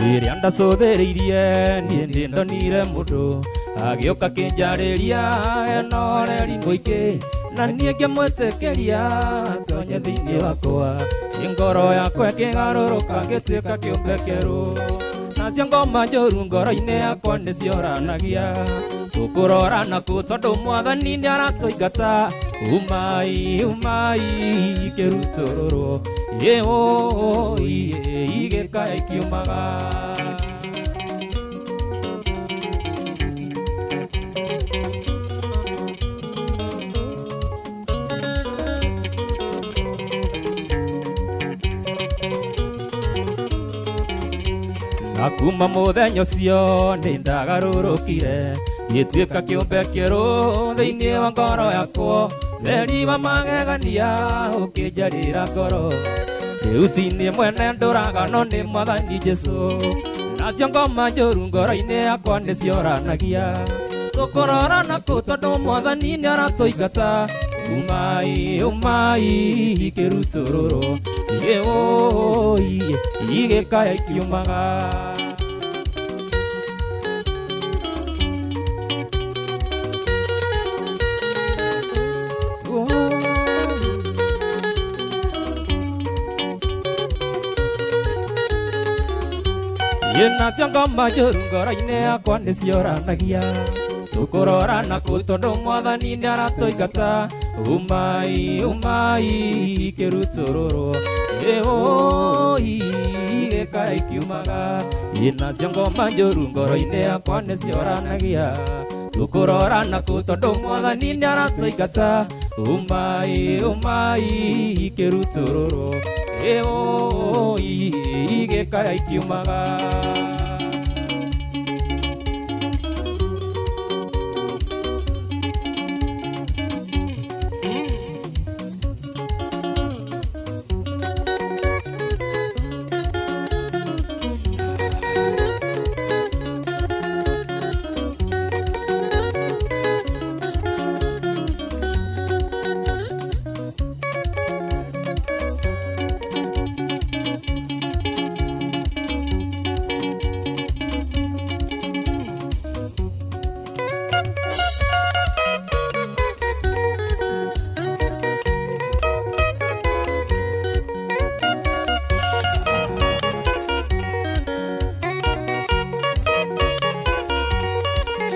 Rĩrĩa ndacũthĩrĩirie niĩ nĩndonire mũndũ agĩũka kĩnjarĩria ena ũreri mũingĩ na niĩ ngĩmwĩtĩkĩria atonye thĩinĩ wakwa ngoro yakwa ĩkĩgarũrũka ngĩtuĩka kĩũmbe kĩerũ nacio ngoma njũru ngoro-inĩ yakwa nĩcioranagia tũkũrora naku tondũ mwathani nĩaratũingata umai umai kĩrutũrũrwo ĩũi igĩkaya ikiumaga. Na kuma mũthenya ũcio nĩndagarũrũkire ngĩtuĩka kĩũmbe kĩerũ thĩinĩ wa ngoro yakwa theri wa magegania ũkĩnjarĩra ngoro rĩu ti niĩ mwene ndũragano nĩ mwathani Jesũ nacio ngoma njũru ngoro-inĩ yakwa nĩcioranagia tũkũrora nakũ tondũ mwathani nĩaratũingata umai umai kĩrutũrũrwo ĩũi igĩkaya ikiumaga. Nacio ngoma njũru ngoro-inĩ yakwa nĩcioranagia tũkũrora nakũ tondũ mwathani nĩaratũingata umai umai kĩrutũrũrwo ĩũi igĩkaya ikiumaga. Nacio ngoma njũru ngoro-inĩ yakwa nĩcioranagia tũkũrora nakũ tondũ mwathani nĩaratũingata umai umai kĩrutũrũrwo ĩũi igĩkaya ikiumaga.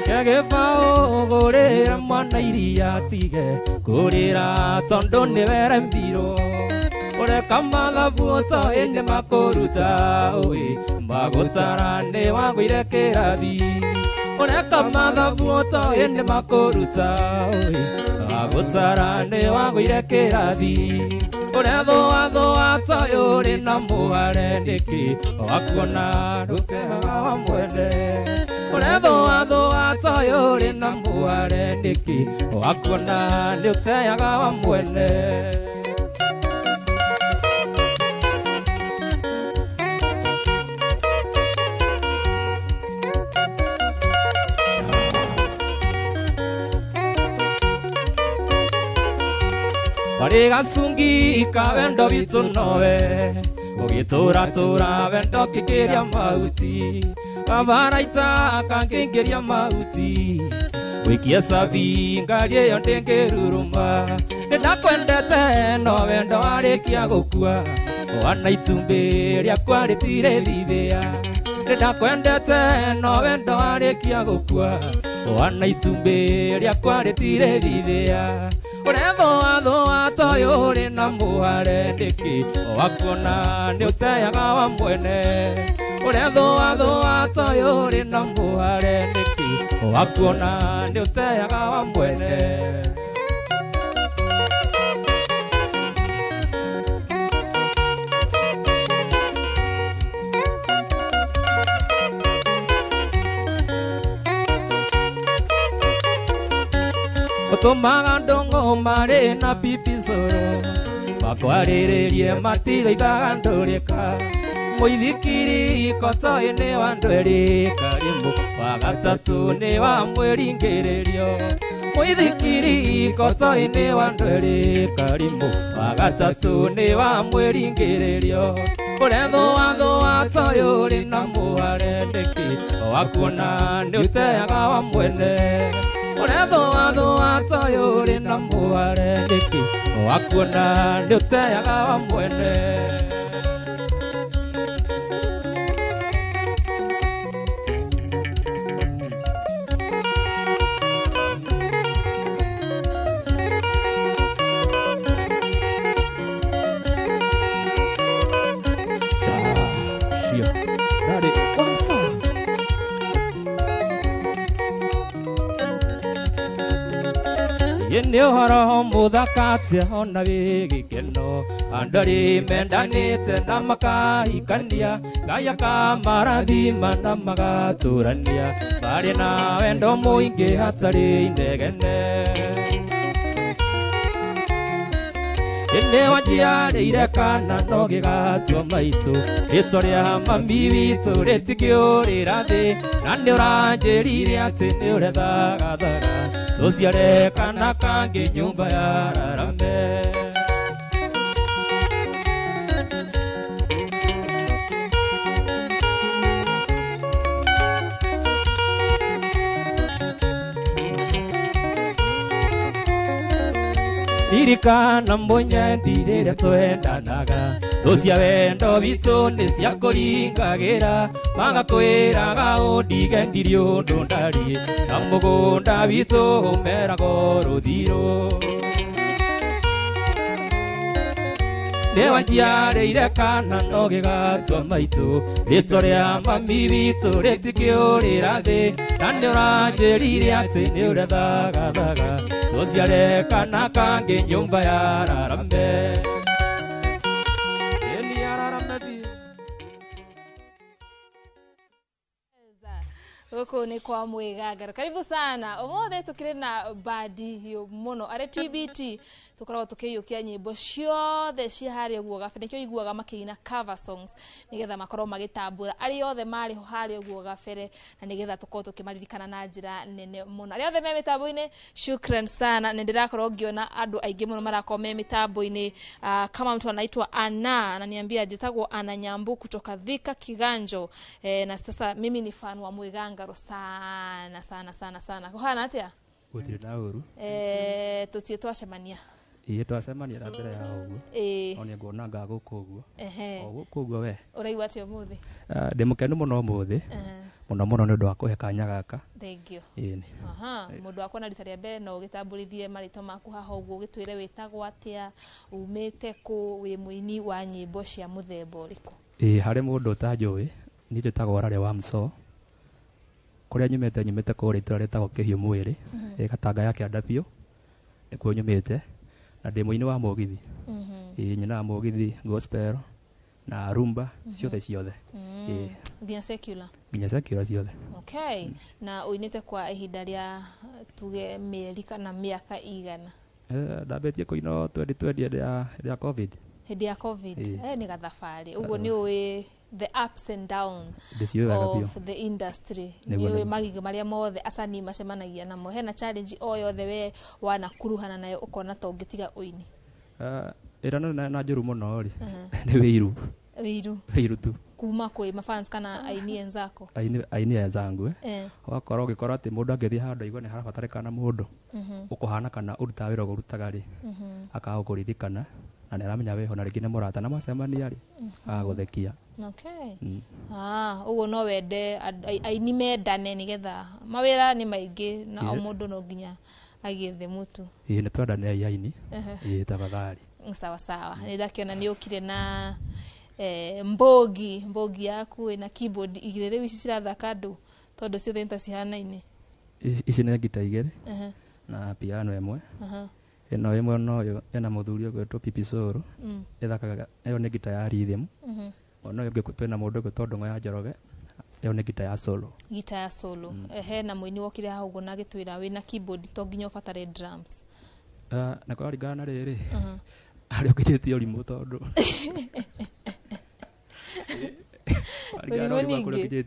Kĩgĩbaũ gũrĩra mwana iria atige kũrĩra tondũ nĩwerembirwo ũreka mathabu ũtoĩ nĩmakũruta ũĩ magũtara nĩwagũire kĩrathi ũreka mathabu ũtoĩ nĩmakũruta ũĩ magũtara nĩwagũire kĩrathi ũrethũathũa toĩ ũrĩ na mũhare nĩkĩ wakuona ndũteaga wa mwene ũrethũathũa toĩ ũrĩ na mũhare nĩkĩ wakuona nĩũteaga wa mwene. Barĩ gacungi ka wendo witũ nowe ũgĩtũratũra wendo ngĩkĩria mahuti kabaraita kangĩingĩria mahuti wĩkie cabi ngari ĩyo ndĩngĩruruma nĩndakwendete no wendo warĩkia gũkua wana itumbĩ rĩakwa rĩtirĩ thithĩa nĩndakwendete no wendo warĩkia gũkua wana itumbĩ rĩakwa rĩtirĩ thithĩa ũrethũathũa toĩ ũrĩ na mũhare nĩkĩ wakuona nĩũteaga wa mwene ũrethũathũa toĩ ũrĩ na mũhare nĩkĩ wakuona nĩũteaga wa mwene. Ũtũmaga ndũng'ũ marĩ na pipi cũrũ makwarĩrĩrie matithaithaga ndũrĩka mũithikiri kotoĩ nĩ wa andũ erĩ karimũ wa gatatũ nĩ wa mwĩringĩrĩrio mũithikiri kotoĩ nĩ wa andũ erĩ karimũ wa gatatũ nĩ wa mwĩringĩrĩrio Ũrethũathũa toyũ ũrĩ na mũhare nĩkĩ wakuona nĩ ũteaga wa mwene Ũrethũathũa toyũ ũrĩ na mũhare nĩkĩ wakuona nĩ ũteaga wa mwene Nĩ ũhoro mũthaka atĩa ona wĩ gĩkeno andũ arĩ mendanĩte na makahikania Ngai akamarathima na magatũrania marĩ na wendo mũingĩ hatarĩ inegene Nĩ wanjiarĩire kana no gĩgatua maitũ rĩtwa rĩa mami witũ rĩtingĩũrĩra thĩ na nĩ ũranjĩrire atĩ nĩ ũrethagathaga tũciare kana kangĩ nyũmba ya rarame Ririkana mũnyendi rĩrĩa twendanaga thũ cia wendo witũ nĩ ciakũringagĩra magakwĩraga ũndige ndirĩ ũndũ ndariĩ na mũgũnda witũ ũmeragwo rũthirũ Nĩ wanjiarĩire kana no gĩgatua maitũ rĩtwa rĩa mami witũ rĩtingĩũrĩra thĩ na nĩ ũranjĩrire atĩ nĩ ũrethagathaga tũciare kana kangĩ nyũmba ya rarame Gũkũ nĩ kwa Mwĩgangaro. Karibu sana. Ũmũthĩ tũkĩrĩ na bandi hiũ mũno arĩ TBT tũkoragwo tũkĩiyũkia nyĩmbo ciothe cia harĩa ũguo gabere nĩkĩo iguaga makĩina cover songs nĩgetha makorwo magĩtambũra arĩa othe marĩ ho harĩa ũguo gabere na nĩgetha tũkorwo tũkĩmaririkana na njĩra nene mũno. Arĩa othe me mĩtambo-inĩ shukran sana. Nĩ ndĩrakorwo ngĩona andũ aingĩ mũno marakorwo me mĩtambo-inĩ kama mtu anaitwa Ana ananiambia njĩtagwo Ana Nyambu kutoka Thika Kiganjo na sasa mimi ni fan wa Mwĩgangaro sana sana sana sana. Kuhana atia? Gũtirĩ na ũru. Tũtirĩ twacemania. Ĩĩ twacemania na mbere ya ũguo. No nĩ nguona nga gũkũ ũguo. O gũkũ ũguo we. Ũraigua atĩa ũmũthĩ? Ndĩ mũkenu mũno ũmũthĩ. Mũno mũno nĩ ũndũ wa kũhe kanya gaka. Thank you. Ĩĩ. Aha, mũndũ wakwa na rita rĩa mbere no ũgĩtambũrithie marĩtwa maku haha ũguo ũgĩtwĩre wĩtagwo atĩa, umĩte kũ, wĩ mũini wa nyĩmbo cia mũthemba ũrĩkũ? Ĩĩ harĩ mũndũ ũtanjũĩ, niĩ njĩtagwo Rarĩ wa Msoo. Kũrĩa nyumĩte nyumĩte kũrĩa itũra rĩtagwo Kĩhiũ Mwĩrĩ, ĩ Gatanga ya kĩanda biũ, nĩkuo nyumĩte, na ndĩ mũini wa mũgithi. Ĩĩ nyinaga mũgithi, gospel, na rumba, ciothe ciothe. Ĩĩ. Nginya secular? Nginya secular ciothe. Okay. Na ũinĩte kwa ihinda rĩa tuge mĩeri kana mĩaka igana? Ndambĩtie kũina 2020 hĩndĩ ya COVID. Hĩndĩ ya COVID? Nĩ gathabarĩ. Ũguo nĩ ũĩ the ups and downs of the industry. Nĩ magigi marĩa mothe acani macemanagia namo. Hena challenge o yothe we wanakuruhana nayo ũkona ta ũngĩtiga ũini? Ĩrĩa na njũru mũno rĩ, nĩ wĩiru. Wĩiru? Wĩiru tu. Kuma kũrĩ mafans kana aini enzako? Aini enzangu. Ũgakorwo ũgĩkora atĩ mũndũ angĩthiĩ handũ aigue nĩ harabatarĩkana mũndũ ũkũhana kana ũrutaga wĩra ũguo ũrutaga rĩ, akaga gũkũririkana na nĩ aramenya wĩho na rĩngĩ nĩ mũrata na mwacemania rĩ, agagũthekia. Okay. Ũguo no wende aini mendane nĩgetha mawĩra nĩ maingĩ na o mũndũ no nginya agĩethe mũtu. Ĩĩ nĩ twendane aini. Ĩĩ tafadhali. Sawa sawa. Nĩ ndakĩona nĩ ũkire na mbogi yaku ĩna keyboard igĩrĩ rĩu ici cirathaka andũ tondũ ciothe nĩ ta cihanaine. Ici nĩ ngita igĩrĩ na piano ĩmwe. Ĩno ĩmwe no ĩyo ĩna mũthuri ũgwĩtwo Pipi Soro. Ĩthakaga ĩyo nĩ ngita ya rhythm. Ona ũyũ ũngĩ twĩna mũndũ ũgwĩtwo Ndung'u ya Njoroge. Ĩyo nĩ ngita ya solo. Ngita ya solo. Hena mũini wokire haha ũguo na agĩtwĩra wĩna keyboard to nginya ũbatare drums. Na kũraringana na rĩrĩ. Harĩa ũkinyĩtie ũrimũ tondũ. Mĩrimũ ningĩ.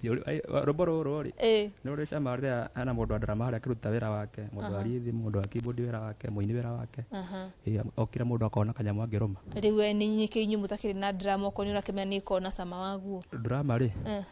Rwĩmbo rũrũ rĩ Ĩ. nĩ rũrĩ cama rĩrĩa hena mũndũ wa drama harĩa akĩruta wĩra wake, mũndũ wa rhythm, mũndũ wa keyboard wĩra wake, mũini wĩra wake. Aha. Ĩ, o kila mũndũ akona kanyamũ angĩrũma. Rĩu we nĩ inyuĩ inyuĩ mũtakĩrĩ na drama okorwo nĩ ũrakĩmenya nĩ ĩkorwo na cama waguo. Drama rĩ, Eh.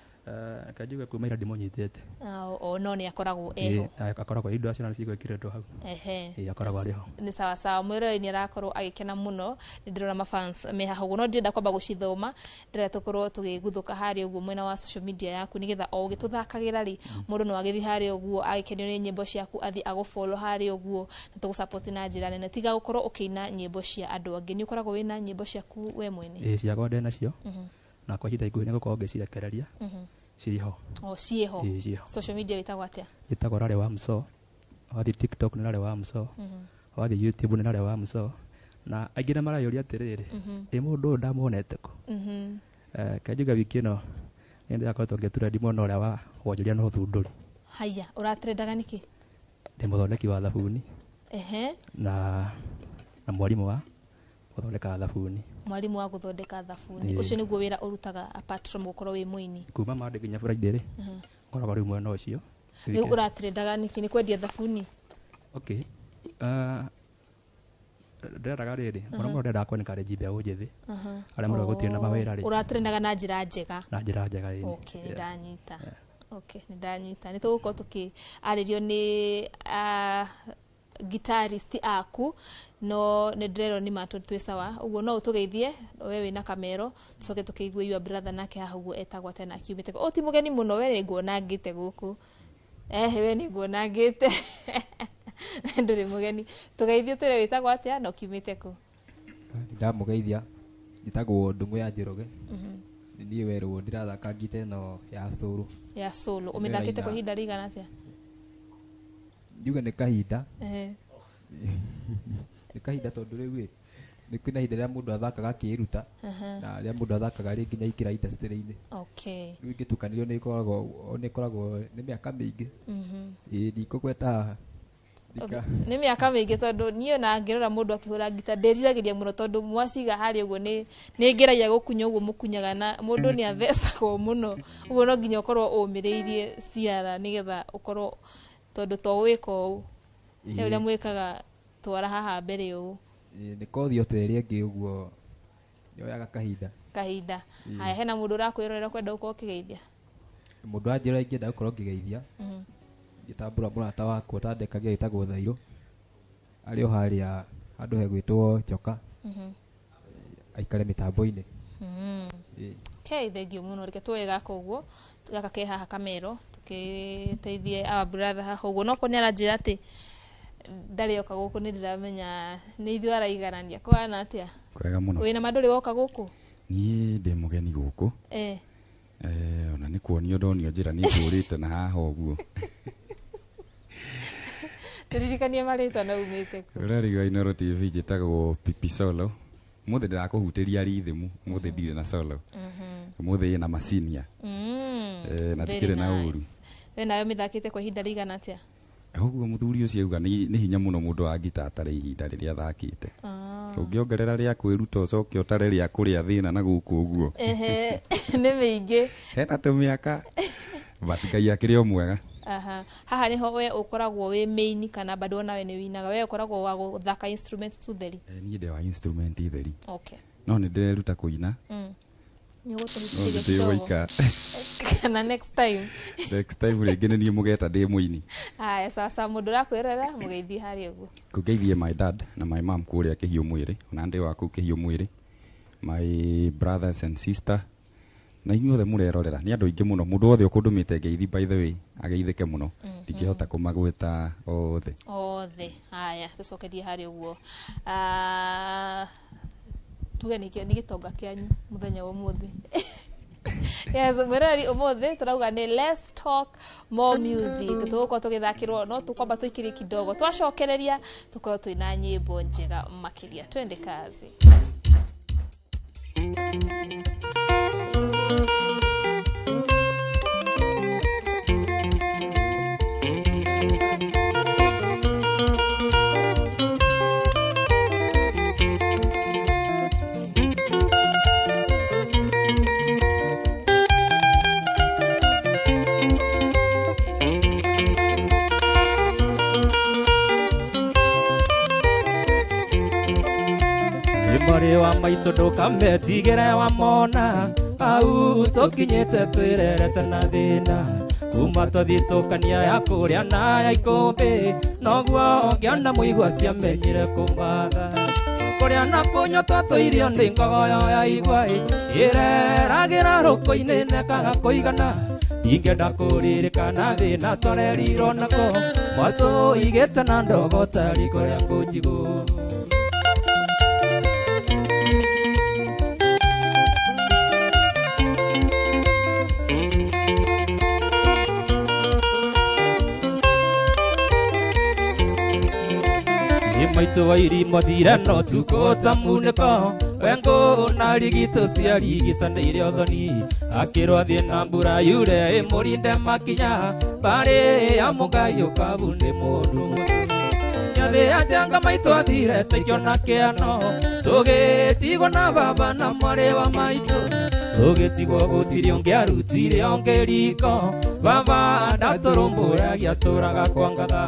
reke njuge kuma ira ndimũnyitĩte. Ah, o no nĩ akoragwo eho. Ĩ, akoragwo indo acio na nĩcigwĩkĩrĩtwo hau. Ehe. Ĩ, akoragwo arĩ ho. Nĩ sawa sawa, mwĩroreri nĩ arakorwo agĩkena mũno, nĩ ndĩrona mafans me haha ũguo, no ndĩrenda kwamba gũcithoma, ndĩrenda tũkorwo tũgĩguthũka harĩa ũguo mwena wa social media yaku, nĩgetha o ũgĩtũthakagĩra rĩ, mũndũ no agĩthiĩ harĩa ũguo agĩkenio nĩ nyĩmbo ciaku, athiĩ agũfollow harĩa ũguo, na tũgũsupport na njĩra nene. Tiga gũkorwo ũkĩina nyĩmbo cia andũ angĩ, nĩ ũkoragwo wĩna nyĩmbo ciaku we mwene? Ĩ, ciakwa ndĩ nacio, na kwa ihinda ikuhĩ nĩngũkorwo ngĩcirekereria. Cirĩ ho. O ciĩho? Ĩ, ciĩho. Social media wĩtagwo atĩa? Ĩtagwo Rarĩ wa Msoo. Wathiĩ TikTok nĩ Rarĩ wa Msoo, wathiĩ YouTube nĩ Rarĩ wa Msoo. Na aingĩ nĩ marayũria atĩrĩrĩ, ĩ mũndũ ũyũ ndamuonete kũ? Reke njuge wiki ĩno nĩ ndĩrakoretwo ngĩtrendi mwena ũrĩa wa wonjoria na ũthundũri. Haya, ũratrendaga nĩkĩ? Ndĩ mũthondeki wa thabuni. Ehe. Na mwarimũ wa gũthondeka thabuni. Mwarimũ wa gũthondeka thabuni. Ĩ. Ũcio nĩguo wĩra ũrutaga apart from gũkorwo wĩ mũini? Kuma Monday nginya Friday rĩ, ngoragwo rĩu mwena ũcio. Rĩu ũratrendaga nĩkĩ? Nĩ kwendia thabuni? Okay. Ndĩrendaga rĩrĩ, mũno mũno ndĩrendaga kũ encourage mbeũ njĩthĩ arĩa marauga gũtirĩ na mawĩra rĩ. Ũratrendaga na njĩra njega? Na njĩra njega, ĩĩ. Okay, nĩ ndanyita. Okay, nĩ ndanyita. Nĩ tũgũkorwo tũkĩarĩrio nĩ guitarist aku, no nĩ ndĩrerwo nĩ ma twĩ sawa, ũguo no ũtũgeithie we wĩna kamero, tũcoke tũkĩigue your brother nake haha ũguo etagwo atĩa na akiumĩte kũ. Ti mũgeni mũno, we nĩ nguona ngĩte gũkũ. Ehe, we nĩ nguona ngĩte. Ndũrĩ mũgeni. Tũgeithie ũtwĩre wĩtagwo atĩa na ũkiumĩte kũ. Ndamũgeithia, njĩtagwo Ndung'u ya Njoroge. Nĩ niĩ werwo ndĩrathaka ngita ĩno ya solo. Ya solo. Ũmĩthakĩte kwa ihinda rĩigana atĩa? Njuge nĩ kahinda. Ehe. Nĩ kahinda tondũ rĩu ĩ, nĩ kwĩna ihinda rĩrĩa mũndũ athakaga akĩĩruta, na rĩrĩa mũndũ athakaga rĩ nginya aingĩra industry-inĩ. Rĩu ingĩtukanĩrio nĩ ĩkoragwo nĩ mĩaka mĩingĩ. Ĩĩ, ndikũgweta haha. Nĩ mĩaka mĩingĩ, tondũ niĩ ona ngĩrora mũndũ akĩhũra ngita ndĩriragĩria mũno, tondũ mwaciga harĩa ũguo nĩ ngeragia gũkunya ũguo mũkunyaga, na mũndũ nĩ athecagwo mũno, ũguo no nginya ũkorwo ũmĩrĩirie ciara nĩgetha ũkorwo, tondũ to gwĩka ũũ he ũrĩa mwĩkaga twara haha mbere ũũ. Ĩĩ, nĩ kothi o ta ĩrĩa ĩngĩ ũguo, yoyaga kahinda. Kahinda. Haya, hena mũndũ ũrakwĩrorera kwenda gũkorwo ũkĩgeithia? Mũndũ anjĩra ingĩenda gũkorwo ngĩgeithia, ngĩtambũra mũrata wakwa ũtandekagia wĩtagwo Thairũ, arĩ o harĩa handũ hegwĩtwo Njoka, aikare mĩtambo-inĩ. Ĩĩ. Okay, thank you mũno. Reke tuoe gaka ũguo, gaka ke haha kamero, tũkĩteithie our brother haha ũguo. No korwo nĩ aranjĩra atĩ ndarĩ oka gũkũ, nĩ ndĩramenya nĩ ithuĩ araiganania. Kũhana atĩa? Kwega mũno. Wĩna ma ndũrĩ woka gũkũ? Niĩ ndĩ mũgeni gũkũ. Ona nĩ kuonio ndonio njĩra, nĩ ngũrĩte na haha ũguo. Tũririkanie marĩtwa na umĩte kũ. Ũrarigwa Inooro TV, njĩtagwo Pipi Solo. Mũthĩ ndĩrakũhutĩria rhythm, mũthĩ ndirĩ na solo. Mũthĩ ĩna macinia. Na Very ndikĩrĩ na nice. ũru. We nawe mĩthakĩte kwa ihinda rĩigana atĩa? Ũguo mũthuri ũcio auga nĩ hinya mũno mũndũ wa ngita atarĩ ihinda rĩrĩa athakĩte. Ũngĩongerera rĩa kwĩruta, ũcoke ũtare rĩa kũrĩa thĩna na gũkũ ũguo. Ehe, nĩ mĩingĩ. Hena tũmĩaka. But Ngai akĩrĩ o mwega. Aha. Haha nĩho we ũkoragwo wĩ main kana bado nawe nĩ winaga? We ũkoragwo wa gũthaka instrument tu theri? Niĩ ndĩ wa instrument theri. No nĩ ndĩreruta kũina. Nĩ No ũgũtũhutĩria nĩ kidogo? ndĩgũika. Kana next time? Next time rĩngĩ nĩ niĩ mũgeta ndĩ mũini. Haya, sawa sawa. Mũndũ ũrakwĩrorera mũgeithie harĩa ũguo. Kũngeithie my dad na my mom kũrĩa Kĩhiũ Mwĩrĩ, ona ndĩ wa kũu Kĩhiũ Mwĩrĩ, my brothers and sister, na inyuothe mũrerorera. Nĩ andũ aingĩ mũno, mũndũ wothe ũkũndũmĩte ngeithi, by the way, ageithĩke mũno. Ndingĩhota kũmagweta othe. Othe. Haya, tũcokerie harĩa ũguo. Ah, tuge nĩ gĩtonga kĩanyu mũthenya wa ũmũthĩ. Yes, mwĩroreri, ũmũthĩ tũrauga nĩ less talk, more music. Tũgũkorwo tũgĩthakĩrwo, no tũkwamba tũikĩrie kidogo, twacokereria tũkorwo twĩna nyĩmbo njega makĩria. Twende kazi. Mwarĩ wa maitũ ndũkametigĩre wamona au tũkinyĩte twĩrerete na thĩna kuma twathitũkania ya kũrĩa na ya ikũmbĩ noguo ngĩona mũigua ciamenyire kũmatha kũrĩa na kũnyua twatũirio nĩ ngogoyo ya igwa ĩreragĩra rũkũ-inĩ nekaga kũigana ingĩenda kũririkana thĩna twarerirwo naguo mwatũigĩte na ndogo ta riko rĩa kũnjigũ. Maitũ wa irimo thire no tukũ ta munĩko wengũ na rigitũ ciarigicanĩire ũthoni akĩrwo athiĩ na mbura yure ĩmũrinde makinya mbarĩ ya mũgai ũkabu nĩ mũndũ nyathĩ ya njanga maitũ athire taikio na kĩano tũgĩtigwo na baba na mwarĩ wa maitũ tũgĩtigwo gũtirĩ ũngĩ arutire ũngĩ riko baba ndatũrũmbũyagia atũraga kwa ngatha.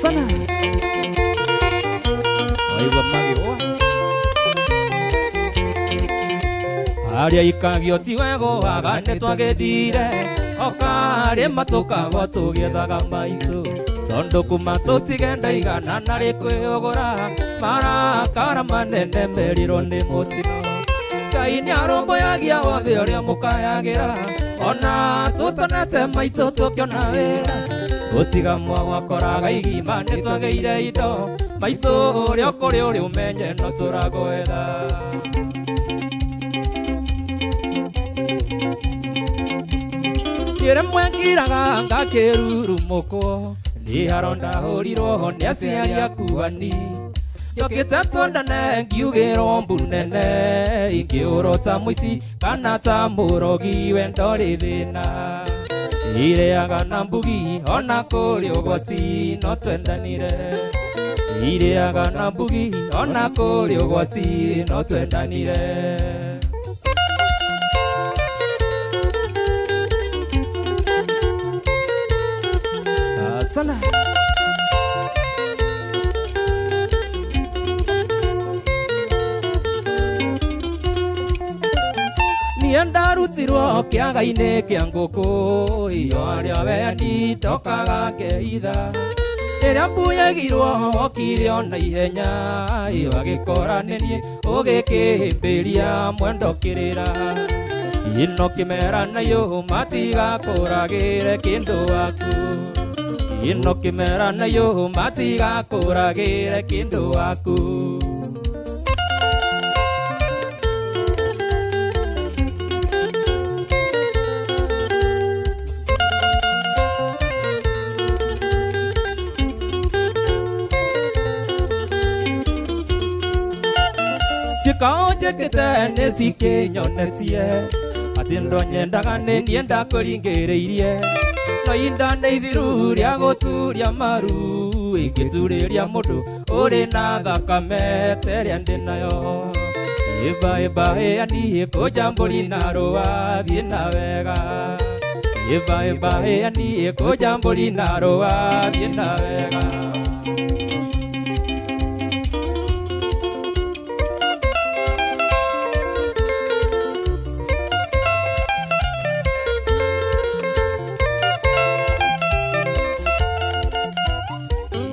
Sana waigua magĩũa harĩa ikagio ti wegũaga nĩ twagĩthire okarĩma tũkagwo tũgĩethaga maitũ tondũ kuma tũtigenda igana na rĩkwĩũgũra marakara manene merirwo nĩ mũtino Ngai nĩarũmbũyagia wothe ũrĩa mũkayagĩra ona tũtonete maitũ tũkĩona wĩra gũtiga mwakoraga igima nĩ twagĩire indo maitũ ũrĩa ũkũrĩ ũrĩ ũmenye no tũragwetha. Rĩmwe ngiraga ngakĩrurumũkwo nĩ haro ndahũrirwo nĩ aciari akuani njokĩte twendane ngiugĩrwo mbu nene ingĩũrwo ta mũici kana ta mũrogi wendo rĩ thĩna ireaga na mbugi ona kũrĩ ũgwati no twendanire ireaga na mbugi ona kũrĩ ũgwati no twendanire. Sana niĩ ndarutirwo kĩaga-inĩ kĩa ngũkũ iyo arĩa wendi ndokaga ngeitha ĩrĩa mbuyagirwo okire ona ihenya iyo agĩkora nĩ niĩ ũgĩkĩhĩmbĩria mwendo kĩrĩra ĩno kĩmera nayo matigakũragĩre kĩndũ waku ĩno kĩmera nayo matigakũragĩre kĩndũ waku. Ciĩkao njĩkĩte nĩ cikĩnyonetie atĩ ndonyendaga nĩ niĩ ndakũringĩrĩirie no inda nĩ ithiru rĩa gũturia maru ingĩturĩria mũndũ ũrĩ na thakame ta ĩrĩa ndĩ nayo ĩba ĩba ĩani kũnja mbũri na rũa thiĩ na wega ĩba ĩba ĩani kũnja mbũri na rũa thiĩ na wega.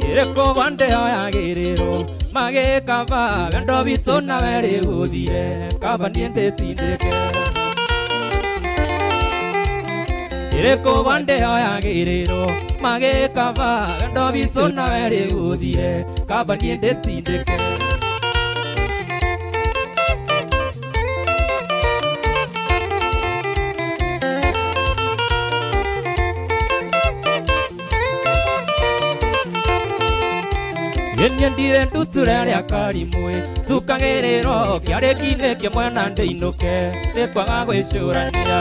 Ĩrĩkũ ndĩoyagĩrĩrwo magĩkaba wendo witũ nawe rĩgũthire kaba niĩ ndĩtindĩke ĩrĩkũ ndĩoyagĩrĩrwo magĩkaba wendo witũ nawe rĩgũthire kaba niĩ ndĩtindĩke. Nyendire nduture rĩa karimwe tukagĩrĩrwo kĩarĩki-inĩ kĩmwe na ndĩinũke nĩ kwaga gwĩcũrania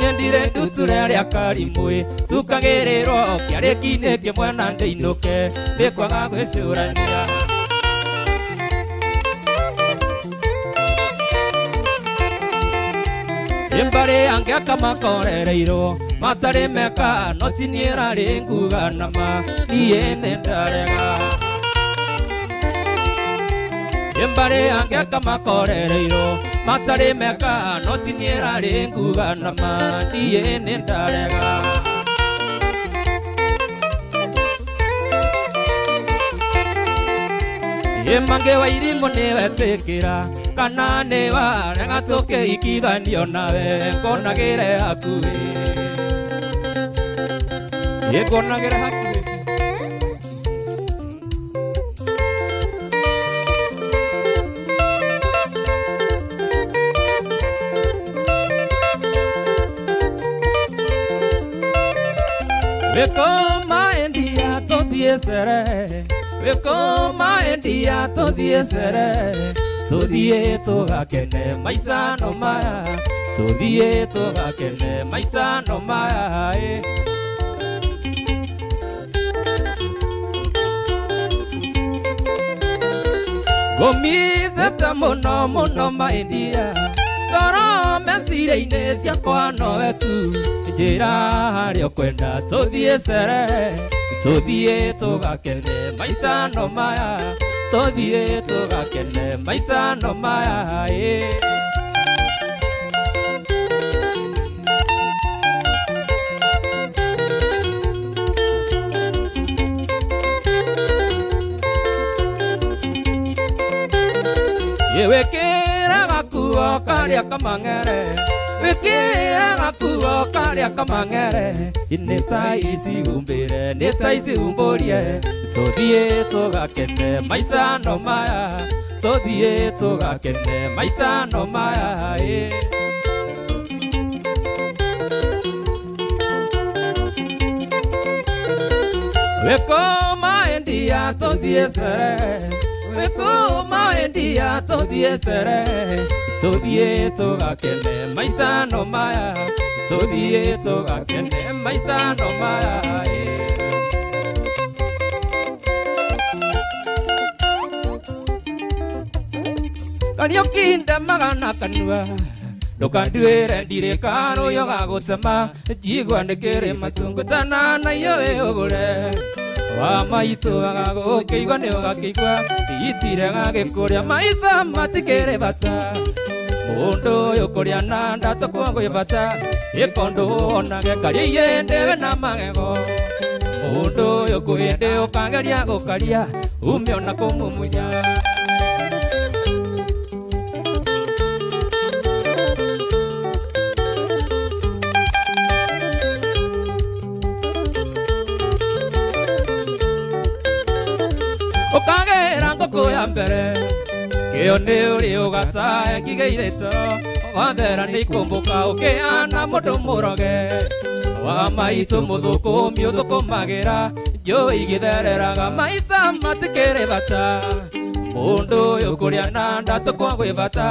Nyendire nduture rĩa karimwe tukagĩrĩrwo kĩarĩki-inĩ kĩmwe na ndĩinũke nĩ kwaga gwĩcũrania. Ĩmbarĩ angĩaka makorereirwo matarĩ meka no ti niĩ rarĩ nguga nama niĩ nĩndarega. Ĩmbarĩ angĩaka makorereirwo matarĩ meka no ti niĩ rarĩ nguga nama niĩ nĩndarega. Ĩmangĩ wa irimũ nĩwetĩkĩra kana nĩwarega tũkĩikithanio nawe ngonagĩre hakuhĩ. Ngonagĩre hakuhĩ. Wĩkũma endia tũthiĩ cere, wĩkũma endia tũthiĩ cere, tũthiĩ tũgakene maica no maya, tũthiĩ tũgakene maica no maya. Ngũmicĩte mũno mũno maindia ngoro meciria-inĩ ciakwa nowe tu, njĩra harĩa ũkwenda tũthiĩ cere, tũthiĩ tũgakene maica no maya, tũthiĩ tũgakene maica no maya. Wĩkĩre gakuo karĩa kamang'ere, wĩkĩre gakuo karĩa kamang'ere, nĩ ta ici humbĩre, nĩ ta ici humbũrie, tũthiĩ tũgakene maica no maya, tũthiĩ tũgakene maica no maya. Wĩkũma endia tũthiĩ cere, wĩkũma endia tũthiĩ cere, tũthiĩ tũgakene maica no maya, tũthiĩ tũgakene maica no maya. Kariũki ndemaga na kanua ndũkanduĩre ndirĩ karũyo ga gũtema, njigua nĩkĩrĩ matungutana na iũĩ ũgũre wa maitũ agagũkĩigua nĩ ũgakĩigua itirega gĩkũrĩa maica matikĩrĩ bata, mũndũ ũyũ kũrĩa na ndatũkwo gwĩ bata, ĩkondũ onage karia iĩndĩ na magego, mũndũ ũyũ kwĩndĩ ũkageria gũkaria ume ona kũmumunya. Ũkagĩra ngũkũ ya mbere kĩo nĩ ũrĩ ũgatae kĩgĩire toro wathera nĩ ikũmbũka ũkĩhana mũndũ mũroge wa maitũ mũthũkũmi ũthũkũmagĩra njũĩ igĩthereraga maica matikĩrĩ bata, mũndũ ũyũ kũrĩa na ndatũkwo gwĩ bata,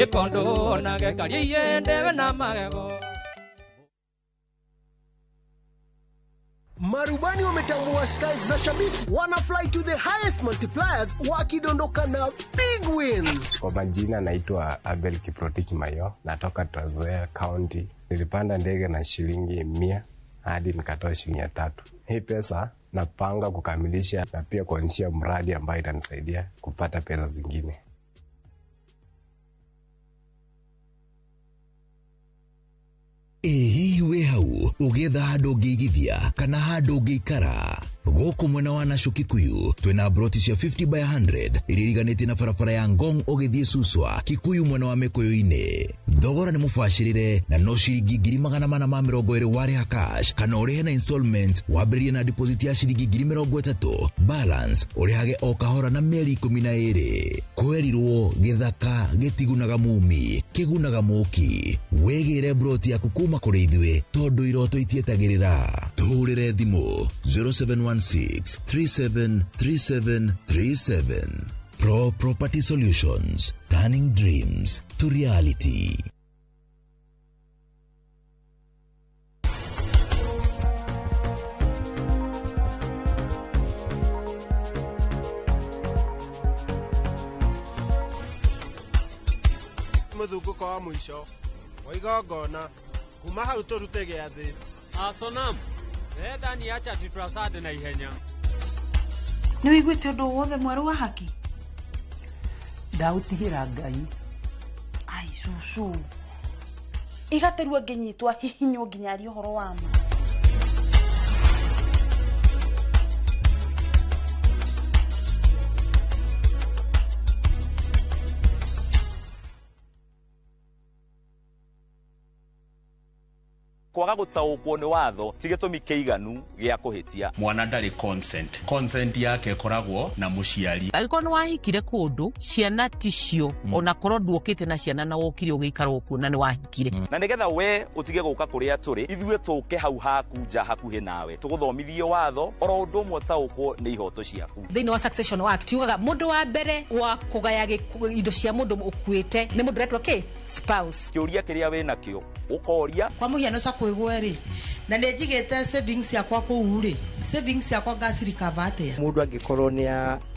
ĩkondũ onage karia iendewe na magego. Marubani wametambua skies za shabiki, wana fly to the highest multipliers wakidondoka na big wins. Kwa majina naitwa Abel Kiprotich Mayo, natoka Trans Nzoia County. Nilipanda ndege na shilingi 100 hadi nikatoa shilingi 300. Hii pesa napanga kukamilisha na pia kuanzisha mradi ambayo itanisaidia kupata pesa zingine. Ĩ hihi wĩ hau ũgĩetha handũ ũngĩigithia kana handũ ũngĩikara? Gũkũ mwena wa Nashu Kikuyu twĩna broti cia 50 by 100 iria iriganĩtie na barabara ya Ngong ũgĩthiĩ Suswa Kikuyu mwena wa Mĩkũyũ-inĩ. Thogora nĩ mũbacĩrĩre na no ciringi 420 warĩha cash kana ũrĩhe na installment wambĩrĩrie na deposit ya ciringi 30,000, balance ũrĩhage o kahora na mĩeri 12. Kwerirwo gĩthaka gĩtigunaga mumi kĩgunaga mũki. Wĩgĩre broti yaku kuma kũrĩ ithuĩ tondũ iroto itietagĩrĩra. Tũhũrĩre thimũ 0716 373737. Pro Property Solutions, turning dreams to reality. Mũthunguko wa mũico Wa igongona kuma hau tũrute gĩathĩ. Asonam rehe thani ya chati prasad na ihenya. Nĩ wĩiguĩte ũndũ wothe mwerũ wa haki? Ndaũtigĩra Ngai. Ai cucu, igaterua ngĩnyitwo hihinywo nginya arie ũhoro wa ma. Kwaga gũtaũkwo nĩ watho ti gĩtũmi kĩiganu gĩa kũhĩtia. Mwana ndarĩ consent. Consent yake ĩkoragwo na mũciari. Angĩkorwo nĩ wahikire kũndũ ciana ticio, ona korwo nduokĩte na ciana na wokire ũgĩikara okuo na nĩ wahikire. Na nĩgetha we ũtige gũka kũrĩa tũrĩ, ithuĩ tũke hau haku nja hakuhĩ nawe tũgũthomithie watho oro ũndũ ũmwe ũtaũkwo nĩ ihoto ciaku. Thĩinĩ wa Succession Act yugaga mũndũ wa mbere wa kũgaya indo cia mũndũ ũkuĩte nĩ mũndũ ũretwo kĩ? Spouse. Kĩũria kĩrĩa wĩ nakĩo ũkoria. Kwa mũhiano Sacco ĩgwe rĩ, na nĩ njigĩte savings yakwa kũu rĩ, savings yakwa ngacirikava atĩa? Mũndũ angĩkorwo nĩ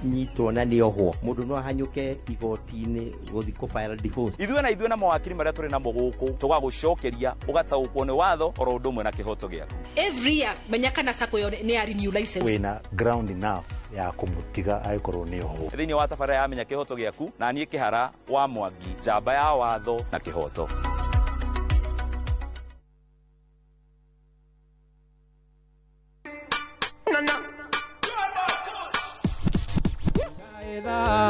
anyitwo na nĩ ohwo, mũndũ no ahanyũke igoti-inĩ gũthiĩ kũ file divorce. Ithuĩ na ithuĩ na mawakiri marĩa tũrĩ namo gũkũ tũgagũcokeria ũgataũkwo nĩ watho oro ũndũ ũmwe na kĩhoto gĩaku. Every year menya kana Sacco ĩyo nĩ ya renew license. Wĩna ground enough ya kũmũtiga angĩkorwo nĩ ohwo. Thĩinĩ wa tabarĩra ya Menya Kĩhoto Gĩaku na niĩ Kĩhara wa Mwangi, njamba ya watho na kĩhoto.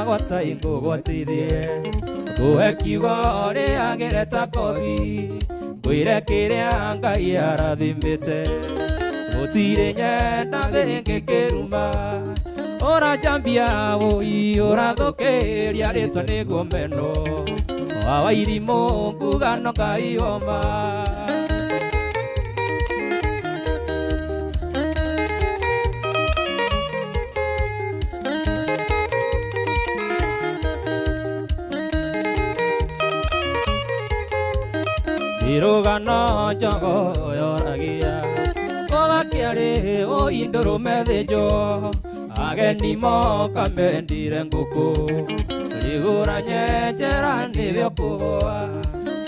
Gwata ingũgwatithie ngũhe kiugo rĩagĩre ta kobi ngwĩre kĩrĩa Ngai arathimĩte gũtirĩ nyenda thĩngĩkĩruma ũranjambia wũi ũrathũkĩria rĩtwa nĩguo meno wa wairimũ nguga no Ngai oma. Irũgano njogo yoragia ũgakĩarĩ ũindũrũme thĩnjwo ageni moka mendire ngũkũ rĩgũra nyenjera nĩwe ũkũgũa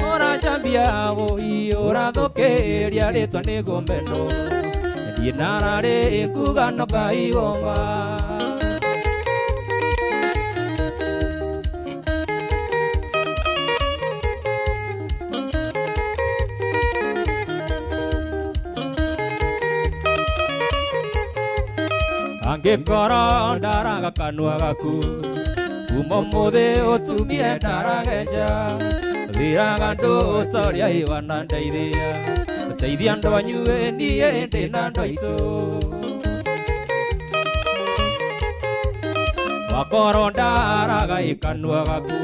ũranjambia wũi ũrathũkĩria rĩtwa nĩguo meno ndiĩ nararĩ nguga no Ngai woma. Angĩkorwo ndaraga kanua gaku kuma ũmũthĩ ũtumie ndaragenja thiraga andũ ta ũrĩa iwana ndeithia teithia andũ anyu niĩ ndĩ na andũ aitũ. Wakorwo ndaraga kanua gaku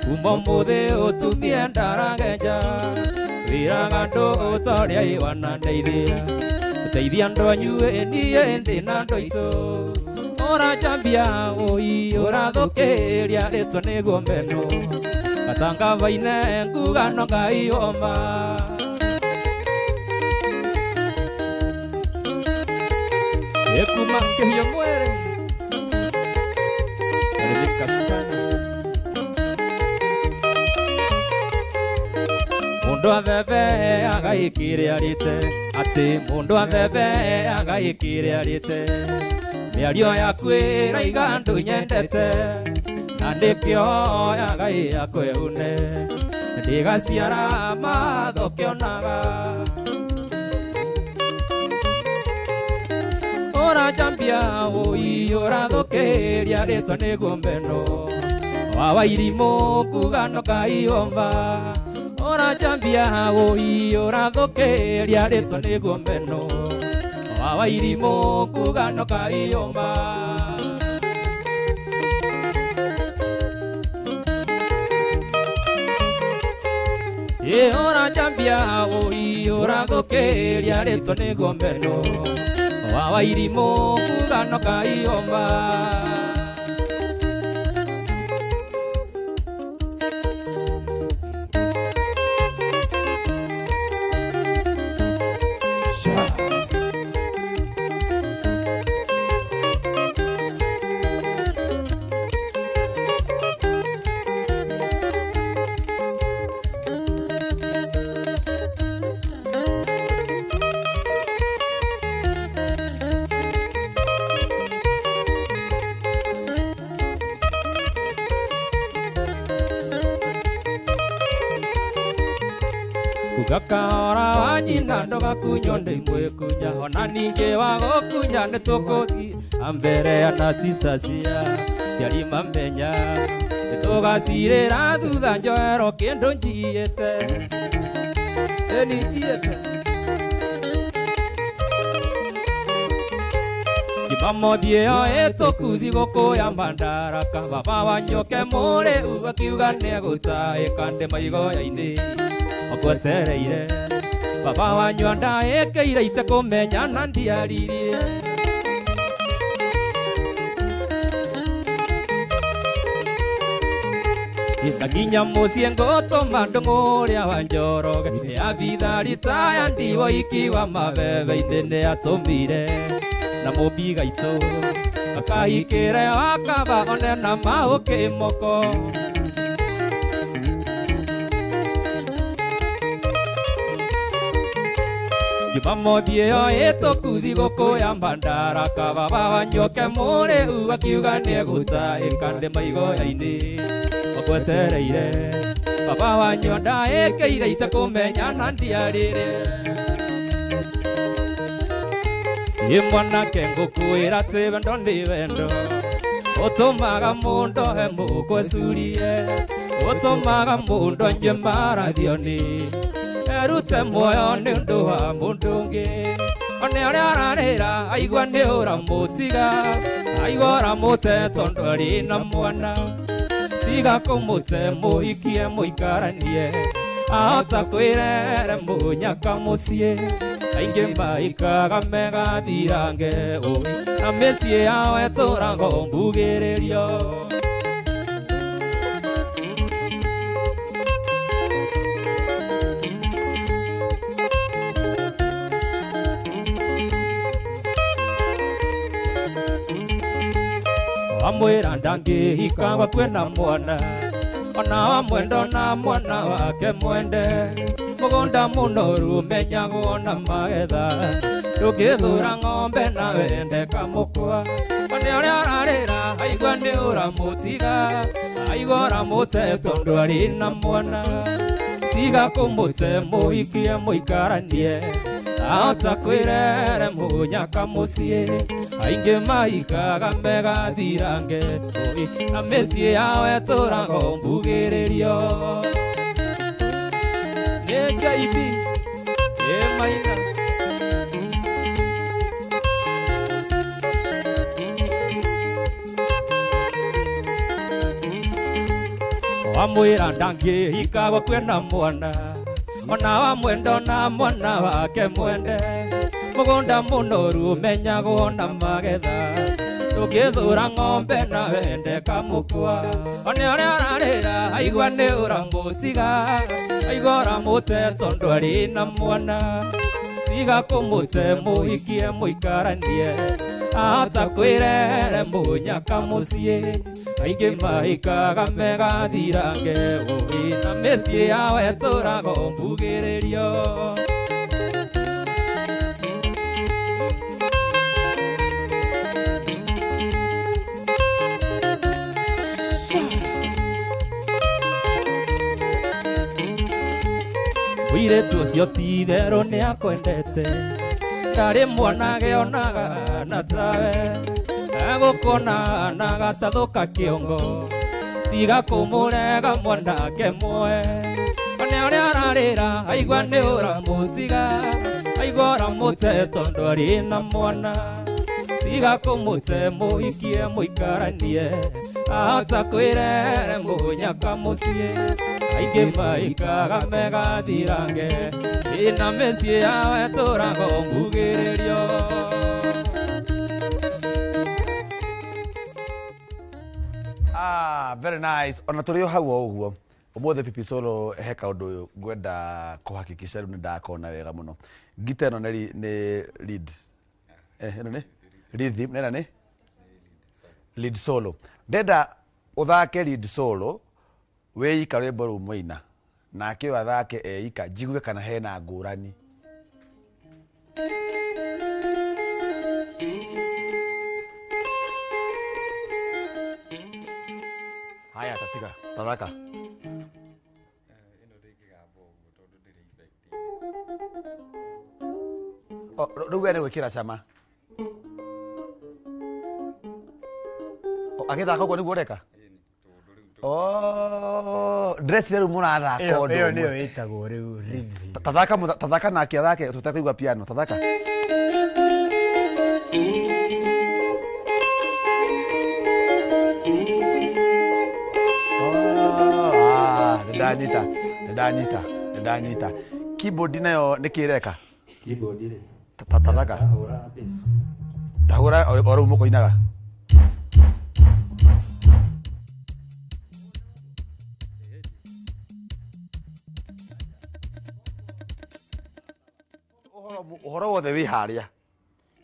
kuma ũmũthĩ ũtumie ndaragenja thiraga andũ ta ũrĩa iwana ndeithia teithia andũ anyu niĩ ndĩ na andũ aitũ. Ũranjambia wũi ũrathũkĩria rĩtwa nĩguo meno gatangavaine nguga no Ngai oma. Ĩkuma kĩhiũ mwĩrĩ salimika sana. Mũndũ athebe agaikĩre arĩte atĩ mũndũ athebe agaikĩre arĩte mĩario yaku ĩraiga andũ nyendete na nĩkĩo yagai yakwĩune ndĩgaciara matho kĩonaga. Ũranjambia wũi ũrathũkĩria rĩtwa nĩguo meno wa wairimũ nguga no Ngai oma. Ũranjambia wũi ũrathũkĩria rĩtwa nĩguo meno wa wairimũ nguga no Ngai oma. Ĩ ũranjambia wũi ũrathũkĩria rĩtwa nĩguo meno wa wairimũ nguga no Ngai oma. Ugakora wa nyina ndogakunywo ndĩmwĩkunya ona ningĩ wa gũkunya nĩtũkũthi ambere anaticacia ciari mamenya nĩtũgacirĩra thutha njoero kĩndũ njiĩte ĩni njiĩte Jumamothi ĩyo ĩtũkuthi gũkũya mandaraka baba wanyoke mũrĩ akiuga nĩegũtaĩka ndĩ maigoya-inĩ okwetereire baba wanyu ndaĩkĩire itekũmenya na ndiaririe Nginya mũciĩ ngũtũma ndũng'ũrĩa wa Njoroge nĩ abitha ritaya ndiwo ikiwa mabebe-inĩ nĩatũmire na mũmbi gaitũ akahikĩre wakaba one na maũkĩ moko Jumamothi ĩyo ĩtũkuthi gũkũya mandaraka baba wanyoke mũrĩu akiuga nĩegũtaĩka ndĩ maigoya-inĩ okwetereire baba wanyu ndaĩkĩire itekũmenya na ndiarĩre Ĩ mwanake ngũkwĩra atĩ wendo nĩ wendo ũtũmaga mũndũ he mũkwecurie ũtũmaga mũndũ anyue marathioni erute muoyo nĩ ũndũ wa mũndũ ũngĩ one ũrĩa ararĩra aigua nĩ ũramũtiga aigua ũramũte tondũ arĩ na mwana tiga kũmũte mũhikie mũikaranie ahota kwĩrere mũnyaka mũciĩ aingĩ maikaga megathirange ũĩ na mĩciĩ yao ĩtũrago mbugĩrĩrio Wamwĩra ndangĩhika gwakwe na mwana ona wamwenda na mwana wake mwende mũgũnda mũnoru ũmenyagwo na magetha ndũngĩthũra ng'ombe na wende kamũkwa one ũrĩa ararĩra aigua nĩ ũramũtiga aigua ũramũte tondũ arĩ na mwana tiga kũmũte mũhikie mũikaranie ahota kwĩrere mũnyaka mũciĩ aingĩ maikaga megathirange ũĩ na mĩciĩ yao ĩtũrago mbugĩrĩrio nĩ JB ĩ maina Wamwĩra ndangĩhika gwakwe na mwana ona wamwenda na mwana wake mwende mũgũnda mũnoru ũmenyagwo na magetha ndũngĩthũra ng'ombe na wende kamũkwa one ũrĩa ararĩra aigua nĩ ũramũtiga aigua ũramũte tondũ arĩ na mwana tiga kũmũte mũhikie mũikaranie ahota kwĩrere mũnyaka mũciĩ aingĩ maikaga megathirange ũĩ na mĩciĩ yao ĩtũrago mbugĩrĩrio Mũirĩtu ũcio ti-itherũ nĩakwendete ndarĩ mwanake onaga na tawe egũkuona na gatathũka kĩongo tiga kũmũrega mwanake muoe one ũrĩa ararĩra aigua nĩ ũramũtiga aigua ũramũte tondũ arĩ na mwana tiga kũmũte mũhikie mũikaranie ahota kwĩrere mũnyaka mũciĩ aingĩ maikaga megathirange ĩna mĩciĩ yao ĩtũrago mbugĩrĩrio Ah, very nice. Ona tũrĩ o hau o ũguo ũmũthĩ Pipi Solo he kaũndũ ngwenda kũhakikisha rĩu nĩ ndakona wega mũno. Ngita ĩno nĩ lead. Ĩno nĩ rhythm, nena nĩ lead solo. Ndenda ũthake lead solo wĩika rwĩmbo rũu mũina nake ũyũ athake eika njigue kana hena ngũrani. Haya tatiga tathaka. Rĩu we nĩ gwĩkĩra cama. Agĩthaka ũguo nĩguo ũreka? Oh, dress rĩu mũrathaka ũndũ Ĩyo ũmwe. nĩyo ĩtagwo rĩu rhythm. Tathaka tathaka nake athake tũtekũigua piano tathaka. Oh, nĩndanyita nĩndanyita nĩndanyita. Keyboard nayo nĩkĩ ĩreka? Keyboard rĩ. Tathaka. Tahũra bass. Tahũra o rĩu mũkũinaga. Ũhoro wothe wĩ harĩa.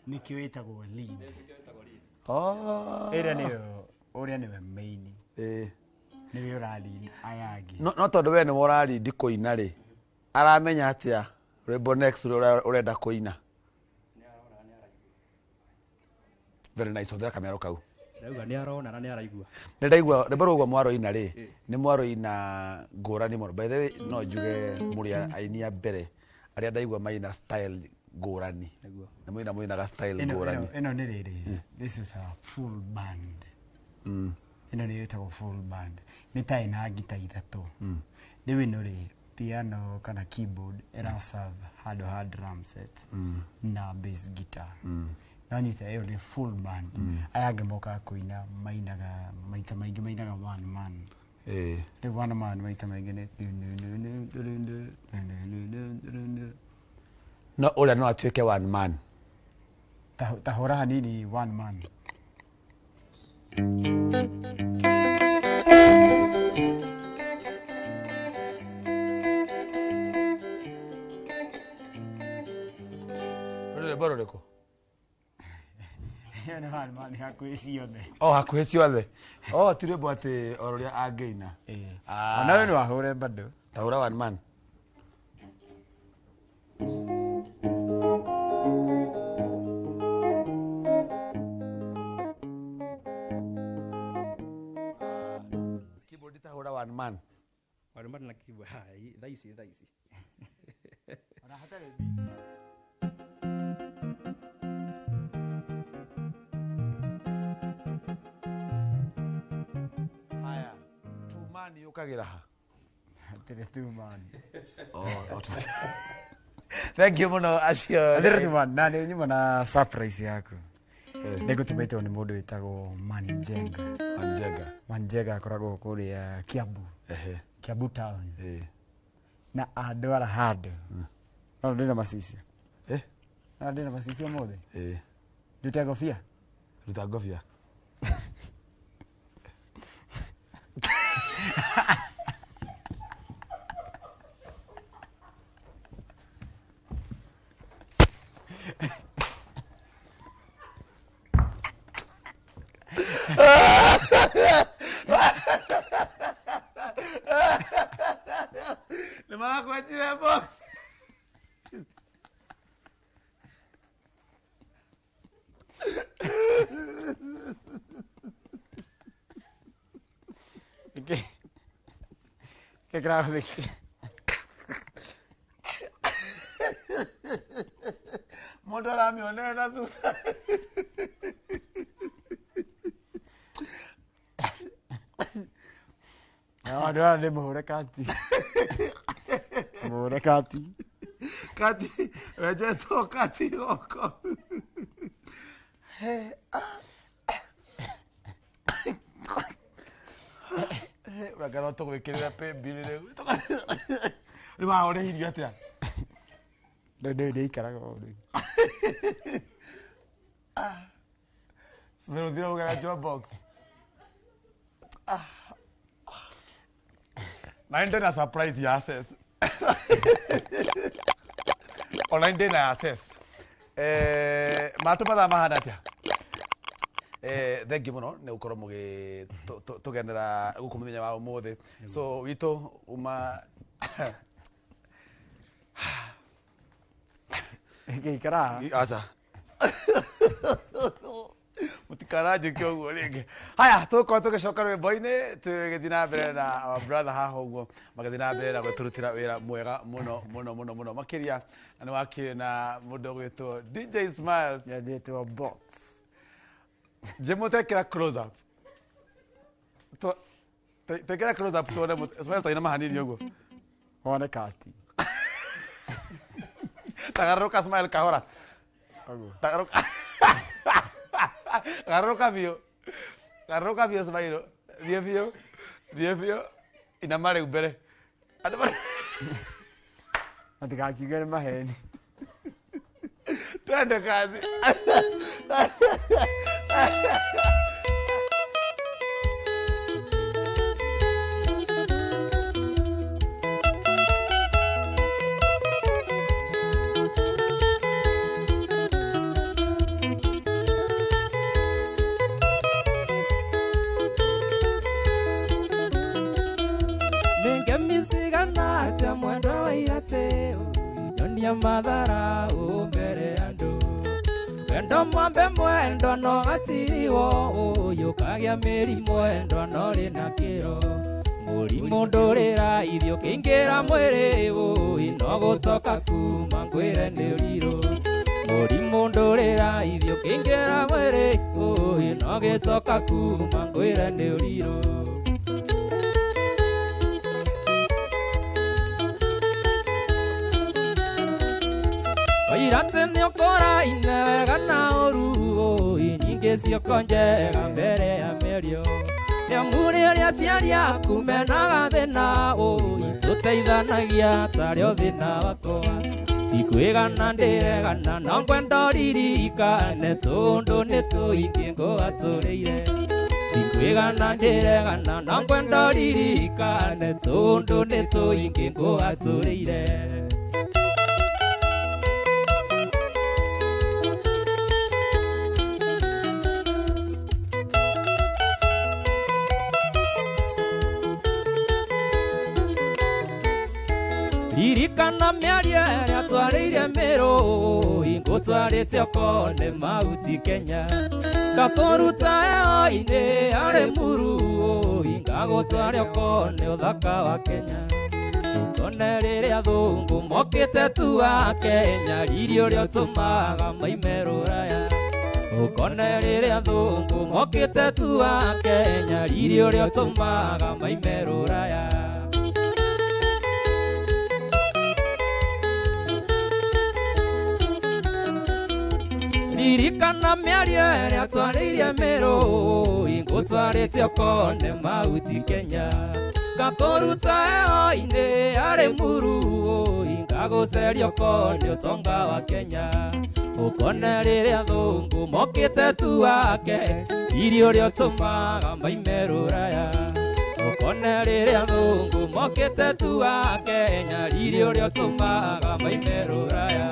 Nĩkĩo ĩtagwo lead. Oh. Ĩrĩa nĩyo ũrĩa nĩwe main. Nĩwe ũra lead aya angĩ. No tondũ we nĩwe ũrarindi kũina rĩ, aramenya atĩa rwĩmbo next rũrĩa ũrenda kũina? Very nice, hũthĩra kamero kau. Ndauga nĩ arona na nĩ araigua. Nĩ ndaigua rwĩmbo rũu ũguo mwaroina rĩ, nĩ mwaroina ngũrani mũno. By the way, no njuge mũrĩ aini a mbere arĩa ndaigua maina style ngũrani. Nĩ mũina mũinaga style ngũrani. Ĩno nĩ rĩrĩ, this is a full band. Ĩno nĩyo ĩtagwo full band. Nĩ ta ĩna ngita ithatũ. Rĩu ĩno rĩ, piano kana keyboard ĩra serve handũ ha drum set na bass guitar. Nanyita ĩyo nĩ full band. Aya angĩ mokaga kũina mainaga maita maingĩ mainaga one man. Rĩu one man maita maingĩ nĩ No ũrĩa no atuĩke one man. Ta hũra hanini one man. Rũrĩ rwĩmbo rũrĩkũ? Ĩyo nĩ one man hakuhĩ ciothe. Oh, hakuhĩ ciothe. Oh, ti rwĩmbo atĩ o rũrĩa angĩina. Ona we no ahũre bado. Tahũra one man. Keyboard tahũra one man. One man na keyboard. Hai, thaa ici thaa ici. Ona hatarĩ beats. Haya, two man yũkagĩra ha? Hatirĩ two man. Oh, thank you mũno acio. Hatirĩ two man. Na nĩ nyuma na surprise yaku. Nĩ ngũtũmĩtwo nĩ mũndũ wĩtagwo Manjenga. Manjenga. Manjenga akoragwo kũrĩa Kiambu. Kiambu town. Na andwara handũ. No ndĩna macicio. No ndĩna macicio ũmũthĩ. Ndute ngobia? Ruta ngobia. Nĩ marakwenjire box. Qué grave. Mũndũ aramĩonera na thutha. No, ndĩrona nĩ mũhũre kati. Mũhũre kati. Kati, wenjetwo kati goko. Wega no tũgwĩkĩrĩra paybill rĩu. Rĩu haha ũrĩhirio atĩa? Rĩu ndĩrĩ ndĩikaraga ũũ rĩu. Smero ũgera box. Na ndĩ na surprise ya access. Ona ndĩ na access. Matũ mathaa mahana atĩa? Thank you mũno nĩ gũkorwo mũgĩ tũgenera gũkũ mũthenya wa ũmũthĩ. So witũ uma Ĩngĩikara haha? Aca. Mutikaranjĩke ũguo rĩngĩ. Haya, tũgũkorwo tũgĩcoka rwĩmbo-inĩ tũgĩthiĩ na mbere na our brother haha ũguo magĩthiĩ na mbere na gũtũrutĩra wĩra mwega mũno mũno mũno mũno makĩria na nĩ wakĩrĩ na mũndũ ũgwĩtwo DJ Smiles. Yetwo Box. Njĩmũtekĩra close up. Tekĩra close up tuone Smiles tainama hanini ũguo. Wone kati. Tagarũka Smile kahora. Tagarũka. Garũka biũ. Garũka biũ Smile. Thiĩ biũ. Thiĩ biũ. Inama rĩu mbere. Andũ marĩ Matigakiuge nĩ maheni. Twende kazi. Ningemicigana mwendwa wa irate nyonia mathara mbere andu wendo mwambe mwendo no gatiriwo ũyũ kagĩa mĩrimũ mwendwa no rĩ na kĩro mũrimũ ndũrĩra irio kĩingĩra mwĩrĩ ũĩ no gũcoka kuma ngwĩre nĩ rirũ mũrimũ ndũrĩra irio kĩingĩra mwĩrĩ ũĩ no gĩcoka kuma ngwĩre nĩ rirũ. Wairate nĩ ũkoraine wega na ũru nyingĩ cioko njega mbere ya mĩario nĩamu rĩrĩa aciari aku menaga thĩna tũteithanagia tarĩ o thĩna wakwa cikwĩgana ndĩregana no ngwenda ũririkane tũndũ nĩ tũingĩ ngũatũrĩire cikwĩgana ndĩregana no ngwenda ũririkane tũndũ nĩ tũingĩ ngũatũrĩire. Ririkana mĩario ĩrĩa twarĩire mĩrũ ngũtwarĩte ũkone Mauti Kenya ngakũruta heho-inĩ arĩ muru ngagũtware ũkone ũthaka wa Kenya ũkone rĩrĩa athũngũ mokĩte tu a Kenya riri ũrĩa ũtũmaga moime rũraya ũkone rĩrĩa athũngũ mokĩte tu a Kenya riri ũrĩa ũtũmaga moime rũraya. Ririkana mĩario ĩrĩa twarĩirie mĩrũ ngũtwarĩte ũkone Mauti Kenya ngakũruta heho-inĩ arĩ muru ngagũceria ũkone ũtonga wa Kenya ũkone rĩrĩa athũngũ mokĩte tu a Kenya riri ũrĩa ũtũmaga moime rũraya ũkone rĩrĩa athũngũ mokĩte tu a Kenya riri ũrĩa ũtũmaga moime rũraya.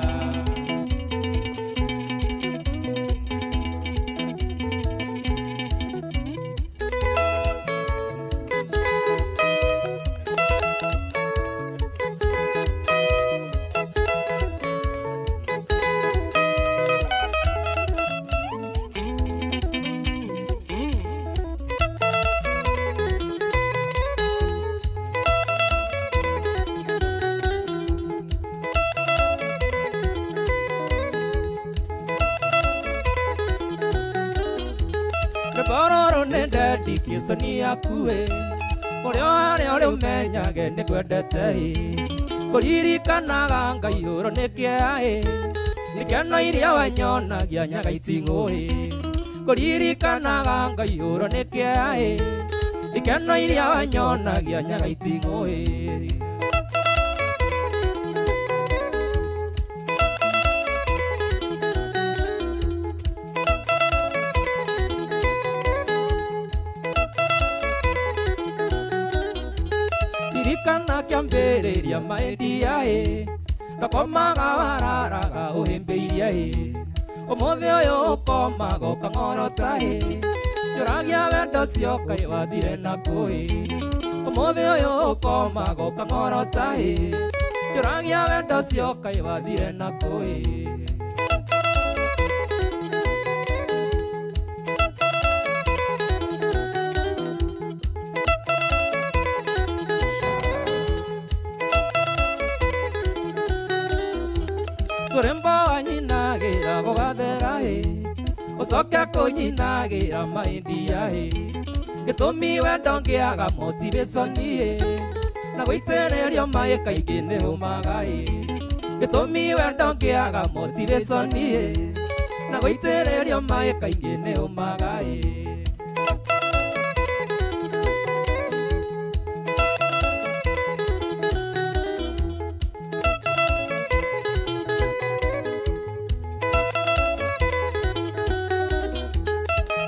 Bororo nĩ dedication yaku ũrĩa arĩa ũrĩa ũmenyage nĩ kwendete kũririkanaga Ngai ũro nĩ kĩeha gĩkeno iria wanyonagia nyaga iting'ũĩ kũririkanaga Ngai ũro nĩ kĩeha gĩkeno iria wanyonagia nyaga iting'ũĩ. Ririkana kĩambĩrĩria maendia ndakomaga wararaga ũhĩmbĩirie ũmũthĩ ũyũ ũkomaga ũkang'orota njũragia wendo ũcio kaĩ wathire nakũ ũmũthĩ ũyũ ũkomaga ũkang'orota njũragia wendo ũcio kaĩ wathire nakũ. Turembo wanyinagira gugathera ĩ, ucoke kũnyinagira maindia ĩ. Gĩtũmi wendo ngĩaga motivation ĩ, na gũitĩrĩrio maĩ kaingĩ nĩ ũmaga ĩ. Gĩtũmi wendo ngĩaga motivation ĩ, na gũitĩrĩrio maĩ kaingĩ nĩ ũmaga ĩ.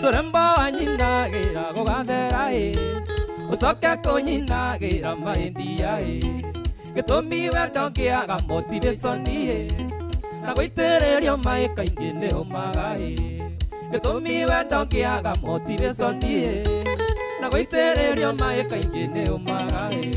Turembo wanyinagira gugathera ĩ, ucoke kũnyinagira maindia ĩ. Gĩtũmi wendo ngĩaga motivation ĩ, na gũitĩrĩrio maĩ kaingĩ nĩ ũmaga ĩ. Gĩtũmi wendo ngĩaga motivation ĩ, na gũitĩrĩrio maĩ kaingĩ nĩ ũmaga ĩ.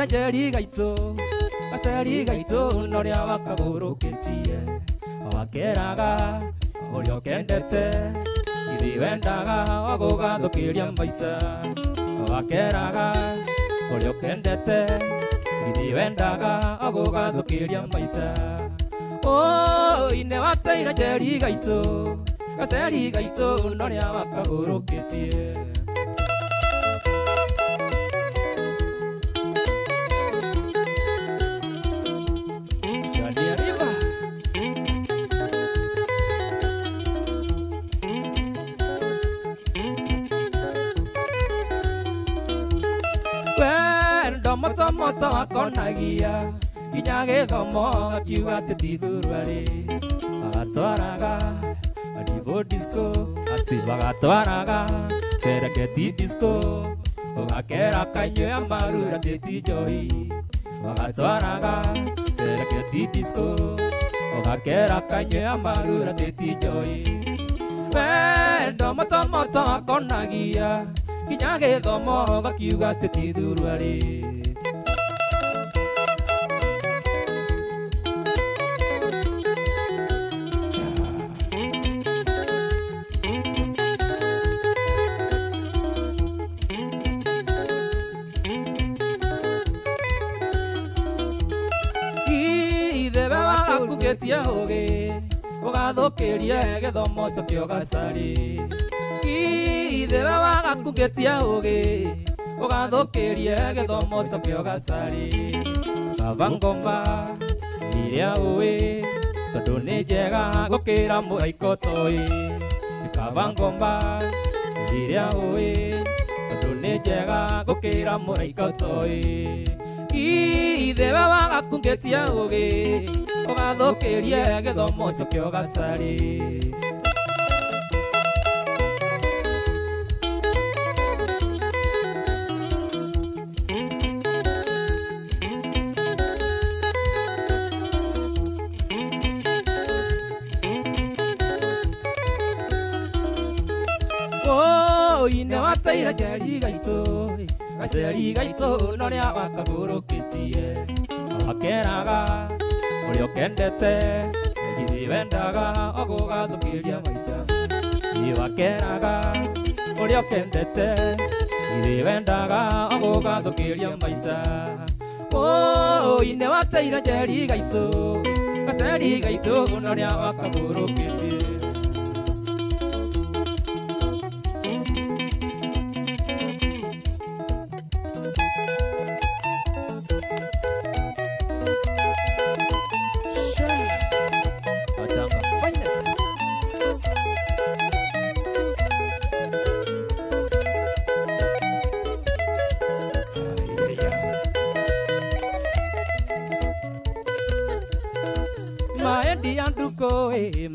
Njeri gaitũ, gaceri gaitũ norĩa wakagũrũkĩtie, wakeraga ũrĩa ũkendete, githĩ wendaga wagũgathũkĩria maica. Wakeraga ũrĩa ũkendete, githĩ wendaga wagũgathũkĩria maica. Ine wateire njeri gaitũ, gaceri gaitũ norĩa wakagũrũkĩtie. Moto moto akonagia nginya gĩthomo gakiuga atĩ ti thuruarĩ. Bagatwaraga Adivo disco, atĩ bagatwaraga Serengeti disco, ũgakera kanyue amarura atĩ ti njohi. Bagatwaraga Serengeti disco, ũgakera kanyue amarura atĩ ti njohi. Wendo moto moto akonagia nginya gĩthomo gakiuga atĩ ti thuruarĩ. Ũgĩtie ũgĩ, ũgathũkĩrie gĩthomo ũcoke ũgacarĩ. Ithe we wagakũgĩtia ũgĩ, ũgathũkĩrie gĩthomo ũcoke ũgacarĩ. Kaba ngoma iria ũĩ, tondũ nĩ njega gũkĩra mũraika ũtoĩ. Kaba ngoma iria ũĩ, tondũ nĩ njega gũkĩra mũraika ũtoĩ. Ithe we wagakũgĩtia ũgĩ, ũgathũkĩrie gĩthomo ũcoke ũgacarĩ. Ine wateire njeri gaitũ, gaceri gaitũ norĩa wakagũrũkĩtie, wakeraga ũrĩa ũkendete, githĩ wendaga ogũgathũkĩria maica. Wakeraga ũrĩa ũkendete, githĩ wendaga ogũgathũkĩria maica. Ine wateire njeri gaitũ, gaceri gaitũ norĩa wakagũrũkĩtie.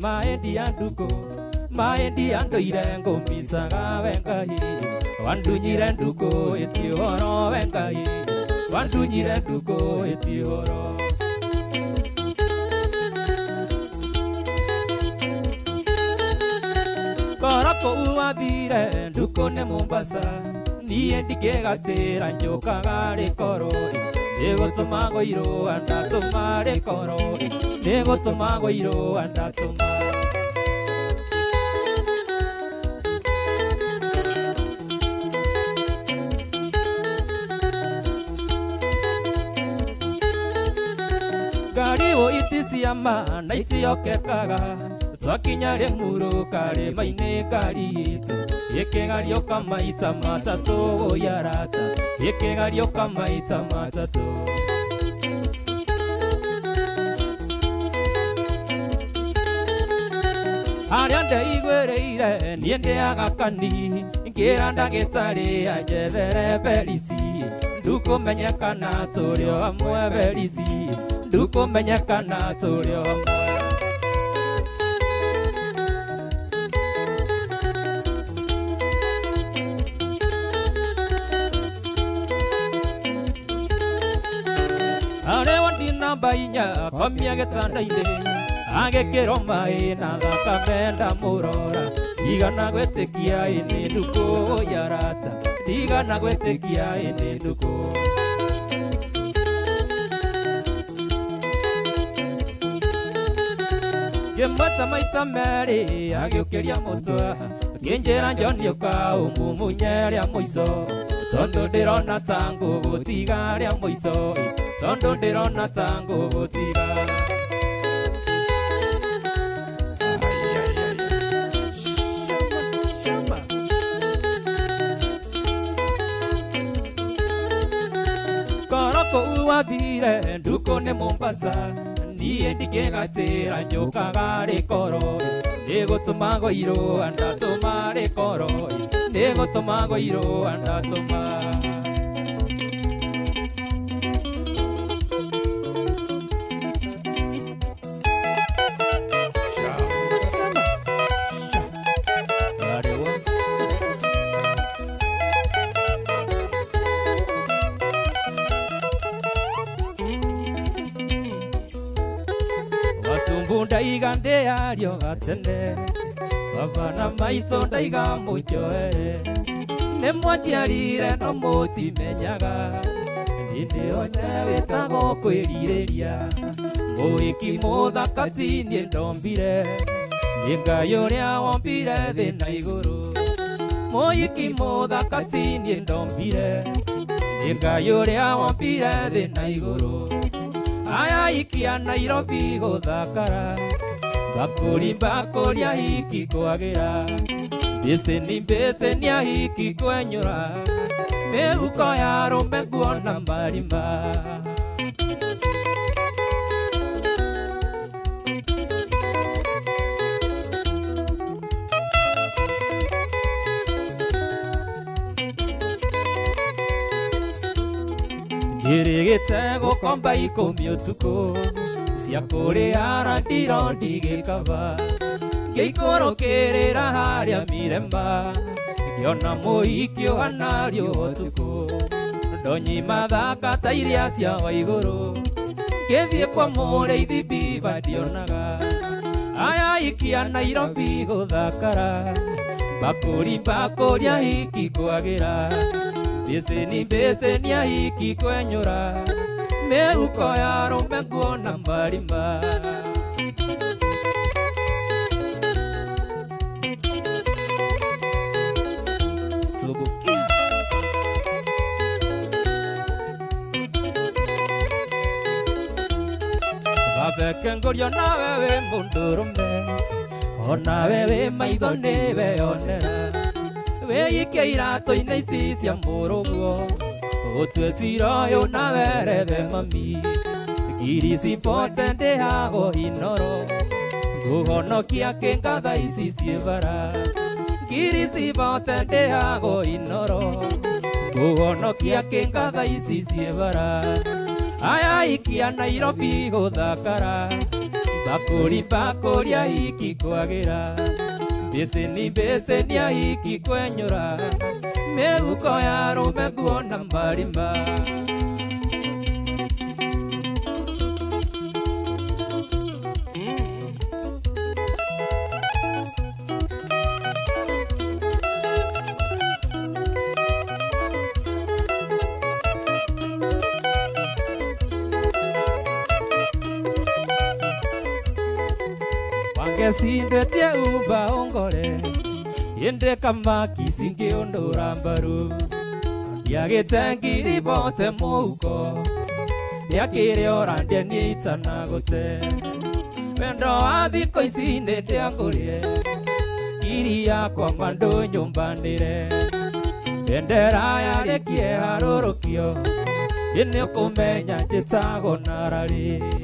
Maendi anduko, maendi andoire ngũmicaga we Ngai. Wandunyire nduko ĩti ũhoro we Ngai, wandunyire nduko ĩti ũhoro. Koro kũu wathire nduko nĩ Mombasa, niĩ ndingĩgatĩra njũkaga rĩkorwo. Nĩgũtũma ngũirwo ndatũma rĩkoro nĩgũtũma ngũirwo ndatũma. Ngariwo iti cia ma na itiokekaga twakinya Rĩmuru karĩma-inĩ ngari itũ ĩkĩgariũka maita matatũ ũyarata ĩkĩgariũka maita matatũ. Harĩa ndeiguĩrĩire niĩ ndĩaga kani ngĩra ndagĩtarĩ anjethere berici ndukũmenyekana tũrĩ o hamwe berici ndukũmenyekana tũrĩ o hamwe. Arĩwa ndinamba inya komia gĩtanda-inĩ agĩkĩrwo maĩ na thakame ndamũrora ndigana gwĩtĩkia ĩ nĩ ndukũ yarata ndigana gwĩtĩkia ĩ nĩ ndukũ. Ngĩmwĩta maita merĩ agĩũkĩria mũtwe akĩnjĩra John ũka ũmumunye rĩa mũico tondũ ndĩrona ta ngũgũtiga rĩa mũico tondũ ndĩrona ta ngũgũtiga. Korwo kũu wathire ndukũ nĩ Mombasa niĩ ndingĩgatĩra njũkaga rĩkoro nĩgũtũma ngũirwo ndatũma rĩkoro nĩgũtũma ngũirwo ndatũma. Ndaiga ndĩario gatene baba na maitũ ndaiga mũnjoere nĩ mwanjiarire no mũtimenyaga hĩndĩ yothe wĩtagwo kwĩrirĩria mũhiki mũthaka ti niĩ ndombire nĩ Ngai ũrĩa wombire thĩ na igũrũ mũhiki mũthaka ti niĩ ndombire nĩ Ngai ũrĩa wombire thĩ na igũrũ. Aya ikia Nairobi gũthakara bakũri bakũri ahiki kwagĩra mbĩcĩni mbĩcĩni ahiki kwenyũra mĩhuko ya arũme nguona marima. Njĩrĩgĩte gũkomba ikũmi ũtukũ cia kũrĩa randiro ndigĩkaba ngĩikũrũkĩrĩra harĩa Miremba ngĩona mũhiki ũhana riũa ũtukũ ndonyima thaka ta iria cia Waigũrũ ngĩthiĩ kwa mũrĩithi Biba ndionaga aya ikia Nairobi gũthakara bakũri bakũri ahiki kwagĩra mbĩcĩni mbĩcĩni ahiki kwenyũra mĩhuko ya arũme nguona marima. Subukia Babeke ngũrio nawe wĩ mũndũrũme onawe wĩ maitho nĩ weyonera wĩike iratũ-inĩ ici cia mũrũguo ũtue cira ũyũ na werethe mami ngiri cibote ndĩhagwo inoro ngũhonokia kĩngatha ici ciĩ bara ngiri cibote ndĩhagwo inoro ngũhonokia kĩngatha ici ciĩ bara. Aya ikia Nairobi gũthakara bakũri bakũri ahiki kwagĩra mbĩcĩni mbĩcĩni ahiki kwenyũra mĩhuko ya arũme nguona marima. Gesindwetie umba ongore Yende kama kisingi ondora mbaru Yagite bote muko Yakire orande nitana gote Wendo athiko ici nĩndĩangũrie Ngiri yakwa mandũ nyũmbanĩre Bendera yarĩkie harũrũkio Nĩũkũmenya njĩtagwo nararĩ.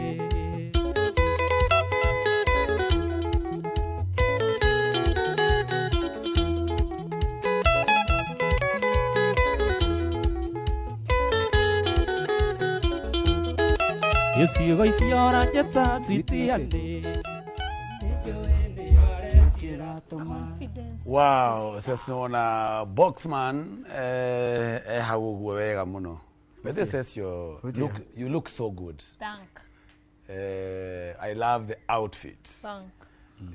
Ciugo icio ũranjĩta switi-anĩ. Wow, sasa naona Boxman hau ũguo wega mũno. But this says you look so good. Thank. I love the outfit. Thank.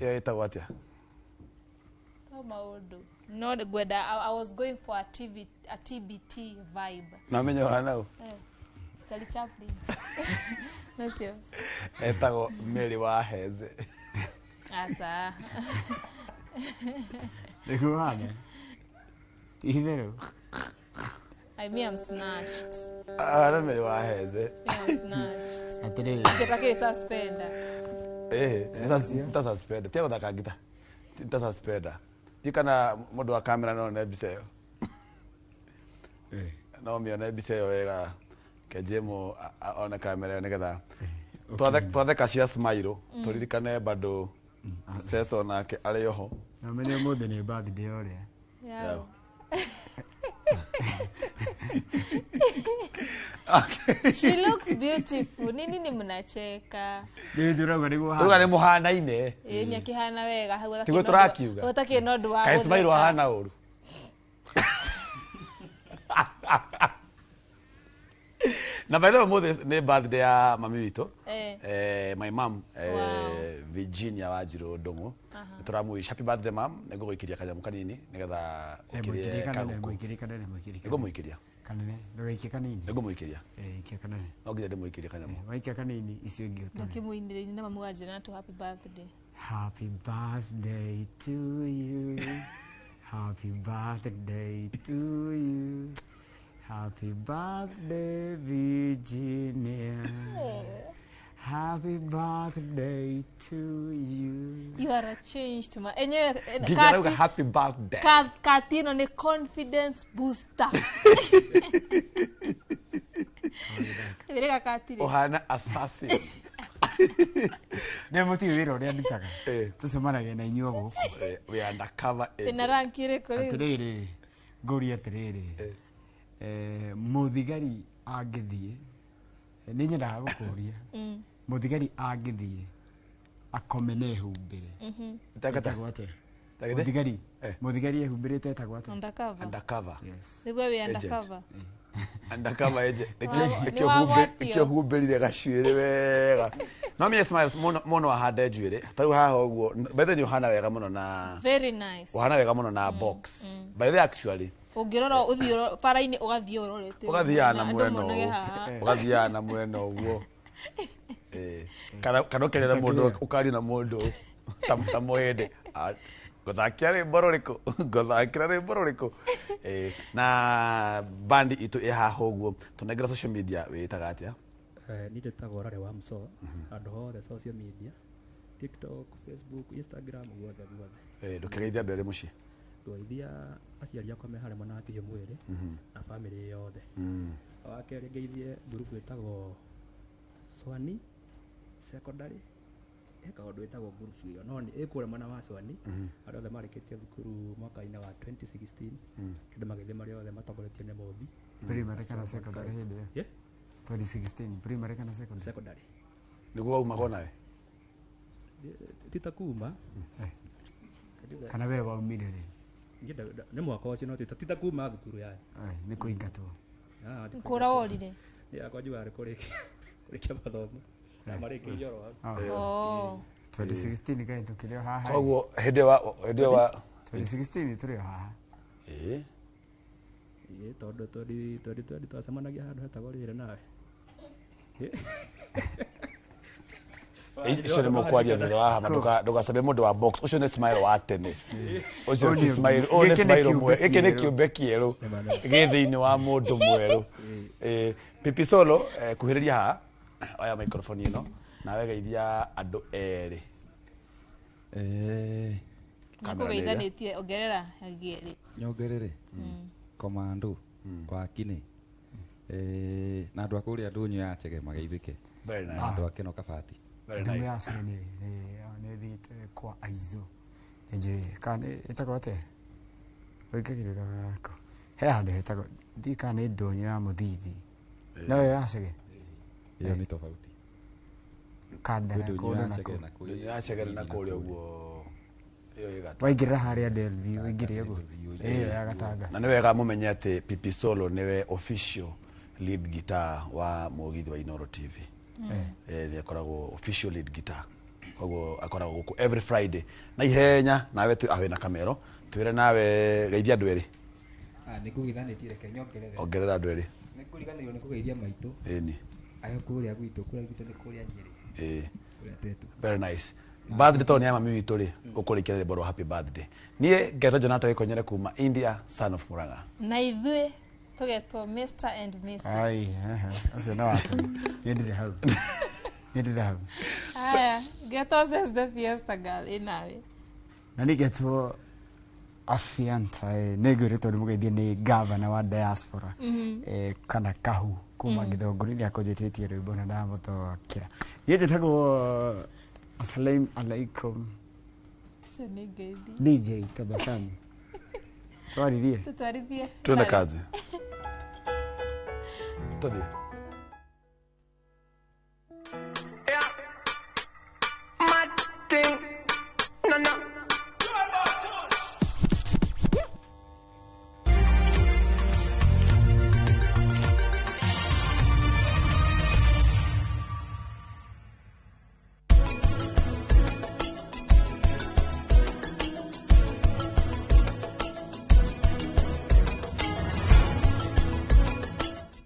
Yeah, ĩtagwo atĩa? To maũndũ. No ngwenda I was going for a TV, a TBT vibe. Na menyo hana ũ? Charlie Chaplin. Notio. Etagwo Mary wa Heze. Asa. Nĩguo hana. Itherũ. I mean, I'm snatched. Ah, Mary wa Heze. I'm snatched. Atĩrĩrĩ. Ciĩtakĩrĩ suspender. Nta suspender. Tia gũthaka ngita. Nta suspender. Ti kana mũndũ wa kamera no one mbica ĩyo. No mĩone mbica ĩyo wega. Kejemo ona kamera nĩgetha twatheka cia smile tũririkane bado Ceso nake arĩ oho. Na menye ũmũthĩ nĩ birthday ũrĩa. Yeah. Okay. She looks beautiful. Nini ni mnacheka? Nĩ ndĩrauga nĩguo hana. Ruga nĩ mũhanaine. Ĩĩ nĩ akĩhana wega hau Tiguo tũrakiuga. Gũtakĩ no ũndũ wa Kaĩ smile ahana ũru. Na by the way ũmũthĩ nĩ birthday ya mami witũ. My mom Virginia Wanjirũ Ndung'u. Nĩtũramũwish happy birthday mom. Nĩngũgũikĩria kanyamũ kanini nĩgetha ũkĩrĩe kagũkũ. Nĩngũmũikĩria. Kanene, ndũgaikie kanini. Nĩngũmũikĩria. Ikia kanene. No nginya ndĩmũikĩrie kanyamũ. Waikia kanini icio ingĩ ũtũre. Ndũkĩmũinĩre na mamu wanjĩra na tũ happy birthday. Happy birthday to you. Happy birthday to you. Happy birthday, Virginia. Happy birthday to you. You are a changed man. Enyewe kati, happy birthday. Kati ĩno nĩ confidence booster. Ĩrĩga kati rĩ. Ũhana assassin. Nĩ mũtiĩ wĩra ũrĩa ndutaga. Tũcemanagia na inyuĩ gũkũ. We are undercover agent. Ĩna ranki ĩrĩkũ rĩu? Atĩrĩrĩ, ngũrie atĩrĩrĩ. Mũthigari angĩthiĩ nĩ nyendaga gũkũria mũthigari angĩthiĩ akome na ehumbĩre etagwo atĩa? Mũthigari mũthigari ehumbĩrĩte etagwo atĩa? Undercover. Undercover. Yes. Nĩguo wĩ undercover. Undercover agent. Nĩkĩo humbĩrire gacuĩrĩ wega. No mie smiles mũno ahande njuĩrĩ. Ta rĩu haha ũguo bethe nĩ ũhana wega mũno na very nice. Ũhana wega mũno na box. By the way actually ũngĩrora ũthiĩ bara-inĩ ũgathiĩ ũrorete ũgathiaga na mwena ũũ ũgathiaga na mwena ũguo kana ũkerera mũndũ ũkaria na mũndũ ta mũhĩndĩ ngũthakĩra rwĩmbo rũrĩkũ ngũthakĩra rwĩmbo rũrĩkũ na bandi itũ ĩ haha ũguo tũnengera social media wĩtaga atĩa? Niĩ njĩtagwo Rarĩ wa Muso handũ hothe social media TikTok, Facebook, Instagram guothe guothe. Ndũkĩgeithia andũ erĩ mũciĩ? Ngeithia aciari akwa me harĩa mwena wa Kĩhiũ mwĩrĩ na bamĩrĩ yothe. Wa kerĩ ngeithie ngurubu ĩtagwo Swani Secondary he kaũndũ ĩtagwo ngurubu ĩyo no ĩ kũrĩa mwena wa Swani arĩa othe marĩkĩtie thukuru mwaka-inĩ wa 2016 kĩndũ magĩthiĩ marĩ othe matongoretio nĩ Mũmbi. Primary kana secondary hĩndĩ ĩyo? 2016 primary kana secondary? Secondary. Nĩguo waumagwo nawe? Ti ta kuma. Kana we waumire rĩ? Nĩ mwaka ũcio no ti ta kuma thukuru yani. Nĩ kũingatwo. Kũra worire? Nĩ yakwa njugaga nĩ kũrĩkia mathomo. Na marĩkĩirie oro hau. 2016 kaĩ tũkĩrĩ o haha. Koguo hĩndĩ wa 2016 tũrĩ o haha. Ĩĩ. Ĩĩ tondũ tondũ twacemanagia handũ hetagwo rĩrĩ nawe. Icio nĩ mũkwaria thutha wa hama ndũgacabe mũndũ wa box ũcio nĩ smile wa tene ũcio ti smile ũyũ nĩ smile mwerũ gĩkĩ nĩ kĩũmbe kĩerũ gĩ thĩinĩ wa mũndũ mwerũ. Pipi Solo, kuhĩrĩria haha oya microphone ĩno nawe geithia andũ erĩ. Nĩkũgeithanĩtie ongerera angĩ erĩ. Nyongerere komando wa Kinĩ na andũ a kũrĩa ndũnyũ ya Chege mageithĩke na andũ a Kĩno Kabati. Ndũnyũ ya Chege nĩ thiĩte kwa Aizo nĩnjũĩ kana ĩtagwo atĩa wĩkagĩrĩra kũ he handũ hetagwo ndiũĩ kana nĩ ndũnyũ ya Mũthithi no ĩyo ya Chege ĩyo nĩ tofauti Kandara kũndũ na kũu ndũnyũ ya Chege na kũrĩa ũguo waingĩrĩra harĩa Delview waingĩrĩra ũguo ĩyo ya Gatanga. Na nĩ wega mũmenye atĩ Pipi Solo nĩwe official lead guitar wa mũgithi wa Inooro TV. Nĩ akoragwo official lead guitar koguo akoragwo gũkũ every Friday na ihenya nawe awe na kamero twĩre nawe geithia andũ erĩ. Nĩ ngũgeithanĩtie reke nyongerere. Ongerera andũ erĩ. Nĩ ngũriganĩirwo nĩ kũgeithia maitũ. Ĩni. Arĩa kũrĩa gwitũ kũrĩa gwitũ nĩ kũrĩa Nyĩrĩ. Ĩĩ. Kũrĩa Tetu. Very nice. Birthday tondũ nĩ ya mami witũ rĩ ũkũrĩkĩra rwĩmbo rwa happy birthday. Niĩ ngetwo Jonathan Gĩkonyere kuma India, son of Murang'a. Na ithuĩ tũgetwo Mr and Mrs. Ai, ũcio nĩ wake. Niĩ ndirĩ hau. Niĩ ndirĩ hau. Aya, ngetwo Says the Fiesta Girl ĩnawe. Na niĩ ngetwo Afianta, nĩ ngwĩrĩtwo nĩ mũgeithie nĩ gavana wa diaspora kana Kahu kuma Gĩthũngũri nĩ akũnjĩtĩtie rwĩmbo na ndamũthokera. Niĩ njĩtagwo Assalamu alaikum. DJ Tabasamu. Twarithie. Tutwarithie. Twende kazi. Tuthiĩ. Yeah. Mad thing. No, no.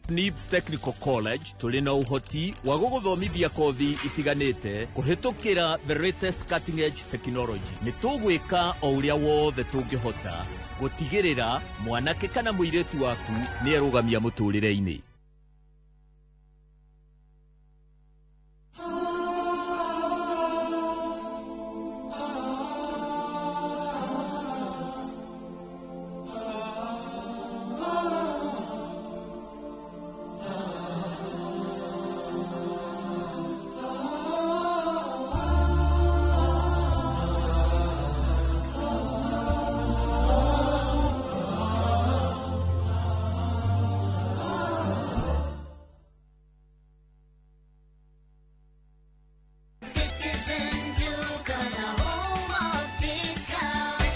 Nibs Technical College tũrĩ na ũhoti wa gũgũthomithia kothi itiganĩte kũhĩtũkĩra the latest cutting edge technology. Nĩ tũgwĩka o ũrĩa wothe tũngĩhota gũtigĩrĩra mwanake kana mũirĩtu waku nĩ erũgamia mũtũrĩre-inĩ.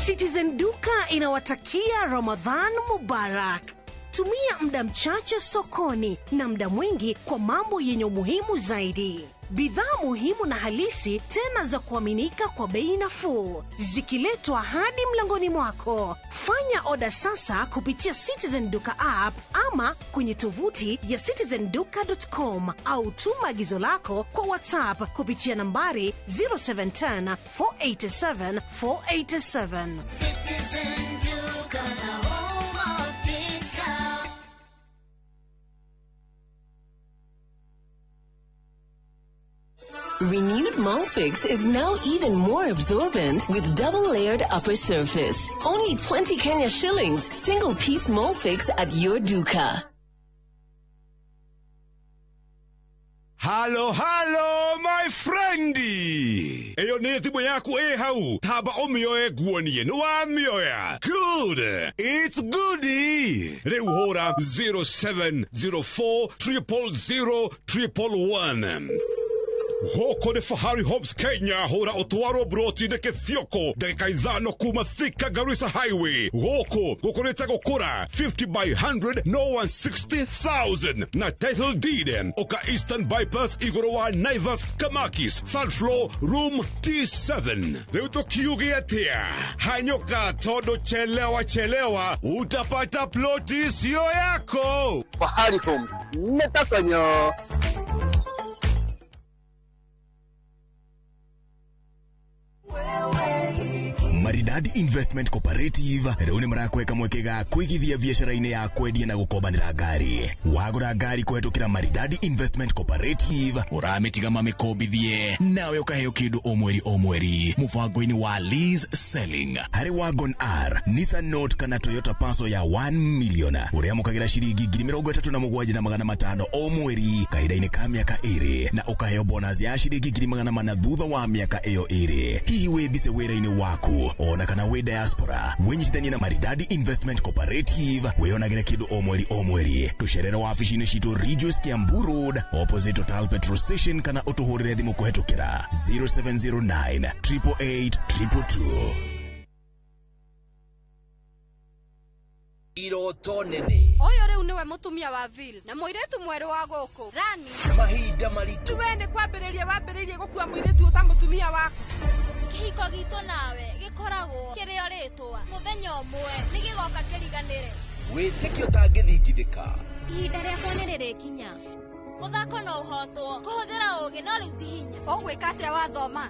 Citizen Duka inawatakia Ramadhan Mubarak. Tumia muda mchache sokoni na muda mwingi kwa mambo yenye umuhimu zaidi. Bidhaa muhimu na halisi tena za kuaminika kwa bei nafuu, zikiletwa hadi mlangoni mwako. Fanya oda sasa kupitia Citizen Duka app ama kwenye tovuti ya citizenduka.com au tuma agizo lako kwa WhatsApp kupitia nambari 0710 487 487. Citizen Duka, the home of discount. Renewed Molfix is now even more absorbent with double-layered upper surface. Only 20 Kenya shillings, single-piece Molfix at your duka. Halo, halo, my friendi. Eyo nĩ thimũ yaku ĩ hau. Tamba ũmĩoe nguonie nĩ wamĩoya. Good. It's goodie. Rĩu hũra 0704 000 111. Gũkũ nĩ Fahari Homes Kenya, hũra ũtwarwo broti-inĩ Kĩthioko ndagĩka 5 kuma Thika Garissa Highway. Gũkũ gũkũrĩte gũkũra 50 by 100 no 160,000 na title deed. Ũka Eastern Bypass igũrũ wa Naivas Kamakis, third floor room T7. Rĩu tũkiuge atĩa? Hanyũka tondũ chelewa chelewa utapata ploti sio yako. Fahari Homes nĩtakonyo. Maridadi Investment Cooperative rĩu nĩ marakweka mweke ga kũigithia biacara-inĩ ya kwendia na gũkombanĩra ngari. Wagũra ngari kũhetũkĩra Maridadi Investment Cooperative ũramĩtiga mamĩkombithie nawe ũkaheo kĩndũ o mweri o mweri mũbango-inĩ wa lease selling. Harĩ Wagon R, Nissan Note kana Toyota Passo ya 1 million ũrĩamũkagĩra ciringi 37,500 o mweri kahinda-inĩ ka mĩaka 2 na ũkaheo bonus ya ciringi 400,000 thutha wa mĩaka ĩyo 2. Hihi wĩ bice wĩra-inĩ waku ona kana wĩ diaspora, wĩnyitithanie na Maridadi Investment Cooperative wĩonagĩre kĩndũ o mweri o mweri. Tũcerere wabici-inĩ citũ Ridgeways Kiambu Road opposite Total Petrol Station kana ũtũhũrĩre thimũ kũhetũkĩra 0709 888 222. Iroto nene. Ũyũ rĩu nĩwe mũtumia wa Vil na mũirĩtu mwerũ wa gũkũ Rani. Mahinda maritũ. We nĩ kwambĩrĩria wambĩrĩirie gũkua mũirĩtu ũta mũtumia waku. Kĩhiko gitũ nawe gĩkoragwo kĩrĩ o rĩtwa, mũthenya ũmwe nĩ gĩgoka kĩriganĩre. Wĩtĩkio ũtangĩthingithĩka. Ihinda rĩakwa nĩ rĩrĩkinya. Mũthako no ũhotwo, kũhũthĩra ũũgĩ no rĩu ti hinya. Ũgwĩka atĩa wathoma?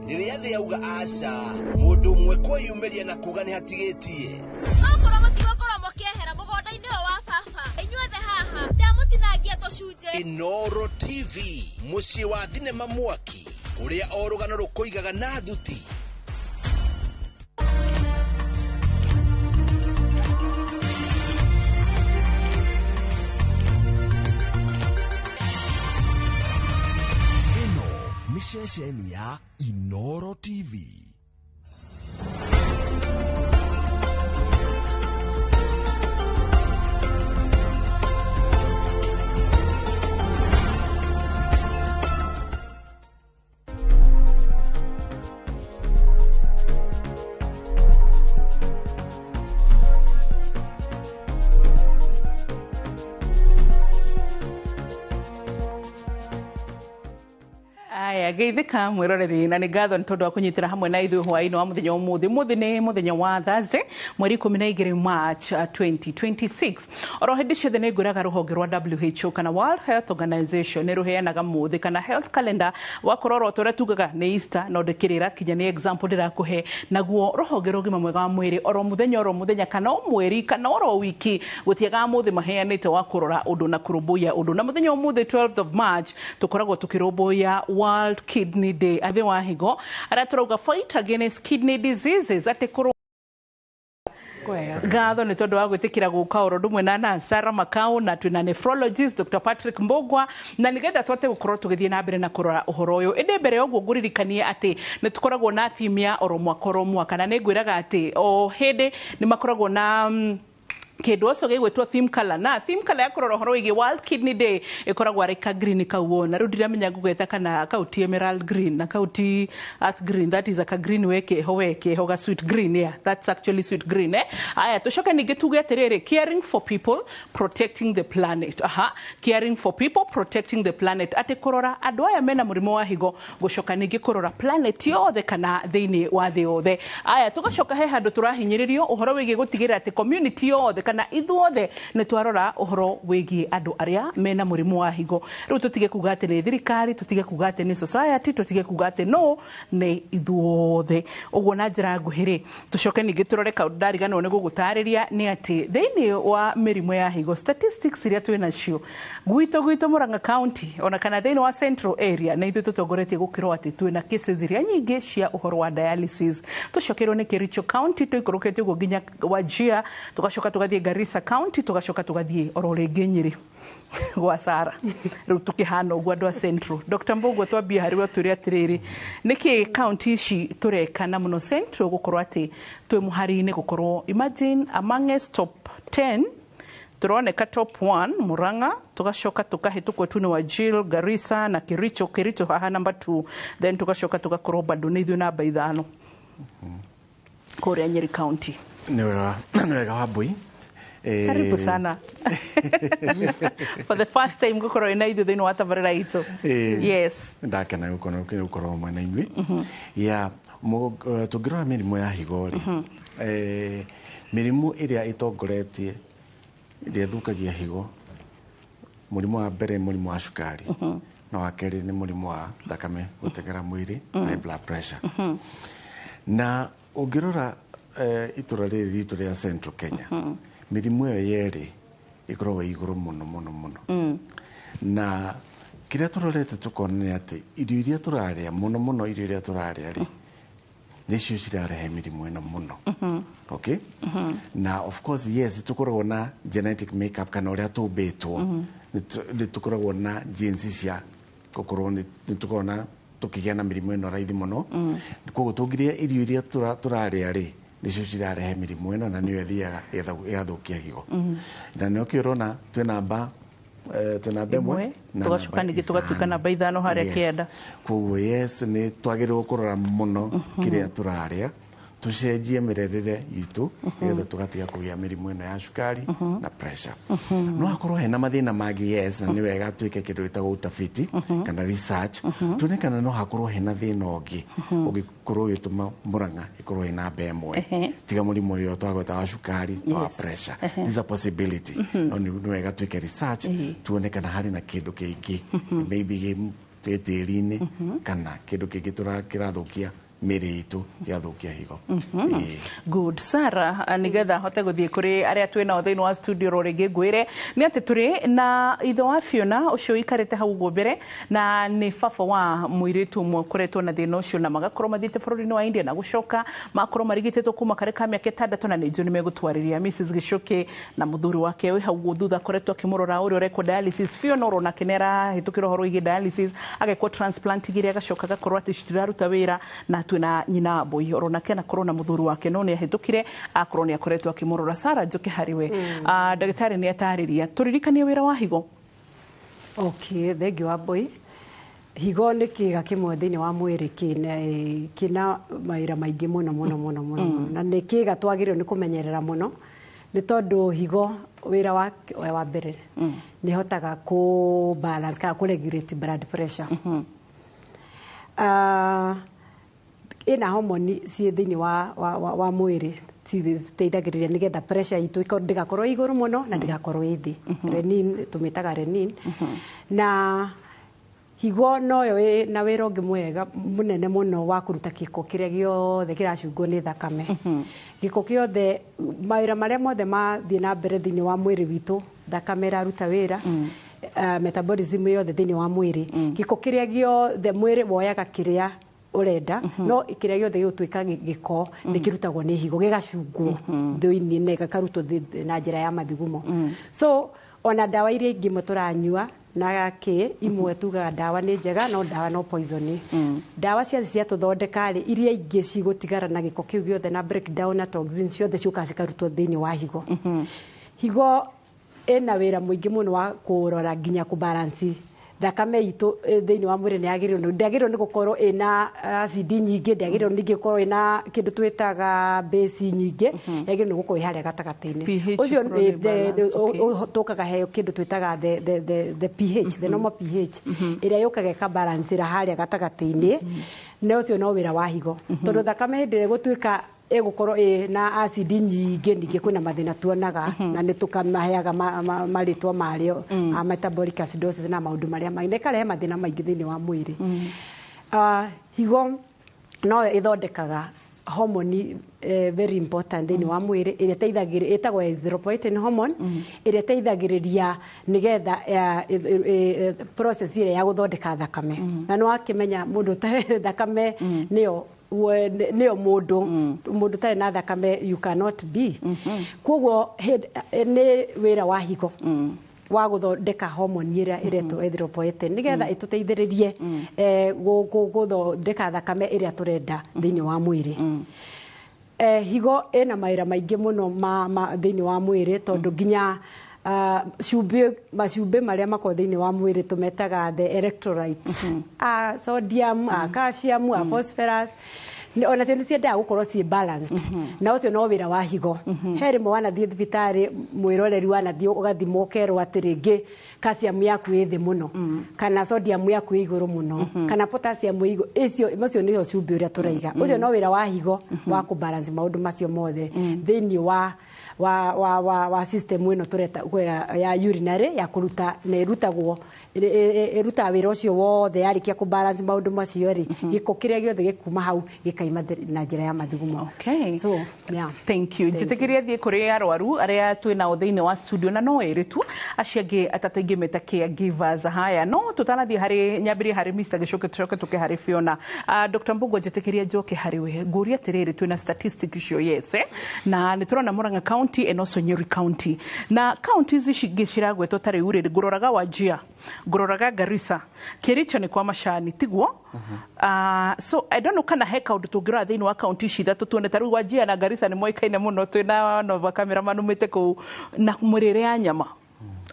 Rĩrĩa thĩ yauga aca, mũndũ ũmwe kwĩyumĩria na kuga nĩ hatigĩtie. Okorwo mũtigũkorwo mũkĩehera mũgũnda-inĩ ũyũ wa baba, inyuothe haha ndamũtinangia tũcunjĩ. Inooro TV, mũciĩ wa thinema mwaki, kũrĩa o rũgano rũkũigaga na thuti. Ĩno nĩ ceceni ya Inooro TV. Aya geithĩka mwĩroreri na nĩ ngatho nĩ tondũ wa kũnyitĩra hamwe na ithuĩ hwaĩ-inĩ wa mũthenya ũmũthĩ. Ũmũthĩ nĩ mũthenya wa Thursday mweri 12 March 2026. Oro hĩndĩ ciothe nĩ ngwĩraga rũhonge rwa WHO kana World Health Organization nĩ rũheanaga mũthĩ kana health calendar wa kũrorwo ta ũrĩa tugaga nĩ Easter no ndĩkĩrĩra kinya nĩ example ndĩrakũhe. Naguo rũhonge rwa ũgima mwega wa mwĩrĩ oro mũthenya kana o mweri kana oro wiki gũtiagaga mũthĩ maheanĩte wa kũrora ũndũ na kũrũmbũiya ũndũ. Na mũthenya ũmũthĩ 12th of March tũkoragwo tũkĩrũmbũiya World Kidney Day, athĩ wa higo arĩa tũrauga fight against kidney diseases atĩ kũrũ ngatho nĩ tondũ wa gwĩtĩkĩra gũka oro ũndũ ũmwe na Sarah Makau na twĩna nephrologist Dr. Patrick Mbugua na nĩgetha tũhote gũkorwo tũgĩthiĩ na mbere na kũrora ũhoro ũyũ. Ĩndĩ mbere ya ũguo ngũririkanie atĩ nĩ tũkoragwo na theme ya oro mwaka na nĩ ngwĩraga atĩ o hĩndĩ nĩ makoragwo na kĩndũ ũcio gĩgwĩtwo theme color na theme color ya kũrora ũhoro wĩgiĩ World Kidney Day ĩkoragwo arĩ ka green kau wona. Rĩu ndiramenya ngũgeta kana kau ti emerald green na kau ti earth green, that is a ka green wekĩho ga sweet green, yeah, that's actually sweet green eh. Aya tũcoke ningĩ tuge atĩrĩrĩ, caring for people protecting the planet. Aha, caring for people protecting the planet, atĩ kũrora andũ aya mena mũrimũ wa higo gũcoka ningĩ kũrora planet yothe kana thĩinĩ wa thĩ yothe. Aya tũgacoka he handũ tũrahinyĩrĩrio ũhoro wĩgiĩ gũtigĩrĩra atĩ community yothe kana ithuothe nĩ twarora ũhoro wĩgiĩ andũ arĩa mena mũrimũ wa higo. Rĩu tũtige kuga atĩ nĩ thirikari, tũtige kuga atĩ nĩ society, tũtige kuga atĩ no nĩ ithuothe. Ũguo na njĩra nguhĩ rĩ, tũcoke ningĩ tũrore kaũndũ ndariganĩrwo nĩ gũgũtarĩria nĩ atĩ thĩinĩ wa mĩrimũ ya higo statistics iria twĩ nacio gwitũ Murang'a County ona kana thĩinĩ wa Central Area nĩ ithuĩ tũtongoretie gũkĩrwo atĩ twĩna cases iria nyingĩ cia ũhoro wa dialysis. Tũcokeirwo nĩ Kericho County, tũikũrũkĩte ũguo nginya Wajir, tũgacoka tũgathiĩ Garissa County, tũgacoka tũgathiĩ oro rĩngĩ Nyĩrĩ gwa Sara. Rĩu tũkĩhana ũguo andũ a Central. Dr. Mbugua twambie harĩ we ũtwĩre atĩrĩrĩ, nĩkĩ county ici tũreka na mũno Central gũkorwo atĩ twĩ mũhari-inĩ gũkorwo imagine amongst top 10 tũroneka top 1 Murang'a, tũgacoka tũkahĩtũkwo tu nĩ Wajir, Garissa na Kericho. Kericho haha number 2, then tũgacoka tũgakorwo bado nĩ ithuĩ namba 5 kũrĩa Nyeri County. Nĩ wega Wambui. Karibu sana. For the first time gukorwo ina ithuĩ thĩinĩ wa tabarĩra itũ. Yes. Ndakena gũkorwo hamwe na inyuĩ. Yeah, tũngĩrora mĩrimũ ya higo rĩ, mĩrimũ ĩrĩa ĩtongoretie ĩrĩa ĩthũkagia higo, mũrimũ wa mbere nĩ mũrimũ wa cukari, na wa kerĩ nĩ mũrimũ wa thakame gũteng'era mwĩrĩ, high blood pressure. Na Ũngĩrora itũra rĩrĩ ritũ rĩa Central Kenya, mĩrimũ ĩyo yerĩ ĩkoragwo ĩ igũrũ mũno mũno mũno. Na kĩrĩa tũrorete tũkona nĩ atĩ irio iria tũrarĩa mũno mũno, irio iria tũrarĩa rĩ, nĩcio cirarehe mĩrimũ ĩno mũno. Okay, na of course, yes, tũkoragwo na genetic makeup kana ũrĩa tũmbĩtwo, nĩ tũkoragwo na genes cia gũkorwo nĩ tũkoragwo na tũkĩgĩa na mĩrimũ ĩno raithi mũno. Koguo tũngĩrĩa irio iria tũrarĩa rĩ, nĩcio cirarehe mĩrimũ ĩno, na nĩyo ĩthiaga ĩgathũkia higo. Na nĩkĩo ũrona twĩ namba twĩ namba 1 na tũgacoka ningĩ tũgatuĩka namba 5 harĩa kĩanda. Koguo yes, nĩ twagĩrĩirwo kũrora mũno kĩrĩa tũrarĩa, tũcenjie mĩrerere itũ nĩgetha tũgatiga kũgĩa mĩrimũ ĩno ya cukari na pressure. No hakorwo hena mathĩna mangĩ, yes, na nĩ wega twĩke kĩndũ gĩtagwo utafiti kana research, tuone kana no hakorwo hena thĩna ũngĩ ũngĩkorwo ũgĩtũma Murang'a ĩkorwo ĩ namba 1, tiga mũrimũ ũyũ twagweta wa cukari na wa pressure. This is a possibility, no nĩ wega twĩke research tuone kana harĩ na kĩndũ kĩngĩ, maybe gĩ tĩri-inĩ, kana kĩndũ kĩngĩ kĩrathũkia mĩrĩ itũ, gĩathũkia higo. Good. Sarah, nigetha hote guthie kuri aria twi nao thiini wa studio ro ringi ngwire ni ati turi na ithe wa Fiona ucio ikarite hau uguo mbere, na ni baba wa muiritu umwe ukoretwo na thina ucio, na magakorwo mathiite bururi-ini wa India na gucoka makorwo marigititwo kuma kare ka miaka 6, na nĩ njũĩ nĩ megũtwarĩria Mrs Gichuki na muthuri wake wi hau uguo thutha akoretwo akimurora uria urekwo dialysis. Fiona oro nake nĩ arahĩtũkĩra ũhoro wĩgiĩ dialysis, agekwo transplant igĩrĩ, agacoka agakorwo atĩ citiraruta wĩra, na twĩna nyina Mbui oro nake anakorwo na muthuri wake no nĩ ahĩtũkire, akorwo nĩ akoretwo akĩmũrora. Sarah, njoke harĩ we. Ndagĩtarĩ nĩ atarĩria, tũririkanie wĩra wa higo. Okay, thank you Wambui. Higo nĩ kĩga kĩmwe thĩinĩ wa mwĩrĩ kĩna mawĩra maingĩ mũno mũno mũno mũno, na nĩ kĩga twagĩrĩirwo nĩ kũmenyerera mũno, nĩ tondũ higo wĩra wa mbere nĩ hotaga kũ balance kana kũ regulate blood pressure. Ĩna homoni ciĩ thĩinĩ wa mwĩrĩ citeithagĩrĩria nĩgetha pressure itũ ndĩgakorwo ĩ igũrũ mũno na ndĩgakorwo ĩ thĩ. Renin, tũmĩtaga renin. Na higo noyo ĩ na wĩra ũngĩ mwega mũnene mũno wa kũruta gĩko kĩrĩa gĩothe kĩracungwo nĩ thakame. Gĩko gĩothe, mawĩra marĩa mothe mathiĩ na mbere thĩinĩ wa mwĩrĩ witũ, thakame ĩraruta wĩra, metabolism yothe thĩinĩ wa mwĩrĩ, gĩko kĩrĩa gĩothe mwĩrĩ woyaga kĩrĩa ũrenda, no kĩrĩa gĩothe gĩgũtuĩka gĩko nĩ kĩrutagwo nĩ higo, gĩgacungwo thĩinĩ na gĩkarutwo na njĩra ya mathugumo. So ona ndawa iria ingĩ imwe tũranyua na kĩ imwe tugaga ndawa nĩ njega, no ndawa no poison. Ndawa cia ciatũthondeka rĩ, iria ingĩ cigũtigara na gĩko kĩu gĩothe na breakdown na toxins ciothe ciũkaga cikarutwo thĩinĩ wa higo. Higo ĩna wĩra mũingĩ mũno wa kũrora nginya kũ balance thakame itũ thĩinĩ wa mwĩrĩ. Nĩ yagĩrĩirwo, ndĩagĩrĩirwo nĩ gũkorwo ĩna acid nyingĩ, ndĩagĩrĩirwo ningĩ gũkorwo ĩna kĩndũ twĩtaga base nyingĩ, yagĩrĩirwo nĩ gũkorwo ĩ harĩa gatagatĩ-inĩ. Ũcio tũkaga heo kĩndũ twĩtaga the pH, the normal pH ĩrĩa yũkaga ĩkabalancĩra harĩa gatagatĩ-inĩ, na ũcio no wĩra wa higo, tondũ thakame hĩndĩ ĩrĩa ĩgũtuĩka ĩgũkorwo ĩ na acid nyingĩ, ningĩ kwĩna mathĩna tuonaga, na nĩ tũkamaheaga marĩtwa marĩo a metabolic acidosis na maũndũ marĩa mangĩ, na ĩkarehe mathĩna maingĩ thĩinĩ wa mwĩrĩ. Higo noyo ĩthondekaga hormone very important thĩinĩ wa mwĩrĩ ĩrĩa ĩteithagĩrĩria, ĩtagwo erythropoietin hormone, ĩrĩa ĩteithagĩrĩria nĩgetha process ĩrĩa ya gũthondeka thakame. Na nĩ wakĩmenya mũndũ ũtarĩ thakame nĩyo nĩyo mũndũ ũtarĩ na thakame, you cannot be. Koguo nĩ wĩra wa higo wa gũthondeka hormone ĩrĩa ĩretwo erythropoietin nĩgetha ĩtũteithĩrĩrie gũthondeka thakame ĩrĩa tũrenda thĩinĩ wa mwĩrĩ. Higo ĩna mawĩra maingĩ mũno ma thĩinĩ wa mwĩrĩ, tondũ nginya cumbĩ, macumbĩ marĩa makoragwo thĩinĩ wa mwĩrĩ tũmetaga the electrolytes, a sodium, a calcium, a phosphorus, ona cio nĩ ciendaga gũkorwo ciĩ balanced, na ũcio no wĩra wa higo. He rĩmwe wanathiĩ thibitarĩ, mwĩroreri, wanathiĩ ũgathimwo, ũkerwo atĩ rĩngĩ calcium yaku ĩ thĩ mũno, kana sodium yaku ĩ igũrũ mũno, kana potassium ĩ igũrũ. Icio macio nĩyo cumbĩ ũrĩa tũraiga. Ũcio no wĩra wa higo wa kũ balance maũndũ macio mothe thĩinĩ wa wa system ĩno tũreta ya urinary ya kũruta na ĩrutagwo ĩrutaga wĩra ũcio wothe yarĩkia kũ balance maũndũ macio rĩ, gĩko kĩrĩa gĩothe gĩkuma hau gĩkaima na njĩra ya mathugumo. Okay. So yeah. Thank you. Njĩtĩkĩrie thiĩ kũrĩ arwaru arĩa twĩ nao thĩinĩ wa studio, na no ĩrĩ tu acio angĩ atatũ ingĩ meta caregivers. Haya, no tũtanathiĩ harĩ nyambĩrĩrie harĩ Mr. Gĩcoke, tũcoke tũke harĩ Fiona. Dr. Mbugua, njĩtĩkĩrie njoke harĩ we ngũrie atĩrĩrĩ, twĩna statistics icio, yes, eh? Na nĩ tũrona Murang'a County and also Nyeri County, na counties ici ingĩ ciragwetwo ta rĩu rĩ, ngũroraga Wajir, ngũroraga Garissa, Kericho nĩ kwa macani tiguo? So I don't know kana he kaũndũ tũngĩrora thĩinĩ wa kaunti ici ithatũ tuone ta rĩu Wajir na Garissa nĩ moĩkaine mũno, twĩna Nova cameraman umĩte kũu na mũrĩre ya nyama.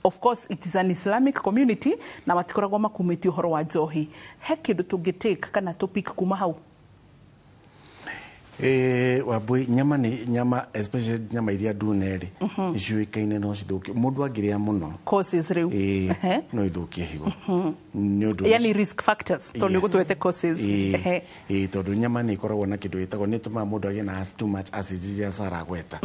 Of course it is an Islamic community na matikoragwo makumĩtie ũhoro wa njohi. He kĩndũ tũngĩ take kana tũ pick kuma hau? Wambui, nyama nĩ nyama, especially nyama iria ndune rĩ, nĩ ciũĩkaine no cithũkie mũndũ angĩrĩa mũno. Causes rĩu. No ithũkie higo nĩ ũndũ Yani risk factors, tondũ nĩ ũgũtwete causes. Ĩĩ, tondũ nyama nĩ ĩkoragwo na kĩndũ gĩtagwo, nĩ ĩtũmaga mũndũ agĩe na too much acid iria caragweta.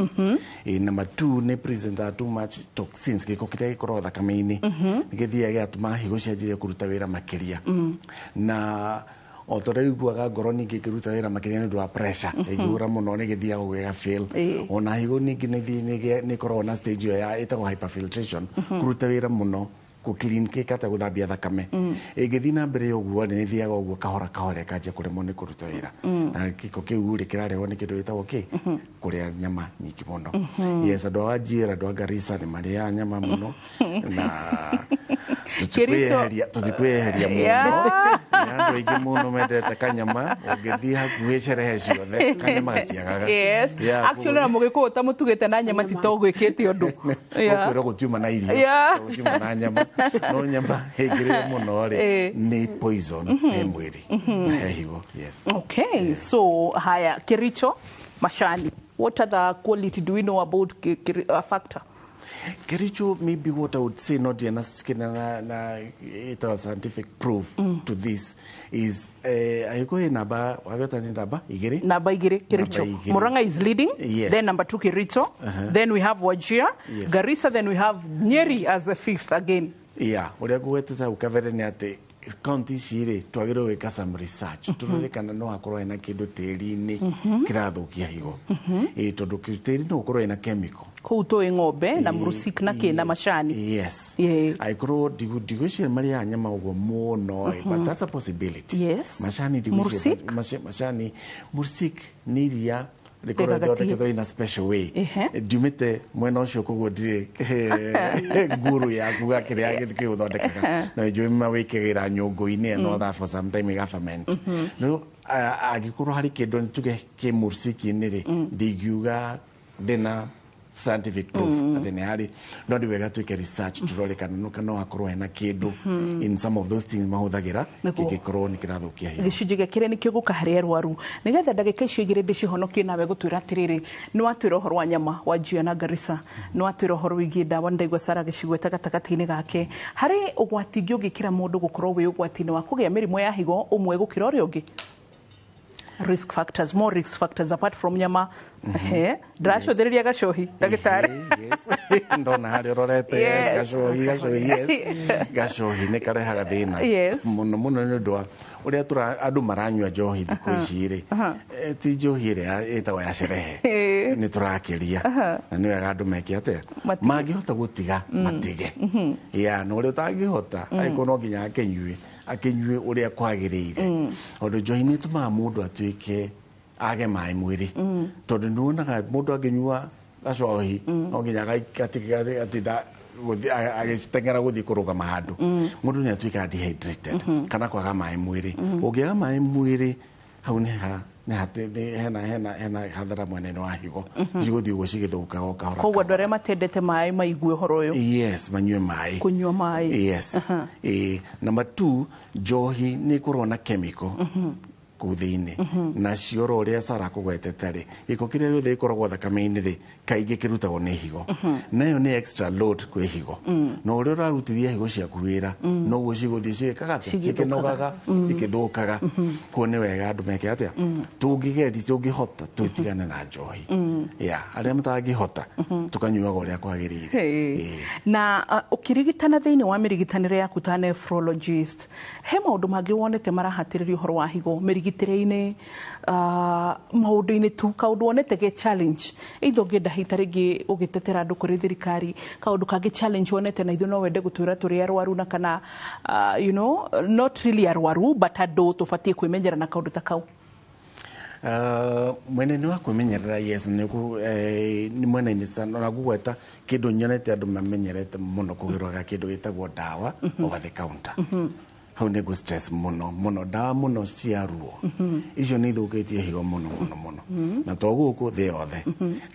Ĩĩ, number two, nĩ present too much toxins, gĩko kĩrĩa gĩkoragwo thakame-inĩ nĩ gĩthiaga gĩgatũma higo cianjĩrĩrie kũruta wĩra makĩria, na o ta ũrĩa ũiguaga ngoro ningĩ ĩkĩruta wĩra makĩria nĩ ũndũ wa pressure ĩngĩhũra mũno, nĩ gĩthiaga ũguo ĩga fail. Ona higo ningĩ nĩ ĩkoragwo na stage ĩyo ya ĩtagwo hyperfiltration, kũruta wĩra mũno kũ clean kĩkate gũthambia thakame. Ĩngĩthiĩ na mbere ũguo nĩ ĩthiaga ũguo kahora kahora ĩkanjia kũremwo nĩ kũruta wĩra, na gĩko kĩu rĩ kĩrarehwo nĩ kĩndũ gĩtagwo kĩ kũrĩa nyama nyingĩ mũno. Yes, andũ a Wajir, andũ a Garissa nĩ marĩaga nyama mũno na tũtikwĩyeheria mũno. Nĩ andũ aingĩ mũno mendete kanyama, ũngĩthiĩ hakuhĩ cerehe ciothe kanyama gatiagaga. Actually na mũgĩkũyũ ta mũtugĩte na nyama ti to gwĩkĩte ũndũ. Ũkwĩrwo gũtiuma na irio, gũtiuma na nyama, no nyama ĩngĩrĩo mũno rĩ, nĩ poison he mwĩrĩ na he higo, yes. Okay, so haya, Kericho, macani. What other quality do we know about factor? Kericho, maybe what I would say, not na itawa scientific proof to this is ayiko namba wageta ni namba igiri. Namba igiri Kericho. Namba igiri. Murang'a is leading. Then number two Kericho. Then we have Wajir, Garissa, then we have Nyeri as the fifth again. Yeah, uria ngũgwetete hau kabere nĩ atĩ kaunti ici rĩ, twagĩrĩirwo gwĩka some research tũrore kana no hakorwo hena kĩndũ tĩri-inĩ kĩrathũkia higo. Ĩĩ, tondũ tĩri no ũkorwo wĩna chemical. Kũu tũĩ ng'ombe na mũrusik na kĩ na macani. Yes, angĩkorwo ndigo icio marĩaga nyama ũguo mũno ĩ, but that's a possibility. Macani ndigo icio. Mursik? Macani mursik nĩ iria rĩkorwo Rĩgagatie. rĩthondeketwo in a special way. Ndiumĩte mwena ũcio, koguo ndirĩ nguru ya kuga kĩrĩa kĩũthondekaga, na njũĩ mawĩkĩgĩra nyũngũ-inĩ and all that for some time ĩgaferment. Rĩu angĩkorwo harĩ kĩndũ nĩ tuge kĩ mursiki-inĩ rĩ, ndingiuga ndĩna scientific proof atĩ nĩ harĩ, no nĩ wega twĩke research tũrore kana no hakorwo hena kĩndũ in some of those things mahũthagĩra kĩngĩkorwo nĩ kĩrathũkia higo. Gĩcunjĩ gĩa kĩrĩa nĩkĩo gũka harĩ arwaru, nĩgetha ndagĩka icio igĩrĩ ndĩcihonokie nawe gũtwĩra atĩrĩrĩ, nĩ watwĩra ũhoro wa nyama Wajir na Garissa, nĩ watwĩra ũhoro wĩgiĩ ndawa, nĩ ndaigua Sara agĩcigweta gatagatĩ-inĩ gake. Harĩ ũgwati ũngĩ ũngĩkĩra mũndũ gũkorwo wĩ ũgwati-inĩ wa kũgĩa mĩrimũ ya higo ũmwe gũkĩra ũrĩa ũngĩ? Risk factors, more risk factors apart from nyama. Ehe, ndĩracũthĩrĩria gacohi, ndagĩtarĩ. Yes, ndona harĩa ũrorete, yes. Gacohi, gacohi, yes, gacohi nĩ karehaga thĩna mũno mũno nĩ ũndũ wa ũrĩa tũra andũ maranyua njohi thikũ ici rĩ. Ti njohi ĩrĩa ĩtagwo ya cerehe, nĩ tũrakĩria, na nĩ wega andũ meke atĩa mangĩhota gũtiga matige ya, na ũrĩa ũtangĩhota, angĩkorwo no nginya akĩnyue, akĩnyue ũrĩa kwagĩrĩire, tondũ njohi nĩ ĩtũmaga mũndũ atuĩke age maĩ mwĩrĩ, tondũ nĩ wonaga mũndũ angĩnyua gacohi no nginya agatinda agĩteng'era gũthiĩ kũrũgama handũ. Mũndũ nĩ atuĩkaga dehydrated kana kwaga maĩ mwĩrĩ. Ũngĩaga maĩ mwĩrĩ, hau nĩ ha nĩ hate nĩ hena hathara mwena-inĩ wa higo, cigũthiĩ ũguo cigĩthũkaga o kahora. Koguo andũ arĩa matendete maĩ maigue ũhoro ũyũ. Yes, manyue maĩ. Kũnyua maĩ. Yes. Number two, njohi nĩ ĩkoragwo na chemical. Kũu thĩinĩ nacio ro ũrĩa Sara akũgwetete rĩ, gĩko kĩrĩa gĩothe gĩkoragwo thakame-inĩ rĩ, kaingĩ kĩrutagwo nĩ higo. Nayo nĩ extra load kwĩ higo. Na ũrĩa ũrarutithia higo ciaku wĩra, noguo cigũthiĩ cigĩkaga atĩa? Cigĩthũkaga. Cikĩnogaga, ikĩthũkaga. Kuo nĩ wega andũ meke atĩa? Tũngĩgeria, tũngĩhota, tũtigane na njohi. Ya arĩa matangĩhota, tũkanyuaga ũrĩa kwagĩrĩire. Hey. Na ũkĩrigitana thĩinĩ wa mĩrigitanĩre yaku ta nephrologist, he maũndũ mangĩ wonete marahatĩrĩria ũhoro wa higo mĩrigitĩre-inĩ, maũndũ-inĩ tu, kaũndũ wonete ge challenge, either ũngĩenda hita rĩngĩ ũgĩtetera andũ kũrĩ thirikari, kaũndũ kangĩ challenge wonete na ithuĩ no wende gũtwĩra tũrĩ arwaru na kana not really arwaru but andũ tũbatiĩ kwĩmenyera na kaũndũ ta kau? Mwena-inĩ wa kwĩmenyerera, yes, nĩ mwena-inĩ sana na ngũgweta kĩndũ nyonete andũ mamenyerete mũno kũgĩraga kĩndũ gĩtagwo ndawa over the counter. Hau nĩ ngũ stress mũno mũno, ndawa mũno cia ruo. Icio nĩ ithũkĩtie higo mũno mũno mũno. Na to gũkũ, thĩ yothe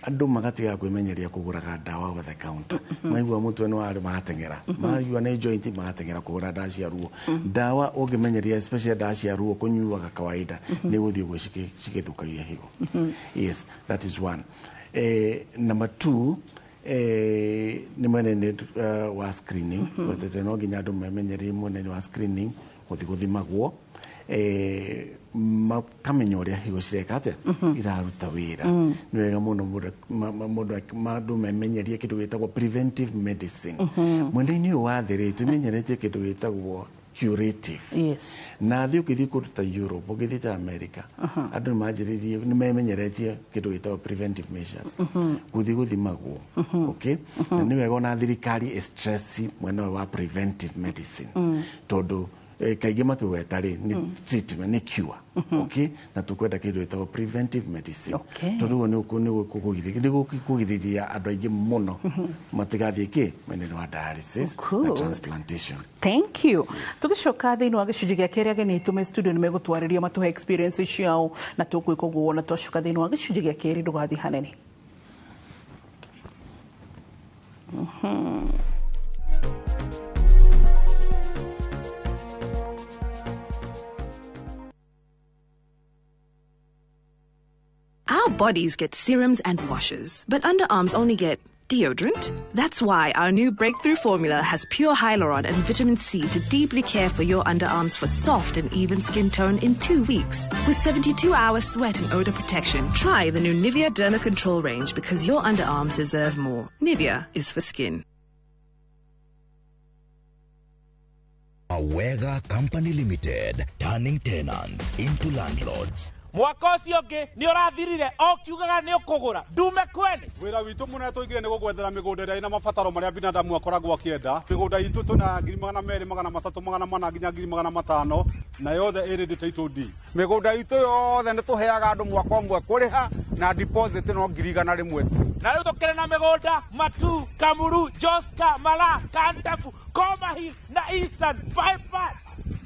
andũ magatiga kwĩmenyeria kũgũraga ndawa over the counter. Maigua mũtwe nĩ warĩ, magateng'era. Maigua nĩ joint, magateng'era kũgũra ndawa cia ruo. Ndawa ũngĩmenyeria, especially ndawa cia ruo, kũnyuaga kawaida, nĩ gũthiĩ ũguo cigĩthũkagia higo. Yes, that is one. Number two, nĩ mwena-inĩ wa screening. Gwetete no nginya andũ memenyerie mwena-inĩ wa screening, gũthiĩ gũthimagwo, makamenya ũrĩa higo cireka atĩa, iraruta wĩra. Nĩ wega mũno mũndũ memenyerie kĩndũ gĩtagwo preventive medicine. Mwena-inĩ ũyũ wa thĩ rĩ, twĩmenyeretie kĩndũ gĩtagwo curative. Na thĩ ũkĩthiĩ kũndũ ta Europe, ũgĩthiĩ ta America, andũ nĩ manjĩrĩirie, nĩ memenyeretie kĩndũ gĩtagwo preventive measures, gũthiĩ gũthimagwo. Okay, na nĩ wega ona thirikari ĩ stress mwena ũyũ wa preventive medicine, tondũ kaingĩ makĩgweta rĩ, nĩ treatment, nĩ cure. Okay, na tũkwenda kĩndũ gĩtagwo preventive medicine, tondũ ũguo nĩ gũkũgirĩrĩria andũ aingĩ mũno matigathiĩ kĩ mwena-inĩ wa dialysis na transplantation. Thank you. Tũgĩcoka thĩinĩ wa gĩcunjĩ gĩa kerĩ, ageni aitũ me studio nĩ megũtwarĩria, matũhe experience ciao, na tũgwĩka ũguo na twacoka thĩinĩ wa gĩcunjĩ gĩa kerĩ. Ndũgathiĩ hanene. Our bodies get serums and washes, but underarms only get deodorant. That's why our new breakthrough formula has pure hyaluron and vitamin C to deeply care for your underarms for soft and even skin tone in 2 weeks. With 72-hour sweat and odor protection, try the new Nivea Derma Control range because your underarms deserve more. Nivea is for skin. Awega Company Limited, turning tenants into landlords. Mwaka ũcio ũngĩ nĩ ũrathirire o kiugaga nĩ ũkũgũra ndume kwene. Wĩra witũ mũnene tũigire nĩ gũgwethera mĩgũnda ĩrĩa ĩna mabataro marĩa binadamu akoragwo akĩenda. Mĩgũnda itũ tũna 200,000, 300, 400 nginya 500,000, na yothe ĩrĩ title deed. Mĩgũnda itũ yothe nĩ tũheaga andũ mwaka ũmwe kũrĩha na deposit no 100,000 tu. Na rĩu tũkĩrĩ na mĩgũnda Matu, Kamuru, Joska, Mala, Kantafu, Koma Hill na Eastern Bypass.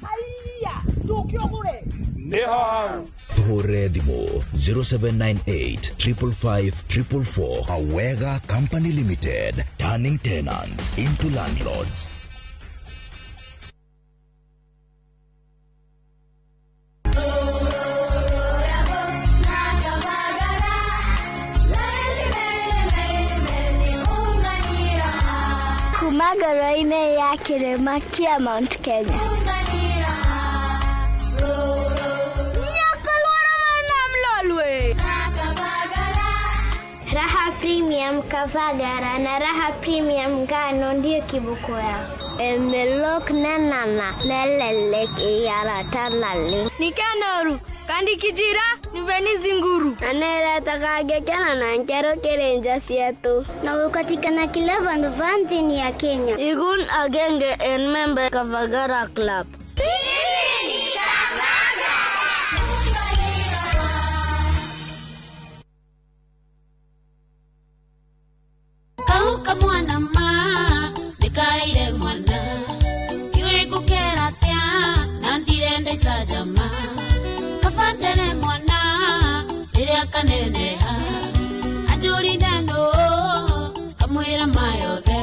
Haiya, tũke ũgũre. Nĩho hau. Tuhũrĩre thimũ 0798 555 444. Awega Company Limited, turning tenants into landlords. Kuma ngoro-inĩ ya kĩrĩma kĩa Mount Kenya. Nyaka lworo mar Nam Lolwe. Raha Premium Kavagara na Raha Premium ngano ndio kiboko yao. Emelok nanana nelelek iyaratalali. Nikanoru kandikijira niveni zinguru aneretakagekena na nkero kerenja sietu na ukatikana kila vandu vanthini ya Kenya. Igun agenge en member Kavagara Club. Kauka mwana ma ndikaire mwana iwe gukera atia na ndirenda icajama kabandere mwana riria kaneneha anjũrire nũ kamwĩra ma yothe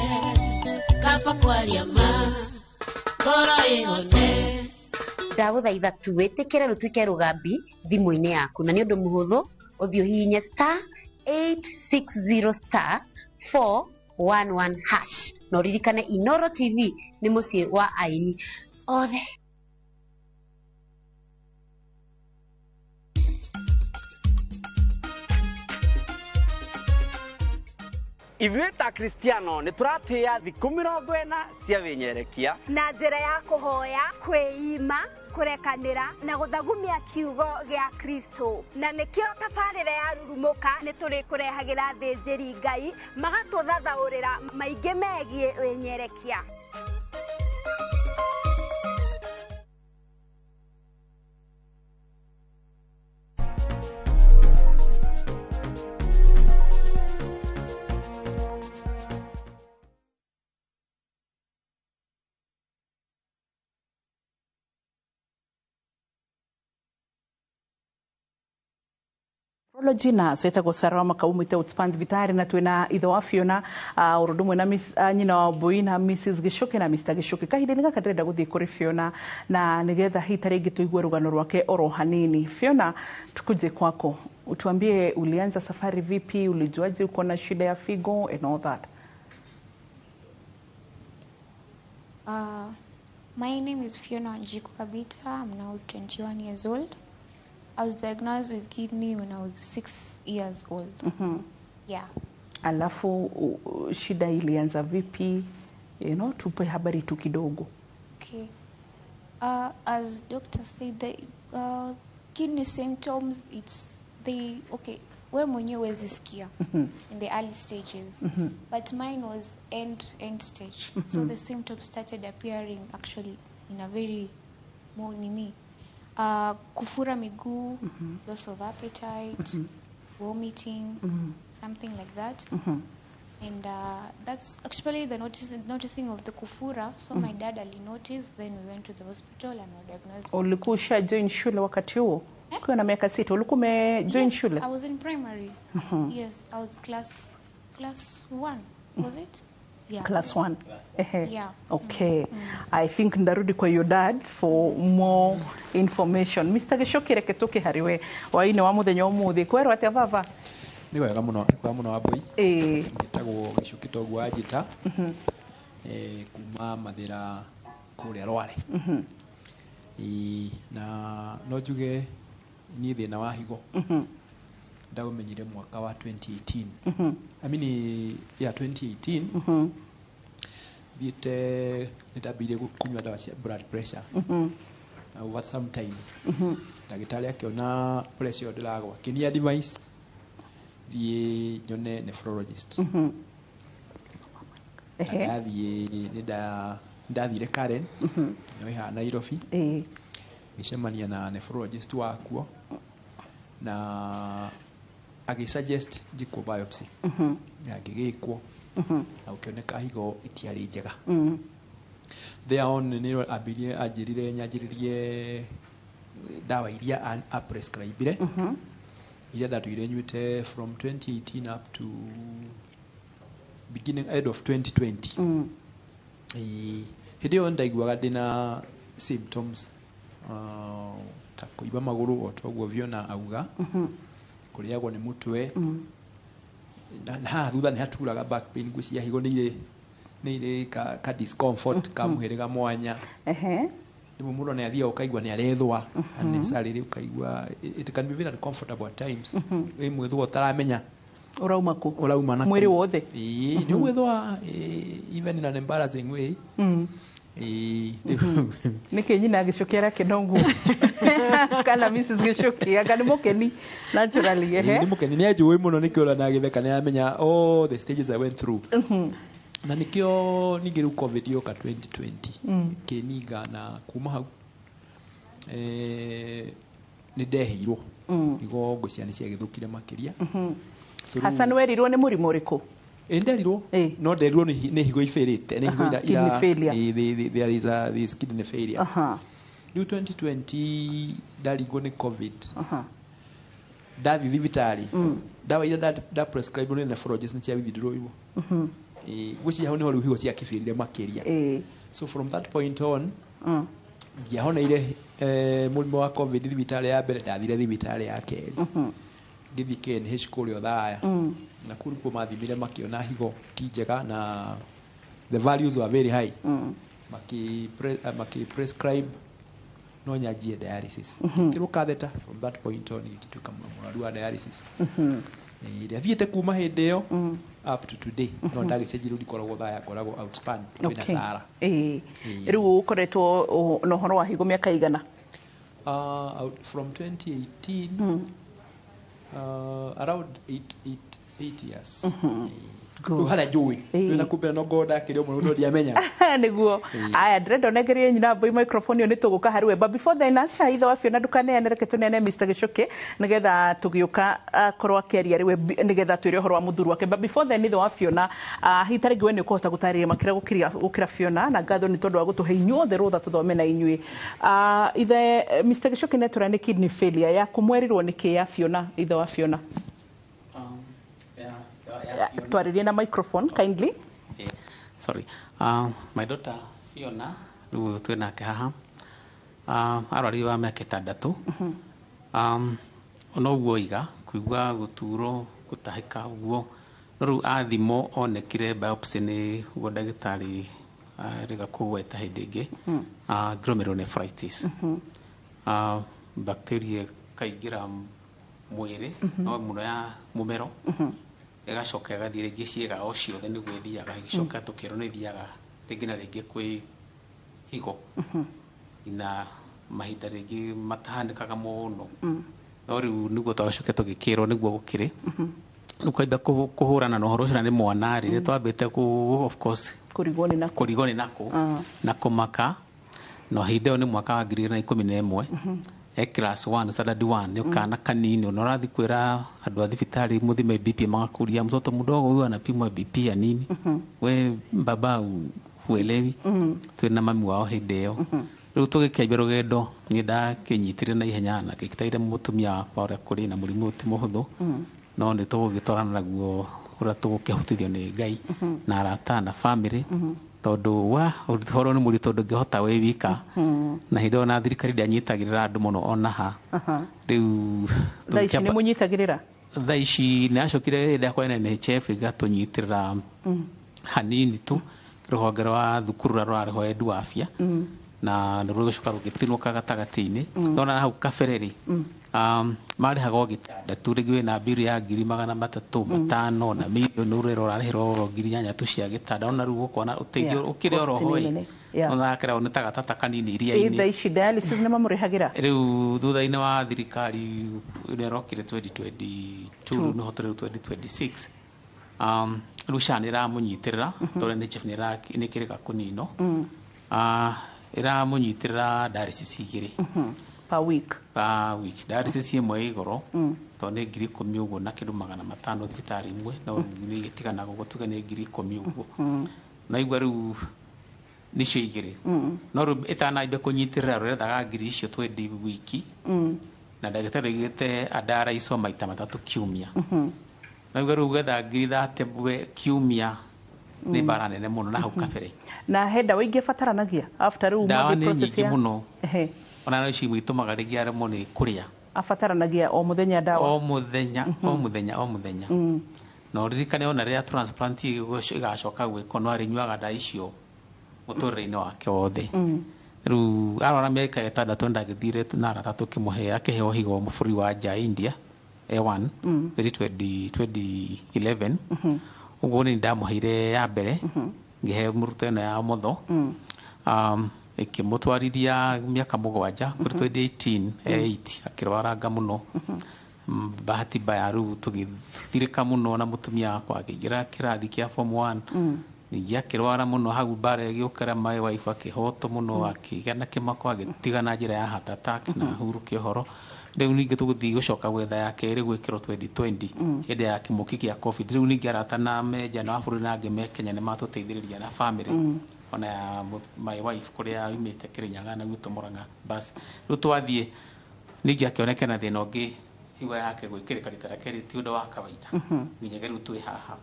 kaba kwaria ma ngoro ĩhone. Ndagũthaitha tu wĩtĩkĩre rũtuĩke rũgambi thimũ-inĩ yaku, na nĩ ũndũ mũhũthũ, ũthiĩ ũhihinye star 860 star 411 hash, na ũririkane Inoro TV nĩ mũciĩ wa aini othe. Ithuĩ ta Kristiano nĩ tũratĩĩa thikũ 40 cia wĩnyerekia na njĩra ya kũhoya, kwĩima, kũrekanĩra na gũthagumia kiugo gĩa Kristo. Na nĩkĩo tabarĩra ya Rurumũka nĩ tũrĩkũrehagĩra thĩnjĩri Ngai magatũthathaũrĩra maingĩ megiĩ wĩnyerekia. Nephrology nurse etagwo Sarah Makau mwite Outspan Vitari, na twina ithe wa Fiona urundu mwe na Miss nyina wa Mbui na Mrs Gichuki na Mr Gichuki. Kahinda-inĩ gaka ndĩrenda gũthiĩ kũrĩ Fiona na nĩgetha hihi ta rĩngĩ tũigue rũgano rwake oro hanini. Fiona, tukuje kwako, utuambie ulianza safari vipi, ulijuaje uko na shida ya figo and all that. My name is Fiona Wanjiku Kabita. I'm now 21 years old. I was diagnosed with kidney when I was 6 years old. Yeah. Alafu shida ilianza vipi? You know, tupe habari tu kidogo. Okay. As doctor said, the kidney symptoms, it's they okay, we mwenyewe huwezi sikia in the early stages. But mine was end stage. So the symptoms started appearing actually in a very more nini. Kufura miguu, loss of appetite, vomiting, something like that. And that's actually the noticing of the kufura. So my dad ali noticed, then we went to the hospital and were diagnosed. Ulikuwa usha join shule wakati huo? Ukiwa na miaka 6, ulikuwa ume join Yes, shule? I was in primary. Yes, I was class 1, was it? Yeah. Class 1. Ehe. Yeah. Okay. I think ndarudi kwa your dad for more information. Mr. Gichuki, reke tuke hariwe waine wa muthenya umuthi kwerwo atia baba? Nĩ wega mũno, nĩ kwega mũno Wambui. Njĩtagwo Gĩcuki Toguo wa Njita, kuma Mathĩra kũrĩa Rware. Ĩĩ, na no njuge niĩ thĩna wa higo ndaũmenyire mwaka wa 2018. I mean, yeah, 2018. Thiĩte nĩ ndambĩrĩirie kũnyua ndawa cia blood pressure na over some time ndagĩtarĩ akĩona pressure ĩyo ndĩragwa, akĩni advice thiĩ nyone nephrologist. Na ndathiĩ nĩ ndathire Karen no ĩhaha Nairobi, ngĩcemania na nephrologist wakuo na agĩ suggest njĩkwo biopsy, na ngĩgĩkwo na gũkĩoneka higo itiarĩ njega. There on nĩ ambĩrĩrie anjĩrire nyanjĩrĩrie ndawa iria a prescribe iria ndatũire nyuĩte from 2018 up to beginning end of 2020. Ĩĩ, hĩndĩ ĩyo ndaiguaga ndĩna symptoms ta kũimba magũrũ o toguo Fiona auga, kũrĩagwo nĩ mũtwe, na haha thutha nĩ haturaga, back pain, ngwĩciria higo nĩ irĩ ka discomfort ka mũhĩrĩga mwanya. Rĩmwe mũndũ nĩ athiaga ũkaigua nĩ arethwa unnecessarily, ũkaigua it can be very uncomfortable at times. Wĩ mwĩthwa ũtaramenya Ũrauma kũ? Ũrauma na Mwĩrĩ wothe? Ĩĩ, nĩ ũgwĩthwa even in an embarrassing way. Ĩĩ. Nĩkĩ nyina Gichuki arakena ũguo? Kana Mrs. Gichuki anga nĩ mũkeni naturally? Ehe. Nĩ mũkeni, nĩ anjũĩ mũno, nĩkĩo ona agĩtheka nĩ aramenya all the stages I went through. Na nĩkĩo ningĩ rĩu COVID yoka 2020 kĩninga, na kuma hau nĩ ndehĩirwo higo, ngwĩciria nĩ ciagĩthũkire makĩria. Hassan, werirwo nĩ mũrimũ ũrĩkũ? Ĩ, nderirwo, no nderirwo nĩ higo ibĩrĩte, nĩ higo Kidney failure. Ĩ, there is a this kidney failure. Rĩu 2020 ndaringwo nĩ COVID, ndathiĩ thibitarĩ, ndawa iria nda prescribe nĩ nephrologist nĩ cia withdraw iwo. Ngwĩciria hau nĩho rĩu higo ciakĩbĩrire makĩria. So from that point on Ndiahoneire mũrimũ wa COVID thibitarĩ ya mbere, ndathire thibitarĩ ya kerĩ, ngĩthiĩ KNH kũrĩa Othaya. Na kũu nĩkuo mathimire makĩona higo ti njega na the values were very high. Maki prescribe no nyanjie dialysis. Ngĩkĩrwo catheter. From that point on ngĩtuĩka mũrwaru wa dialysis. Ĩrĩa thiĩte kuma hĩndĩ ĩyo up to today, no ndagĩcenjia rĩu, ndikoragwo Othaya, ngoragwo Outspan kwĩna Sara. Rĩu ũkoretwo na ũhoro wa higo mĩaka igana? From 2018, around 8 years. Rĩu harĩa njũĩ rĩu na kumbĩra no ngorwo ndakĩrĩ o mũno no ndiamenya. Niguo. Aya, ndĩrenda ũnengerie nyina mbui microphone ĩyo, nĩ tũgũka harĩ we, but before then, aca, ithe wa Fiona, ndũkaneane, reke tũneane Mr. Gĩchũkĩ nĩgetha tũgĩũka akorwo akĩaria rĩwe nĩgetha twĩre ũhoro wa mũthuri wake. But before then, ithe wa Fiona, hihi ta rĩngĩ we nĩ ũkũhota gũtarĩria makĩria gũkĩra Fiona, na ngatho nĩ tondũ wa gũtũhe inyuothe rũtha tũthome na inyuĩ. Ithe Mr. Gĩchũkĩ nĩ nĩ kidney failure yaku mwerirwo nĩ kĩ ya Fiona, ithe wa Fiona? Twarĩrie na microphone kindly. Sorry. My daughter Fiona, rĩu twĩ nake haha, arwarire wa mĩaka 6. No ũguo oiga kũigua gũturwo, gũtahĩka ũguo, no rĩu athimwo onekire biopsy nĩ ũguo ndagĩtarĩ rĩga kũgweta hĩndĩ ĩngĩ, glomerulonephritis. Bacteria ĩkaingĩra mwĩrĩ, no mũno ya mũmero, ĩgacoka ĩgathiĩ rĩngĩ ciĩga o ciothe nĩguo ĩthiaga ĩgĩcoka. Tũkĩrwo nĩ ĩthiaga rĩngĩ na rĩngĩ kwĩ higo na mahinda rĩngĩ matahanĩkaga mũno, no rĩu nĩguo twagĩcoke tũgĩkĩrwo nĩguo gũkĩrĩ. Rĩu kwamba kũhũrana na ũhoro ũcio na nĩ mwana rĩ, nĩ twambĩte kũ of course kũrigwo nĩ nakũ. Kũrigwo nĩ nakũ na kũmaka. No hĩndĩ ĩyo nĩ mwaka wa 2011, e class 1, standard 1, nĩ kana kanini, ona ũrathiĩ kwĩra andũ a thibitarĩ mũthime BP, magakũria, "Mtoto mdogo huyu anapimwa BP ya nini? We baba huelewi?" Twĩna mami wao hĩndĩ ĩyo. Rĩu tũgĩkĩambia rũgendo, nĩ ndakĩnyitire na ihenya na ngĩkĩtaire mũtumia wakwa ũrĩa kũrĩ na mũrimũ ũyũ ti mũhũthũ, no nĩ tũgũgĩtwarana naguo ũrĩa tũgũkĩhotithio nĩ Ngai na arata na family, tondũ wa ũhoro nĩ mũritũ, ndũngĩhota wĩ wika. Na hĩndĩ ĩyo na thirikari ndĩanyitagĩrĩra andũ mũno ona ha. Rĩu Thaa ici nĩ mũnyitagĩrĩra? Thaa ici nĩ yacokire hĩndĩ yakwa NHF ĩgatũnyitĩrĩra hanini tu, rũhonge rwa thukuru rũrĩa rũrarĩho Edu Afya, na nĩ rũgĩcoka rũgĩtinũka gatagatĩ-inĩ. Nona hau kabere rĩ, marĩhaga o gĩtanda tu, rĩngĩ wĩna mbiru ya 300,000, 5 na mirioni, ũrera ũrarĩhĩra oro 8,000 tu cia gĩtanda. Ona rĩu ũkona ũteithio ũkĩrĩ oro Cost ho nĩ ĩ nene. Ona kĩrĩa nĩ ta gatata kanini Ĩ iria-inĩ. Thaa ici dialysis nĩ mamũrĩhagĩra? Rĩu thutha-inĩ wa thirikari ĩrĩa ĩrokire 2022, rĩu nĩho tũrĩ rĩu 2026, rĩu SHA nĩ ĩramũnyitĩrĩra tondũ NHIF nĩ ĩkĩrĩga kũninwo. Ĩramũnyitĩrĩra dialysis igĩrĩ Per week? Per week, dialysis ĩmwe ĩ igũrũ tondũ nĩ 10,000 ũguo na kĩndũ 500 thibitarĩ imwe, no nĩ ĩgĩtiganaga ũguo, tuge nĩ 10,000 ũguo. Naigua rĩu nĩcio igĩrĩ, no rĩu ĩtanambia kũnyitĩrĩra rũrethaga ngiri icio 20 wiki, na ndagĩtarĩ oigĩte andaraicwo maita matatũ kiumia. Naigua rĩu gwetha ngiri 30 kiumia nĩ mbara nene mũno na hau kabere. Na he ndawa ingĩ bataranagia after rĩu Ndawa mwambie nĩ process nyingĩ mũno. Ona no ici imwe itũmaga rĩngĩ aremwo nĩ kũrĩa. Abataranagia o mũthenya ndawa? O mũthenya, o mũthenya, o mũthenya. Na ũririkane ona rĩrĩa transplant ĩgacoka gwĩkwo, no arĩnyuaga ndawa icio mũtũrĩre-inĩ wake wothe. Rĩu arwara mĩaka 6 ndagĩthire na arata tũkĩmũhe, akĩheo higo bũrũri wa nja, India, A1, 2020, 2011 ũguo. Nĩ ndamũheire ya mbere, ngĩhe mũruto ĩno ya motho, ĩkĩmũtwarithia mĩaka 7 kũrĩ 2018 8 akĩrwaranga mũno. Bahati mbaya rĩu tũgĩthirĩka mũno na mũtumia wakwa akĩingĩra kĩrathi kĩa form 1. Ningĩ akĩrwara mũno hau, mbara ĩgĩũkĩra, my wife akĩhotwo mũno, akĩgĩa na kĩmako, agĩtiga na njĩra ya heart attack na hurũke ũhoro. Rĩu ningĩ tũgũthiĩ gũcoka gwetha ya kerĩ gwĩkĩrwo 2020, hĩndĩ ya kĩmũki kĩa COVID. Rĩu ningĩ arata na menja na wa bũrũri na angĩ me Kenya nĩ matũteithĩrĩria na family, ona ya my wife kũrĩa yumĩte Kĩrĩnyaga na gwitũ Mũrang'a. Bas, rĩu twathiĩ ningĩ akĩonekana thĩna ũngĩ, higo yake gwĩkĩrĩka rita rĩa kerĩ ti ũndũ wa kawaida, nginyagia rĩu twĩ haha.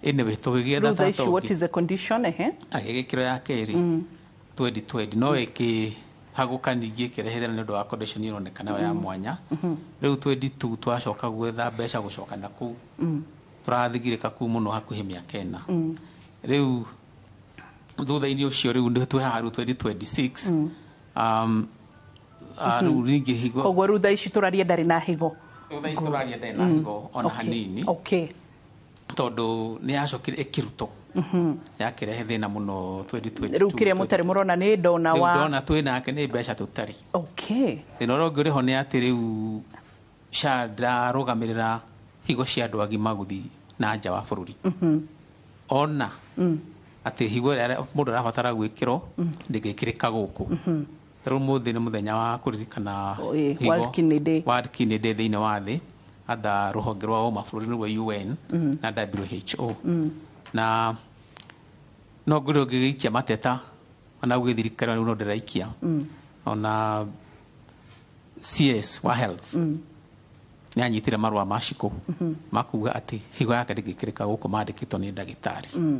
Anyway, tũgĩgĩetha Rĩu thaa ici tata what ũngĩ. is the condition, ehe? Agĩgĩkĩrwo ya kerĩ 2020, no ĩkĩ Hagũka ningĩ ĩkĩrehe thĩna nĩ ũndũ wa condition ĩronekana yo ya mwanya. Rĩu 22 twacoka gwetha mbeca gũcoka na kũu, tũrathigirĩka kũu mũno hakuhĩ mĩaka 4. Rĩu thutha-inĩ ũcio rĩu nĩ twĩ haha rĩu 2026, rĩu ningĩ higo. Koguo rĩu thaa ici tũraria ndarĩ na higo? Rĩu thaa ici tũraria ndarĩ na higo ona hanini, tondũ nĩ yacokire ĩkĩrutwo, yakĩrehe thĩna mũno 2022. Rĩu kĩrĩa mũtarĩ mũrona nĩ ndona Rĩu wa ndona twĩ nake nĩ mbeca tũtarĩ. Thĩna ũrĩa ũngĩ ũrĩ ho nĩ atĩ rĩu SHA ndarũgamĩrĩra higo cia andũ agima gũthiĩ na nja wa bũrũri, ona atĩ higo ĩrĩa mũndũ arabatara gwĩkĩrwo ndĩngĩkĩrĩka gũkũ. Rĩu ũmũthĩ nĩ mũthenya wa kũririkana higo. World Kidney Day. World Kidney Day thĩinĩ wa thĩ, atha rũhonge rwa mabũrũri nĩruo UN na WHO. Na no ngũrĩ ũngĩgĩikia mateta ona gwĩ thirikari rĩu no ndĩraikia, ona CS wa health nĩ anyitire marũa ma Shiko makuga atĩ higo yake ndĩngĩkĩrĩka gũkũ, mandĩkĩtwo nĩ ndagĩtarĩ.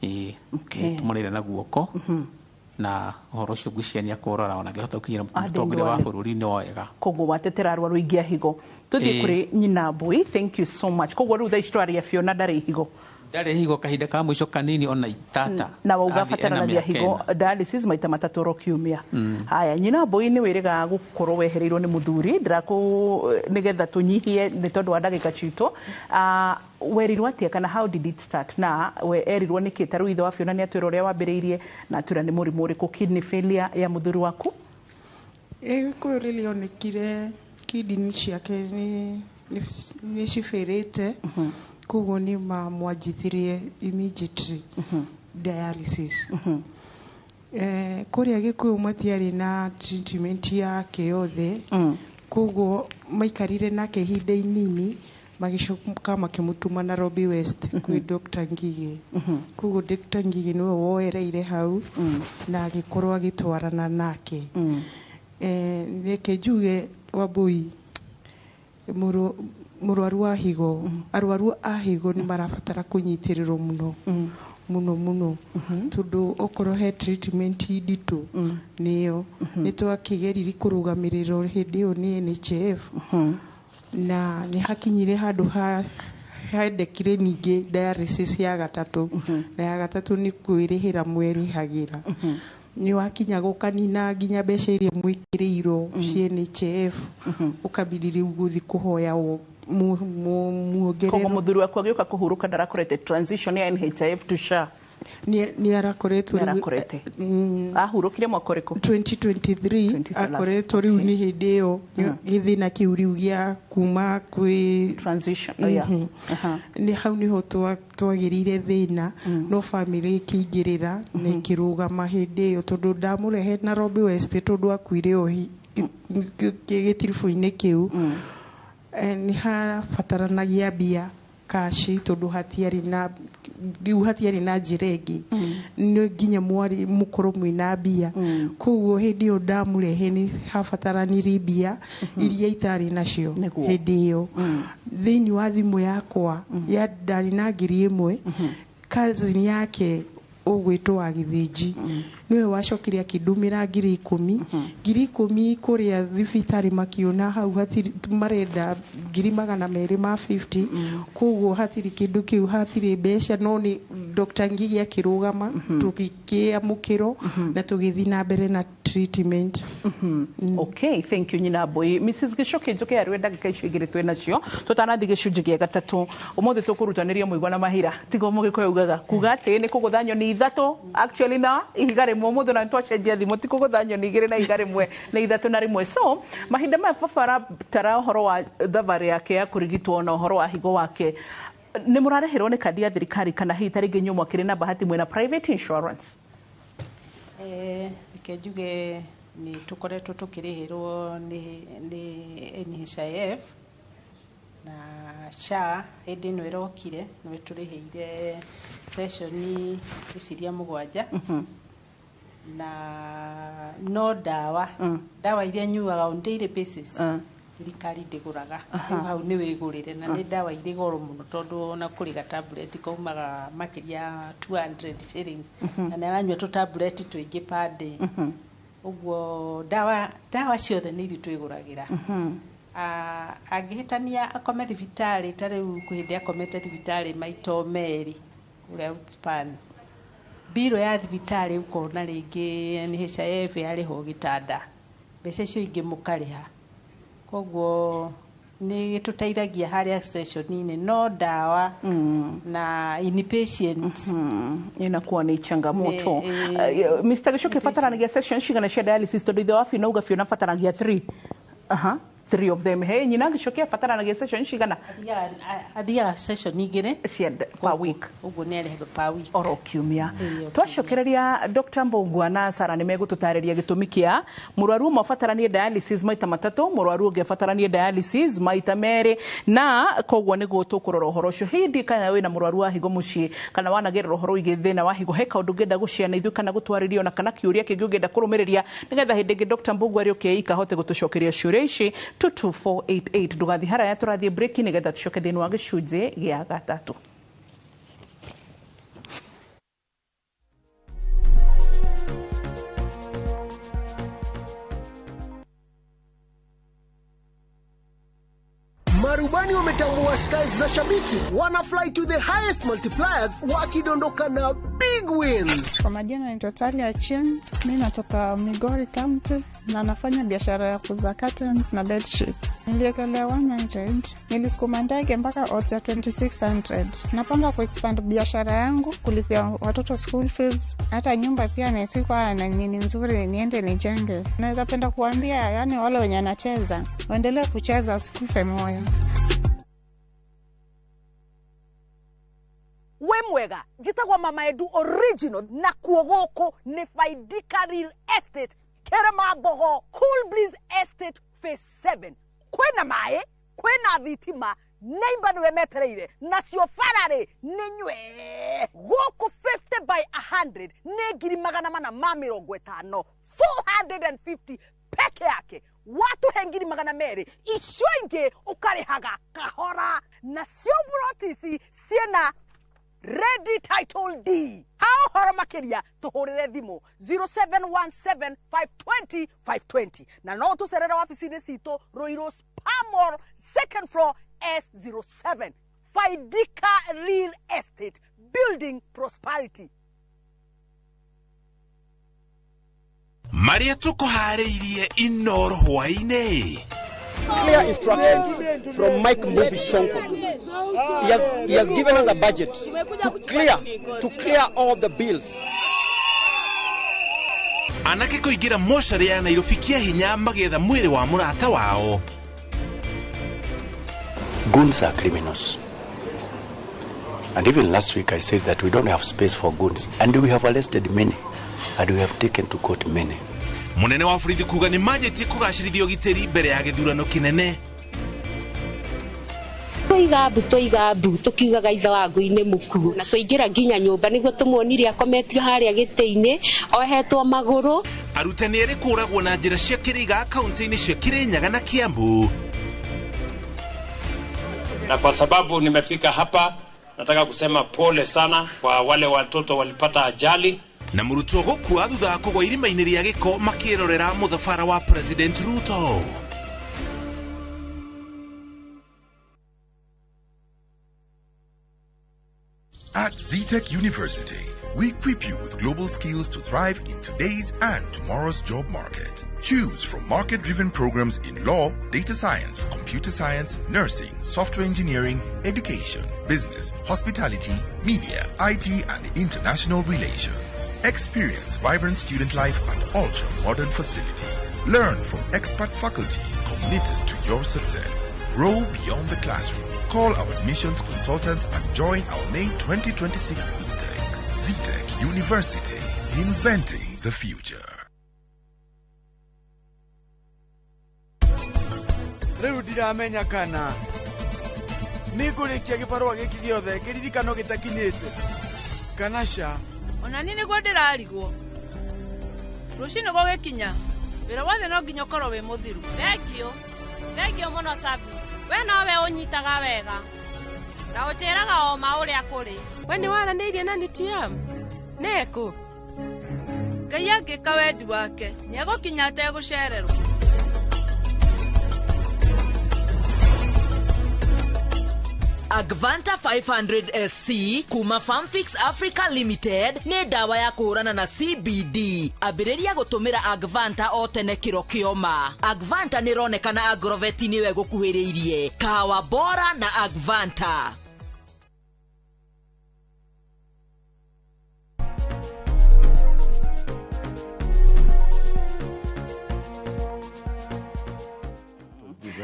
Ĩĩ, tũmũrĩre na guoko na ũhoro ũcio ngwĩciria nĩ akũrora ona angĩhota gũkinyĩra mũtongoria wa Ndwale. bũrũri nĩ wega. Koguo watetera arwaru aingĩ a higo. Tũthiĩ kũrĩ nyina Mbui. Thank you so much. Koguo rĩu thaa ici tũraria Fiona ndarĩ higo? Ndarĩ higo kahinda ka mũico kanini ona itata. Na wauga Athiĩ ena bataranagia mĩaka higo 4. dialysis maita matatũ oro kiumia. Haya, nyina Mbui, nĩ wĩrĩga gũkorwo wehereirwo nĩ mũthuri ndĩrakũ nĩgetha tũnyihie nĩ tondũ wa ndagĩka citũ. Ah, werirwo atĩa kana how did it start, na we erirwo nĩkĩ? Ta rĩu ithe wa Fiona nĩ atwĩra ũrĩa wambĩrĩirie na atwĩra nĩ mũrimũ ũrĩkũ, kidney failure ya mũthuri waku. Gĩkũyũ rĩrĩa onekire kidney ciake nĩ cibĩrĩte, koguo nĩ mamwanjithirie immediately dialysis. Kũrĩa Gĩkũyũ matiarĩ na treatment yake yothe, koguo maikarire nake ihinda inini, magĩcoka makĩmũtũma Nairobi West kwĩ Dr. Ngige. Koguo Dr. Ngige nĩwe woereire hau na agĩkorwo agĩtwarana nake. Reke njuge Wambui, mũrwaru wa higo, arwaru a higo nĩ marabatara kũnyitĩrĩrwo mũno mũno mũno, tondũ okorwo he treatment nditũ nĩyo nĩ twakĩgeririe kũrũgamĩrĩrwo hĩndĩ ĩyo nĩ NHIF, na nĩ hakinyire handũ ha hendekire ningĩ dialysis ya gatatũ, na ya gatatũ nĩ kwĩrĩhĩra mwerĩhagĩra, nĩ wakinya gũkanina nginya mbeca iria mwĩkĩrĩirwo cia NHIF, ũkambindi rĩu gũthiĩ kũhoya muongererwo. Koguo mũthuri waku agĩũka kũhurũka ndarakorete transition ya NHIF to SHA? Nĩ arakoretwo. Nĩ arakorete. Ahurũkire mwaka ũrĩkũ? 2023 akoretwo. Rĩu nĩ hĩndĩ ĩyo gĩthĩna kĩu rĩu gĩa kuma kwĩ transition, oh, yeah. Nĩ hau nĩho twagĩrĩire thĩna, no bamĩrĩ ĩkĩingĩrĩra na ĩkĩrũgama hĩndĩ ĩyo, tondũ ndamũrehe Nairobi West tondũ akuire o gĩtiribũ-inĩ kĩu. Nĩ habataranagia mbia kaci, tondũ hatiarĩ na rĩu hatiarĩ na njĩra ĩngĩ, nĩ nginya mwarĩ mũkorwo mwĩna mbia. Koguo hĩndĩ ĩyo ndamũrehe nĩ habataranirie mbia iria itarĩ nacio hĩndĩ ĩyo. Thĩinĩ wa thimũ yakwa ya ndarĩ na 1000. Cousin yake ũgwĩtwo wa Gĩthĩnji nĩwe wacokire akĩndũmĩra 10,000, 10,000 kũrĩa thibitarĩ makiona hau hatirĩ, marenda 250,000, koguo hatirĩ kĩndũ kĩu, hatirĩ mbeca, no nĩ Dr. Ngigi akĩrũgama, tũgĩkĩamũkĩrwo na tũgĩthiĩ na mbere na treatment. Okay, thank you, nyina Mbui. Mrs. Gicoke, njoke arĩ ndagĩka icio igĩrĩ twĩ nacio tũtanathiĩ gĩcunjĩ gĩa gatatũ. Ũmũthĩ tũkũrutanĩria mũigua na mahira, tigo mũgĩkũyũ ugaga kuga atĩ nĩ kũgũtha nyoni ithatũ actually na ihiga rĩmwe. Ũmũthĩ na nĩtwacenjia thimũ, ti kũgũtha nyoni igĩrĩ na ihiga rĩmwe, nĩ ithatũ na rĩmwe. So mahinda maya baba aratara ũhoro wa thabarĩ yake ya kũrigitwo na ũhoro wa higo wake, nĩ mũrarĩhĩrwo nĩ kandi ya thirikari kana hihi ta rĩngĩ inyuĩ mwakĩrĩ na bahati mwĩna private insurance? Reke njuge nĩ tũkoretwo tũkĩrĩhĩrwo nĩ NHIF na SHA. Hĩndĩ ĩno ĩrokire nĩ tũrĩhĩire session ngwĩciria mũgwanja, na no ndawa iria nyuaga on daily basis thirikari ndĩgũraga. Rĩu hau nĩ wĩgũrĩre, na nĩ ndawa irĩ goro mũno, tondũ ona kũrĩ gatablet kaumaga makĩria ya 200 shillings, na nĩ aranyua tũtablet tũingĩ per day. Ũguo ndawa ciothe nĩ ithuĩ twĩgũragĩra. Angĩhĩtania akome thibitarĩ, ta rĩu kwĩ hĩndĩ akomete thibitarĩ maita merĩ kũrĩa Outspan, mbirũ ya thibitarĩ ũkona rĩngĩ NHIF yarĩhwo gĩtanda, mbeca icio ingĩ mũkarĩha. Koguo nĩ gĩtũteithagia harĩa session-inĩ, no ndawa na inpatient inakuwa ni changamoto. Mr. Gichuki, bataranagia session cigana cia dialysis? Tondu ithe wa Fiona auga Fiona abataranagia 3. Aha, three of them. Hey, nyina Gichuki abataranagia session cigana? Athiaga session igĩrĩ cia per week. Ũguo nĩ arĩhaga per week. Oro kiumia. Twacokereria Dr. Mbũngua na Sara nĩ megũtũtarĩria gĩtũmi kĩa mũrwaru ũmwe abataranie dialysis maita matatũ, mũrwaru ũngĩ abataranie dialysis maita merĩ, na koguo nĩguo tũkũrora ũhoro ũcio. Hindi kana wĩna mũrwaru wa higo mũciĩ kana wanagerera ũhoro wĩgiĩ thĩna wa higo, he kaũndũ ũngĩenda gũciana ithuĩ kana gũtwarĩria, ona kana kĩũria kĩngĩ ũngĩenda kũrũmĩrĩria nĩgetha hĩndĩ ĩngĩ Dr. Mbũngua arĩũke ika ahote gũtũcokeria ciũria ici, 22488. Ndũgathiĩ haraya, tũrathiĩ break nĩgetha tũcoke thĩinĩ wa gĩcunjĩ gĩa gatatũ. Marubani wametambua styles za shabiki, wana fly to the highest multipliers wakidondoka na big wins. Kwa majina naitwa Talia Chen, mi natoka Migori County na nafanya biashara ya kuuza curtains na bed sheets. Niliekelea 100, nilisukuma ndege mpaka odds ya 2600. Napanga kuexpand biashara yangu, kulipia watoto school fees, hata nyumba pia nisikuwa na nini nzuri niende nijenge. Naweza penda kuambia yani wale wenye anacheza, waendelee kucheza, wasikufe moyo. We mwega, njitagwo Mama Edu original, na kuo gũkũ nĩ Faidika Real Estate Kĩrĩma-Mbogo, Cool Breeze Estate Phase 7. Kwĩna maĩ, kwĩna thitima, neighbor nĩwe metereire, nacio bararĩ nĩ nywe. Gũkũ 50 by 100 nĩ 450,000, 450 peke yake. Watuhe 200,000, icio ingĩ ũkarĩhaga kahora. Nacio buroti ici ciĩna ready title D. Ha ũhoro makĩria tũhũrĩre thimũ 0717 520 520, na no tũcerere wabici-inĩ citũ Ruiru Spamor, second floor, S07. Faidika Real Estate, building prosperity. Marĩa tũkũharĩirie Inoro hwaĩ-inĩ. Clear instructions from Mike Mbuvi Sonko. He has given us a budget to clear all the bills. Anake kũingĩra mocarĩ ya Nairobi kĩa hinya magĩetha mwĩrĩ wa mũrata wao. Goons are criminals. And even last week I said that we don't have space for goons. And we have arrested many. And we have taken to court many. Mũnene wa borithi kuga nĩ manjĩtie kũgacĩrithia ũgitĩri mbere ya gĩthurano kĩnene. Twaiga mbu, twaiga mbu, tukiugaga ithe wa ngui-inĩ mũkuũ, na twaingĩra nginya nyũmba nĩguo tũmuonire akometio harĩa gĩtĩ-inĩ ohetwo magũrũ. Arutani erĩ kũragwo na njĩra cia kĩrĩga kaunti-inĩ cia Kirinyaga na Kiambu. Na kwa sababu nimefika hapa, nataka kusema pole sana kwa wale watoto walipata ajali. Na mũrutwo gũkua thutha wa kũgwa irima-inĩ rĩa gĩko makĩrorera mũthabara wa President Ruto. At Zetech University, we equip you with global skills to thrive in today's and tomorrow's job market. Choose from market driven programs in law, data science, computer science, nursing, software engineering, education, business, hospitality, media, IT, and international relations. Experience vibrant student life and ultra modern facilities. Learn from expert faculty committed to your success. Grow beyond the classroom. Call our admissions consultants and join our May 2026 intake. Zetech University, inventing the future. Rĩu ndiramenya kana nĩ ngũrĩkia gĩbarũa gĩkĩ gĩothe kĩririkano gĩtakinyĩte kana ca. Ona niĩ nĩguo ndĩrarigwo. Rũcinĩ gũgĩkinya wĩra wothe no nginya ũkorwo wĩ mũthiru. Thengio, thengio mũno Sabi, we nowe ũnyitaga wega na ũnjĩraga o ma ũrĩa kũrĩ. We nĩ waranĩirie na NTM? Nĩkũ? Ngai angĩka wendi wake nĩegũkinya ategũcererwo. Agvanta 500 SC kuma Farmfix Africa Limited nĩ ndawa ya kũhũrana na CBD. Ambĩrĩria gũtũmĩra Agvanta o tene kĩro kĩoma. Agvanta nĩ ĩronekana Agrovet nĩwe gũkuhĩrĩirie. Kahawa bora na Agvanta.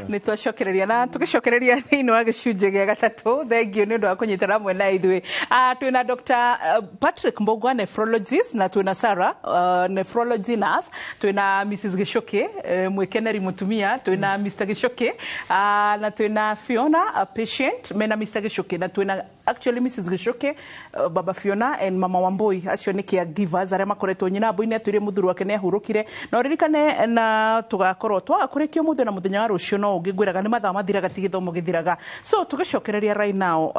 Nä twacokereria na tå gä cokereria thä inä wa gä cunjä gä a gatatå. Thengio nä å ndå wa kå nyitana hamwe na ithuä. Twä na Dr Patrick Mbogwa, nephrologist, na twä na Sarah, nephrology nurse, twä na Mrs Gichuki, mwĩkeneri mũtumia, twä na Mr Gichuki, na twä na Fiona, a patient mena Mr Gichuki, na twä na actually Mrs Gichuki, baba Fiona and mama Wambui, acio nĩ caregivers arĩa makoretwo nyina Mbui nĩ atwĩrire mũthuri wake nĩ ahurũkire. Na ũririkane na tũgakorwo twaga kũrĩkia ũmũthĩ na mũthenya wa rũciũ no ũngĩ ngwĩraga nĩ mathaa mathiraga ti gĩthomo gĩthiraga. So tũgĩcokereria right now,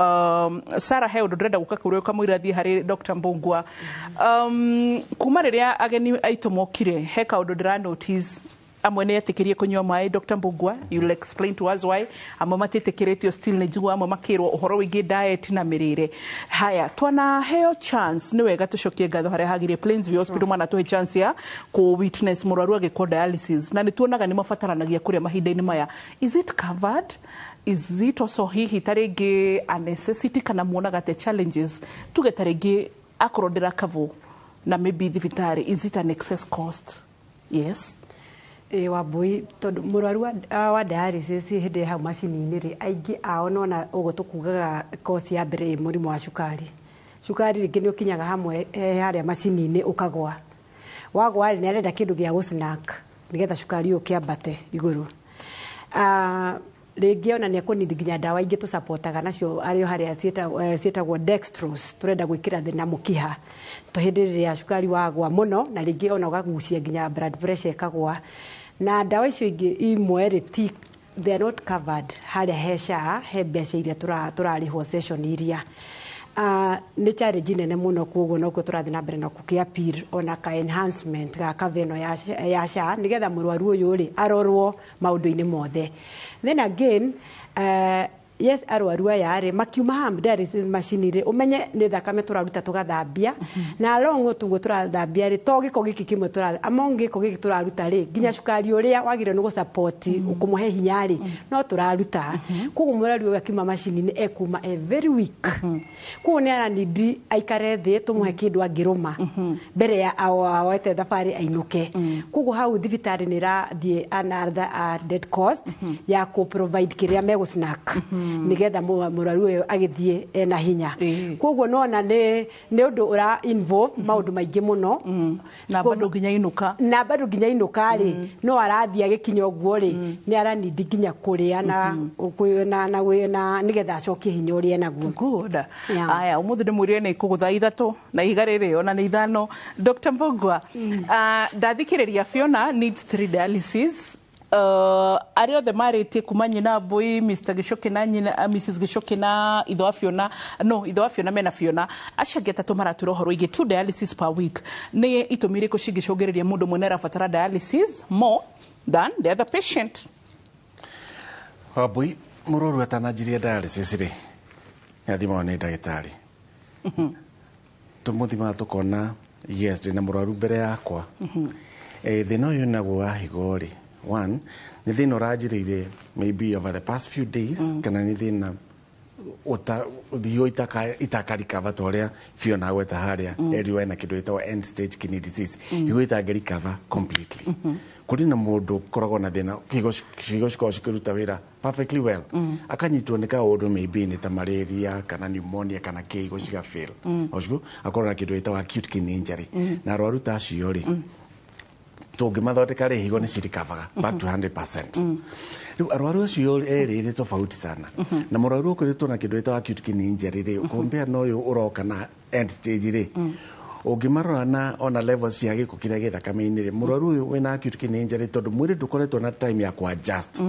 Sarah, he ũndũ ndĩrenda gũka kũrĩ ũkamũira thiĩ harĩ Dr Mbũngua. Kuma rĩrĩa ageni aitũ mokire, he kaũndũ ndĩra notice. Amwe nĩ etĩkĩrie kũnyua maĩ. Dr Mbũngua, you'll explain to us why amwe matiĩtĩkĩrĩtio still. Nĩ njiguaga amwe makĩrwo ũhoro wĩgiĩ diet na mĩrĩre. Haya, twanaheo chance, nĩ wega tũcokie ngatho harĩa hagĩrĩire. Plainsview Hospital manatũhe chance ya kũ witness mũrwaru agĩkwo dialysis, na nĩ tuonaga nĩ mabataranagia kũrĩa mahinda-inĩ maya. Is it covered? Is it also hihi ta rĩngĩ a necessity, kana muonaga atĩa challenges? Tuge ta rĩngĩ akorwo ndĩrakavwo na maybe thibitarĩ, is it an excess cost? Yes. Ĩ Wambui, tondũ mũrwaru wa dialysis hĩndĩ ĩrĩa hau macini-inĩ rĩ, aingĩ ao nona ũguo tũkugaga kosi ya mbere ĩ mũrimũ wa cukari. Cukari rĩngĩ nĩ ũkinyaga hamwe harĩa macini-inĩ ũkagwa. Wagwa rĩ, nĩ arenda kĩndũ gĩa gũ snack nĩgetha cukari ũyũ ũkĩambate igũrũ. Rĩngĩ ona nĩ ekũnidi nginya ndawa ingĩ tũcapotaga nacio arĩ o harĩa ciĩtagwo dextrose, tũrenda gwĩkĩra thĩ na mũkiha to hĩndĩ ĩrĩa cukari wagwa mũno, na rĩngĩ ona ũgagucia nginya blood pressure ĩkagwa. Na ndawa icio ingĩ imwe rĩ, ti they are not covered harĩa he SHA, he mbeca iria tũrarĩhwo session iria. Nĩ challenge nene mũno. Koguo nokuo tũrathiĩ na mbere na gũkĩ appeal ona ka enhancement ga cover ĩno ya SHA nĩgetha mũrwaru ũyũ rĩ arorwo maũndũ-inĩ mothe. Then again, yes, arwaru aya rĩ makiuma haha dialysis machine rĩ, ũmenye nĩ thakame tũraruta tũgathambia, na along tuguo tũrathambia rĩ, to gĩko gĩkĩ kĩmwe tũra among gĩko gĩkĩ tũraruta rĩ, nginya cukari ũrĩa wagĩrĩirwo nĩ gũsupport kũmũhe hinya rĩ, no tũraruta. Koguo mũrwaru ũyũ akiuma macini-inĩ ekuma e very weak. Koguo nĩ aranindi aikare thĩ, tũmũhe kĩndũ angĩrũma mbere ya awoete thabarĩ ainũke. Koguo hau thibitarĩ nĩ ĩrathiĩ another added cost ya kũ provide kĩrĩa megũ snack nĩgetha mũrwaru ũyũ agĩthiĩ ena hinya. Koguo nona nĩ ũndũ ũra involve maũndũ maingĩ mũno. Na bado nginya inũka. Na bado nginya inũka rĩ, no arathiĩ agĩkinya ũguo rĩ, nĩ aranindi nginya kũrĩa na nĩgetha acokie hinya ũrĩa enaguo. Good. Aya, ũmũthĩ ndĩmwĩrire nĩ ikũgũtha 3 na ihiga rĩrĩ ona nĩ 5. Dr Mbũngua, ndathikĩrĩria Fiona needs three dialysis. Arĩa othe marĩtie kuma nyina Mbui, Mr Gichuki na nyina, Mrs Gichuki na ithe wa Fiona, no ithe wa Fiona mena Fiona, acio angĩ atatũ maratwĩra ũhoro wĩgiĩ two dialysis per week. Nĩ itũmi irĩkũ cingĩcũngĩrĩria mũndũ mwene arabatara dialysis more than the other patient? Wambui, mũrwaru atananjirie dialysis rĩ, nĩ athimagwo nĩ ndagĩtarĩ. Tũmũthimaga tũkona yes, ndĩna mũrwaru mbere yakwa. Thĩna ũyũ naguo wa higo rĩ, one nĩ thĩna ũranjĩrĩire maybe over the past few days, kana nĩ thĩna higo itakarikava ta ũrĩa Fiona agweta harĩa, erirwo ena kĩndũ gĩtagwo end stage kidney disease, higo itangĩrikava completely. Kũrĩ na mũndũ ũkoragwo na thĩna higo cikoragwo cikĩruta wĩra perfectly well, akanyitwo nĩ kaũndũ maybe nĩ ta malaria kana pneumonia kana kĩ, higo ciga fail. Ũcio akorwo na kĩndũ gĩtagwo acute kidney injury. Na arwaru ta acio rĩ, tũngĩmathondeka rĩ, higo nĩ cirikavaga back to 100%. Rĩu arwaru acio erĩ nĩ tofauti sana. Na mũrwaru ũkoretwo na kĩndũ gĩtagwo acute kidney injury rĩ, compare na ũyũ ũroka na end stage rĩ, ũngĩmarora na ona levels cia gĩko kĩrĩa gĩ thakame-inĩ rĩ, mũrwaru ũyũ wĩna acute kidney injury, tondũ mwĩrĩ ndũkoretwo na time ya kũ adjust,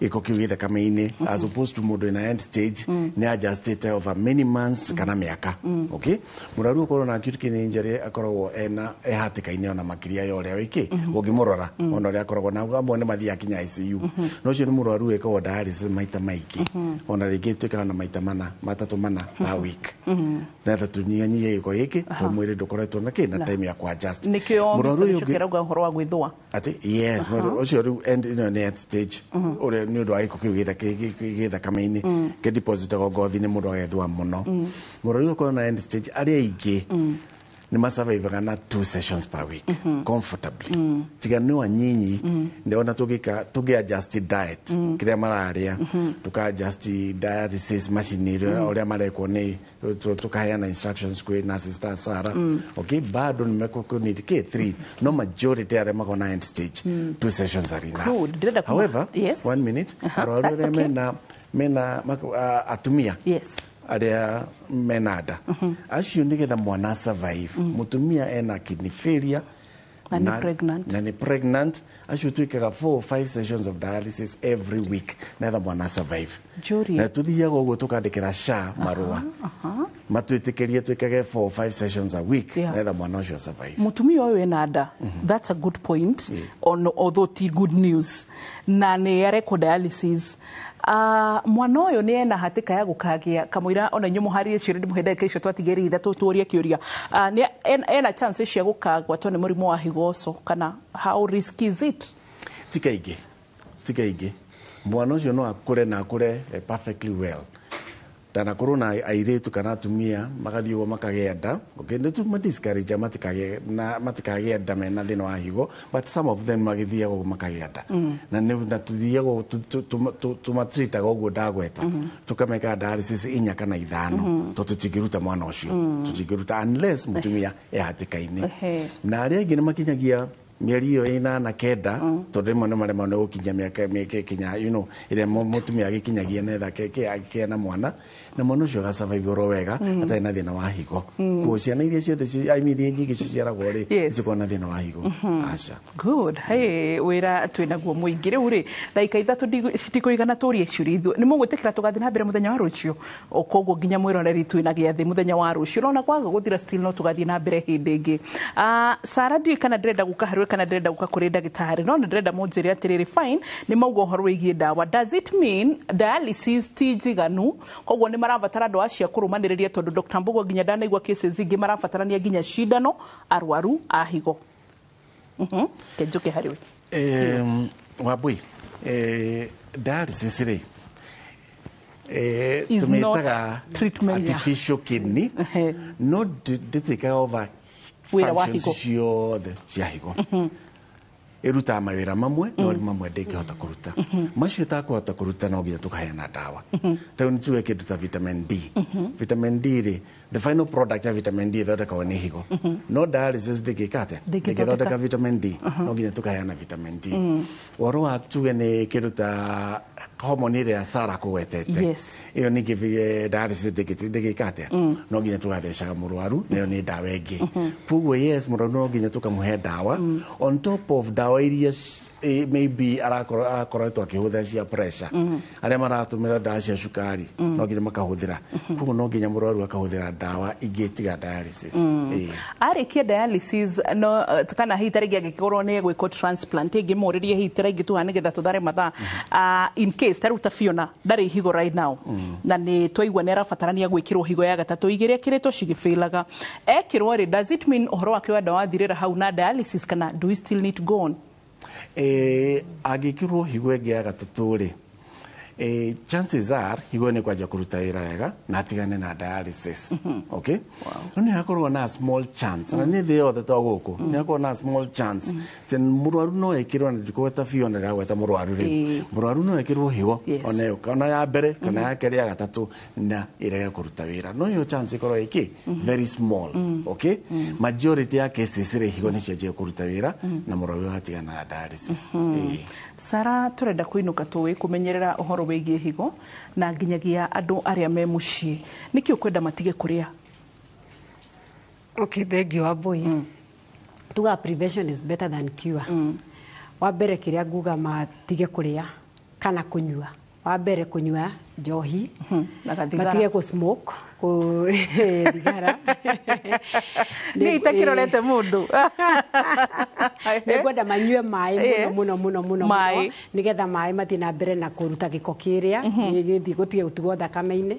Gĩko kĩu gĩ thakame-inĩ, as opposed to mũndũ ina end stage, nĩ adjustĩte over many months kana mĩaka. Okay, mũrwaru ũkorwo na acute kidney injury akoragwo ena e hatĩka-inĩ ona makĩria ya ũrĩa wĩkĩ ũngĩmũrora, ona ũrĩa akoragwo na amwe nĩ mathiaga kinya ICU. No ũcio nĩ mũrwaru wĩkagwo dialysis maita maingĩ, ona rĩngĩ twĩkaga na maita mana, matatũ, mana per week, netha tũnyihanyihie gĩko gĩkĩ, tondũ mwĩrĩ ndũkoretwo na kĩ na time ya ku-adjust. Nĩkĩo Mũrwaru Mr. ũyũ Gichuki arauga ũhoro wa gwĩthũa. Atĩ yes, mũndũ ũcio rĩu end ĩno nĩ end stage, ũrĩa nĩ ũndũ wa gĩko kĩu gĩ thakame-inĩ kĩdepositagwo ngothi-inĩ, mũndũ agethũa mũno. Mũrwaru ũkorwo na end stage, arĩa aingĩ nĩ masurvivaga na two sessions per week comfortably, tiga nĩ anyinyi. Ndĩrona tũngĩka tũngĩ adjust diet kĩrĩa mararĩa, tũka adjust dialysis machine ĩrĩa ũrĩa marekwo nĩ tũkaheana instructions kwĩ nurses ta Sara. Okay, bado nĩ kĩ three, no majority arĩa makoragwo na end stage, two sessions are enough. Good. Ndĩrenda However, Yes. one minute, arwaru that's arĩa okay. mena atumia arĩa mena nda, acio nĩgetha mwana survive, mũtumia ena kidney failure Na nĩ pregnant. Na nĩ pregnant, acio twĩkaga 4 or 5 sessions of dialysis every week nĩgetha mwana survive. Njũrie. Na tũthiaga ũguo tũkandĩkĩra SHA marũa matwĩtĩkĩrie twĩkage 4 or 5 sessions a week nĩgetha mwana ũcio survive. Mutumia ũyũ ena nda, that's a good point, on, although ti good news, na nĩ arekwo dialysis. Mwana ũyũ nĩ ena hatĩka ya gũkagĩa kamũira ona inyuĩ mũharĩrie ciũria, ndĩmũhe ndagĩka icio twatigĩrĩire ithatũ tũrie kĩũria. Nĩ ena chance cia gũkagwatwo nĩ mũrimũ wa higo ũcio, kana how risky is it? Ti kaingĩ, ti kaingĩ. Mwana ũcio no akũre na akũre perfectly well. Ndanakorwo na airĩtu kana atumia magathiĩ ũguo makagĩa nda. Okay, nĩ tuma discourage matikagĩe na matikagĩe nda mena thĩna wa higo, but some of them magĩthiaga ũguo makagĩa nda. Na nĩ na tuthiaga tũmatritaga ũguo ndagweta, tũkameka dialysis inya kana ithano, tondũ tũtingĩruta mwana ũcio. Tũtingĩruta unless mũtumia e hatĩka-inĩ. Na arĩa angĩ nĩ makinyagia mĩeri ĩyo ĩnana, kenda, tondũ rĩmwe nĩ maremagwo nĩ gũkinyia mĩaka ĩkinya ĩrĩa mũtumia agĩkinyagia netha akĩgĩa na mwana, na mwana ũcio agasurvive oro wega atarĩ na thĩna wa higo. Koguo ciana iria ciothe I mean, iria nyingĩ ciciaragwo rĩ, itikoragwo na thĩna wa higo, aca. Good. Hey, wĩra twĩnaguo mũingĩ rĩu rĩ, ndagĩka ithatũ citikũigana tũrie ciũria ithuĩ. Nĩ mũgwĩtĩkĩra tũgathiĩ na mbere mũthenya wa rũciũ? O koguo nginya mwĩroreri twĩna gĩathĩ mũthenya wa rũciũ, no ona kwaga gũthira still no tũgathiĩ na mbere hĩndĩ ĩngĩ. Sara, ndiũĩ kana ndĩrenda gũka harĩ we kana ndĩrenda gũka kũrĩ ndagĩtarĩ, no nĩ ndĩrenda mũnjĩre atĩrĩrĩ, fine, nĩ mauga ũhoro wĩgiĩ ndawa, does it mean dialysis ti njiganu, koguo nĩ marabatara ndawa cia kũrũmanĩrĩria? Tondũ Dr. Mbugo nginya ndanaigua cases ingĩ marabatarania nginya cindano arwaru a higo. Kenjuke harĩ we. Wambui, dialysis rĩ, Is not tũmĩtaga treatment. Artificial kidney, no ndĩtĩkaga over Wĩra wa functions higo. ciothe cia higo. Ĩrutaga mawĩra mamwe, no mamwe ndĩngĩhota kũruta. Macio ĩtakũhota kũruta, no nginya tũkaheana ndawa. Rĩu nĩ tuge kĩndũ ta vitamin D. Vitamin D rĩ, the final product ya vitamin D ĩthondekagwo nĩ higo, no dialysis ndĩngĩka atĩa? Ndĩngĩthondeka. Ndĩngĩthondeka vitamin D. No nginya tũkaheana vitamin D. Ũhoro wa tuge nĩ kĩndũ ta hormone ĩrĩa Sara kũgwetete, ĩyo ningĩ dialysis ndĩngĩka atĩa? No nginya tũgathecaga mũrwaru, nayo nĩ ndawa ĩngĩ. Koguo yes, mũrwaru no nginya tũkamũhe ndawa on top of ndawa iria maybe arakoretwo akĩhũthĩra cia pressure. Arĩa maratũmĩra ndawa cia cukari no nginya makahũthĩra. Koguo no nginya mũrwaru akahũthĩra ndawa ingĩ tiga dialysis. Ĩĩ. Arĩkia dialysis no kana hihi tarĩngĩ angĩkorwo nĩ egwĩkwo transplant, ĩngĩmũrĩrie hihi taraingĩ tuha nĩgetha tũthare mathaa. In case tarĩu ta Fiona ndarĩ higo right now, na nĩ twaigua nĩ arabatarania gwĩkĩrwo higo ya gatatũ, igĩrĩ ekĩrĩtwo cigĩbĩlaga, ekĩrwo rĩ, does it mean ũhoro wake wa ndawa wathirĩra hau na dialysis, kana do we still need to go on? Angĩkĩrwo higo ĩngĩ ya gatatũ rĩ, chances are higo nĩ kwanjia kũruta wĩra wega na atigane na dialysis. Okay, no nĩ hakorwo na small chance, na nĩ thĩ yothe to gũkũ, nĩ hakorwo na small chance atĩ mũrwaru no ekĩrwo, na ndikũgweta Fiona, ndĩragweta mũrwaru rĩu. Mũrwaru no ekĩrwo higo ona ĩyo, kana ya mbere kana ya kerĩ, ya gatatũ, na ĩrege kũruta wĩra, no ĩyo chance ĩkorwo ĩkĩ very small. Okay, majority ya cases rĩ, higo nĩ cianjia kũruta wĩra na mũrwaru agatigana na dialysis. Ĩĩ. Sara, tũrenda kũinũka tũĩ kũmenyerera ũhoro wĩgiĩ higo na nginyagia andũ arĩa me mũciĩ, nĩkĩ ũkwenda matige kũrĩa? Okay, thank you, Wambui. Tuga prevention is better than cure. Wa mbere kĩrĩa nguga matige kũrĩa, Kana kũnyua. Wa mbere kũnyua njohi, Na gathigara. Matige kũ smoke, kũ thigara. Nĩ itakĩrorete mũndũ. Nĩngwenda manyue maĩ mũno mũno mũno mũno Maĩ. mũno, nĩgetha maĩ mathiĩ na mbere na kũruta gĩko kĩrĩa gĩgĩthiĩ gũtige gũtigwo thakame-inĩ.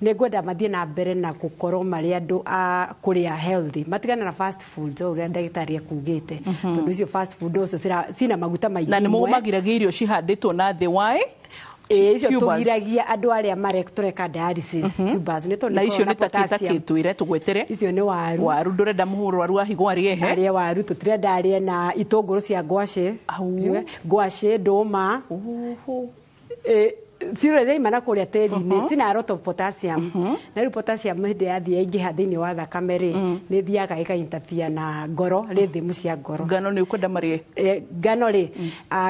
Nĩngwenda mathiĩ na mbere na gũkorwo marĩ andũ a kũrĩa healthy, matigane na fast food o ũrĩa ndagĩtarĩ ekugĩte, tondũ icio fast food ũcio cina maguta maingĩ Na nĩ imwe. mũmagiragia irio cihandĩtwo na thĩ waĩ Ĩĩ, icio tubers. tũgiragia andũ arĩa tũreka dialysis, tubers, nĩ tondũ Na icio nĩikoragwo nĩ ta kĩ ta potassium. kĩ twĩre tũgwetere. Icio nĩ waru. Waru ndũrenda mũrwaru wa higo arĩe he. Arĩe waru, tũtirenda arĩe na itũngũrũ cia ngwacĩ, ngwacĩ, ndũma, cirĩ thaima na kũrĩa tĩri-inĩ, cina a lot of potassium, na rĩu potassium hĩndĩ yathiĩ yaingĩha thĩinĩ wa thakame rĩ, nĩ ĩthiaga ĩka interfere na ngoro, rhythm cia ngoro. Ngano nĩ ũkwenda marĩe? Ngano rĩ,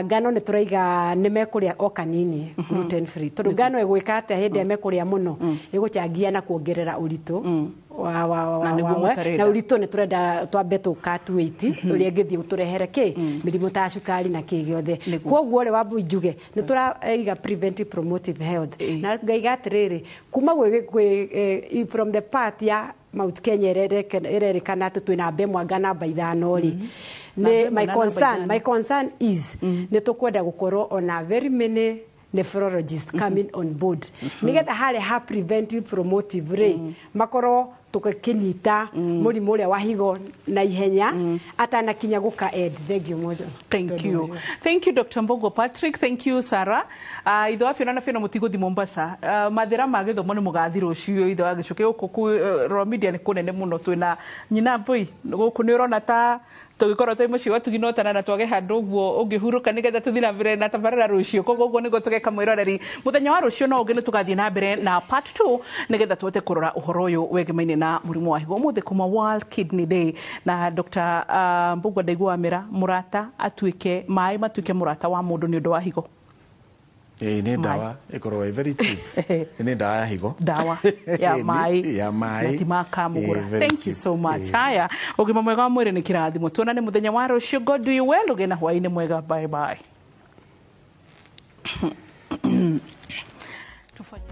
ngano nĩ tũraiga nĩ mekũrĩa o kanini, gluten free, tondũ ngano ĩgwĩka atĩa hĩndĩ ĩrĩa mekũrĩa mũno? Ĩgũchangia na kuongerera ũritũ wa Na nĩguo mũtarenda. Na ũritũ nĩ tũrenda twambe tũ cut weight, ũrĩa ĩngĩthiĩ ũtũrehere kĩ mĩrimũ ta cukari na kĩ gĩothe. Koguo rĩ, wambu njuge nĩ tũraiga preventive promotive health, na ngaiga atĩrĩrĩ, kuma gwĩ from the part ya Mount Kenya ĩrerĩkana atĩ twĩ namba ĩmwe anga namba 5 rĩ, Namba nĩ ĩmwe my na namba concern, 5. my concern is nĩ tũkwenda gũkorwo ona very many nephrologists coming on board, nĩgetha harĩa ha preventive promotive rĩ, makorwo tũgĩkĩnyita mũrimũ ũrĩa wa higo na ihenya atanakinya gũka end. Thank you mũno. Thank you. Thank you, Dr. Mbogo Patrick. Thank you, Sarah. Ithe wa Fiona na Fiona mũtigũthi Mombasa. Mathĩra ma gĩthomo nĩ mũgathi rũciũ ithe wa gĩcũkĩ gũkũ Royal Media nĩ kũnene mũno, twĩna nyina mbũi gũkũ nĩ ũrona ta tũgĩkorwo twĩ mũciĩ wa Tuginotana na twage handũ ũguo ũngĩhurũka nĩgetha tũthiĩ na mbere na tabarĩra rũciũ. Koguo ũguo nĩguo tũgeka mwĩroreri mũthenya wa rũciũ, no ũngĩ nĩ tũgathiĩ na mbere na part 2 nĩgetha tũhote kũrora ũhoro ũyũ wegemainie na mũrimũ wa higo. Ũmũthĩ kuma World Kidney Day na Dr. Mbugua, ndaigua wamĩra mũrata atuĩke maĩ matuĩke mũrata wa mũndũ nĩ ũndũ wa higo. Ĩĩ, nĩ ndawa ĩkoragwo ĩ very cheap, nĩ ndawa ya higo. Ndawa ya maĩ. Ya maĩ. Na ti makamũgũra. Ĩĩ, very Thank you cheap. so much. Ĩĩ. Haya, ũgima mwega wa mwĩrĩ nĩ kĩrathimo. Tuonane mũthenya wa rũciũ. God do you well. Ũgĩe na hwaĩ-inĩ mwega. Bye bye. Tufanye.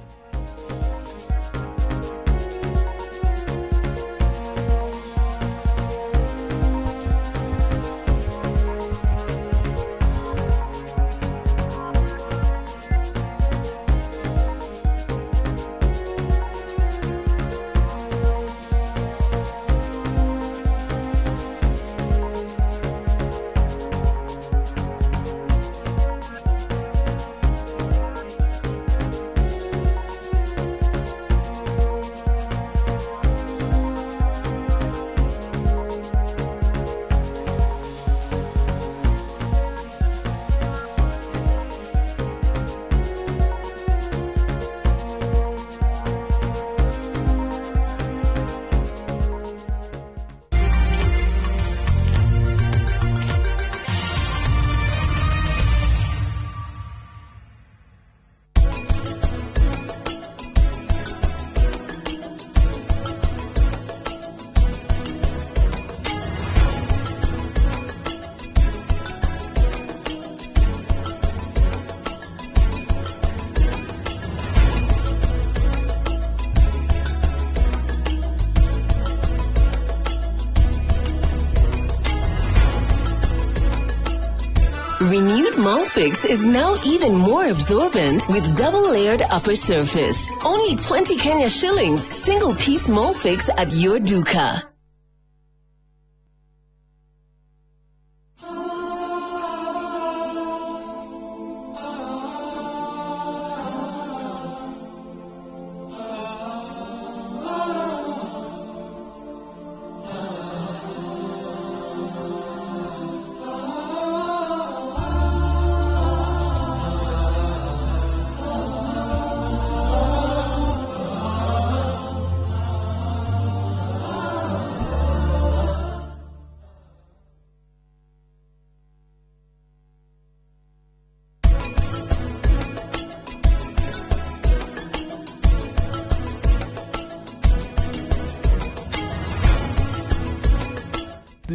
Renewed Molfix is now even more absorbent with double-layered upper surface. Only 20 Kenya shillings, single piece Molfix at your duka.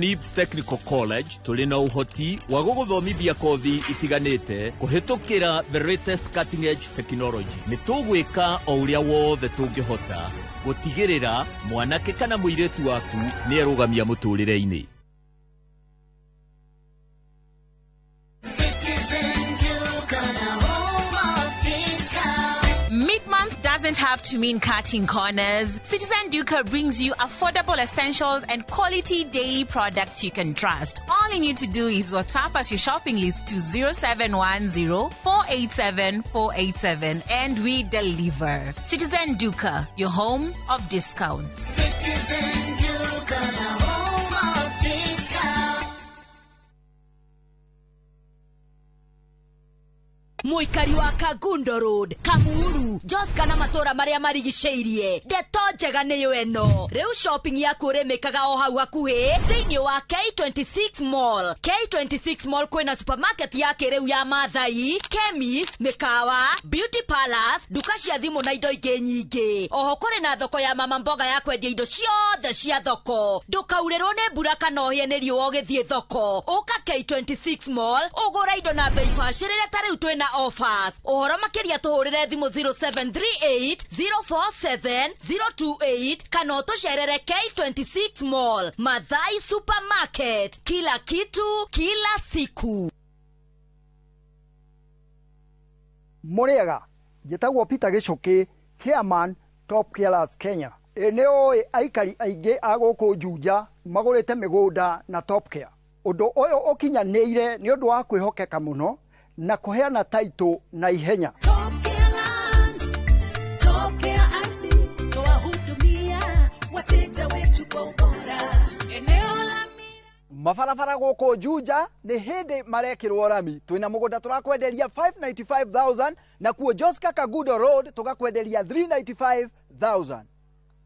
NIBS Technical College tũrĩ na ũhoti wa gũgũthomithia kothi itiganĩte kũhĩtũkĩra the latest cutting edge technology. Nĩ tũgwĩka o ũrĩa wothe tũngĩhota gũtigĩrĩra mwanake kana mũirĩtu waku nĩ erũgamia mũtũrĩre-inĩ. Mid-month doesn't have to mean cutting corners. Citizen Duka brings you affordable essentials and quality daily products you can trust. All you need to do is WhatsApp us your shopping list to 0710 487 487 and we deliver. Citizen Duka, your home of discounts. Citizen Duka, the home of discount. Mũikari wa Kangundo Road, Kamuru, Joska na matũra marĩa marigicĩirie. Ndeto njega nĩyo ĩno. Rĩu shopping yaku ũrĩmĩkaga o hau hakuhĩ thĩinĩ wa K26 Mall. K26 Mall kwĩna supermarket ya kĩrĩu ya Maathai, chemist, mĩkawa, beauty palace, nduka cia thimũ na indo ingĩ nyingĩ. Oho kũrĩ na thoko ya mama mboga ya kwendia indo ciothe cia thoko. Ndũkaurĩrwo nĩ mbura kana ũhĩe nĩ riũa ũgĩthiĩ thoko. Ũka K26 Mall ũgũre indo na bei bacĩrĩre ta rĩu twĩna offers. Ũhoro makĩria tũhũrĩre thimũ 0738 047 028 kana ũtũcerere K26 Mall, Mathai Supermarket. Kila kitu kila siku. Mũrĩega, njĩtagwo Peter Gĩcũkĩ, chairman Top Carers Kenya. Ĩ nĩ ũĩ aikari aingĩ a gũkũ Juja magũrĩte mĩgũnda na Top Care. Ũndũ ũyũ ũkinyanĩire nĩ ũndũ wa kwĩhokeka mũno na kũheana taitũ na ihenya. Top Care Lands, Top Care Ardhi, twahudumia wateja wetu kwa ubora. Eneo la Mabarabara gũkũ Juja nĩ hĩndĩ marekĩrwo rami. Twĩna mũgũnda tũrakwenderia 595,000 na kuo Joska Kangundo Road tũgakwenderia 395,000.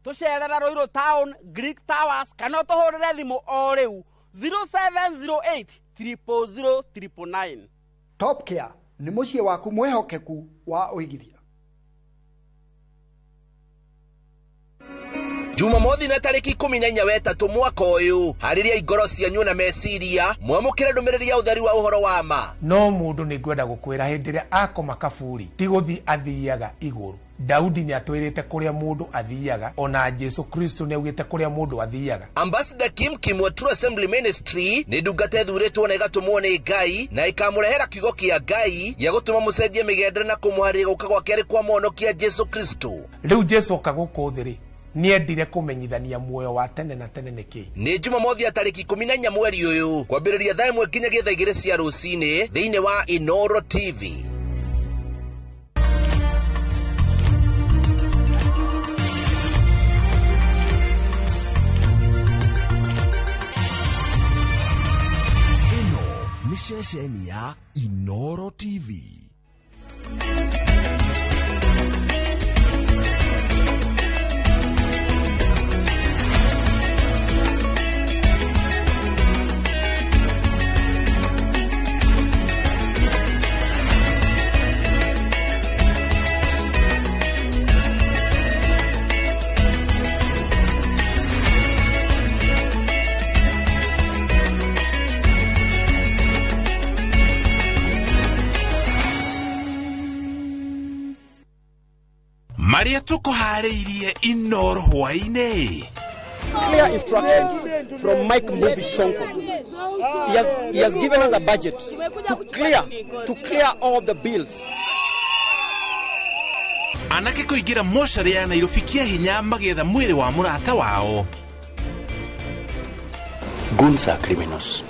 Tũcerere Ruiru Town, Greek Towers kana ũtũhũrĩre thimũ o rĩu 0708 000 999. Top Care nĩ mũciĩ waku mwĩhokeku wa ũigithia. Jumamothi na tarĩki 14 wetatũ mwaka ũyũ, harĩria ngoro cianyu na meciria mwamũkĩre ndũmĩrĩri ya ũtheri wa ũhoro wa ma. No mũndũ nĩ ngwenda gũkwĩra hĩndĩ ĩrĩa akoma kaburi ti gũthiĩ athiaga igũrũ. Daudi nĩ atwĩrĩte kũrĩa mũndũ athiaga, ona Jesu Kristo nĩ augĩte kũrĩa mũndũ athiaga. Ambassador Kim Kim wa True Assembly Ministry nĩ ndungata ĩthurĩtwo na ĩgatũmwo nĩ Ngai na ĩkamũrehera kiugo kĩa Ngai gĩa gũtũma mũcenjie mĩgendere na kũmũharĩria gũka gwa kerĩ kwa mũhonokia Jesu Kristo. Rĩu Jesu oka gũkũ thĩ rĩ, nĩendire kũmenyithania muoyo wa tene na tene nĩ kĩĩ. Nĩ Jumamothi ya tarĩki 14 mweri ũyũ kwambĩrĩria thaa 1 nginyagia thaa 2 cia rũcinĩ thĩinĩ wa Inoro TV. Ĩno nĩ ceceni ya Inoro TV. Maria tukuharĩirie Inoro hwaĩ-inĩ. Clear instructions from Mike Mbuvi Sonko. He has given us a budget to clear all the bills. Anake kũingĩra mocarĩ ya Nairobi kĩa hinya magĩetha mwĩrĩ wa mũrata wao. Goons are criminals.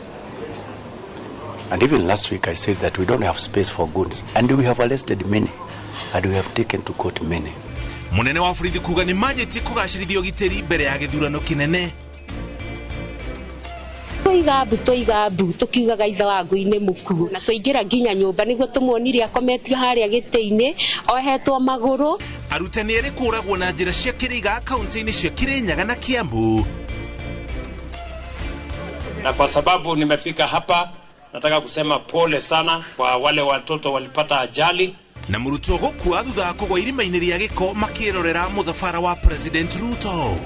And even last week I said that we don't have space for goons, and we have arrested many, and we have taken to court many. Munene wa borithi kuga nĩ manjĩtie kũgacĩrithia ũgitĩri mbere ya gĩthurano kĩnene. Twoiga mbu tũkiugaga ithe wa ngui-inĩ mũkuũ, na twaingĩra nginya nyũmba nĩguo tũmuonire akometio harĩa gĩtĩ-inĩ ohetwo magũrũ. Arutani erĩ kũragwo na njĩra cia kĩrĩga kaunti-inĩ cia Kirinyaga na Kiambu. Na kwa sababu nimefika hapa, nataka kusema pole sana kwa wale watoto walipata ajali. Na mũrutwo gũkua thutha wa kũgwa irima-inĩ rĩa gĩko makĩrorera mũthabara wa President Ruto.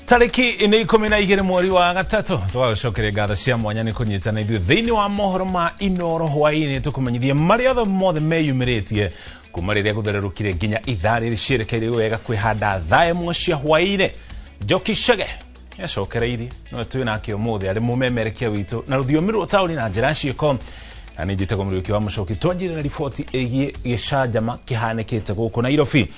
Tariki nĩ 12 mweri wa gatatũ tũgagũcokeria ngatho cia mwanya nĩ kũnyitana ithuĩ thĩinĩ wa mohoro ma Inoro hwaĩ-inĩ tũkũmenyithia marĩa othe mothe meyumĩrĩtie kuma rĩrĩa gũthererũkire nginya ithaa rĩrĩ ciĩrekeire wega kwĩhanda thaa 1 cia hwaĩ-inĩ. Njoki Chege nĩacokereirie no twĩ nake ũmũthĩ arĩ mũmemerekia witũ na rũthiomi rwa taũni na njĩra ciĩko, na nĩ njĩtagwo Mũriũki wa Mũcoki. Twanjire na riboti ĩgiĩ gĩcanjama kĩhanĩkĩte gũkũ Nairobi.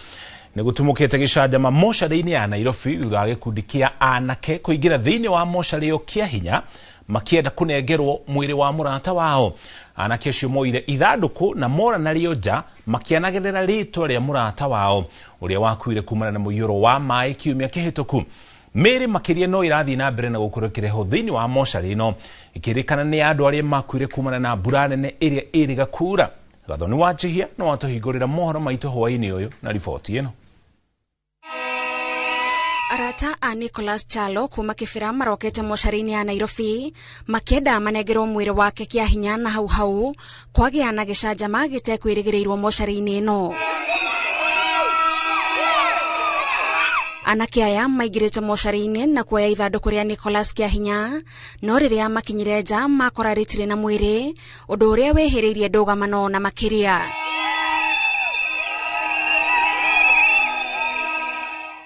Nĩ gũtumũkĩte gĩcanjama mocarĩ-inĩ ya Nairobi thutha wa gĩkundi kĩa anake kũingĩra thĩinĩ wa mocarĩ ĩyo kĩa hinya makĩenda kũnengerwo mwĩrĩ wa mũrata wao. Anake acio moire ithandũkũ na mora narĩo nja makĩanagĩrĩra rĩtwa rĩa mũrata wao ũrĩa wakuire kumana na mũiyũro wa maĩ kiumia kĩhĩtũku. Mĩĩrĩ makĩria no ĩrathiĩ na mbere na gũkorwo ĩkĩrehwo thĩinĩ wa mocarĩ ĩno ĩkĩrĩkana nĩ andũ arĩa makuire kumana na mbura nene ĩrĩa ĩrĩga kuura. Gathoni wa Njihia no watũhingũrĩra mohoro maitũ hwaĩ-inĩ ũyũ na riboti ĩno. Arata a Nicholas Chalo kuma Kibera marokete mocarĩ-inĩ ya Nairobi makĩenda manengerwo mwĩrĩ wake kĩa hinya na hau hau kwagĩa na gĩcanjama gĩtekwĩrĩgĩrĩirwo mocarĩ-inĩ ĩno. Anake aya maingĩrĩte mocarĩ-inĩ na kuoya ithandũkũ rĩa Nicholas kĩa hinya, no rĩrĩa makinyire nja makora rĩtirĩ na mwĩrĩ, ũndũ ũrĩa wĩhĩrĩirie ndũgamano na makĩria.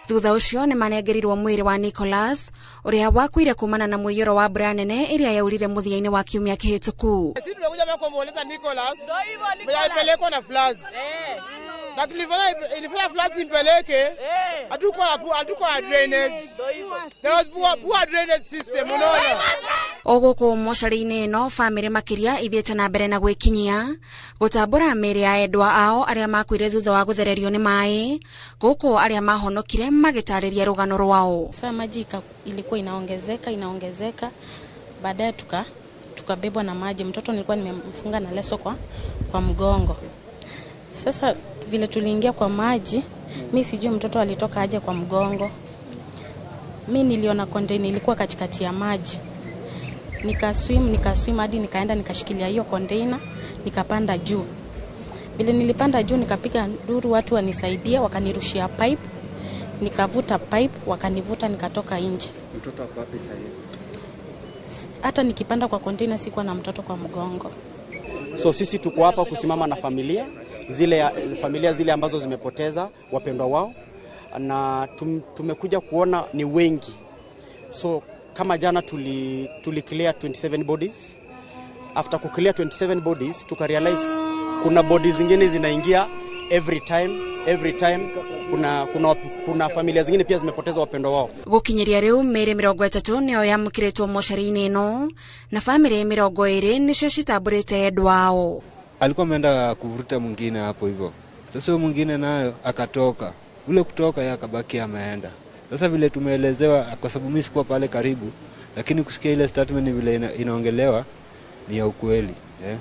Thutha ũcio nĩ manengerirwo mwĩrĩ wa Nicholas ũrĩa wakuire kumana na mũiyũro wa mbura nene ĩrĩa yaurire mũthia-inĩ wa kiumia kĩhĩtũku. Sisi tumekuja hapa kuomboleza Nicholas mwenye alipelekwa na floods. Na ilifanya floods impeleke, hatukuwa na drainage. There was poor drainage system, unaona. O gũkũ mocarĩ-inĩ ĩno bamĩrĩ makĩria ithiĩte na mbere na gwĩkinyia gũtambũra mĩĩrĩ ya endwa ao arĩa makuire thutha wa gũthererio nĩ maĩ, gũkũ arĩa mahonokire magĩtarĩria rũgano rwao. Sasa maji ilikuwa inaongezeka, baadaye tukabebwa na maji. Mtoto nilikuwa nimemfunga na leso kwa mgongo. Sasa vile tuliingia kwa maji, mi sijui mtoto alitoka aje kwa mgongo. Mi niliona container ilikuwa katikati ya maji. Nikaswim hadi nikaenda nikashikilia hiyo container, nikapanda juu. Vile nilipanda juu nikapiga nduru watu wanisaidie, wakanirushia pipe. Nikavuta pipe, wakanivuta nikatoka nje. Mtoto ako wapi sasa hivi? Hata nikipanda kwa container sikuwa na mtoto kwa mgongo. So sisi tuko hapa kusimama na familia zile ambazo zimepoteza wapendwa wao, na tumekuja kuona ni wengi. So kama jana tuli clear 27 bodies. After ku clear 27 bodies tuka realize kuna bodies zingine zinaingia every time. Kuna familia zingine pia zimepoteza wapendwa wao. Gukinyiria riu mĩĩrĩ 30 nĩyo yamũkĩrĩtwo mocarĩ-inĩ ĩno na bamĩrĩ 20 nĩcio citamburĩte endwa ao. Alikuwa ameenda kuvuruta mwingine hapo hivyo. Sasa huyo mwingine nayo akatoka. Ule kutoka yeye akabaki ameenda. Sasa vile tumeelezewa, kwa sababu mimi sikuwa pale karibu, lakini kusikia ile statement vile inaongelewa ni ya ukweli, eh.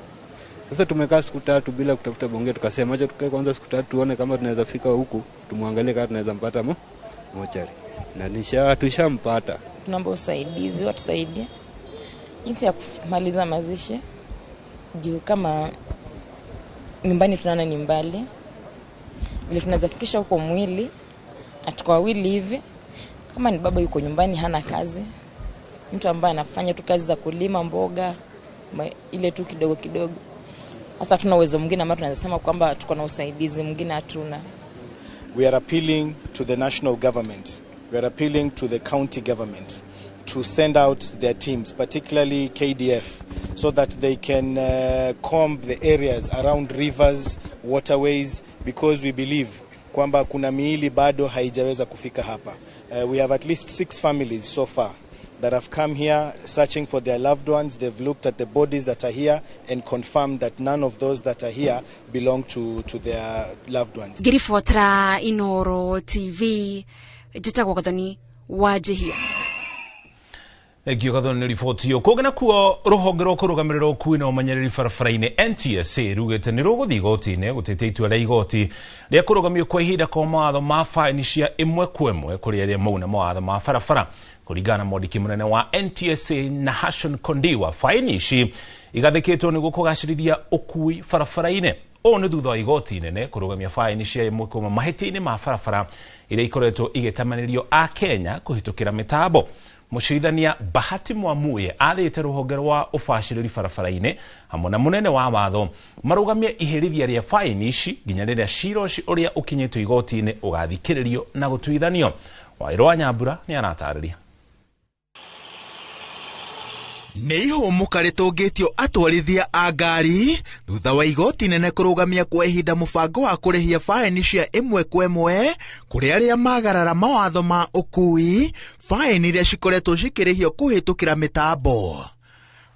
Sasa tumekaa siku 3 bila kutafuta bonge, tukasema acha tukae kwanza siku 3 tuone kama tunaweza fika huku, tumwangalie kama tunaweza mpata mochari. Na tushampata. Tunaomba usaidizi, watusaidie jinsi ya kumaliza mazishi. Juu kama nyumbani tunaona ni mbali, vile tunaweza fikisha huko mwili atuko wawili hivi. Kama ni baba yuko nyumbani hana kazi, mtu ambaye anafanya tu kazi za kulima mboga ile tu kidogo kidogo. Sasa tuna uwezo mwingine ambao tunaweza sema kwamba tuko na usaidizi mwingine hatuna. We are appealing to the national government. We are appealing to the county government to send out their teams, particularly KDF, so that they can comb the areas around rivers, waterways, because we believe kwamba kuna miili bado haijaweza kufika hapa. We have at least 6 families so far that have come here searching for their loved ones. They've looked at the bodies that are here and confirmed that none of those that are here belong to their loved ones. Ngiribotra Inoro TV, njĩtagwo Gathoni wa Njihia. Thengio Gathoni nĩ riboti ĩyo. Kũngĩ nakuo rũhonge rwa kũrũgamĩrĩra ũkui na ũmenyereri barabara-inĩ NTSA rugĩte nĩ rũgũthiĩ igoti-inĩ gũtetia itua rĩa igoti rĩa kũrũgamio kwa ihinda kwa mawatho ma baini cia ĩmwe kwa ĩmwe kũrĩ arĩa mauna mawatho ma barabara. Kũringana na mwandĩki mũnene wa NTSA Nahashon Kondiwa, baini ici igathĩkĩtwo nĩguo kũgacĩrithia ũkui barabara-inĩ. Ũũ nĩ thutha wa igoti inene kũrũgamia baini cia ĩmwe kwa ĩmwe mahĩtia-inĩ ma barabara iria ikoretwo igĩtamanĩrio a Kenya kũhĩtũkĩra mĩtambo. Mũcirithania Bahati Mwamuye athĩte rũhonge rwa ũbacĩrĩri barabara-inĩ hamwe na mũnene wa watho marũgamie iherithia rĩa faini ici nginya rĩrĩa cira ũcio ũrĩa ũkinyĩtio igoti-inĩ ũgathikĩrĩrio na gũtuithanio. Wairũ wa Nyambura nĩ aratarĩria. Nĩ ihũmũka rĩtũngĩtio atwarithia a ngari thutha wa igoti nene kũrũgamia kwa ihinda mũbango wa kũrĩhia faini cia ĩmwe kwa ĩmwe kũrĩ arĩa magarara mawatho ma ũkui, faini iria cikoretwo cikĩrĩhio kũhĩtũkĩra mĩtambo.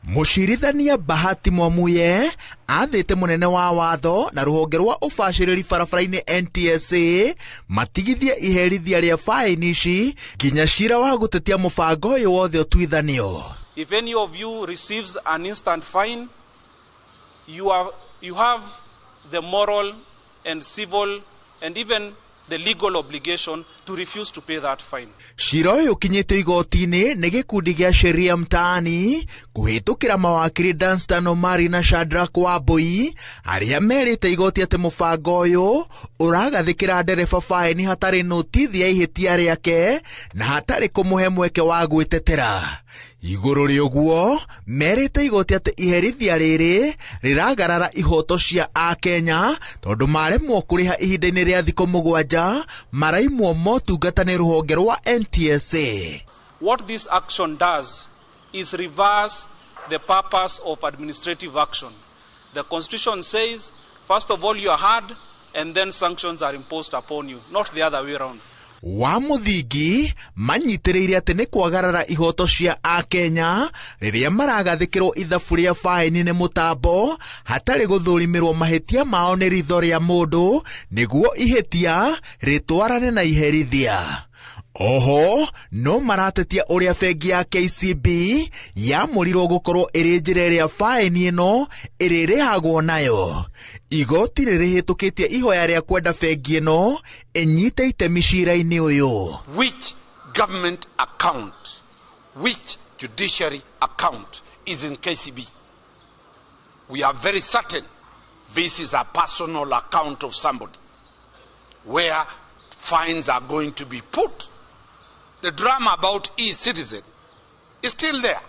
Mũcirithania Bahati Mwamuye athĩte mũnene wa watho na rũhonge rwa ũbacĩrĩri barabara-inĩ NTSA matigithie iherithia rĩa faini ici nginya cira wa gũtetia mũbango ũyũ wothe ũtuithanio. If any of you receives an instant fine, you have the moral and civil and even the legal obligation to refuse to pay that fine. Cira ũyũ ũkinyĩtio igoti-inĩ nĩ gĩkundi gĩa Sheria Mtaani kũhĩtũkĩra mawakiri Danstan Omari na Shadrack Wambui arĩa merĩte igoti atĩ mũbango ũyũ ũragathĩkĩra ndereba faini hatarĩ notithi ya ihĩtia rĩake na hatarĩ kũmũhe mweke wa gwĩtetera. Igũrũ rĩa ũguo merĩte igoti atĩ iherithia rĩrĩ rĩragarara ihoto cia akenya tondũ maremwo kũrĩha ihinda-inĩ rĩa thikũ 7 maraimwo motungata nĩ rũhonge rwa NTSA. What this action does is reverse the purpose of administrative action. The Constitution says, first of all, you are heard, and then sanctions are imposed upon you, not the other way around. Wa mũthingi manyitĩrĩire atĩ nĩ kwagarara ihoto cia akenya rĩrĩa maragathĩkĩrwo ithabu rĩa faini nĩ mũtambo hatarĩ gũthũrimĩrwo mahĩtia mao nĩ ritho rĩa mũndũ nĩguo ihĩtia rĩtwarane na iherithia. Oho no maratetia ũrĩa bengi ya KCB yamũrirwo gũkorwo ĩrĩ njĩra ĩrĩa faini ĩno ĩrĩrĩhagwo nayo. Igoti rĩrĩhĩtũkĩtie ihoya rĩa kwenda bengi ĩno ĩnyite itemi cira-inĩ ũyũ. Which government account, which judiciary account is in KCB? We are very certain this is a personal account of somebody where fines are going to be put. The drama about e-citizen is still there.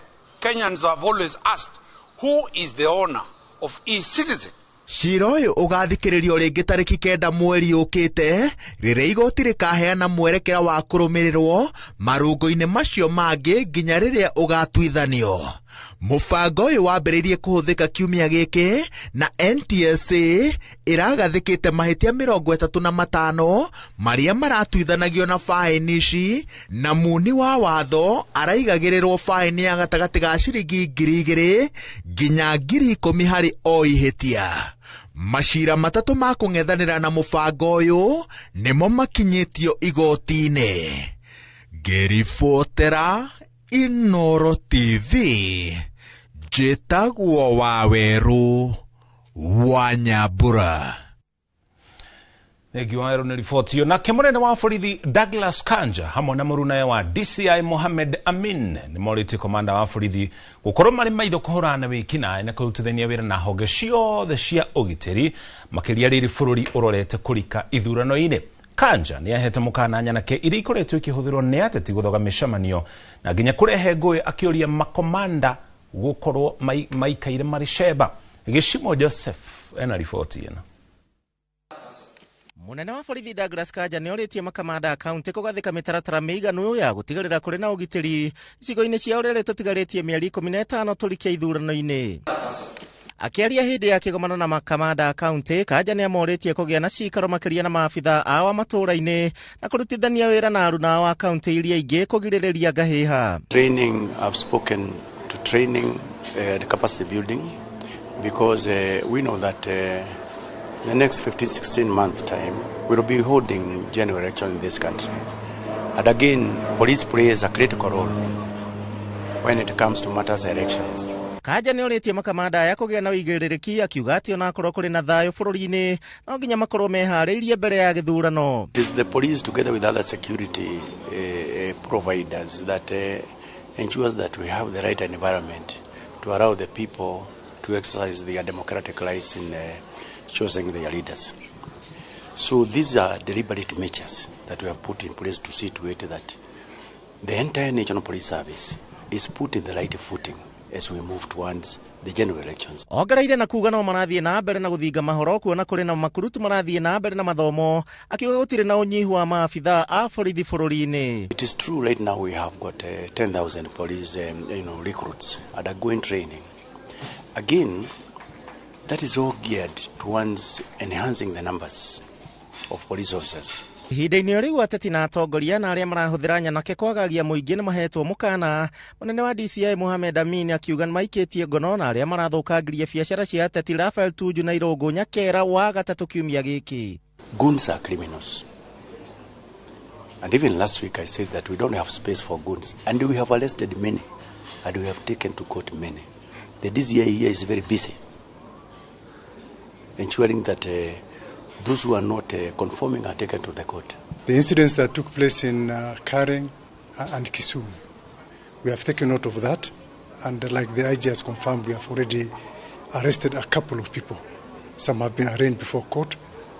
Kenyans have always asked, who is the owner of e-citizen? Cira ũyũ ũgathikĩrĩrio rĩngĩ tarĩki 9 mweri ũkĩte rĩrĩa igoti rĩkaheana mwerekera wa kũrũmĩrĩrwo marũngo-inĩ macio mangĩ nginya rĩrĩa ũgatuithanio. Mũbango ũyũ wambĩrĩirie kũhũthĩka kiumia gĩkĩ na NTSA ĩragathĩkĩte mahĩtia 35 marĩa maratuithanagio na faini ici na muni wa watho araigagĩrĩrwo faini ya gatagatĩ ga ciringi 2,000 nginya 10,000 harĩ o ihĩtia. Macira matatũ ma kũng'ethanĩra na mũbango ũyũ nĩmo makinyĩtio igoti-inĩ. Ngĩribotera Inoro TV, njĩtagwo Wawerũ wa Nyambura. Thengi Wawerũ nĩ riboti ĩyo. Nake mũnene wa borithi Douglas Kanja hamwe na mũrunae wa DCI Mohamed Amin nĩ morĩtie komanda wa borithi gũkorwo marĩ maitho kũhũrana na wĩkinaĩ na kũrutithania wĩra na honge ciothe cia ũgitĩri makĩria rĩrĩ bũrũri ũrorete kũrika ithurano-inĩ. Kanja nĩ ahete mũkana nyanake iria ikoretwo ikĩhũthĩrwo nĩ ateti gũthoga mĩcemanio na nginya kũrehe ngũĩ akĩũria makomanda gũkorwo maikaire marĩ cemba. Gĩcimo Joseph ena riboti ĩno. Munene wa borithi Douglas Kanja nĩ orĩtie makamanda a kaunti kũgathĩka mĩtaratara mĩiganu ya gũtigĩrĩra kũrĩ na ũgitĩri icigo-inĩ ciao rĩrĩ tũtigarĩtie mĩeri 15 tũrikie ithurano-inĩ. Akĩaria hĩndĩ ya kĩgomano na makamanda a kaunti, Kanja nĩ amorĩtie kũgĩa na cikaro makĩria na maabitha ao a matũũra-inĩ na kũrutithania wĩra na aruna ao a kaunti iria ingĩ kũgirĩrĩria ngahĩha. Training, I've spoken to training, the capacity building, because we know that the next 15-16 month time we will be holding general election in this country. And again, police plays a critical role when it comes to matters elections. Kanja nĩ orĩtie makamanda aya kũgĩa na ũigĩrĩrĩki akiuga atĩ ona akorwo kũrĩ na thayũ bũrũri-inĩ no nginya makorwo meharĩirie mbere ya gĩthurano. It is the police together with other security providers that ensures that we have the right environment to allow the people to exercise their democratic rights in choosing their leaders. So these are deliberate measures. that we have put in place to see to it that the entire National Police Service is put in the right footing as we move towards the general elections. Ongereire na kuga no marathiĩ na mbere na gũthinga mahoro kuona kũrĩ na makurutu marathiĩ na mbere na mathomo, akiuga gũtirĩ na ũnyihu wa maabithaa a borithi bũrũri-inĩ. It is true right now we have got 10,000 police recruits undergoing training. Again, that is all geared towards enhancing the numbers of police officers. Ihinda-inĩ o rĩu ateti na atongoria na arĩa marahũthĩra nyanake kwagagia mũingĩ nĩ mahetwo mũkana. Mũnene wa DCI Mohamed Amin akiuga nĩmaikĩtie ngono na arĩa marathũkangirie biacara cia ateti Raphael Tuju na Irũngũ Nyakera wa gatatũ kiumia gĩkĩ. Goons are criminals. And even last week I said that we don't have space for goons. And we have arrested many. And we have taken to court many. The DCI here is very busy ensuring that those who are not conforming are taken to the court. The incidents that took place in Karen and Kisumu, we have taken note of that, and like the IG has confirmed, we have already arrested a couple of people. Some have been arraigned before court,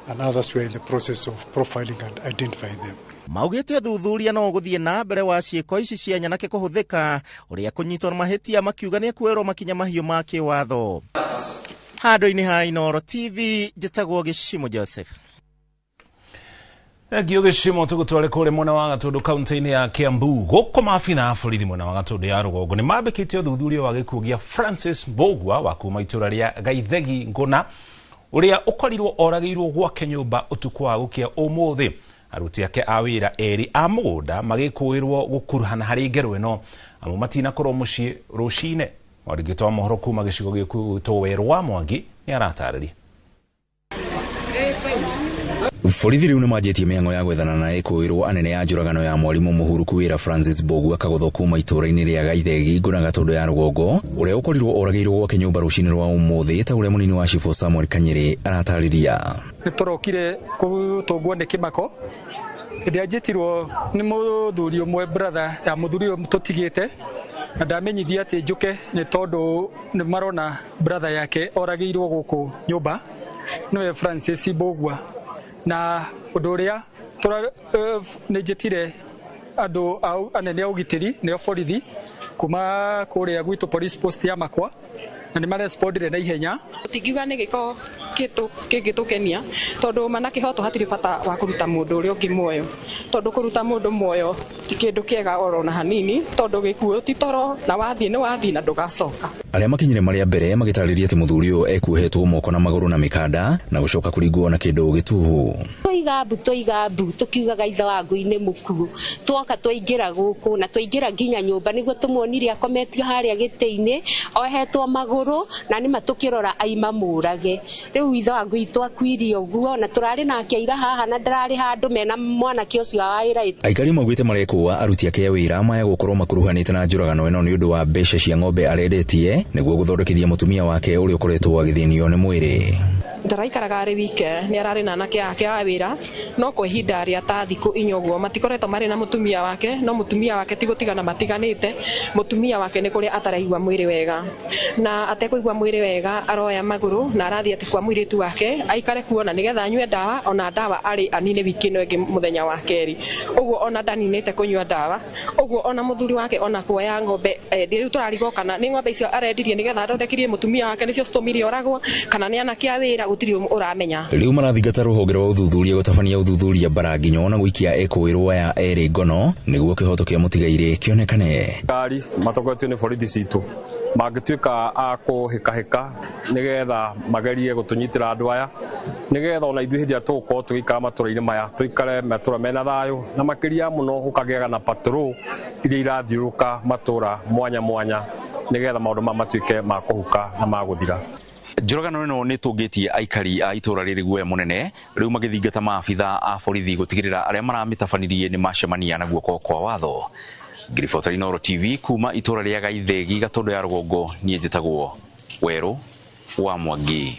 and others were in the process of profiling and identifying them. Maugĩte ũthuthuria no ũgũthiĩ na mbere wa ciĩko ici cia nyanake kũhũthĩka ũrĩa kũnyitwo na mahĩtia makiuga nĩ ekuoerwo makinya mahiũ ma kĩwatho. Handũ-inĩ ha Inooro TV njĩtagwo Gĩcimo Joseph. Thengio Gĩcimo, tũgũtware kũrĩa mwena wa Gatũndũ kaunti-inĩ ya Kiambu. Gũkũ maabitha a borithi mwena wa Gatũndũ ya rũgongo nĩ mambĩkĩte ũthuthuria wa gĩkuũ gĩa Francis Mbũgua wa kuma itũra rĩa Gaithegi Ngũna, ũrĩa ũkorirwo oragĩirwo gwake nyũmba ũtukũ wa gũkĩa ũmũthĩ. Aruti ake a wĩra erĩ a mũgũnda magĩkũĩrwo gũkuruhana harĩ ngero ĩno amu matinakorwo mũciĩ rũcinĩ. Mwandĩki wa mohoro kuma gĩcigo gĩkũ gwĩtwo Werũ wa Mwangi nĩ aratarĩria. Borithi rĩu nĩmanjĩtie mĩhang'o ya gwethana na ĩkũĩrwo anene ya njũragano ya mwarimũ mũhuruku wĩra Francis Mbũgua kagũthwo kuma itũũra-inĩ rĩa Gaithegi Ngũna Gatũndũ ya rũgongo, ũrĩa ũkorirwo oragĩirwo gwake nyũmba rũcinĩ rwa ũmũthĩ, ta ũrĩa mũnini wa cibũ Samuel Kanyĩrĩ aratarĩria. Nĩtũrokire gũtũngwo nĩ kĩmako hĩndĩ ĩrĩa njĩtirwo nĩ mũthuri ũmwe brother ya mũthuri ũyũ tũtigĩte, na ndamenyithia atĩ njũke nĩ tondũ nĩ marona brother yake oragĩirwo gũkũ nyũmba, nĩwe Francis Mbũgua. Na ũndũ ũrĩa nĩ njĩtire andũ anene a ũgitĩri nĩo borithi kuma kũrĩa gwitũ police post ya Makwa, na nĩ marespondire na ihenya. Tũtingiuga nĩ gĩko kĩngĩtũkenia tondũ mana kĩhoto hatirĩ bata wa kũruta mũndũ ũrĩa ũngĩ muoyo, tondũ kũruta mũndũ muoyo ti kĩndũ kĩega oro na hanini, tondũ gĩkuũ ti toro na wathiĩ nĩ wathiĩ na ndũgacoka. Arĩa makinyire marĩa mbere magĩtarĩria atĩ mũthuri ũyũ ekuohetwo moko na magũrũ na mĩkanda na gũcoka kũringwo na kĩndũ gĩtuhu. Twoiga mbu tũkiugaga ithe wa ngui-inĩ mũkuũ, twoka twaingĩra gũkũ na twaingĩra nginya nyũmba nĩguo tũmuonire akometio harĩa gĩtĩ-inĩ ohetwo magũrũ na nĩma tũkĩrora aima mũrage. Rĩu ithe wa ngui twakuirie ũguo na tũrarĩ nake ira haha na ndararĩ handũ mena mwanake ũcio wa wĩra. Aikari maugĩte marekũa aruti ake a wĩra maya gũkorwo makuruhanĩte na njũragano ĩno nĩ ũndũ wa mbeca cia ng'ombe arendetie nĩguo gũthondekithia mũtumia wake ũrĩa ũkoretwo agĩthĩnio nĩ mwĩrĩ. Ndaraikaraga arĩ wike, nĩ ararĩ na anake ake a wĩra, no kwa ihinda rĩa ta thikũ inya ũguo matikoretwo marĩ na mũtumia wake, no mũtumia wake ti gũtigana matiganĩte, mũtumia wake nĩ kũrĩa ataraigua mwĩrĩ wega, na atekũigua mwĩrĩ wega aroya magũrũ na arathiĩ atĩ kwa mũirĩtu wake aikare kuona nĩgetha anyue ndawa, ona ndawa arĩ anine wiki ĩno ĩngĩ mũthenya wa kerĩ, ũguo ona ndaninĩte kũnyua ndawa, ũguo ona mũthuri wake ona kuoya ng'ombe rĩu tũrarigwo kana nĩ ng'ombe icio arendirie nĩgetha athondekirie mũtumia wake nĩcio citũmire oragwo, kana nĩ anake a wĩra gũtirĩ ũramenya. Rĩu marathingata rũhonge rwa ũthuthuria gũtabania ũthuthuria mbara nginyo na gũikia ekũĩrwo aya erĩ ngono nĩguo kĩhoto kĩa mũtigairĩ kĩonekane. Ngari matongoretio nĩ borithi citũ mangĩtuĩka a kũhĩkahĩka nĩgetha magerie gũtũnyitĩra andũ aya, nĩgetha ona ithuĩ hĩndĩ ĩrĩa tũgũkorwo tũgĩikara matũra-inĩ maya tũikare matũra mena thayũ, na makĩria mũno gũkagĩaga na patrol iria irathiũrũrũka matũra mwanya mwanya nĩgetha maũndũ maya matuĩke ma kũhuka na ma gũthira. Njũragano ĩno nĩ tũngĩtie aikari a itũra rĩrĩ guoya mũnene, rĩu magĩthingata maabitha a borithi gũtigĩrĩra arĩa maramĩtabanirie nĩ macemania na guoko kwa watho. Ngiribota Inooro TV kuma itũra rĩa Gaithegi Gatũndũ ya rũgongo, niĩ njĩtagwo Werũ wa Mwangi.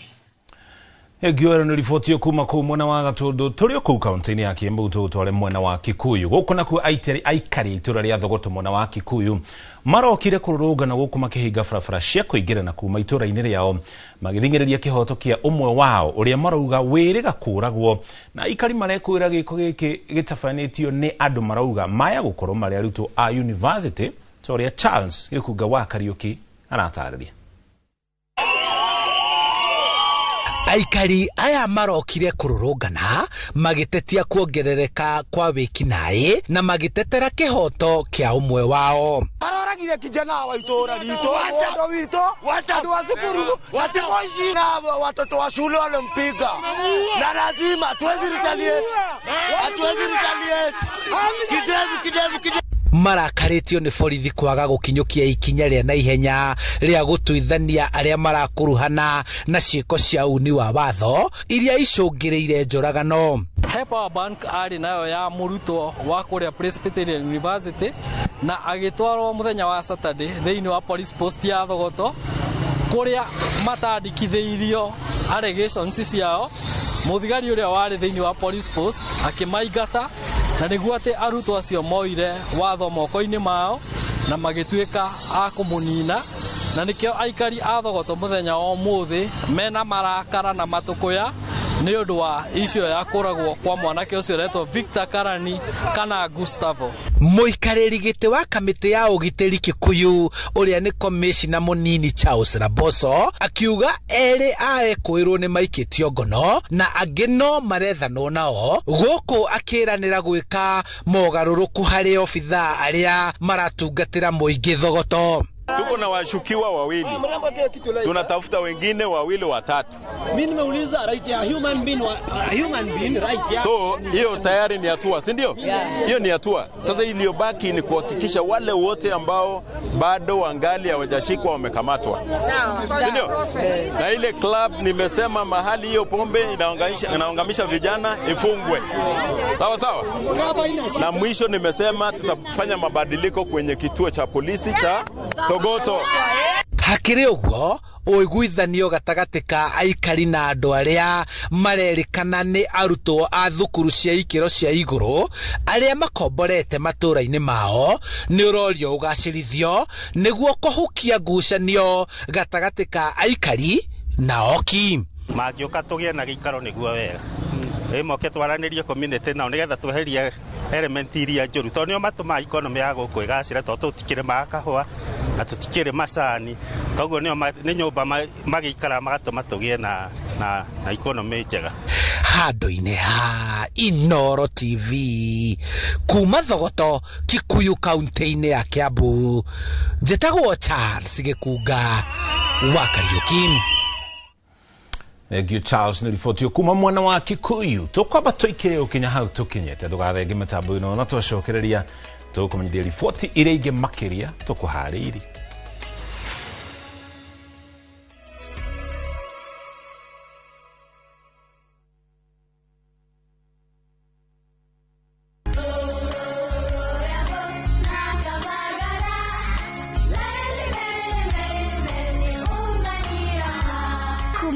Ĩngĩ nĩ riboti kuma kũu mwena wa Gatũndũ tũrĩ o kũu kaunti-inĩ ya Kiambu tũgũtware mwena wa Kikuyu. Gũkũ nakuo aikari itũra rĩa Thogoto mwena wa Kikuyu marokire kũrũrũngana gũkũ makĩhinga barabara cia kũingĩra na kuma itũra-inĩ rĩao magĩthing'ĩrĩria kĩhoto kĩa ũmwe wao ũrĩa marauga wĩrĩga kũragwo, na aikari marekwĩra gĩko gĩkĩ gĩtabanĩtio nĩ andũ marauga maya gũkorwo marĩ arutwo a university ta ũrĩa Charles Gĩkunga wa Kariũki aratarĩria. Aikari aya marokire kũrũrũngana magĩtetia kuongerereka kwa wĩkinaĩ na magĩtetera kĩhoto kĩa ũmwe wao. Aroragire kijana wa itũra ritũ, mũndũ witũ, andũ a cukuru watimoici na watoto wa shule walimpiga, na lazima tuwezi retaliate, hatuwezi retaliate. Kidevu kidevu kidevu. Marakarĩtio nĩ borithi kwaga gũkinyũkia ikinya rĩa naihenya rĩa gũtuithania arĩa marakuruhana na ciĩko cia uni wa watho iria icũngĩrĩire njũragano. He power bank arĩ nayo ya mũrutwo wa kũrĩa Presbyterian University na agĩtwarwo mũthenya wa Saturday thĩinĩ wa police post ya Thogoto kũrĩa matandĩkithĩirio allegations ciao. Mũthigari ũrĩa warĩ thĩinĩ wa police post akĩmaingata, na nĩguo atĩ arutwo acio moire watho moko-inĩ mao na magĩtuĩka a kũmũnina, na nĩkĩo aikari a Thogoto mũthenya wa ũmũthĩ mena marakara na matũkũya nĩ ũndũ wa icio ya kũragwo kwa mwanake ũcio ũretwo Victor Karani kana Gustavo. Mũikarĩri gĩtĩ wa kamĩtĩ ya ũgitĩri Kikuyu ũrĩa nĩ komishina mũnini Charles Raboso akiuga erĩ a ekũĩrwo nĩ maikĩtio ngono na angĩ no marethanwo nao, gũkũ akĩranĩra gwĩka mogarũrũku harĩ obithaa arĩa maratungatĩra mũingĩ Thogoto. Tuko na washukiwa wawili, tunatafuta wengine wawili watatu. Mimi nimeuliza right ya human being, human being right ya. So hiyo tayari ni hatua, si ndio? Hiyo ni hatua. Sasa iliyobaki ni kuhakikisha wale wote ambao bado wangali hawajashikwa wamekamatwa. Si ndio? Na ile club nimesema mahali hiyo pombe inaangamisha vijana ifungwe. Sawa sawa? Na mwisho nimesema tutafanya mabadiliko kwenye kituo cha polisi cha Thogoto. Hakĩrĩ ũguo ũiguithanio gatagatĩ ka aikari na andũ arĩa marerĩkana nĩ arutwo a thukuru cia ikĩro cia igũrũ arĩa makomborete matũũra-inĩ mao nĩ ũrorio ũgacĩrithio nĩguo kũhukia ngucanio gatagatĩ ka aikari na oki. Mangĩũka tũgĩe na gĩikaro nĩguo wega, moke twaranĩrie community nao nĩgetha tweherie element iria njũru, tondũ nĩo matũmaga economy ya gũkũ ĩgacĩre, tondũ tũtikĩrĩmaga kahũa na tũtikĩrĩ macani, koguo nĩ nyũmba magĩikara magatũma tũgĩe na economy njega. Handũ-inĩ ha Inooro TV kuma Thogoto Kikuyu kaunti-inĩ ya Kiambu, njĩtagwo Charles Gĩkunga wa Kariũki. Thank you Charles nĩ riboti kuma mwena wa Kikuyu. Tũkwamba tũikire ũkinya hau tũkinyĩte, ndũgathenge mĩtambo ĩno na twacokereria tũkũmenyithia riboti iria ingĩ makĩria tũkũharĩirie.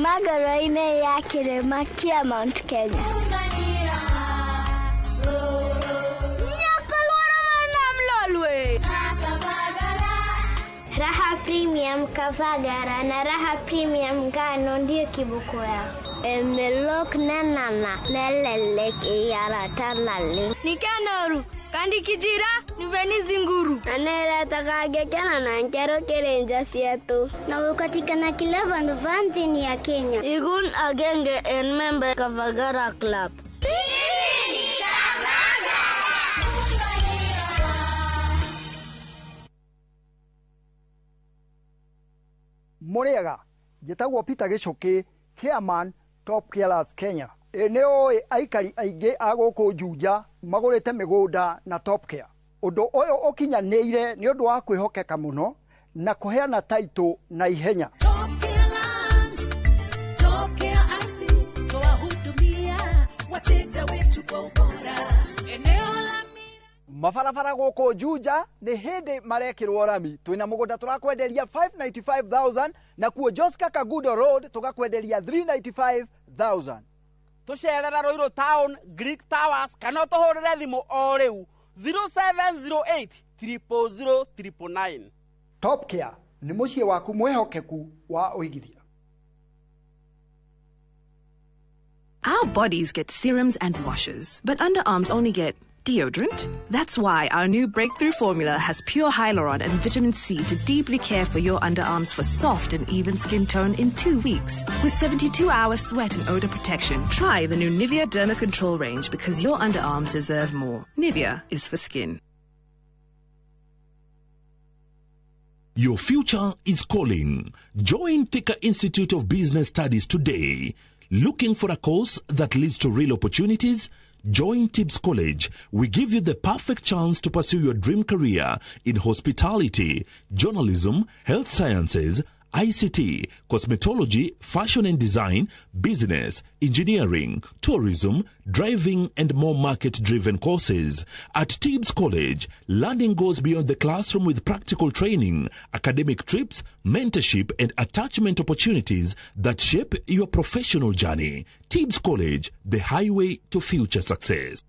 Magoroine ya kĩrĩma kĩa Mount Kenya. Raha Premium Kavagara na Raha Premium Ngano ndio kiboko yao. Emelok nanana lelelek iyaratalale. Nikanoru kandi kijira niveni zinguru. Anera na nkero kerenja sietu. Na ukatikana kila vandu vanthini ya Kenya. Igun agenge en member Kavagara Club. Muriaga njĩtagwo Peter Gĩcũkĩ, chairman Top Killers Kenya. Nĩ ũĩ aikari aingĩ a gũkũ Juja magũrĩte mĩgũnda na Top Care. Ũndũ ũyũ ũkinyanĩire nĩ ũndũ wa kwĩhokeka mũno na kũheana taitũ na ihenya. Mabarabara gũkũ Juja nĩ hĩndĩ marekĩrwo rami. Twĩna mũgũnda tũrakwenderia 595,000 na kuo Joska Kagudo Road tũgakwenderia 395,000. Tũcerere Ruiru Town, Greek Towers, kana ũtũhũrĩre thimũ o rĩu 0708 000 999. Top Care nĩ mũciĩ waku mwĩhokeku wa ũigithia. Our bodies get serums and washes, but underarms only get deodorant. That's why our new breakthrough formula has pure hyaluron and vitamin C to deeply care for your underarms for soft and even skin tone in 2 weeks. With 72-hour sweat and odor protection, try the new Nivea Derma Control range because your underarms deserve more. Nivea is for skin. Your future is calling. Join Thika Institute of Business Studies today. Looking for a course that leads to real opportunities? Join Tibbs College. We give you the perfect chance to pursue your dream career in hospitality, journalism, health sciences, ICT, cosmetology, fashion and design, business, engineering, tourism, driving, and more market-driven courses. At Tibbs College, learning goes beyond the classroom with practical training, academic trips, mentorship, and attachment opportunities that shape your professional journey. Tibbs College, the highway to future success.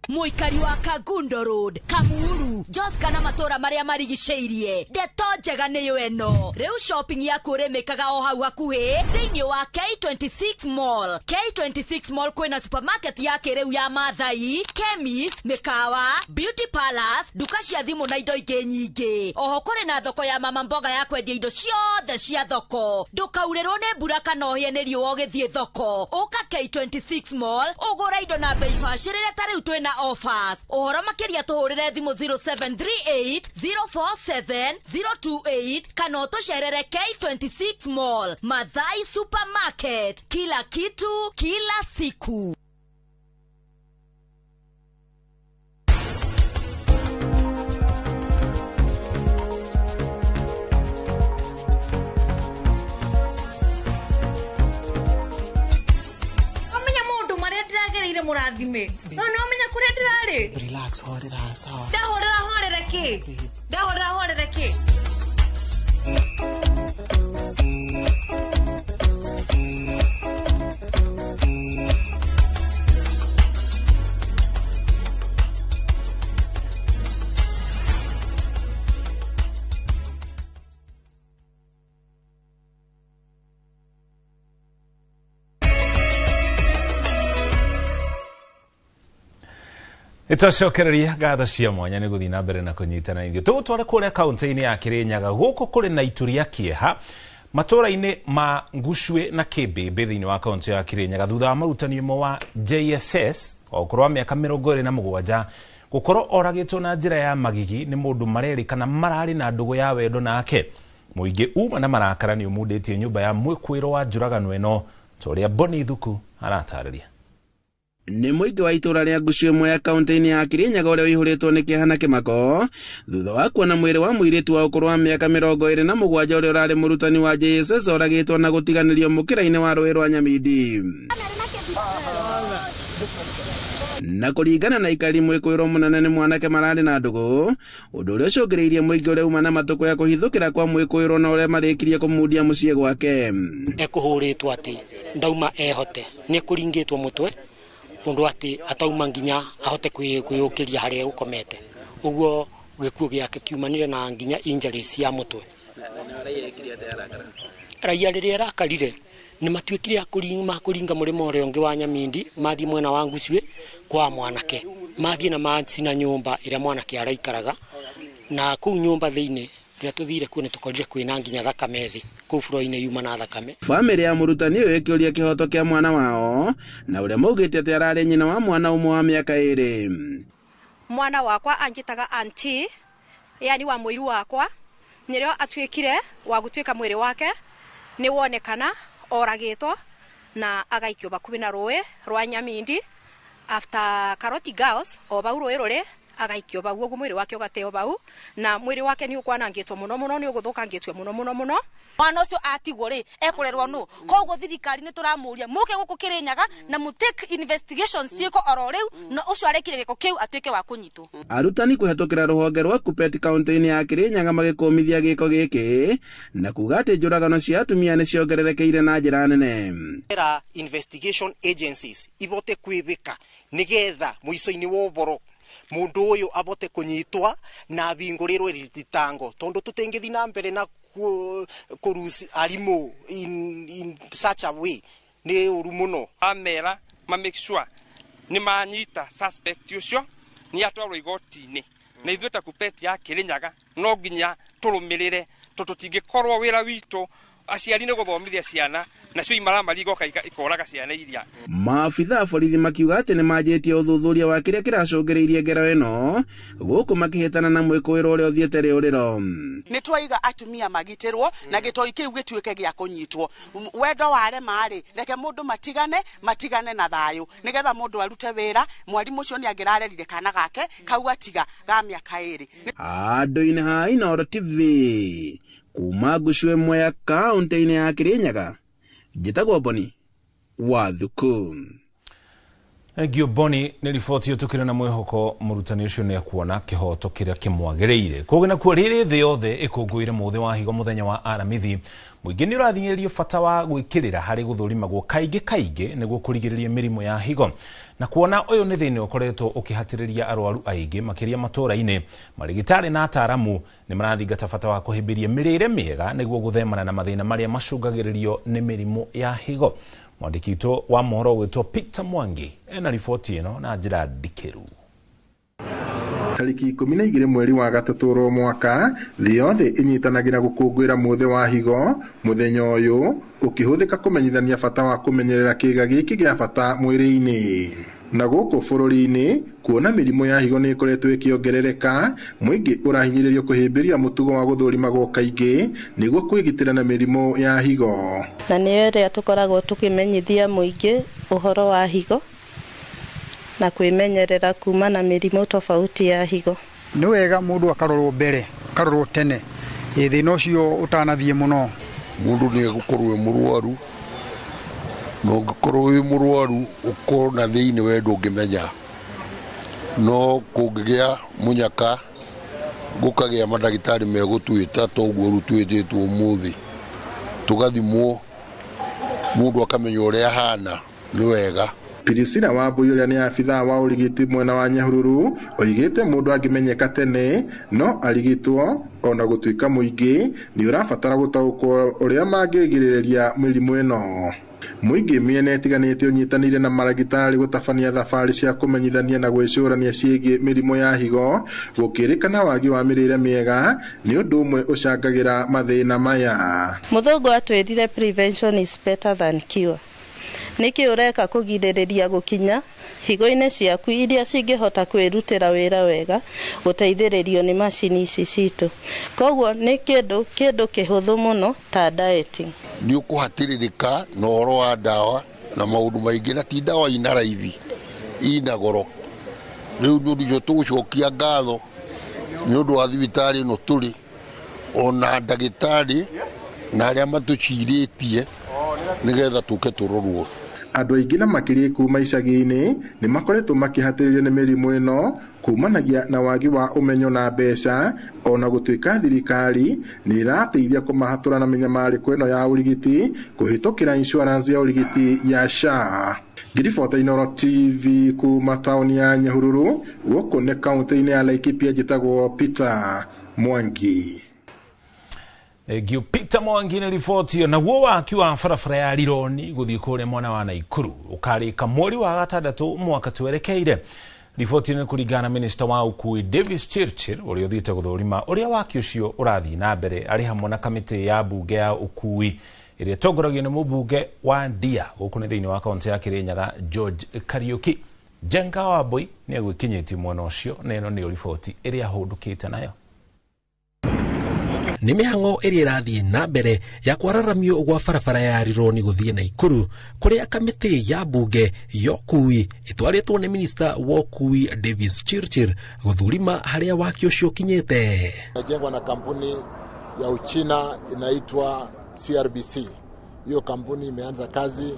Mũikari wa Kangundo Road, Kamuru, Joska na matũra marĩa marigicĩirie. Ndeto njega nĩyo ĩno. Rĩu shopping yaku ũrĩmĩkaga o hau hakuhĩ thĩinĩ wa K26 Mall. K26 Mall kwĩna supermarket ya kĩrĩu ya Maathai, chemist, mĩkawa, beauty palace, nduka cia thimũ na indo ingĩ nyingĩ. Oho kũrĩ na thoko ya mama mboga ya kwendia indo ciothe cia thoko. Ndũkaurĩrwo nĩ mbura kana ũhĩe nĩ riũa ũgĩthiĩ thoko. Ũka K26 Mall ũgũre indo na bei bacĩrĩre ta rĩu twĩna offers. Ũhoro makĩria tũhũrĩre thimũ 0738 047 028 kana ũtũcerere K26 Mall, Mathai Supermarket. Kila kitu, kila siku. Mũrathime no no menya kũrĩa ndĩrarĩ. Relax, horera sawa. Ndahorera horere kĩ? Ndahorera horere kĩ? Itocokereria ngatho cia mwanya nĩ gũthiĩ na mbere na kũnyitana ithuĩ. Tũgũtwara kũrĩa kaunti-inĩ ya Kĩrĩnyaga gũkũ kũrĩ na itu rĩa kĩeha matũra-inĩ ma Ngucue na Kĩmbĩmbĩ thĩinĩ wa kaunti ya Kĩrĩnyaga thutha wa mũrutani ũmwe wa JSS wa ũkũrũ wa mĩaka 27 gũkorwo oragĩtwo na njĩra ya magigi nĩ mũndũ marerĩkana mararĩ na ndũgũ ya wendo nake. Mũingĩ uma na marakara nĩ ũmundĩtie nyũmba ya mwĩkũĩro wa njũragano ĩno ta ũrĩa Boni Thuku aratarĩria. Nĩ mũingĩ wa itũra rĩa Ngucue Mwea kaunti-inĩ ya Kĩrĩnyaga ũrĩa ũihũrĩtwo nĩ kĩeha na kĩmako thutha wa kuona mwĩrĩ wa mũirĩtu wa ũkũrũ wa mĩaka 27 ũrĩa ũrarĩ mũrutani wa JSS oragĩtwo na gũtiganĩrio mũkĩra-inĩ wa rũĩ rwa Nyamindi. Na kũringana na ikari mwĩkũĩrwo mũnene nĩ mwanake mararĩ na ndũgũ, ũndũ ũrĩa ũcũngĩrĩirie mũingĩ ũrĩa uma na matũkũ ya kũhithũkĩra kwa mwĩkũĩrwo na ũrĩa marĩkirie kũmundia mũciĩ gwake. Ekũhũrĩtwo atĩ ndauma ehote, nĩ ekũringĩtwo mũtwe undu ati atauma nginya ahote kwiyukiria haria gukomete uguo gikuo giake kiumanire na nginya injuries cia mutwe. Raia riria rakarire ni matuikire a kuringa murimo uria ungi wa Nyamindi mathie mwena wa Ngucue kwa mwanake mathie na macina nyumba iria mwanake araikaraga na kuu nyumba thiini rĩrĩa tũthire kuo nĩ tũkorire kwĩna nginya thakame thĩ kũu bũrũri-inĩ yuma na thakame. Bamĩrĩ ya mũrutani ũyũ ĩkĩũria kĩhoto kĩa mwana wao na ũrĩa maugĩte atĩ ararĩ nyina wa mwana ũmwe wa mĩaka 2. Mwana wakwa anjĩtaga auntie, yani wa mũiru wakwa, nĩrĩo atuĩkire wa gũtuĩka mwĩrĩ wake nĩ wonekana oragĩtwo na agaikio bakubi na rũĩ rwa Nyamindi after Karoti Girls o bau rũĩ rũrĩ Agaikio bau ũguo mwĩrĩ wake ũgateo bau na mwĩrĩ wake nĩ ũkwanangĩtwo mũno mũno nĩ ũgũthũkangĩtio mũno mũno mũno. Mwana ũcio atigwo rĩ ekũrerwo nũ? Koguo thirikari nĩ tũramũria mũke gũkũ Kĩrĩnyaga na mũ take investigation ciĩko oro rĩu na ũcio arekire gĩko kĩu atuĩke wa kũnyitwo. Arutani kũhetũkĩra rũhonge rwa Kuppet kaunti-inĩ ya Kĩrĩnyaga magĩkũmithia gĩko gĩkĩ na kuga atĩ njũragano cia atumia nĩ ciongererekeire na njĩra nene. Era investigation agencies ibote kwĩbĩka nĩgetha mũico-inĩ wa ũboro mundu uyu abote kunyitwa na bingurirwe ritango tondu tutingithi na mbere na kurusi arimu in such a way ni uru muno. Amera ma make sure ni manyita suspect ucio ni atwarwo igoti-ini na ithuĩ ta Kuppet ya Kĩrĩnyaga no nginya tũrũmĩrĩre tondũ tũtingĩkorwo wĩra witũ aciari nĩ gũthomithia ciana nacio imaramari igoka ikoraga ciana iria. Maabitha a borithi makiuga atĩ nĩ manjĩtie ũthuthuria wa kĩrĩa kĩracũngĩrĩirie ngero ĩno gũkũ makĩhĩtana na mwĩkũĩrwo ũrĩa ũthiĩte rĩũrĩro. Nĩ twaiga atumia magitĩrwo na gĩtoi kĩu gĩtuĩke gĩa kũnyitwo. Wendo warema rĩ, reke mũndũ matigane na thayũ nĩgetha mũndũ arute wĩra. Mwarimũ ũcio nĩ angĩrarerire kana gake kau atiga ga mĩaka 2. Andũ-inĩ ha Inooro TV kuma Ngucue Mwea kaunti-inĩ ya Kĩrĩnyaga, njĩtagwo Boni wa Thuku. Thank Boni nĩ riboti ĩyo tũkĩrĩ na mwĩhoko mũrutani ũcio nĩ ekuona kĩhoto kĩrĩa kĩmwagĩrĩire. Kũgĩ nakuo rĩrĩ thĩ yothe ĩkũngũĩre mũthĩ wa higo mũthenya wa Aramithi, mũingĩ nĩ ũrathing'ĩrĩrio bata wa gwĩkĩrĩra harĩ gũthũrimagwo kaingĩ kaingĩ nĩguo kũrigĩrĩria mĩrimũ ya higo. Na kuona ũyũ nĩ thĩna ũkoretwo ũkĩhatĩrĩria arwaru aingĩ makĩria matũũra-inĩ, marigitari na ataaramu nĩ marathingata bata wa kũhĩmbĩria mĩrĩre mĩega nĩguo gũthemana na mathĩna marĩa macũngagĩrĩrio nĩ mĩrimũ ya higo. Mwandĩki witũ wa mohoro wĩtwo Peter Mwangi ena riboti ĩno na njĩra ndikĩru. Tarĩki 12 mweri wa gatatũ oro mwaka, thĩ yothe ĩnyitanagĩra gũkũngũĩra mũthĩ wa higo. Mũthenya ũyũ ũkĩhũthĩka kũmenyithania bata wa kũmenyerera kĩĩga gĩkĩ gĩa bata mwĩrĩ-inĩ. Na gũkũ bũrũri-inĩ kuona mĩrimũ ya higo nĩ ĩkoretwo ĩkĩongerereka, mũingĩ ũrahinyĩrĩrio kũhĩmbĩria mũtugo wa gũthũrimagwo kaingĩ nĩguo kwĩgitĩra na mĩrimũ ya higo. Na nĩyo ĩrĩa tũkoragwo tũkĩmenyithia mũingĩ ũhoro wa higo na kwĩmenyerera kuma na mĩrimũ tofauti ya higo. Nĩ wega mũndũ akarorwo mbere, akarorwo tene, thĩna ũcio ũtanathiĩ mũno. Mũndũ nĩ egũkorwo e mũrwaru, na ũngĩkorwo wĩ mũrwaru ũkorwo na thĩinĩ we ndũngĩmenya, no kũngĩgĩa mũnyaka gũkagĩa mandagĩtarĩ megũtuĩta toguo rĩu twĩtĩtwo ũmũthĩ, tũgathimwo mũndũ akamenya ũrĩa ahana nĩ wega. Priscilla Wambui ũrĩa nĩ abithaa wa ũrigiti mwena wa Nyahururu oigĩte mũndũ angĩmenyeka tene no arigitwo, ona gũtuĩka mũingĩ nĩ ũrabatara gũtaũkwo ũrĩa mangĩgirĩrĩria mĩrimũ ĩno. Mũingĩ mĩena ĩtiganĩte ũnyitanĩire na maragĩtarĩ gũtabania thabarĩ cia kũmenyithania na gwĩcũrania ciĩgiĩ mĩrimũ ya higo, gũkĩrĩkana wagi wa mĩrĩre mĩega nĩ ũndũ ũmwe ũcangagĩra mathĩna maya. Mũthũngũ atwĩrire prevention is better than cure. Nĩkĩ ũreka kũgirĩrĩria gũkinya higo-inĩ ciaku iria cingĩhota kwĩrutĩra wĩra wega gũteithĩrĩrio nĩ macini ici citũ. Koguo nĩ kĩndũ kĩhũthũ mũno ta dieting. Nĩ ũkũhatĩrĩrĩka na ũhoro wa ndawa na maũndũ maingĩ, na ti ndawa ina raithi, ina goro. Rĩu nĩ ũndũ ũcio tũgũcokia ngatho nĩ ũndũ wa thibitarĩ ĩno tũrĩ, ona ndagĩtarĩ na arĩa matũcirĩtie nĩgetha tũke tũrorwo. Andũ aingĩ na makĩria kuma icagi-inĩ nĩ makoretwo makĩhatĩrĩrio nĩ mĩrimũ ĩno kumanagia na wagi wa ũmenyo na mbeca, ona gũtuĩka thirikari nĩ ĩrateithia kũmahatũra na mĩnyamarĩko ĩno ya ũrigiti kũhĩtũkĩra insurance ya ũrigiti ya SHA. Ngiribota Inooro TV kuma taũni ya Nyahururu, gũkũ nĩ kaũntĩ-inĩ ya Laikipia, njĩtagwo Peter Mwangi. Thank you Peter Mwangi nĩ riboti ĩyo. Naguo waki wa barabara ya Rironi gũthiĩ kũrĩa mwena wa Naikuru ũkarĩka mweri wa gatandatũ mwaka twerekeire. Riboti nĩ kũringana na minista wa ũkui Davis Chirchir ũrĩa ũthiĩte gũthũrima ũrĩa waki ũcio ũrathiĩ na mbere arĩ hamwe na kamĩtĩ ya mbunge ya ũkui ĩrĩa ĩtongoragio nĩ mũmbunge wa Ndia gũkũ nĩ thĩinĩ wa kaũntĩ ya Kĩrĩnyaga George Kariuki. Jenga Wambui nĩ egwĩkinyĩtie mwena ũcio na ĩno nĩyo riboti ĩrĩa ahũndũkĩte nayo. Nĩ mĩhang'o ĩrĩa ĩrathiĩ na mbere ya kwararamio gwa barabara ya Rironi gũthiĩ Naikuru, kũrĩa kamĩtĩ ya mbunge ya ũkui ĩtwarĩtwo nĩ minista wa ũkui Davis Chirchir gũthurima harĩa waki ũcio ũkinyĩte. Inajengwa na kampuni ya Uchina inaitwa CRBC. Hiyo kampuni imeanza kazi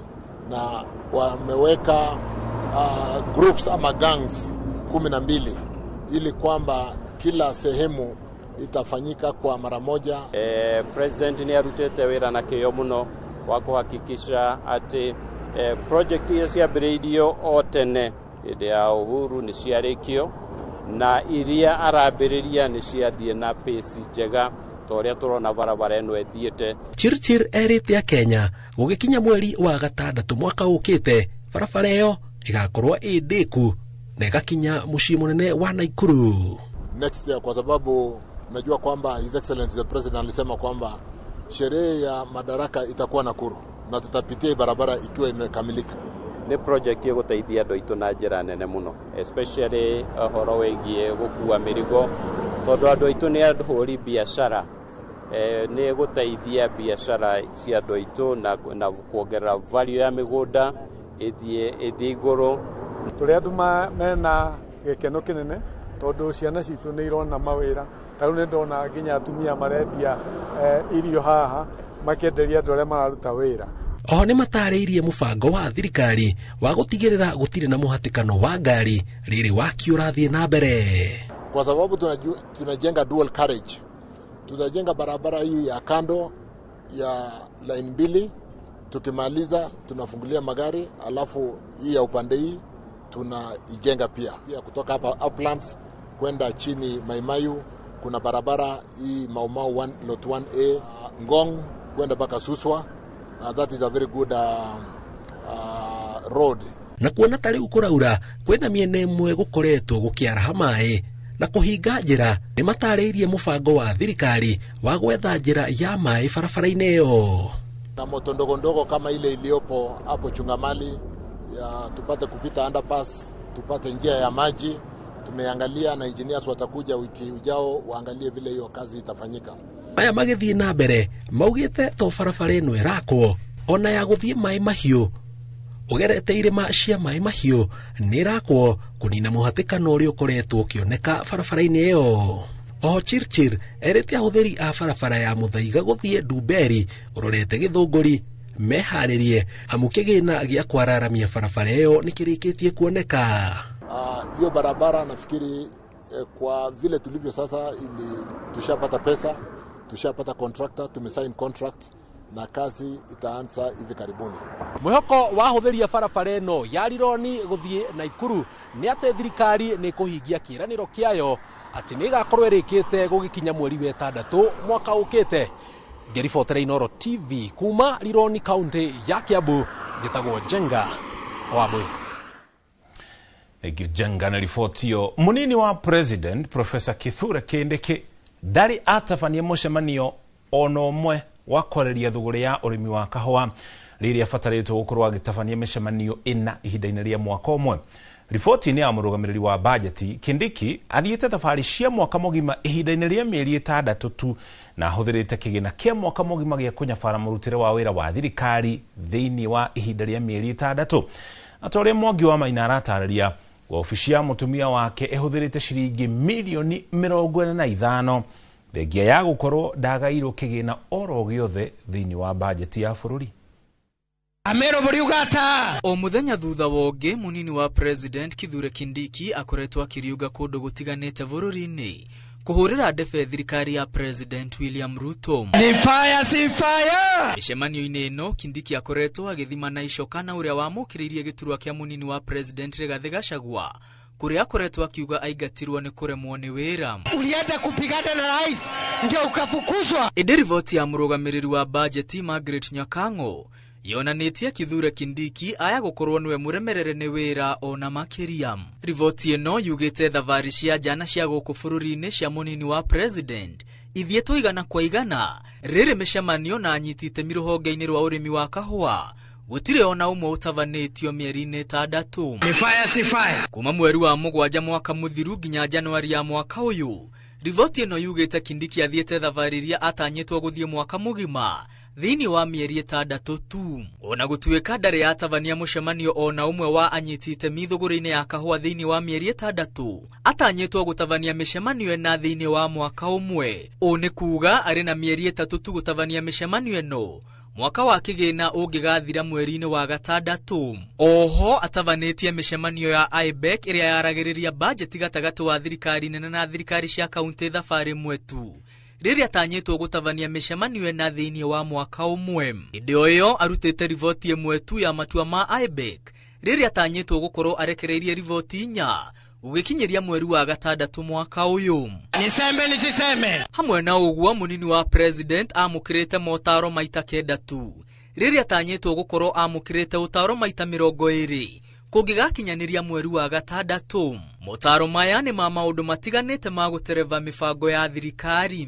na wameweka groups ama gangs 12 ili kwamba kila sehemu itafanyika kwa mara moja. President ni arutete wira na kĩyo mũno wa kuhakikisha atĩ project iria ciambĩrĩirio o tene hĩndĩ ya Uhuru nĩ ciarĩkio na iria arambĩrĩria nĩ ciathiĩ na pace njega ta ũrĩa tũrona barabara ĩno ĩthiĩte. Chirchir erĩte Akenya gũgĩkinya mweri wa gatandatũ mwaka ũkĩte barabara ĩyo ĩgakorwo ĩ ndĩku na ĩgakinya mũciĩ mũnene wa Naikuru. Next year, kwa sababu najua kwamba His Excellency the President alisema kwamba sherehe ya madaraka itakuwa Nakuru na tutapitia barabara ikiwa imekamilika. Nĩ project ĩgũteithia andũ aitũ na njĩra nene mũno, especially ũhoro wĩgiĩ gũkua mĩrigo, tondũ andũ aitũ nĩ ahũri biacara. Nĩ ĩgũteithia biacara cia andũ aitũ na kuongerera value ya mĩgũnda ĩthiĩ igũrũ. Tũrĩ andũ mena gĩkeno kĩnene tondũ ciana citũ nĩ irona mawĩra. Ta rĩu nĩ ndona nginya atumia marendia irio haha makĩenderia andũ arĩa mararuta wĩra. Oho nĩ matarĩirie mũbango wa thirikari wa gũtigĩrĩra gũtirĩ na mũhatĩkano wa ngari rĩrĩ waki ũrathiĩ na mbere. Kwa sababu tunajenga dual carriage, tutajenga barabara hii ya kando ya line mbili, tukimaliza tunafungulia magari, alafu hii ya upande hii tunaijenga pia. Pia kutoka hapa Uplands kwenda chini Maimayu kuna barabara hii Mau Mau 1 lot 1A Ngong kwenda mpaka Suswa. That is a very good road. Na kuona ta rĩu kũraura kwĩna mĩena ĩmwe gũkoretwo gũkĩaraha maĩ na kũhinga njĩra, nĩ matarĩirie mũbango wa thirikari wa gwetha njĩra ya maĩ barabara-inĩ ĩyo. Na moto ndogo ndogo kama ile iliyopo hapo Chungamali ya tupate kupita underpass, tupate njia ya maji. Tumeangalia na engineers watakuja wiki ujao waangalie vile hiyo kazi itafanyika. Maya magĩthiĩ na mbere maugĩte to barabara ĩno ĩrakwo ona ya gũthiĩ maĩ mahiũ ũgerete irĩma cia maĩ mahiũ nĩ ĩrakwo kũnina mũhatĩkano ũrĩa ũkoretwo ũkĩoneka barabara-inĩ ĩyo. Oho Chirchir erĩte ahũthĩri a barabara ya Mũthaiga gũthiĩ Ndumberi ũrorete Gĩthũngũri meharĩrie amu kĩgĩna gĩa kwararamia barabara ĩyo nĩ kĩrĩkĩtie kuoneka. Hiyo barabara nafikiri kwa vile tulivyo sasa, ili tushapata pesa, tushapata contractor, tumesign contract na kazi itaanza hivi karibuni. Mwihoko wa ahũthĩri a barabara ĩno ya Rironi gũthiĩ Naikuru nĩ atĩ thirikari nĩ kũhingia kĩĩranĩro kĩayo atĩ nĩ ĩgakorwo ĩrĩkĩte gũgĩkinya mweri wa ĩtandatũ mwaka ũkĩte. Ngĩribotera Inooro TV kuma Rironi kaunti ya Kiambu, njĩtagwo Njenga Wambui. Thank you Njenga na riboti ĩyo. Mũnini wa President Professor Kithure Kindiki ndarĩ atabania mũcemanio ona ũmwe wa kwarĩria thũgũrĩ ya ũrĩmi wa kahũa rĩrĩa abatarĩtwo gũkorwo agĩtabania mĩcemanio ĩna ihinda-inĩ rĩa mwaka ũmwe. Riboti-inĩ ya mũrũgamĩrĩri wa bajeti, Kindiki athiĩte thabarĩ cia mwaka mũgima ihinda-inĩ rĩa mĩeri ĩtandatũ tu na ahũthĩrĩte kĩgĩna kĩa mwaka mũgima gĩa kũnyabara mũrutĩre wa wĩra wa thirikari thĩinĩ wa ihinda rĩa mĩeri ĩtandatũ. Ata ũrĩa Mwangi wa Maina aratarĩria, wabici ya mũtumia wake ĩhũthĩrĩte ciringi mirioni 45 thengia ya gũkorwo ndagairwo kĩgĩna oro gĩothe thĩinĩ wa bajeti ya bũrũri. Amero buriugata o muthenya thutha wongi munini wa President Kithure Kindiki akoretwo akiriuga kundu gutiganite bururi-ini kuhurira ndebe thirikari ya President William Ruto. Ni fire si fire. Micemanio-inĩ ĩno Kindiki akoretwo agĩthima na icoka na ũrĩa wamũkĩrĩirie gĩturwa kĩa munini wa President Rigathi Gachagua kuria akoretwo akiuga aingatirwo nĩ kũremwo nĩ wĩra. Ulienda kupigana na rais ndio ukafukuzwa. Ĩndĩ riboti ya mũrũgamĩrĩri wa bajeti Margaret Nyakang'o yonanĩtie Kithure Kindiki aya gũkorwo nĩwe mũremerere nĩ wĩra ona makĩria. Riboti ĩno yugĩte thabarĩ cia njana cia gũkũ bũrũri-inĩ cia mũnini wa President ithiĩtwo igana kwa igana rĩrĩ mĩcemanio na anyiti itemi rũhonge-inĩ rwa ũrĩmi wa kahũa gũtirĩ ona ũmwe ũtabanĩtio mĩeri-inĩ ĩtandatũ. Ni fire si fire. Kuma mweri wa mũgwanja mwaka mũthiru nginya Januari ya mwaka ũyũ Riboti ĩno yugĩte Kindiki athiĩte thabarĩ iria atanyĩtwo gũthiĩ mwaka mũgima thĩinĩ wa mĩeri 6 tu. Ona gũtuĩka ndarĩ yatabania mũcemanio ona ũmwe wa anyiti itemi thũgũrĩ-inĩ ya kahũa thĩinĩ wa mĩeri 6, atanyĩtwo gũtabania mĩcemanio ĩna thĩinĩ wa mwaka ũmwe. Ũũ nĩ kuga arĩ na mĩeri 3 tu gũtabania mĩcemanio ĩno mwaka wa kĩgĩna ũngĩgathira mweri-inĩ wa 6. Oho atabanĩtie mĩcemanio ya IBEC ĩrĩa yaragĩrĩria bajeti gatagatĩ wa thirikari nene na thirikari cia kaunti thabarĩ ĩmwe tu, rĩrĩa atanyĩtwo gũtabania mĩcemanio ĩna thĩinĩ wa mwaka ũmwe. Hĩndĩ o ĩyo arutĩte riboti ĩmwe tu ya matua ma IBEC, rĩrĩa atanyĩtwo gũkorwo arekereirie riboti 4 gũgĩkinyĩria mweri wa 6 mwaka ũyũ. Niseme nisiseme. Hamwe na ũguo mũnini wa president amũkĩrĩte motaro maita 9 tu, rĩrĩa atanyĩtwo gũkorwo amũkĩrĩte ũtaro maita 20 kũngĩgakinyanĩria mweri wa 6. Motaro maya nĩ ma maũndũ matiganĩte ma gũtereva mĩbango ya thirikari.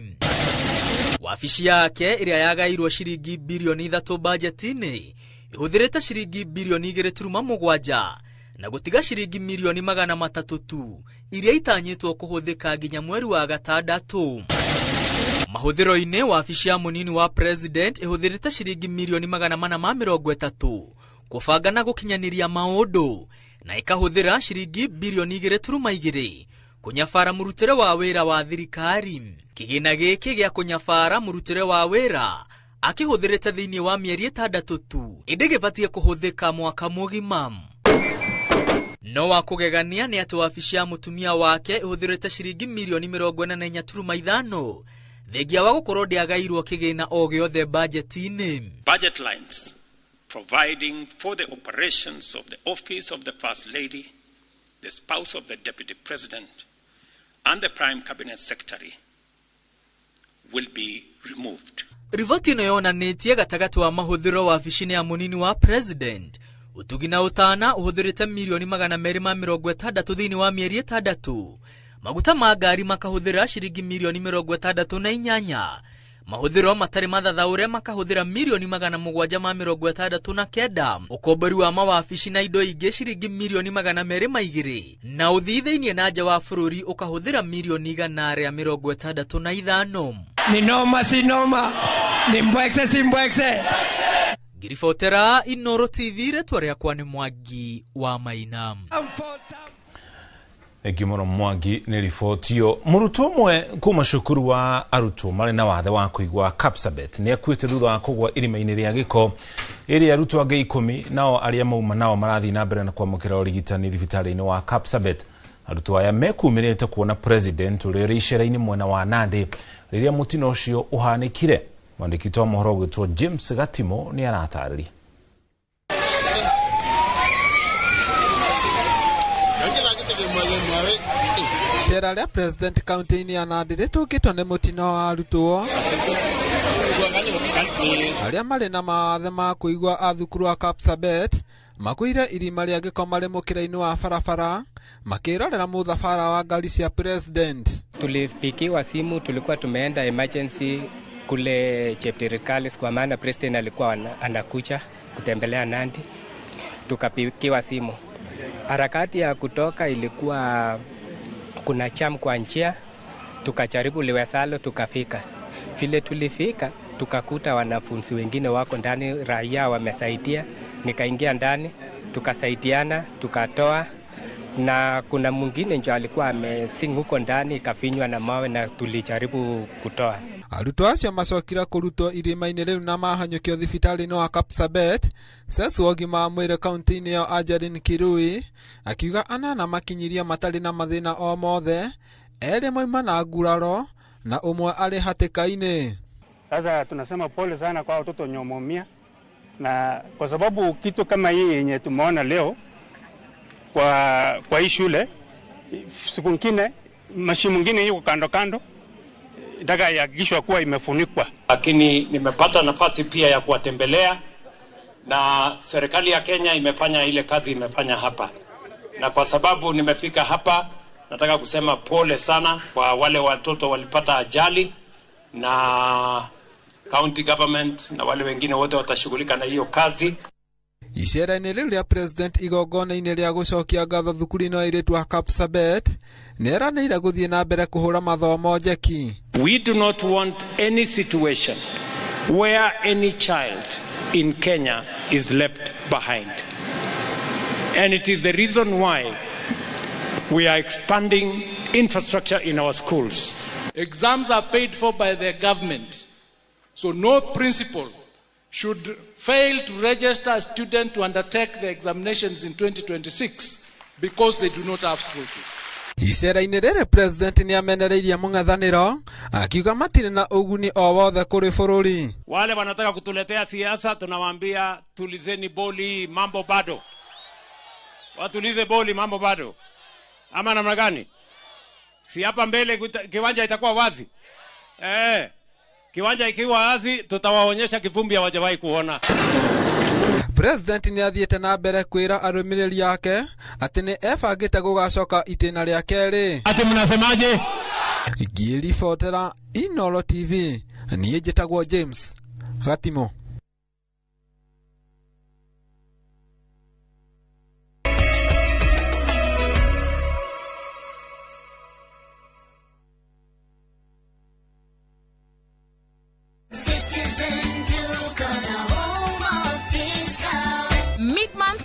Wabici yake ĩrĩa yagairwo ciringi birioni 3 bajeti-inĩ ĩhũthĩrĩte ciringi birioni 2.7 na gũtiga ciringi mirioni 300 tu iria itanyĩtwo kũhũthĩka nginya mweri wa 6. Mahũthĩro-inĩ wabici ya mũnini wa president ĩhũthĩrĩte ciringi mirioni 430 kũbanga na gũkinyanĩria maũndũ na ĩkahũthĩra ciringi birioni 2.2 kũnyabara mũrutĩre wa wĩra wa thirikari. Kĩgĩna gĩkĩ gĩa kũnyabara mũrutĩre wa wĩra akĩhũthĩrĩte thĩinĩ wa mĩeri 6 tu, ĩndĩ gĩbatiĩ kũhũthĩka mwaka mũgima. No wa kũgegania nĩ atĩ wabici ya mũtumia wake ĩhũthĩrĩte ciringi mirioni 44.5 thengia wa gũkorwo ndĩagairwo kĩgĩna o gĩothe bajeti-inĩ. Budget lines providing for the operations of the office of the First Lady, the spouse of the Deputy President, and the Prime Cabinet Secretary will be removed. Riboti ĩno yonanĩtie gatagatĩ wa mahũthĩro wabici-inĩ ya mũnini wa president ũtugi na ũtana ũhũthĩrĩte mirioni 260 thĩinĩ wa mĩeri 6, maguta ma ngari makahũthĩra ciringi mirioni 68, mahũthĩro matarĩ mathathaũre makahũthĩra mirioni 769, ũkombori wa mawabici na indo ingĩ ciringi mirioni 202, na ũthii thĩinĩ na nja wa bũrũri ũkahũthĩra mirioni 165. Ni noma si noma, ni mbwekse si mbwekse. Ngiribotera Inoro TV, rĩtwa rĩakwa nĩ Mwangi wa Maina. Thank you mũno Mwangi nĩ riboti ĩyo. Mũrutwo ũmwe kuma cukuru wa arutwo marĩ na wathe wa kũigua Kapsabet nĩ akuĩte thutha wa kũgwa irima-inĩ rĩa gĩko ĩrĩa arutwo angĩ 10 nao arĩa mauma nao marathiĩ na mbere na kwamũkĩra ũrigitani thibitarĩ-inĩ wa Kapsabet. Arutwo aya mekumĩrĩte kuona president ũrĩa ũrĩ icera-inĩ mwena wa Nandi rĩrĩa mũtino ũcio ũhanĩkire. Mwandĩki wa mohoro ũgwĩtwo James Gatimo nĩ aratarĩria. Icera rĩa president kaunti-inĩ ya Nandi rĩtũngĩtwo nĩ mũtino wa arutwo arĩa marĩ na mawathe ma kũigua a thukuru wa Kapsabet makuire irima rĩa gĩko marĩ mũkĩra-inĩ wa barabara makĩrorera mũthabara wa ngari cia president. Tulipigiwa simu, tulikuwa tumeenda emergency kule Cheptirikalis kwa maana president alikuwa anakuja kutembelea Nandi. Tukapigiwa simu. Harakati ya kutoka ilikuwa kuna jam kwa njia, tukajaribu liwezalo tukafika. Vile tulifika tukakuta wanafunzi wengine wako ndani, raia wamesaidia, nikaingia ndani, tukasaidiana, tukatoa, na kuna mwingine ndio alikuwa amesing huko ndani ikafinywa na mawe na tulijaribu kutoa. Arutwo acio macokire kũrutwo irima-inĩ rĩu na mahanyũkio thibitarĩ-inĩ wa Kapsabet. Cecu wa ũgima wa mwĩrĩ kaunti-inĩ ĩyo Angeline Kirui akiuga 8 makinyirie matarĩ na mathĩna o mothe, 2 mauma na nguraro na ũmwe arĩ hatĩka-inĩ. Sasa tunasema pole sana kwa watoto wenye wameumia, na kwa sababu kitu kama hii yenye tumeona leo kwa hii shule, siku nyingine mashimo mengine yuko kando kando nataka ihakikishwe kuwa imefunikwa. Lakini nimepata nafasi pia ya kuwatembelea, na serikali ya Kenya imefanya ile kazi imefanya hapa. Na kwa sababu nimefika hapa, nataka kusema pole sana kwa wale watoto walipata ajali, na county government na wale wengine wote watashughulika na hiyo kazi. Icera-inĩ rĩu rĩa president igongona-inĩ rĩa gũcokia ngatho thukuru-inĩ wa airĩtu wa Kapsabet nĩeranĩire gũthiĩ na mbere kũhũra mathomo njeki. We do not want any situation where any child in Kenya is left behind. And it is the reason why we are expanding infrastructure in our schools. Exams are paid for by the government. So no principal should fail to register a student to undertake the examinations in 2026 because they do not have school fees. Icera-inĩ rĩrĩ president nĩamenereirie mũng'ethanĩro akiuga matirĩ na ũguni o wothe kũrĩ bũrũri. Wale wanataka kutuletea siasa tunawaambia tulizeni boli, mambo bado. Watulize boli, mambo bado. Ama namna gani? Si hapa mbele kiwanja itakuwa wazi. Kiwanja ikiwa wazi tutawaonyesha kivumbi hawajawahi kuona. President nĩathiĩte na mbere kwĩra arũmĩrĩri ake atĩ nĩ ebangĩte gũgacoka itĩna rĩa kerĩ. Ati mnasemaje? Ngĩribotera Inooro TV, niĩ njĩtagwo James Gatimo.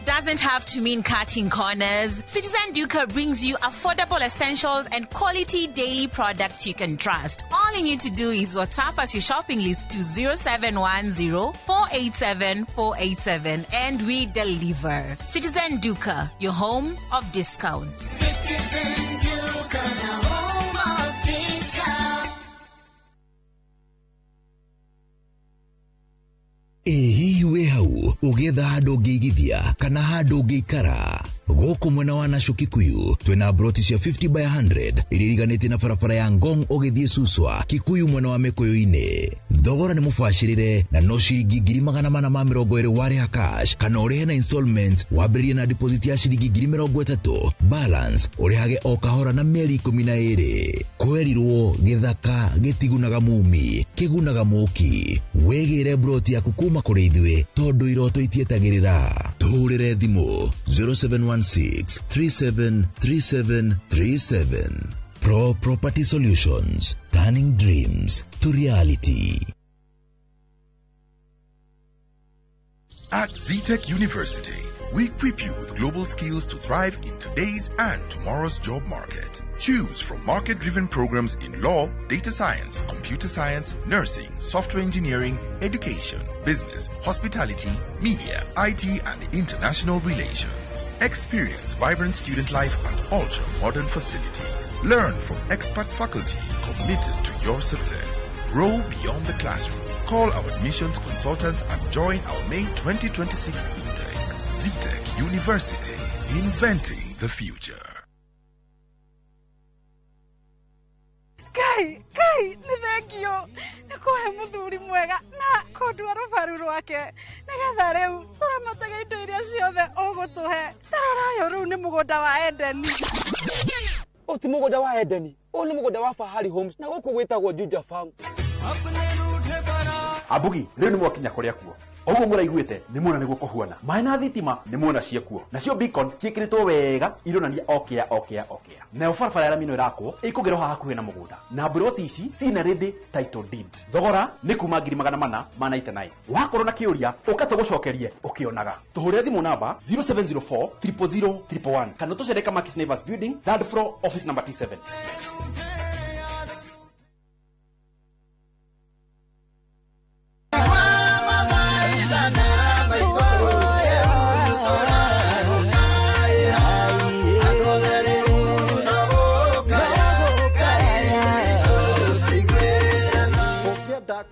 Doesn't have to mean cutting corners. Citizen Duka brings you affordable essentials and quality daily products you can trust. All you need to do is WhatsApp us your shopping list to 0710 487 487 and we deliver. Citizen Duka, your home of discounts. Citizen Duka, the home of discounts. Ĩ hihi wĩ hau ũgĩetha handũ ũngĩigithia kana handũ ũngĩikara? Gũkũ mwena wa Nasho Kikuyu twĩna broti cia 50 by 100 iria iriganĩtie na barabara ya Ngong ũgĩthiĩ Suswa Kikuyu mwena wa Mĩkũyũ-inĩ. Thogora nĩ mũbacĩrĩre na no ciringi 420 warĩha cash kana ũrĩhe na installment wambĩrĩrie na deposit ya ciringi 30,000 balance ũrĩhage o kahora na mĩeri 12. Kwerirwo gĩthaka gĩtigunaga mumi kĩgunaga mũki. Wĩgĩre broti yaku kuma kũrĩ ithuĩ tondũ iroto itietagĩrĩra. Tũhũrĩre thimũ 0716 3737 37. Pro Property Solutions, turning dreams to reality. At Zetech University, we equip you with global skills to thrive in today's and tomorrow's job market. Choose from market-driven programs in law, data science, computer science, nursing, software engineering, education, business, hospitality, media, IT, and international relations. Experience vibrant student life and ultra-modern facilities. Learn from expert faculty committed to your success. Grow beyond the classroom. Call our admissions consultants and join our May 2026 intake. Zetech University, inventing the future. Kai, kai, nĩ thengio nĩ kũhe mũthuri mwega na kũndua rũbaru rwake nĩgetha rĩu tũramataga indo iria ciothe ũgũtũhe. Tarora ũyũ rĩu nĩ mũgũnda wa Edeni. Ũyũ ti mũgũnda wa Edeni, ũyũ nĩ mũgũnda wa Fahari Homes na gũkũ gwĩtagwo Juja Farm. Abugi, rĩu nĩ mwakinya kũrĩa kuo. Oguo mũraiguĩte nĩ muona nĩguo kũhuana. Maĩ na thitima nĩ muona ciekuo. Nacio beacon ciĩkĩrĩtwo wega ironania okĩa okĩa okĩa. Nayo barabara ya rami ĩno ĩrakwo ĩkũgerwo haha hakuhĩ na mũgũnda. Na mburoti ici cina ready title deed. Thogora nĩ kuma 499. Wakorwo na kĩũria ũka tũgũcokerie ũkĩonaga. Tũhũrĩre thimũ namba 0704 000 111 kana tũcere Kamakis Neighbors Building, third floor, office number T7.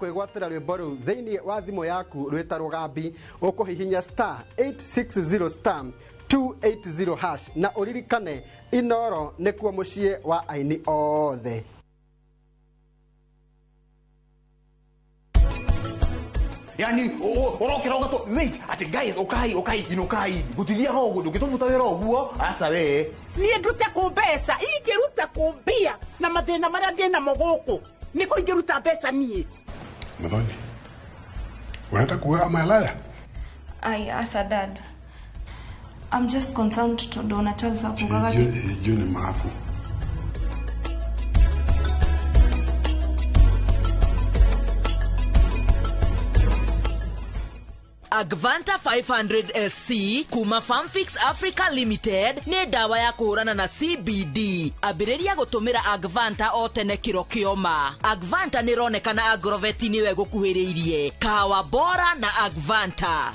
Kwĩgwatĩra rwĩmbo rũu thĩinĩ wa thimũ yaku rwĩta rũgambi ũkũhihinya star 860 star 280 hash na ũririkane Inooro nĩkuo mũciĩ wa aini othe. Yani urokera ugato wait ati guys ukai ukai inukai gutithia ho uguo ndungitubuta wira uguo aca we nie ndute ku mbeca ingiruta ku mbia na mathina maria ndi namo guku niko ingiruta mbeca nie. Muthoni, urenda kuoya malaya? Ai, aca dad. I'm just concerned tondu ona Charles akugaga ati Juu nĩ maku. Agvanta 500 SC kuma Farmfix Africa Limited nĩ ndawa ya kũhũrana na CBD. Ambĩrĩria gũtũmĩra Agvanta o tene kĩro kĩoma. Agvanta nĩ ĩronekana Agrovet nĩwe gũkuhĩrĩirie. Kahawa bora na Agvanta.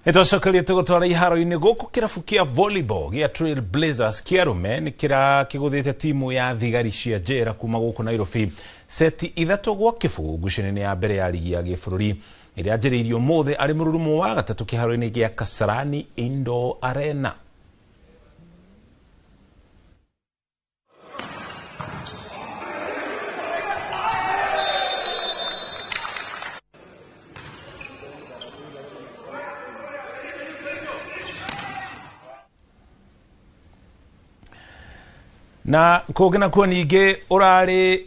Nitwacokeria tũgũtwara iharo-inĩ gũkũ kĩrabu kĩa volleyball gĩa Trail Blazers kĩa arũme nĩ kĩrakĩgũthĩte timu ya thigari cia njera kuma gũkũ Nairobi seti 3-0 ngucanio-inĩ ya mbere ya rigi ya gĩbũrũri ĩrĩa yanjĩrĩirio ũmũthĩ arĩ mũrurumo wa gatatũ kĩharo-inĩ gĩa Kasarani Indoor Arena. Na kũngĩ nakuo ningĩ ũrarĩ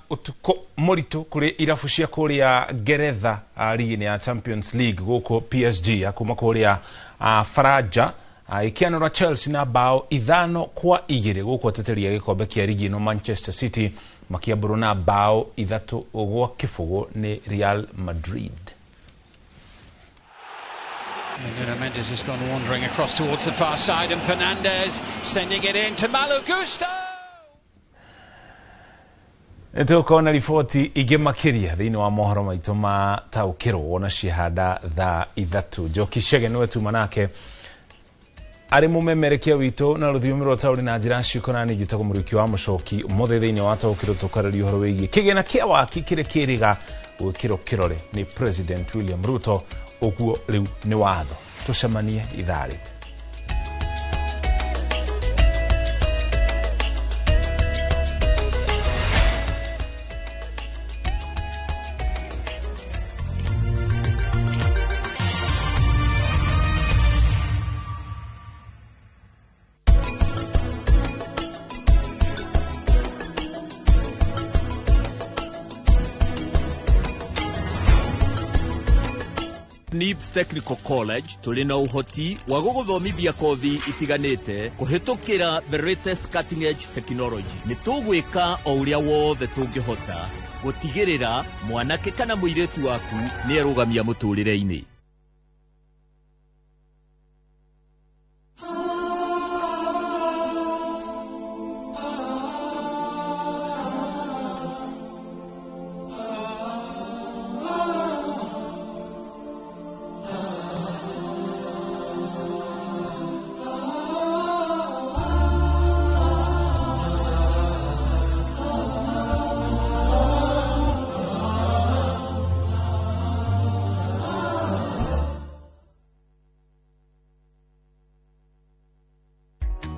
ũtukũ mũritũ kũrĩ irabu cia kũrĩa Ngeretha rigi-inĩ ya Champions League gũkũ PSG ya kuma kũrĩa Faranja ĩkĩanũra Chelsea na bao 5-2 gũkũ ateteria gĩkombe kĩa rigi ĩno Manchester City makĩambũrwo na bao 3-0 nĩ Real Madrid. Nuno Mendes has gone wandering across towards the far side, and Fernandez sending it in to Malo Gusto. Nĩtũkona riboti ingĩ makĩria thĩinĩ wa mohoro maitũ ma taũkĩrwo wona ciahanda thaa 3. Njoki Chege nĩwe tuma nake arĩ mũmemerekia witũ na rũthiomi rwa taũri na njĩra ciĩko na niĩ njĩtagwo Mũriũki wa Mũcoki. Ũmũthĩ thĩinĩ wa taũkĩrwo tũkarĩria ũhoro wĩgiĩ kĩgĩna kĩa waki kĩrĩa kĩrĩga gwĩkĩrwo kĩrore nĩ President William Ruto ũguo rĩu nĩ watho. Tũcemanie ithaa rĩngĩ. NIBS Technical College tũrĩ na ũhoti wa gũgũthomithia kothi itiganĩte kũhĩtũkĩra the latest cutting edge technology. Nĩ tũgwĩka o ũrĩa wothe tũngĩhota gũtigĩrĩra mwanake kana mũirĩtu waku nĩ erũgamia mũtũrĩre-inĩ.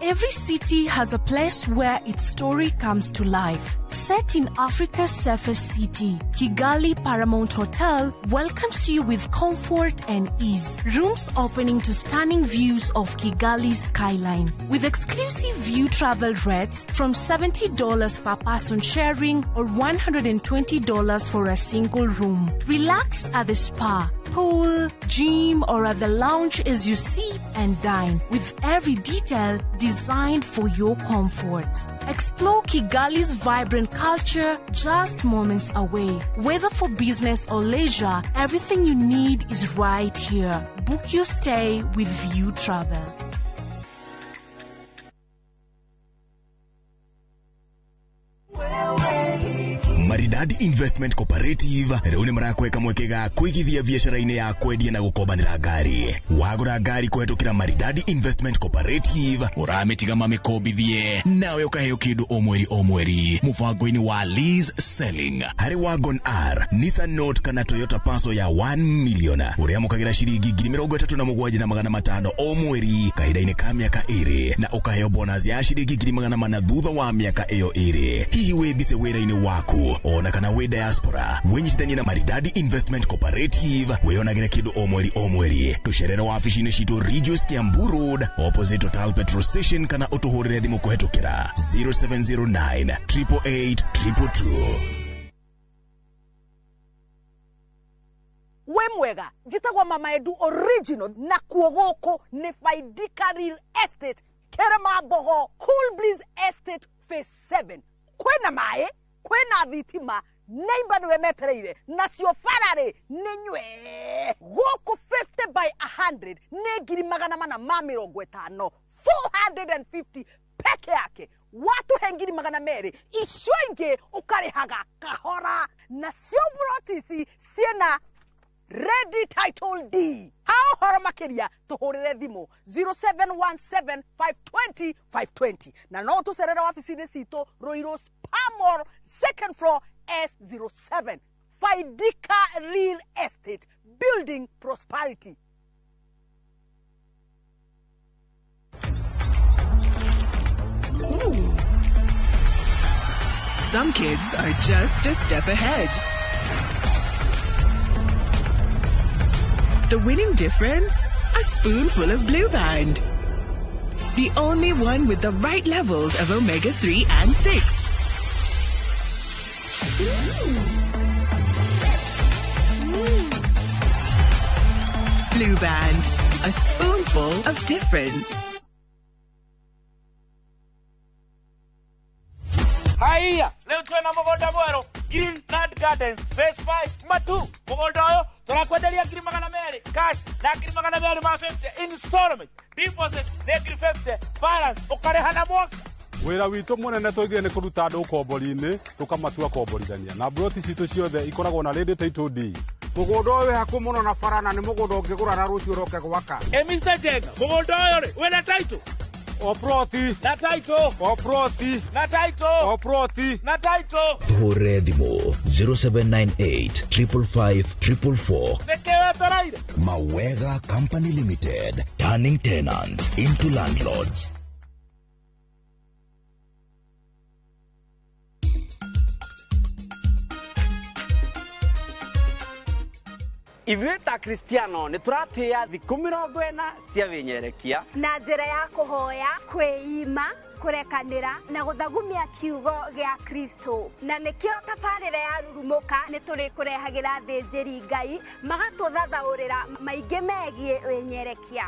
Every city has a place where its story comes to life. Set in Africa's safest city, Kigali Paramount Hotel welcomes you with comfort and ease. Rooms opening to stunning views of Kigali's skyline. With exclusive view travel rates from $70 per person sharing or $120 for a single room. Relax at the spa, pool, gym, or at the lounge as you sip and dine, with every detail designed for your comfort. Explore Kigali's vibrant culture just moments away. Whether for business or leisure, everything you need is right here. Book your stay with View Travel. Maridadi Investment Cooperative rĩu nĩ marakweka mweke ga kũigithia biacara-inĩ ya kwendia na gũkombanĩra ngari. Wagũra ngari kũhetũkĩra Maridadi Investment Cooperative ũramĩtiga mamĩkombithie nawe ũkaheo kĩndũ o mweri o mweri mũbango-inĩ wa lease selling. Harĩ Wagon R, Nissan Note kana Toyota Passo ya 1 million ũrĩamũkagĩra ciringi 37,500 o mweri kahinda-inĩ ka mĩaka 2 na ũkaheo bonus ya ciringi 400 thutha wa mĩaka ĩyo 2. Hihi wĩ bice wĩra-inĩ waku ona Ona kana wĩ diaspora, wĩnyitithanie na Maridadi Investment Cooperative, wĩyonagĩre kĩndũ o mweri o mweri. Tũcerere wabici-inĩ citũ Ridgeways Kiambu Road, opposite Total Petrol Station, kana ũtũhũrĩre thimũ kũhetũkĩra 0709 888 222. Wĩ mwega, njĩtagwo Mama Edu Original, na kuo gũkũ nĩ Faidika Real Estate, Kĩrĩma-Mbogo, Cool Breeze Estate Phase 7. Kwĩna maĩ, kwĩna thitima, neighbor nĩwe metereire, nacio bararĩ nĩ nywee. Gũkũ 50 by 100 nĩ 450,000, 450 peke yake. Watuhe 200,000, icio ingĩ ũkarĩhaga kahora. Nacio broti ici ciĩna ready title D. Ha ũhoro makĩria tũhũrĩre thimũ 0717 520 520, na no tũcerere wabici-inĩ citũ Ruiru Spamor, second floor, S07. Faidika Real Estate, building prosperity. Some kids are just a step ahead. The winning difference? A spoonful of Blue Band. The only one with the right levels of omega-3 and 6. Blue Band, a spoonful of difference. Haiya, leo twena mũgũnda mwerũ, Green Nut Gardens Phase 5 Matu. Mũgũnda ũyũ tũrakwenderia 200,000 cash na 250,000 installment. Deposit nĩ 50,000, balance ũkarĩha na mwaka. Wĩra witũ mũnene tũigire nĩ kũruta andũ ũkombori-inĩ tũkamatua komborithania, na mburoti citũ ciothe ikoragwo na ready title deed. Mũgũnda ũyũ wĩ hakuhĩ mũno na bara na nĩ mũgũnda ũngĩgũra na rũciũ ũroke gwaka. Ĩ Mr. Jenga, mũgũnda ũyũ rĩ wĩna title? O ploti. Na title. O ploti. Na title. O ploti. Na title. Tũhũrĩre thimũ 0798 555 444. Nĩkĩ wetereire? Mawega Company Limited, turning tenants into landlords. Ithuĩ ta Kristiano nĩ tũratĩĩa thikũ 40 cia wĩnyerekia na njĩra ya kũhoya, kwĩima, kũrekanĩra na gũthagumia kiugo gĩa Kristo. Na nĩkĩo tabarĩra ya Rurumũka nĩ tũrĩkũrehagĩra thĩnjĩri Ngai magatũthathaũrĩra maingĩ megiĩ wĩnyerekia.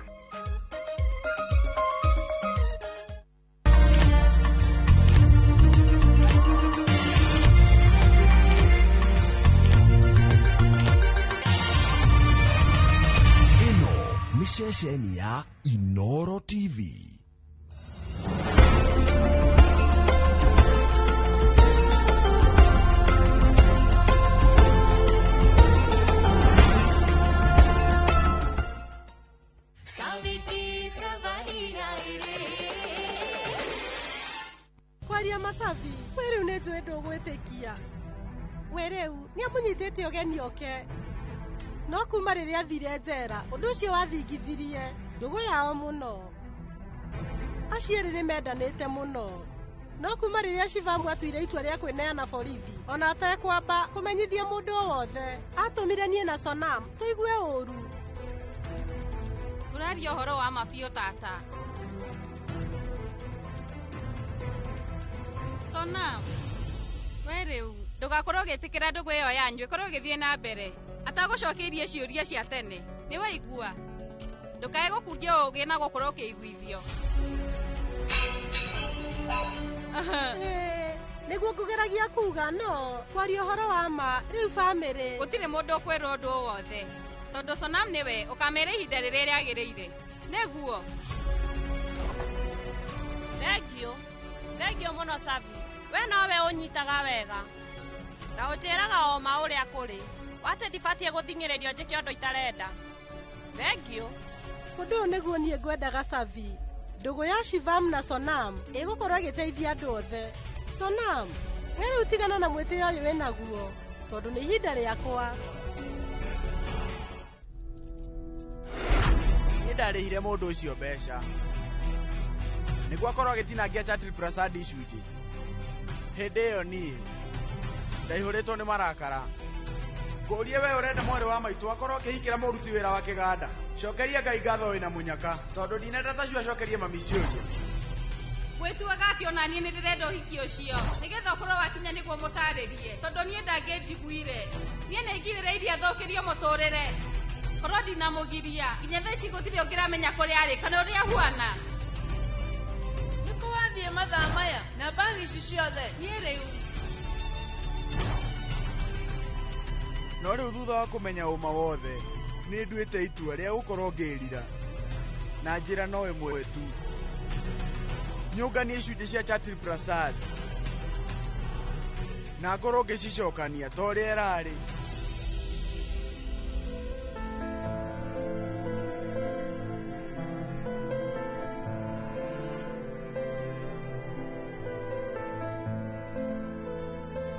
Nĩ ceceni ya Inoro TV. Kwaria macabi, we rĩu nĩ njũĩ ndũgwĩtĩkia. We rĩu nĩ amũnyitĩte ũgeni oke. No kuma rĩrĩa athire njera, ũndũ ũcio wathingithirie ndũgũ yao mũno. Acio erĩ nĩ mendanĩte mũno. No kuma rĩrĩa Shivamu atuire itua rĩa kwĩneana borithi, ona atekwamba kũmenyithia mũndũ o wothe, atũmire niĩ na Sonam tũigue ũru. Ũraria ũhoro wa ma biũ tata. Sonam, we rĩu ndũgakorwo ũgĩtĩkĩra ndũgũ ĩyo yanyu ĩkorwo ĩgĩthiĩ na mbere atagũcokeirie ciũria cia tene. Nĩ waigua? Ndũkae gũkungia ũũgĩ na gũkorwo ũkĩiguithio. Nĩguo ngũgeragia kuga, no kwaria ũhoro wa ma rĩu bamĩrĩ gũtirĩ mũndũ ũkwĩrwo ũndũ o wothe, tondũ Sonam nĩwe ũkamera ihinda rĩrĩa rĩagĩrĩire. Nĩguo. Thengiũ, thengiũ mũno Savi. We nowe ũnyitaga wega na ũnjĩraga o ma ũrĩa kũrĩ. Wate ndibatiĩ gũthing'ĩrĩrio njĩke ũndũ itarenda. Thengiũ. Ũndũ ũyũ nĩguo niĩ ngwendaga Savi. Ndũgũ ya Shivam na Sonam ĩgũkorwo ĩgĩteithia andũ othe. Sonam, we rĩu tigana na mwĩtĩo ũyũ wĩnaguo, tondũ nĩ ihinda rĩakwa. Niĩ ndarĩhire mũndũ ũcio mbeca nĩguo akorwo agĩtinangia Chatri Prasad icunjĩ. Hĩndĩ ĩyo niĩ Ndaihũrĩtwo nĩ marakara. Ngũrie we ũrenda mwarĩ wa maitũ akorwo akĩhikĩra mũruti wĩra wa kĩganda. Cokeria Ngai ngatho wĩna mũnyaka tondũ ndinenda tacio acokerie mami ciũria. Gwĩtuaga atĩ ona niĩ nĩ ndĩrenda ũhiki ũcio nĩgetha ũkorwo wakinya nĩguo mũtarĩrie tondũ niĩ ndangĩnjiguire. Niĩ nĩ ngirĩrĩirie thũkĩrio mũtũrĩre. Korwo ndinamũgiria nginya thaa ici gũtirĩ ũngĩramenya kũrĩa arĩ kana ũrĩa ahuana. Nĩkũ wathiĩ mathaa maya na mbagi ici ciothe? Niĩ rĩu No rĩu thutha wa kũmenya ũma wothe nĩ nduĩte itua rĩa gũkorwo ngĩrira na njĩra no ĩmwe tu. Nyũnganie icunjĩ cia Chatri Prasad na ngorwo ngĩcicokania ta ũrĩa ĩrarĩ.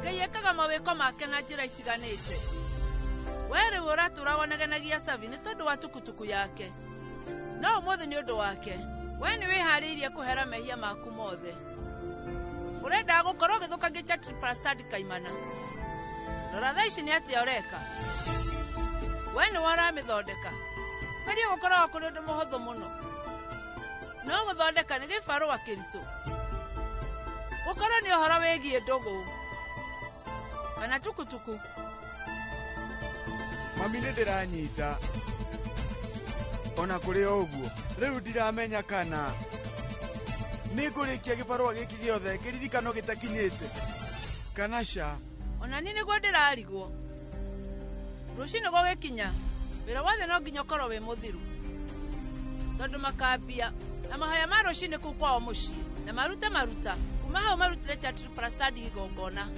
Ngai ekaga mawĩko make na njĩra itiganĩte. We rĩu ũratũra wonegenagia Savi nĩ tondũ wa tukutuku yake. No ũmũthĩ nĩ ũndũ wake. We nĩ wĩharĩirie kũhera mehia maku mothe. Ũrendaga gũkorwo ũgĩthũkangia Chatri Prasad kaimana. Rora thaa ici nĩ atĩa ũreka. We nĩwe ũramĩthondeka. Geria gũkorwo kũrĩ ũndũ mũhũthũ mũno. No gũthondeka nĩ gĩbarũa kĩritũ. Gũkorwo nĩ ũhoro wĩgiĩ ndũgũ kana tukutuku. Mami nĩ ndĩranyita. Ona kũrĩ o ũguo rĩu ndiramenya kana nĩ ngũrĩkia gĩbarũa gĩkĩ gĩothe kĩririkano gĩtakinyĩte kana ca. Ona niĩ nĩguo ndĩrarigwo. Rũcinĩ gũgĩkinya wĩra wothe no nginya ũkorwo wĩ mũthiru tondũ makambia na mahoya ma rũcinĩ kũu kwao mũciĩ na marute maruta kuma hau marutire Chatri Prasad igongona.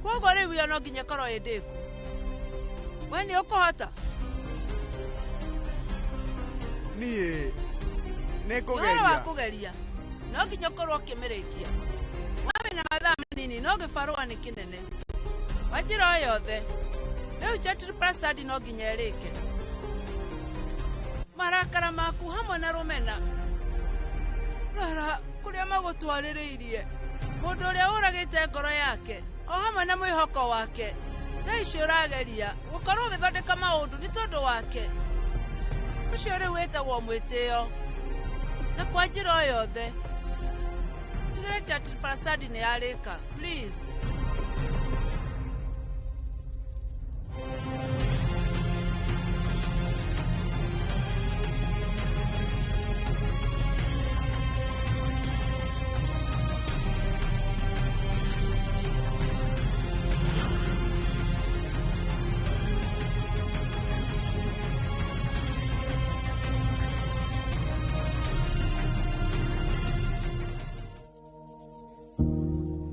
Koguo rĩu ĩyo no nginya ĩkorwo ĩ ndĩku. We nĩ ũkũhota? Niĩ nĩ Ũhoro wa ngũgeria. kũgeria no nginya ũkorwo ũkĩmĩrĩkia. We wĩna mathaa manini no gĩbarũa nĩ kĩnene. Kwa njĩra o yothe rĩu Chatri Prasad no nginya ĩrĩke. Marakara maku hamwe na rũmena rora kũrĩa magũtwarĩrĩirie. Mũndũ ũrĩa ũragĩte ngoro yake o hamwe na mwĩhoko wake thaa ici ũrageria gũkorwo ũgĩthondeka maũndũ nĩ tondũ wake. Ũcio rĩu wĩtagwo mwĩtĩo. Na kwa njĩra o yothe tigĩrĩra Chatri Prasad nĩ yarĩka please.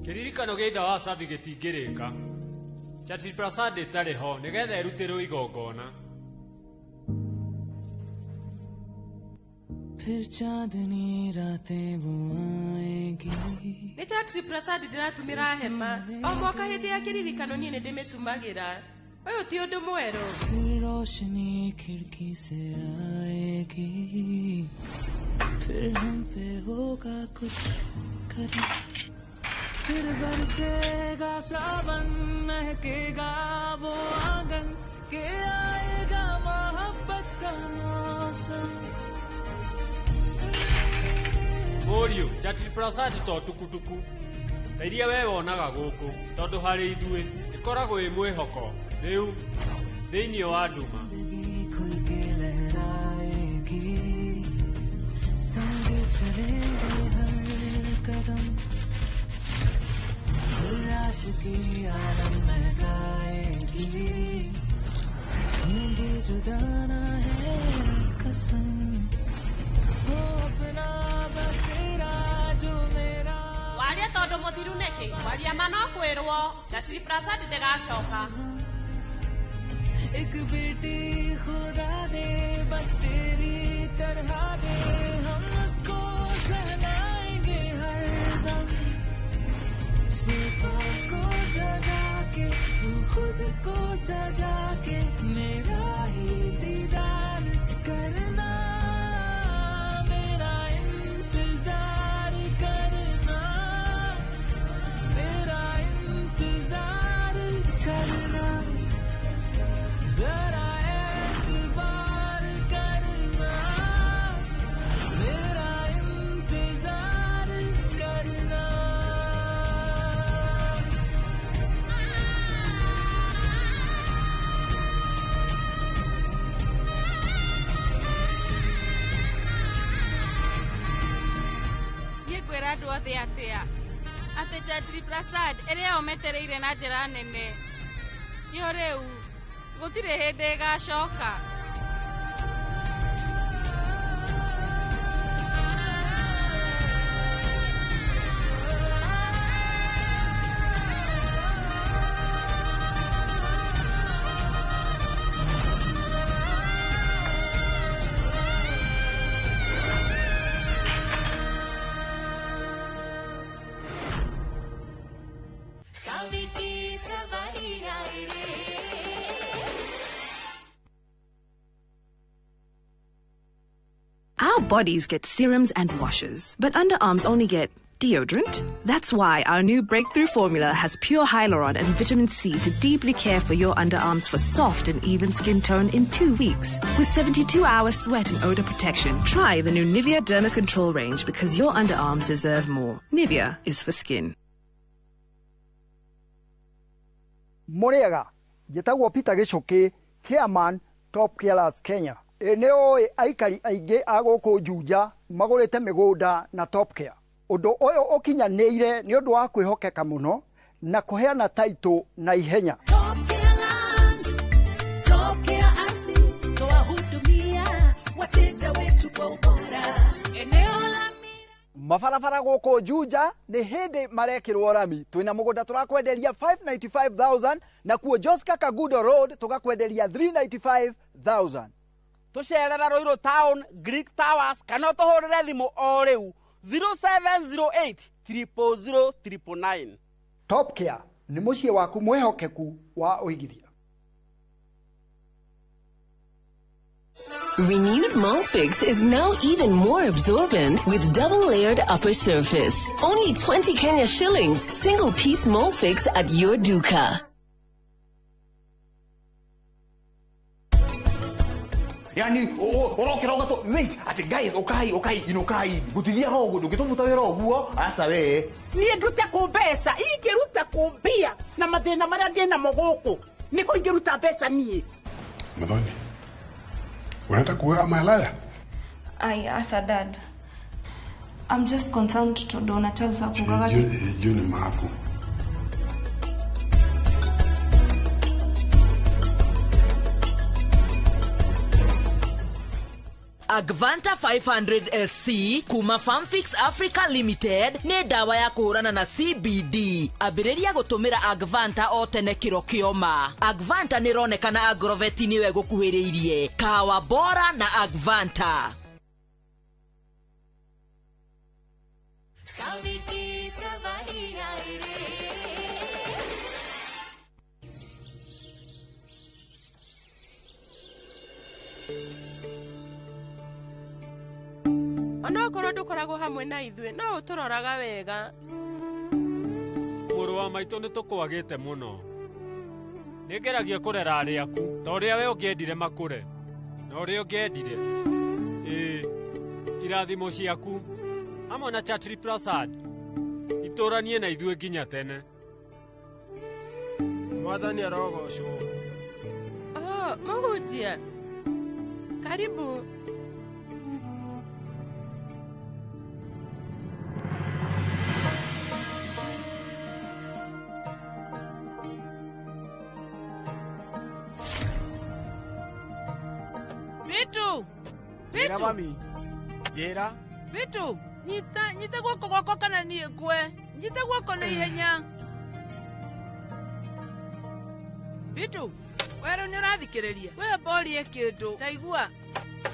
Kĩririkano gĩa ithe wa Savi gĩtingĩrĩka. Chatri Prasad ĩtarĩ ho nĩgetha ĩrutĩrwo igongona. फिर चांदनी रातें वो आएंगी Nĩ Chatri Prasad ndĩratumĩra hema o mwaka hĩndĩ ya kĩririkano niĩ nĩ ndĩmĩtumagĩra. Ũyũ ti ũndũ mwerũ. फिर रोशनी खिड़की से आएगी फिर हम पे होगा कुछ करम फिर बरसेगा सावन महकेगा वो आंगन के आएगा मोहब्बत का मौसम। Mũriũ, Chatri Prasad to tukutuku ta iria we wonaga gũkũ tondũ harĩ ithuĩ ĩkoragwo ĩ mwĩhoko rĩu thĩinĩ wa nduma. जिंदगी खुल के लहराएगी संग चलेंगे हर कदम फिर आशिकी आलम महकाएगी होंगे जुदा ना है कसम वो अपना बसेरा जो मेरा। Waria tondũ mũthiru nĩkĩ? Waria ma no kwĩrwo Chatri Prasad ndĩgacoka. एक बेटी खुदा दे बस तेरी तरह दे हम उसको सहलाएंगे हरदम सुबह को जगा के तू खुद को सजा के मेरा ही दीदार करना मेरा इंतजार करना मेरा इंतजार। जरा एतबार करना, मेरा इंतजार करना। Niĩ ngwĩra andũ othe atĩa atĩ Chatri Prasad ĩrĩa o metereire na njĩra nene yo rĩu gũtirĩ hĩndĩ ĩgacoka. सावी की सवारी आए रे। Our bodies get serums and washes, but underarms only get deodorant. That's why our new breakthrough formula has pure hyaluron and vitamin C to deeply care for your underarms for soft and even skin tone in 2 weeks. With 72-hour sweat and odor protection, try the new Nivea Derma Control range because your underarms deserve more. Nivea is for skin. Mũrĩega, njĩtagwo Peter Gĩcũkĩ, chairman Top Carers Kenya. Ĩ nĩ ũĩ aikari aingĩ a gũkũ Juja magũrĩte mĩgũnda na Top Care. Ũndũ ũyũ ũkinyanĩire nĩ ũndũ wa kwĩhokeka mũno na kũheana taitũ na ihenya. Top Care Ardhi twahudumia wateja wetu kwa ubora. Eneo la Mabarabara gũkũ Juja nĩ hĩndĩ marekĩrwo rami. Twĩna mũgũnda tũrakwenderia 595,000 nakuo Joska Kagudo Road tũgakwenderia 395,000. Tũcerere Ruiru Town, Greek Towers kana ũtũhũrĩre thimũ o rĩu 0708 000 999. Top Care nĩ mũciĩ waku mwĩhokeku wa ũigithia. Renewed Molfix is now even more absorbent with double-layered upper surface. Only 20 Kenya shillings, single piece Molfix at your duka. Yani ũrokĩra ũgatũ wait atĩ guys ũkai ũkai inũkai ngũtithiaga ũguo ndũngĩtũbuta wĩra ũguo aca we. Niĩ ndute kũ mbeca ingĩruta kũ mbia na mathĩna marĩa ndĩ namo gũkũ nĩkũ ingĩruta mbeca niĩ. Muthoni, unataka kuoa malaya? Ai, asa dad. I'm just concerned tondũ ona Charles akugaga Juu ni maku. Agvanta 500 SC kuma Farmfix Africa Limited nĩ ndawa ya kũhũrana na CBD. Ambĩrĩria gũtũmĩra Agvanta o tene kĩro kĩoma. Agvanta nĩ ĩronekana Agrovet nĩwe gũkuhĩrĩirie. Kahawa bora na Agvanta. Savi ki savari आए रे। Onokorwo ndũkoragwo hamwe na ithuĩ no ũtũroraga wega. Mũrũ wa maitũ nĩ tũkwagĩte mũno. Nĩngeragia kũrera arĩ aku ta ũrĩa we ũngĩendire makũre na ũrĩa ũngĩendire. Ĩĩ, irathimo ciaku hamwe na Chatri Prasad itũranie na ithuĩ nginya tene. Mwathani arogocwo. Oh, mũhunjia, karibu. Bitu! Njĩra Bitu! mami, njĩra. Bitu! Nyita, nyita guoko gwakwa kana niĩ ngwe. Nyita guoko na ihenya. Bitu, we rĩu nĩ ũrathikĩrĩria. We mborie kĩndũ. Ta igua.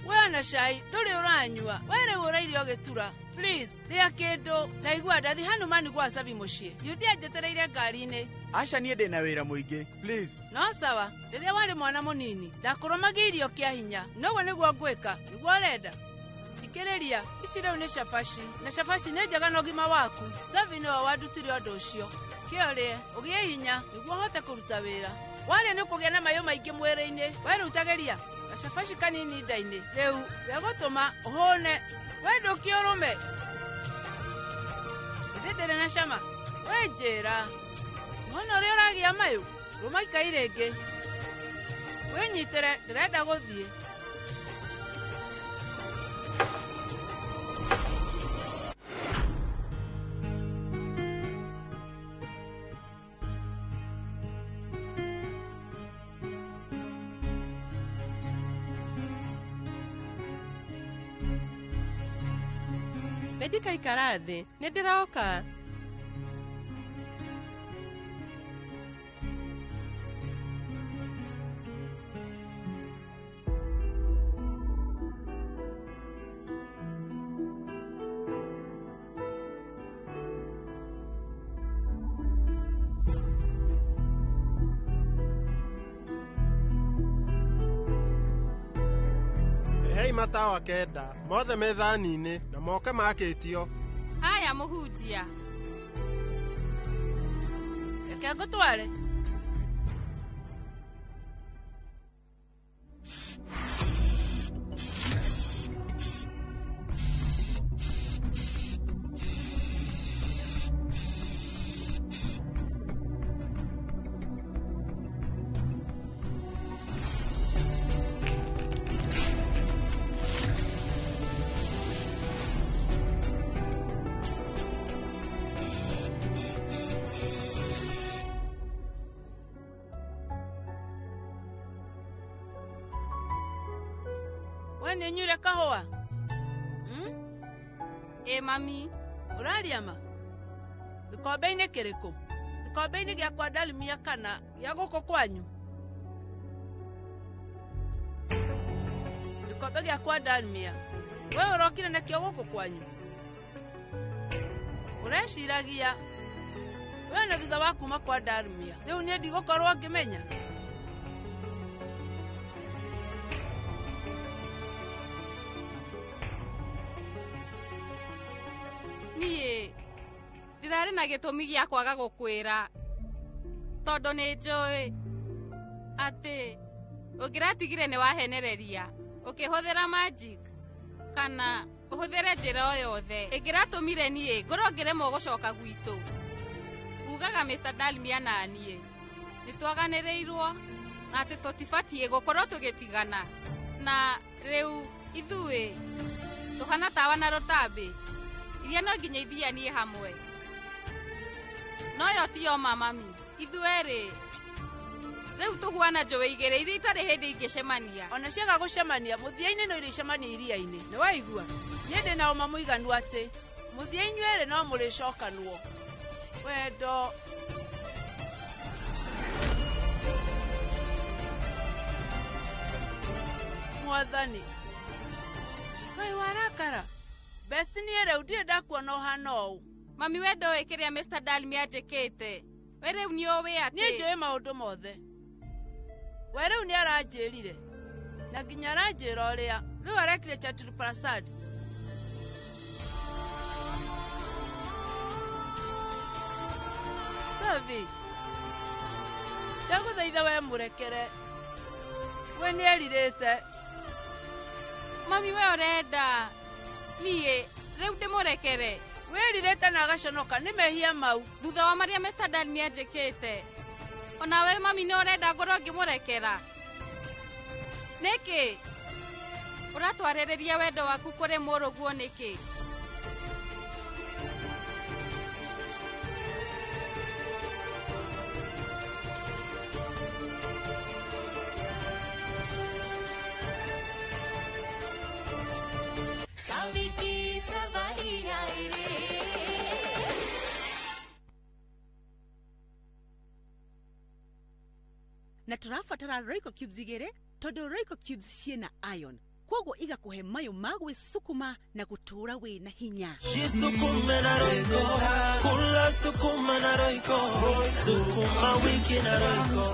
We ona cai ndũrĩ ũranyua. We rĩu ũrairio gĩtura. Please, rĩa kĩndũ. Ta igua ndathi Hanumani gwa Savi mũciĩ. Yudia njetereire ngari-inĩ. Aca niĩ ndĩ na wĩra mũingĩ, please. No sawa, rĩrĩa warĩ mwana mũnini, ndakũrũmagia irio kĩa hinya. Noguo nĩguo ngwĩka, nĩguo ũrenda. Thikĩrĩria, ici rĩu nĩ cabaci, na cabaci nĩ njega na ũgima waku. Savi nĩwe wandutire ũndũ ũcio. Kĩorĩe, ũgĩe hinya nĩguo ũhote kũruta wĩra. Warĩa nĩ ũkũgĩa na mayũ maingĩ mwĩrĩ-inĩ. We rĩu tageria gacabaci kanini nda-inĩ. Rĩu gegũtũma ũhũne. We ndũkĩũrũme. Ĩndĩ ndĩrĩ na cama. We njĩra. Nĩwona ũrĩa ũragĩa mayũ? Rũma ikai rĩngĩ. Wĩnyitĩre, ndĩrenda gũthiĩ. Medika ikara thĩ, nĩ ndĩroka. Hei matawa 9 mothe me thani-inĩ na moke makĩtio. Haya mũhunjia. Reke ngũtware. We nĩ ũnyuire kahũa? Ĩ mami. Ũraria ma? Gĩkombe-inĩ kĩrĩkũ? Gĩkombe-inĩ gĩakwa Dalmia kana gĩa gũkũ kwanyu? Gĩkombe gĩakwa Dalmia. We ũrokire nakĩo gũkũ kwanyu? Ũreciragia we na thutha wa kuma kwa Dalmia. Rĩu niĩ ndigũkorwo ngĩmenya. Niĩ ndirarĩ na gĩtũmi gĩa kwaga gũkwĩra tondũ nĩ njũĩ atĩ ũngĩratigire nĩ wahenereria ũkĩhũthĩra magic kana ũhũthĩre njĩra o yothe ĩngĩratũmire niĩ ngorwo ngĩremwo gũcoka gwitũ. Ugaga Mr. Dalmia na niĩ nĩ twaganĩrĩirwo na atĩ tũtibatiĩ gũkorwo tũgĩtigana, na rĩu ithuĩ tũhana tawa na rũtambĩ iria no nginya ithianie hamwe. No yo tiyo ma mami, ithuerĩ rĩu tũhuana njũĩ igĩrĩ iria itarĩ hĩndĩ ingĩcemania. Ona ciaga gũcemania mũthia-inĩ no irĩcemania iria-inĩ. Nĩ waigua? Niĩ ndĩ na ũma mũiganu atĩ mũthia inyuerĩ no mũrĩcokanwo. Wendo. Mwathani. Kaĩ warakara? Best niĩ rĩu ndirĩ ndakuona ũhana ũũ. Mami we ndũĩ kĩrĩa Mr. Dalmia anjĩkĩte. We rĩu nĩ ũĩ atĩ niĩ njũĩ maũndũ mothe. We rĩu nĩ aranjĩrire na nginya aranjĩra ũrĩa rĩu arekire Chatru Prasad. Savi, ndagũthaitha we mũrekere. We nĩ erirĩte. Mami we ũrenda niĩ rĩu ndĩmũrekere. Wĩrirĩte na agaconoka nĩ mehia mau. Thutha wa marĩa Mr. Dalmia anjĩkĩte, onawe mami nĩ ũrenda ngorwo ngĩmũrekera. Nĩkĩ ũratwarĩrĩria wendo waku kũrĩ mũrũguo nĩkĩ? Saviki savai ai re. Na tũrabatara Royco cubes igĩrĩ tondũ Royco cubes ciĩna iron, kwoguo igakũhe mayũ ma gwĩcukuma na gũtũũra wĩna hinya. Jisukume na Royco, kula sukuma na Royco, sukuma wiki na Royco.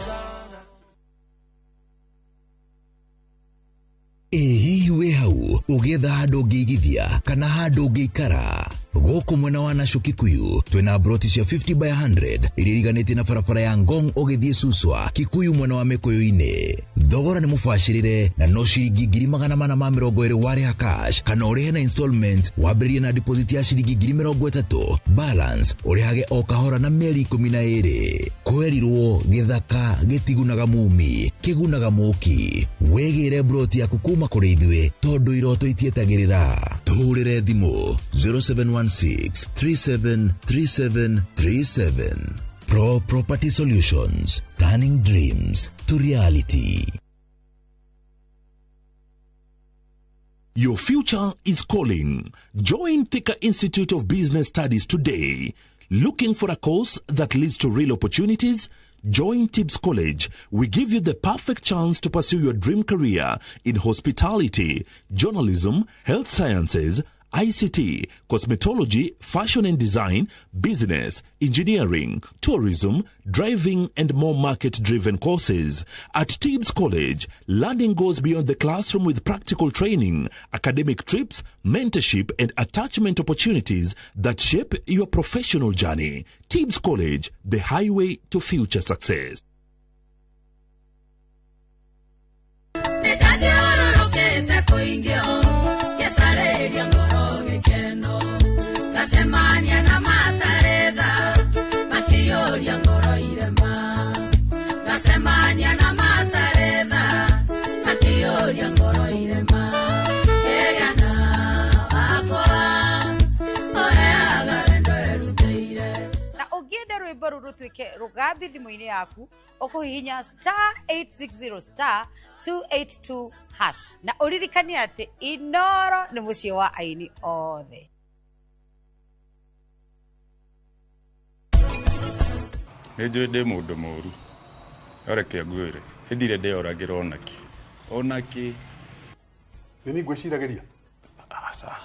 Ĩ hihi wĩ hau Ũgĩetha handũ ũngĩigithia kana handũ ũngĩikara. Gũkũ mwena wa Nashu Kikuyu twĩna broti cia 50 by 100 iria iriganĩtie na barabara ya Ngong ũgĩthiĩ Suswa Kikuyu mwena wa Mĩkũyũ-inĩ. Thogora nĩ mũbacĩrĩre na no ciringi 420,000 warĩha cash kana ũrĩhe na installment wambĩrĩrie na deposit ya ciringi 30,000, balance ũrĩhage o kahora na mĩeri 12. Kwerirwo gĩthaka gĩtigunaga mumi kĩgunaga mũki. Wĩgĩre broti yaku kuma kũrĩ ithuĩ tondũ iroto itietagĩrĩra. Tũhũrĩre thimũ 0716 3737 37. Pro Property Solutions, turning dreams to reality. Your future is calling. Join Thika Institute of Business Studies today. Looking for a course that leads to real opportunities? Join Tibbs College. We give you the perfect chance to pursue your dream career in hospitality, journalism, health sciences, ICT, cosmetology, fashion and design, business, engineering, tourism, driving, and more market-driven courses. At Tibbs College, learning goes beyond the classroom with practical training, academic trips, mentorship, and attachment opportunities that shape your professional journey. Tibbs College, the highway to future success. Ngacemania na mataretha makĩyũria ngoro irema, ngacemania na mataretha makĩyũria ngoro irema. Egana wakwa oeaga wendo erutĩire. Na ũngĩenda rwĩmbo rũrũ rũtuĩke rũgambi thimũ-inĩ yaku, ũkũhihinya star 860 star 282 hash, na ũririkane atĩ Inoro nĩ mũciĩ wa aini othe. Nĩ njũĩ ndĩ mũndũ mũru, no reke ngwĩre, hĩndĩ ĩrĩa ndĩyoragĩra onakĩ onakĩ. Nĩ niĩ ngwĩciragĩria? Aca.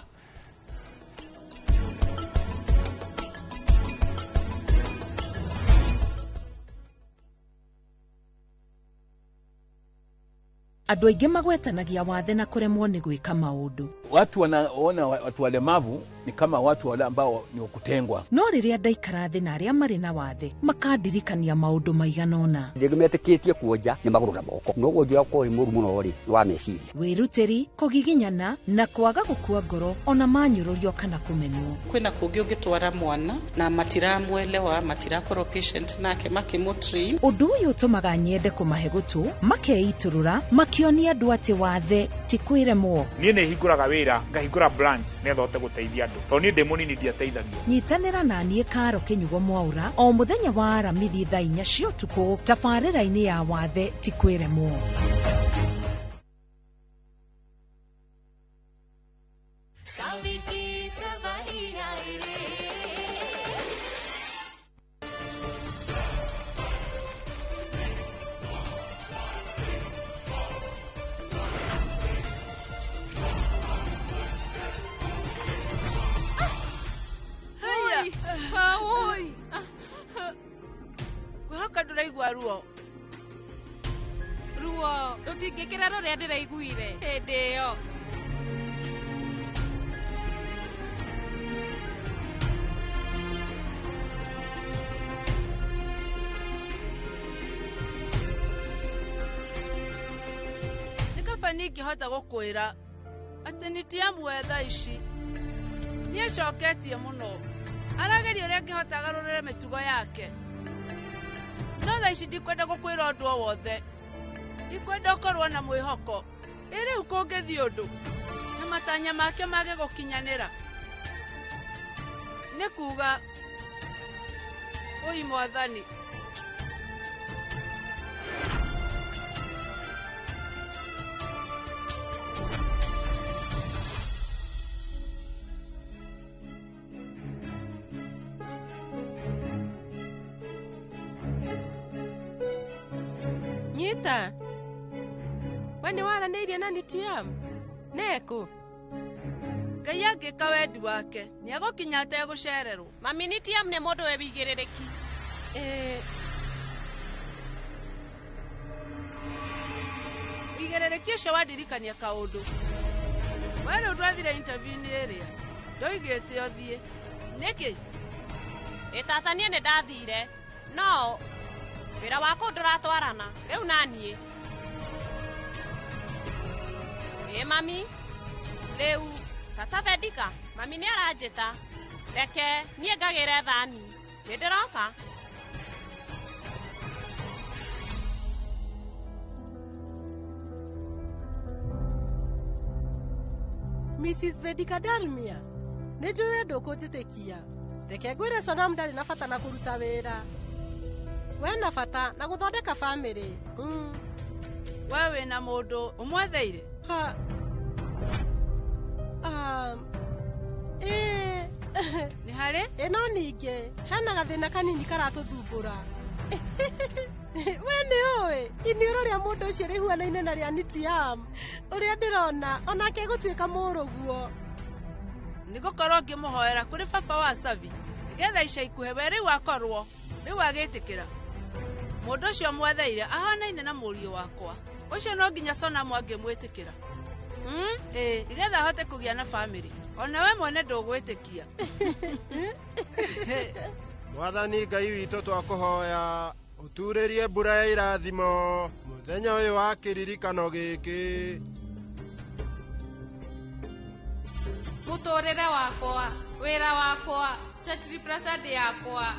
Andũ aingĩ magwetanagia wathe na kũremwo nĩ gwĩka maũndũ. Watu wanaona watu walemavu ni kama watu wale ambao ni wakutengwa. No rĩrĩa ndaikara thĩ na arĩa marĩ na wathe makandirikania maũndũ maigana ũna. Rĩngĩ metĩkĩtie kuonja nĩ magũrũ na moko, no wonja ũkorwo wĩ mũru mũno rĩ, nĩ wa meciria. Wĩrutĩri, kũgiginyana na kwaga gũkua ngoro ona manyũrũrio kana kũmenwo. Kwĩna kũngĩ ũngĩtwara mwana na matiramwelewa, matirakorwo patient nake makĩmũtrain. Ũndũ ũyũ ũtũmaga nyende kũmahe gũtũ, makeitũrũra, makĩonia andũ atĩ wathe ti kwĩremwo. Niĩ nĩ hingũraga wĩra, ngahingũra branch nĩgetha hote gũteithia andũ, tondũ niĩ ndĩ mũnini ndiateithagio. Nyitanĩra na niĩ Karo Kĩnyugo Mwaura o mũthenya wa Aramithi thaa 4 cia ũtukũ tabarĩra-inĩ ya wathe ti kwĩremwo. Ngwĩhoka ndũraigua ruo. Ruo rũtingĩkĩra rũrĩa ndĩraiguire hĩndĩ ĩyo. Nĩ kaba niĩ ingĩhota gũkwĩra atĩ nitiamwe thaa ici nĩacoketie mũno, arageria ũrĩa angĩhota agarũrĩre mĩtugo yake. No thaa ici ndikwenda gũkwĩra ũndũ o wothe, ndikwenda ũkorwo na mwĩhoko. Ĩ rĩu kũngĩthiĩ ũndũ na matanya make mage gũkinyanĩra, nĩ kuga ũi mwathani. Nyita, we nĩ waranĩirie na Nitiam? Nekũ? Ngai angĩka wendi wake nĩegũkinya ategũcererwo. Mami, Nitiam nĩ mũndũ wĩ wĩigĩrĩrĩki. Wĩigĩrĩrĩki ũcio wandirikania kaũndũ. We rĩu ndwathire interview-inĩ ĩrĩa ndoigĩte ũthiĩ nĩkĩ? Ĩ tata niĩ nĩ ndathire no wĩra wa kũu ndũratwarana rĩu naniĩ. Ĩ mami rĩu tata Vedika mami nĩ aranjĩta reke niĩ ngagĩre thani nĩ ndĩroka. Mrs. Vedika Dalmia nĩ njũĩ ndũkũnjĩtĩkia reke ngwĩre Sonam ndarĩ na bata na kũruta wĩra we na bata na gũthondeka bamĩrĩ. We wĩna mũndũ ũmwetheire? Ha ĩĩ nĩ harĩ? Ĩ no ningĩ hena gathĩna kanini karatũthumbũra. We nĩ ũĩ iniũrũ rĩa mũndũ ũcio rĩhuanaine na rĩa Nitiam ũrĩa ndĩrona onake egũtuĩka mũrũguo. Nĩ gũkorwo ngĩmũhoera kũrĩ baba wa Savi nĩgetha ica ikuhĩ we rĩu akorwo rĩu agĩtĩkĩra mũndũ ũcio mwetheire ahanaine na mũriũ wakwa ũcio no nginya Sonamu angĩmwĩtĩkĩra. Ĩĩ nĩgetha ahote kũgĩa na bamĩrĩ ona we mwene ndũgwĩtĩkia. Mwathani Ngai witũ twakũhoya ũturĩrie mbura ya irathimo mũthenya ũyũ wa kĩririkano gĩkĩ. Mũtũrĩre wakwa wĩra wakwa Chatri Prasad yakwa.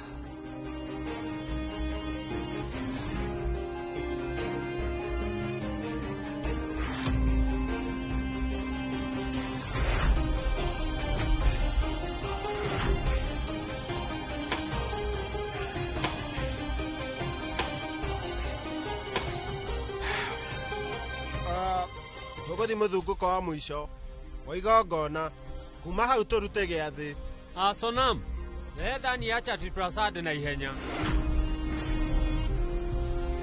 Tũgũthiĩ mũthungũko wa mũico wa igongona kuma hau tũrute gĩathĩ. Sonam rehe thani ya Chatri Prasad na ihenya.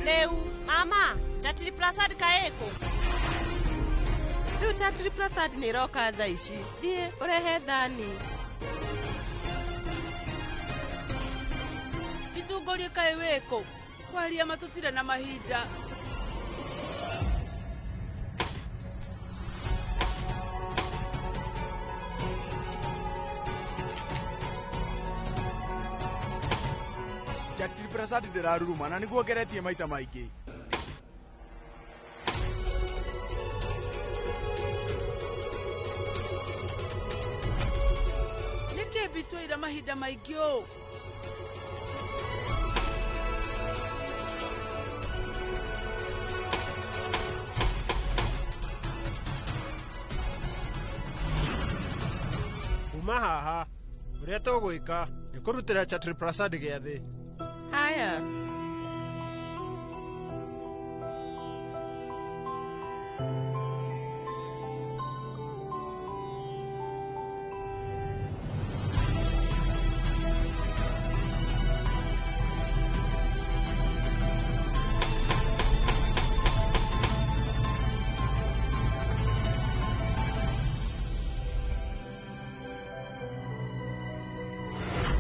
Rĩu mama Chatri Prasad kaĩkũ? Rĩu Chatri Prasad nĩ ĩroka thaa ici thiĩ ũrehe thani. Bitungũrie kaĩ wĩkũ kwaria matũtire na mahinda. Chatri Prasad ndĩraruruma na nĩguo ngeretie maita maingĩ. Nĩkĩ mbitũire mahinda maingĩ ũũ? Kuma haha ũrĩa tũgwĩka nĩ kũrutĩra Chatri Prasad gĩathĩ. Haya.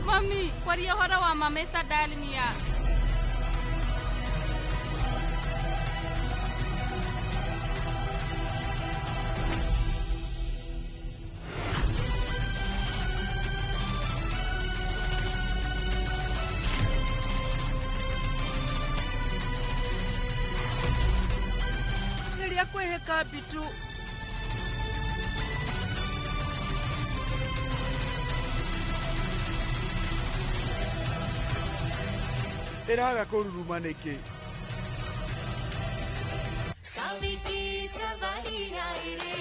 Mami, kwaria ũhoro wa ma Mr. Dalmia. Geria kwĩhĩka Bitu. Ĩraga kũruruma nĩkĩ? Saviki सवारी आए रे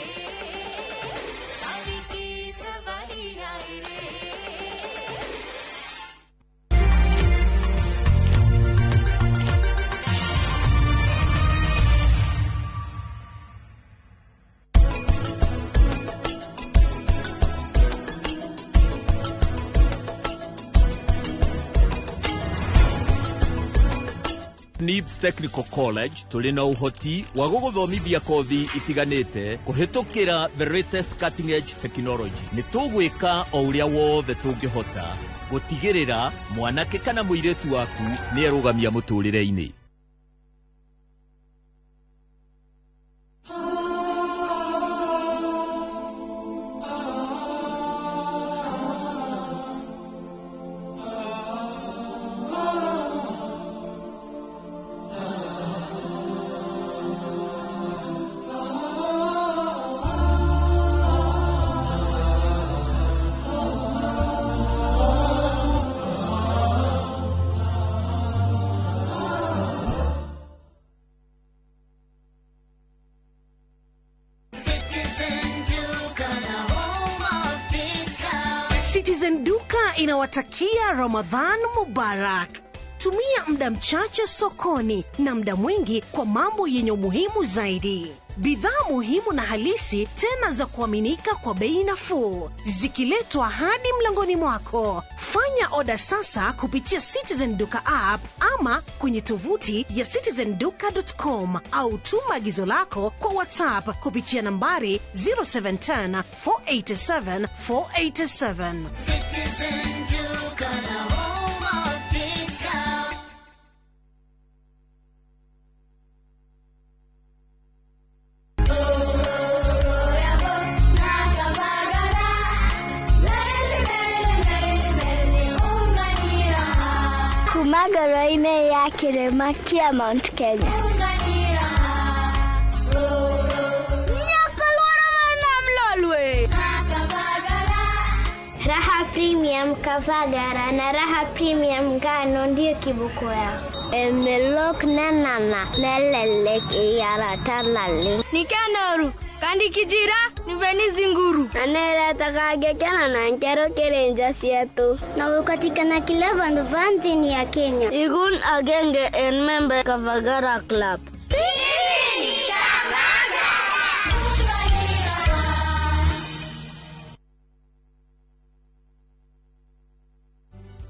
साविकी सवारी आए रे। Nibs Technical College tũrĩ na ũhoti wa gũgũthomithia kothi itiganĩte kũhĩtũkĩra the latest cutting edge technology. Nĩ tũgwĩka o ũrĩa wothe tũngĩhota gũtigĩrĩra mwanake kana mũirĩtu waku nĩ erũgamia mũtũrĩre-inĩ. Citizen Duka, the home of discount. Citizen Duka inawatakia Ramadhan Mubarak. Tumia muda mchache sokoni na muda mwingi kwa mambo yenye umuhimu zaidi. Bidhaa muhimu na halisi tena za kuaminika kwa bei nafuu, zikiletwa hadi mlangoni mwako. Fanya oda sasa kupitia Citizen Duka app ama kwenye tovuti ya citizenduka.com au tuma agizo lako kwa WhatsApp kupitia nambari 0710 487 487. Citizen Duka, the home of discount. Kuma ngoro-inĩ ya kĩrĩma kĩa Mount Kenya. Raha Premium Kavagara na Raha Premium Ngano ndiyo kiboko yao. Emelok nanana nelelek iyaratalale. Nikanoru kandi kijira niveni zinguru aneretakagekena na nkero kirenja sietu na ukatikana kila vandu va nthini ya Kenya. Igun agenge en member Kavagara Club.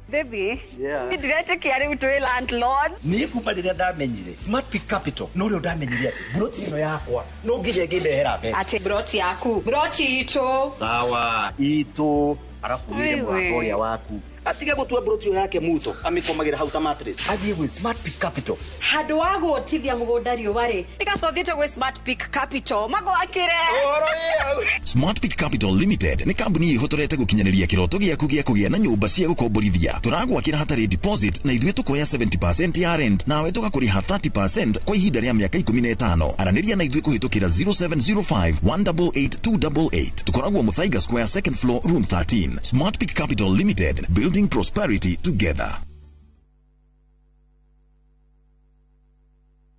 Baby, Yeah. ndiretĩkia rĩu twĩ landlord. Niĩ kuma rĩrĩa ndamenyire Smart Pick Capital no rĩo ndamenyire atĩ mburoti ĩno yakwa no nginya ĩngĩndehera mbeca. Atĩ broti yaku, broti itũ. Sawa itũ arabu wĩre Wewe. mũrata ũrĩa waku atige gũtua mburoti ĩyo yake muto amĩkomagĩra hau ta mattress athiĩ gwĩ Smart Pick Capital. Handũ wa gũtithia mũgũnda riũa rĩ, nĩkaba ũthiĩte gwĩ Smart Pick Capital magwakĩre. Smart Pick Capital Limited nĩ kambuni ĩhotorete gũkinyanĩria kĩroto gĩaku gĩa kũgĩa na nyũmba cia gũkomborithia. Tũragwakĩra hatarĩ deposit na ithuĩ tũkoya 70% ya rent nawe tũgakũrĩha 30% kwa ihinda rĩa mĩaka 15. Aranĩria na ithuĩ kũhĩtũkĩra 0705 188 288. Tũkoragwo Muthaiga Square, second floor, room 13. Smart Pick Capital Limited, building prosperity together.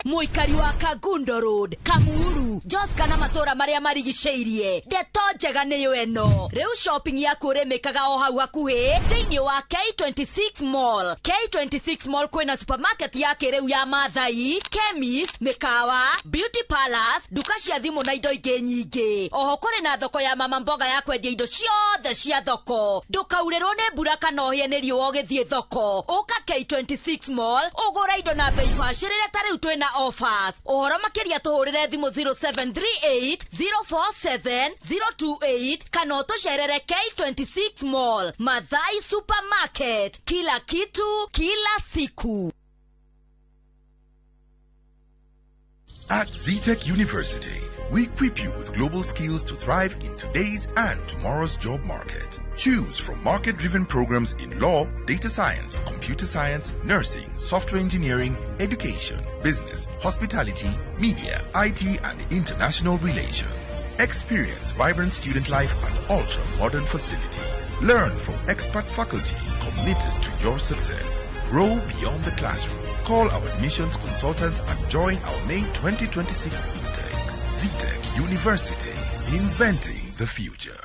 Mũikari wa Kangundo Road, Kamuru, Joska na matũra marĩa marigicĩirie, ndeto njega nĩyo ĩno. Rĩu shopping yaku ũrĩmĩkaga o hau hakuhĩ thĩinĩ wa K26 Mall. K26 Mall kwĩna supermarket ya kĩrĩu ya Mathai, chemist, mĩkawa, beauty palace, nduka cia thimũ na indo ingĩ nyingĩ. Oho kũrĩ na thoko ya mama mboga ya kwendia indo ciothe cia thoko. Ndũkaurĩrwo nĩ mbura kana ũhĩe nĩ riũa ũgĩthiĩ thoko. Ũka K26 Mall ũgũre indo na bei bacĩrĩre ta rĩu twĩna offers. Ũhoro makĩria tũhũrĩre thimũ 0738 047 028 kana ũtũcerere K26 Mall, Mathai Supermarket. Kila kitu kila siku. At ZTech University, we equip you with global skills to thrive in today's and tomorrow's job market. Choose from market-driven programs in law, data science, computer science, nursing, software engineering, education, business, hospitality, media, IT, and international relations. Experience vibrant student life and ultra-modern facilities. Learn from expert faculty committed to your success. Grow beyond the classroom. Call our admissions consultants and join our May 2026 intake. ZTech University, inventing the future.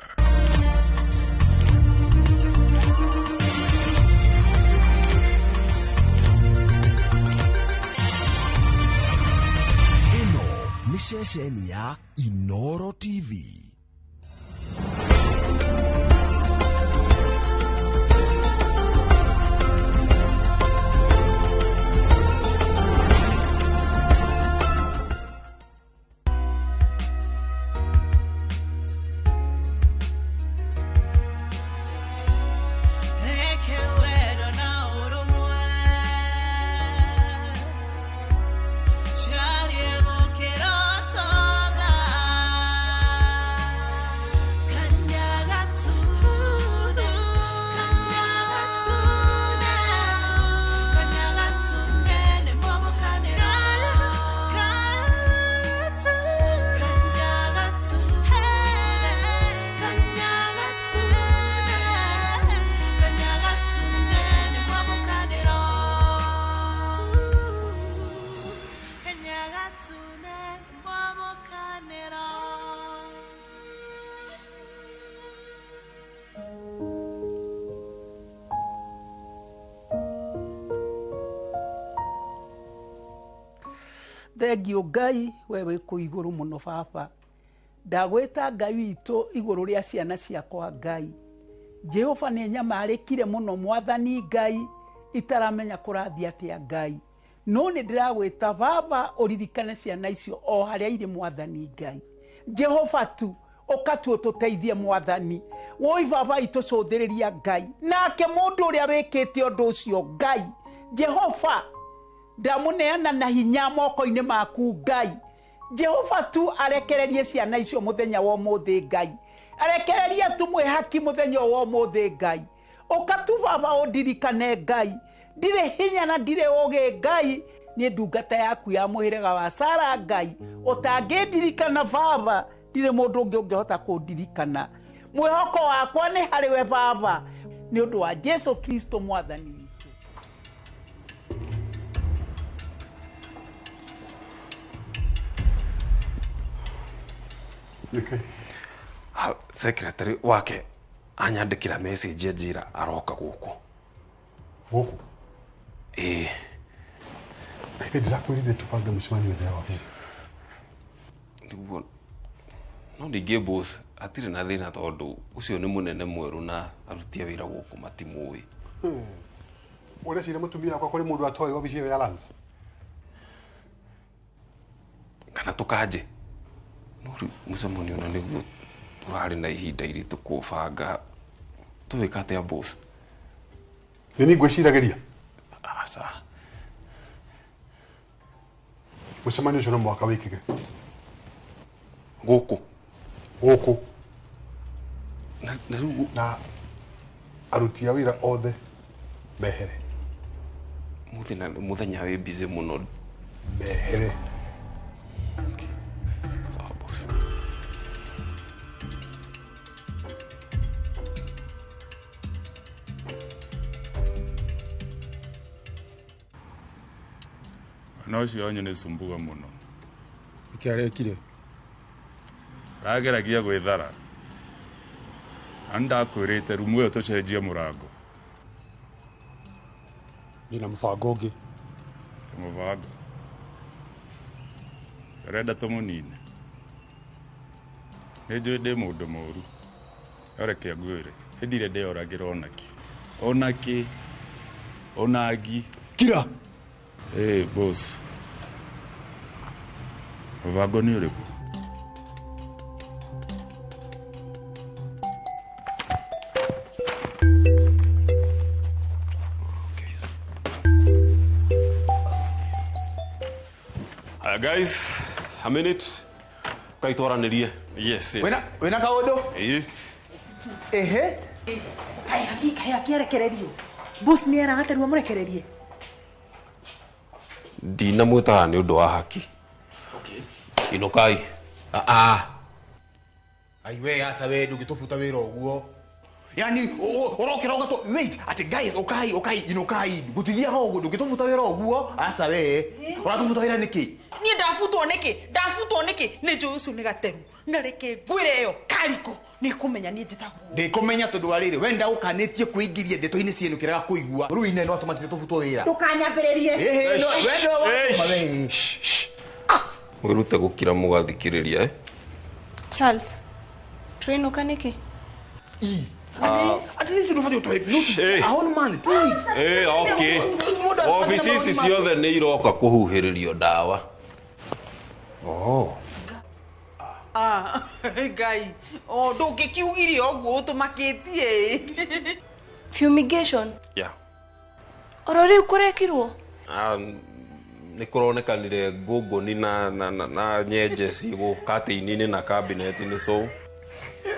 Ĩno nĩ ceceni ya Inoro TV. Reke wendo na ũrũmwe carie gũkĩra ũtonga. Thengiũ Ngai, we wĩ kũu igũrũ mũno baba. Ndagwĩta Ngai witũ igũrũ rĩa ciana ciakwa Ngai. Jehova nĩ nyamarĩkire mũno mwathani Ngai, itaramenya kũrathiĩ atĩa Ngai. No nĩ ndĩragwĩta baba ũririkane ciana icio o harĩa irĩ mwathani Ngai. Jehova tu ũkatu ũtũteithie mwathani. Woi baba itũcũthĩrĩria Ngai. Nake mũndũ ũrĩa wĩkĩte ũndũ ũcio Ngai. Jehova ndamũneana na hinya moko-inĩ maku Ngai. Jehova tu arekererie ciana icio mũthenya wa ũmũthĩ Ngai. Arekererie tu mwĩhaki mũthenya wa ũmũthĩ Ngai. Ũka tu baba ũndirikane Ngai. Ndirĩ hinya na ndirĩ ũgĩ Ngai. Niĩ ndungata yaku ya mũhĩrĩga wa Sara Ngai. Ũtangĩndirikana baba, ndirĩ mũndũ ũngĩ ũngĩhota kũndirikana. Mwĩhoko wakwa nĩ harĩ we baba, nĩ ũndũ wa Jesu Kristo mwathani witũ. Okay. Secretary wake anyandĩkĩra message anjĩra aroka gũkũ. Gũkũ? Ĩĩ. Reke ndĩrakwĩrire tũbange mũcemanio nja ya wabici. Nĩguo no ningĩ boss hatirĩ na thĩna tondũ ũcio nĩ mũnene mwerũ na aruti a wĩra gũkũ matimũĩ. Ũreciria mũtumia wakwa kũrĩ mũndũ atoĩ wabici ĩyo ya Lance? Kana tũkanje? No rĩu mũcemanio na nĩguo tũrarĩ na ihinda iritũ kũbanga. Tũgwĩka atĩa boss? Nĩ niĩ ngwĩciragĩria? Aca. Mũcemanio ũcio no mũhaka wĩkĩke. Gũkũ? Gũkũ. Na rĩu na aruti a wĩra othe mehere. Mũthenya wĩ busy mũno. Mehere. Sawa boss. Mwana ũcio wanyu nĩ cumbuga mũno. Nĩkĩ arekire? Arageragia gwĩthara. Na nĩndakwĩrĩte rumu ĩyo tũcenjie mũrango. Ndĩna mũbango ũngĩ. Ti mũbango. Ũrenda tũmũnine? Nĩ njũĩ ndĩ mũndũ mũũru. No reke ngwĩre, niĩ ndirĩ ndĩyoragĩra onakĩ. Onakĩ, onangi. Kira! Hey, boss. Mũbango nĩ ũrĩkũ? Guys, a minute. Kaitwaranĩrie. Yes, yes. Wĩna kaũndũ? Ĩĩ. Ehe. Kaĩ haki kaĩ akĩarekererio. Boss nĩ eraga amũrekererie. Ndinamwĩtaga nĩ ũndũ wa haki. Okay. Inũkai. Ah. Ai we aca we ndũngĩtũbuta wĩra ũguo. Yani ũrokĩra ũgatũ wait ati guys ũkai ũkai inũkai gũtithiaga ũguo ndũngĩtũbuta wĩra ũguo aca we ũratũbuta wĩra nĩkĩ? Niĩ ndabutwo nĩkĩ? Ndabutwo nĩkĩ? Nĩ njũĩ ũcio nĩ gateru na reke ngwĩre ĩyo kariko nĩ kũmenya niĩ njĩtagwo. Ndĩkũmenya tondũ wa rĩrĩ we ndagũkanĩtie kwĩingĩria ndeto-inĩ cienu kĩrega kũigua rĩu ine no atũmatire tũbutwo wĩra. Ndũkanyambĩrĩrie. Ĩhĩ no we nĩwe watũma we. Mwĩrute gũkira mũgathikĩrĩria eh? Charles, tũrainũka nĩkĩ? At least ndũbatiĩ gũtũhe notice. A whole man, 2 weeks. Okay. Wabici ici ciothe nĩ iroka kũhuhĩrĩrio ndawa. Oh. Ah, Ngai. Oh, ndũngĩkiugire ũguo ũtũmakĩtie. Fumigation? Yeah. Oro rĩu kũrekirwo? Nĩ kũronekanire ngũngũni na nyenje cigũ katĩini-inĩ na cabinet-inĩ so.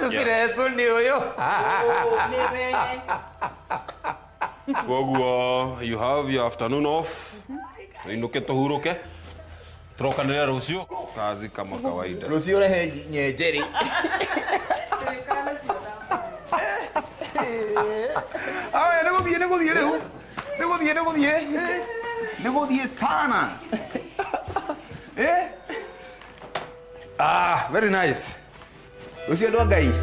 Ciretwo nĩ ũyũ. Koguo you have your afternoon off. Tũinũke tũhurũke. Tũrokanĩre rũciũ. Kazi kama kawaida. Rũciũ rehe nyenjerĩ. Aya nĩ gũthiĩ rĩu. Nĩ gũthiĩ. Nĩ gũthiĩ sana. Ah, very nice. Rũciũ andũ a Ngai.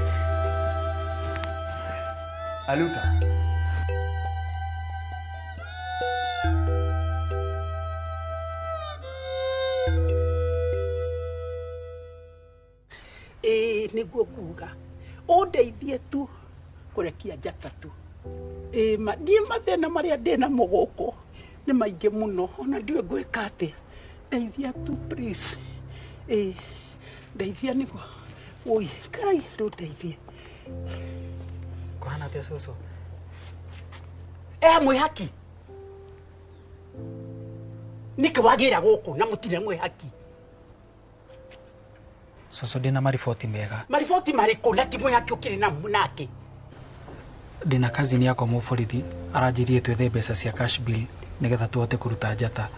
Aluta. Nĩguo nguga ũndeithie tu kũrekia njata tu. Ĩĩ ma niĩ mathĩna marĩa ndĩ namo gũkũ nĩ maingĩ mũno, ona ndiũĩ ngwĩka atĩa. Ndeithia tu please. Ĩĩ ndeithia nĩguo. Oi, Ngai ndũndeithie. Kũhana atĩa cũcũ? Mwĩhaki nĩkĩ wagĩra gũkũ na mũtirĩ mwĩhaki? Cũcũ ndĩna mariboti mega. Mariboti marĩkũ na ti mwĩhaki ũkĩrĩ na nake? Ndĩna kazini yakwa mũborithi aranjĩrire twethe mbeca cia cash bill nĩgetha tũhote kũruta njata.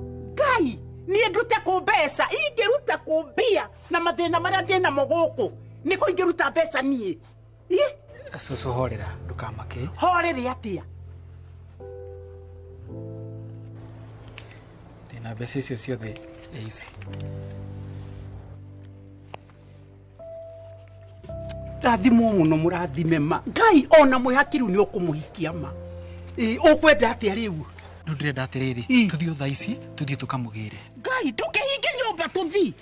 Ngai niĩ ndute kũ mbeca? Ingĩruta kũ mbia na mathĩna marĩa ndĩ namo gũkũ? Nĩkũ ingĩruta mbeca niĩ? Cũcũ horera, ndũkamake. Horere atĩa? Ndĩna mbeca icio ciothe ici. Rathimwo mũno, mũrathime ma. Ngai ona mwĩhaki rĩu nĩ ũkũmũhikia ma. Ũkwenda atĩa rĩu? Rĩu ndĩrenda atĩrĩrĩ, tũthiĩ thaa ici, tũthiĩ tũkamũgĩre. Ngai ndũkĩhinge nyũmba tũthiĩ.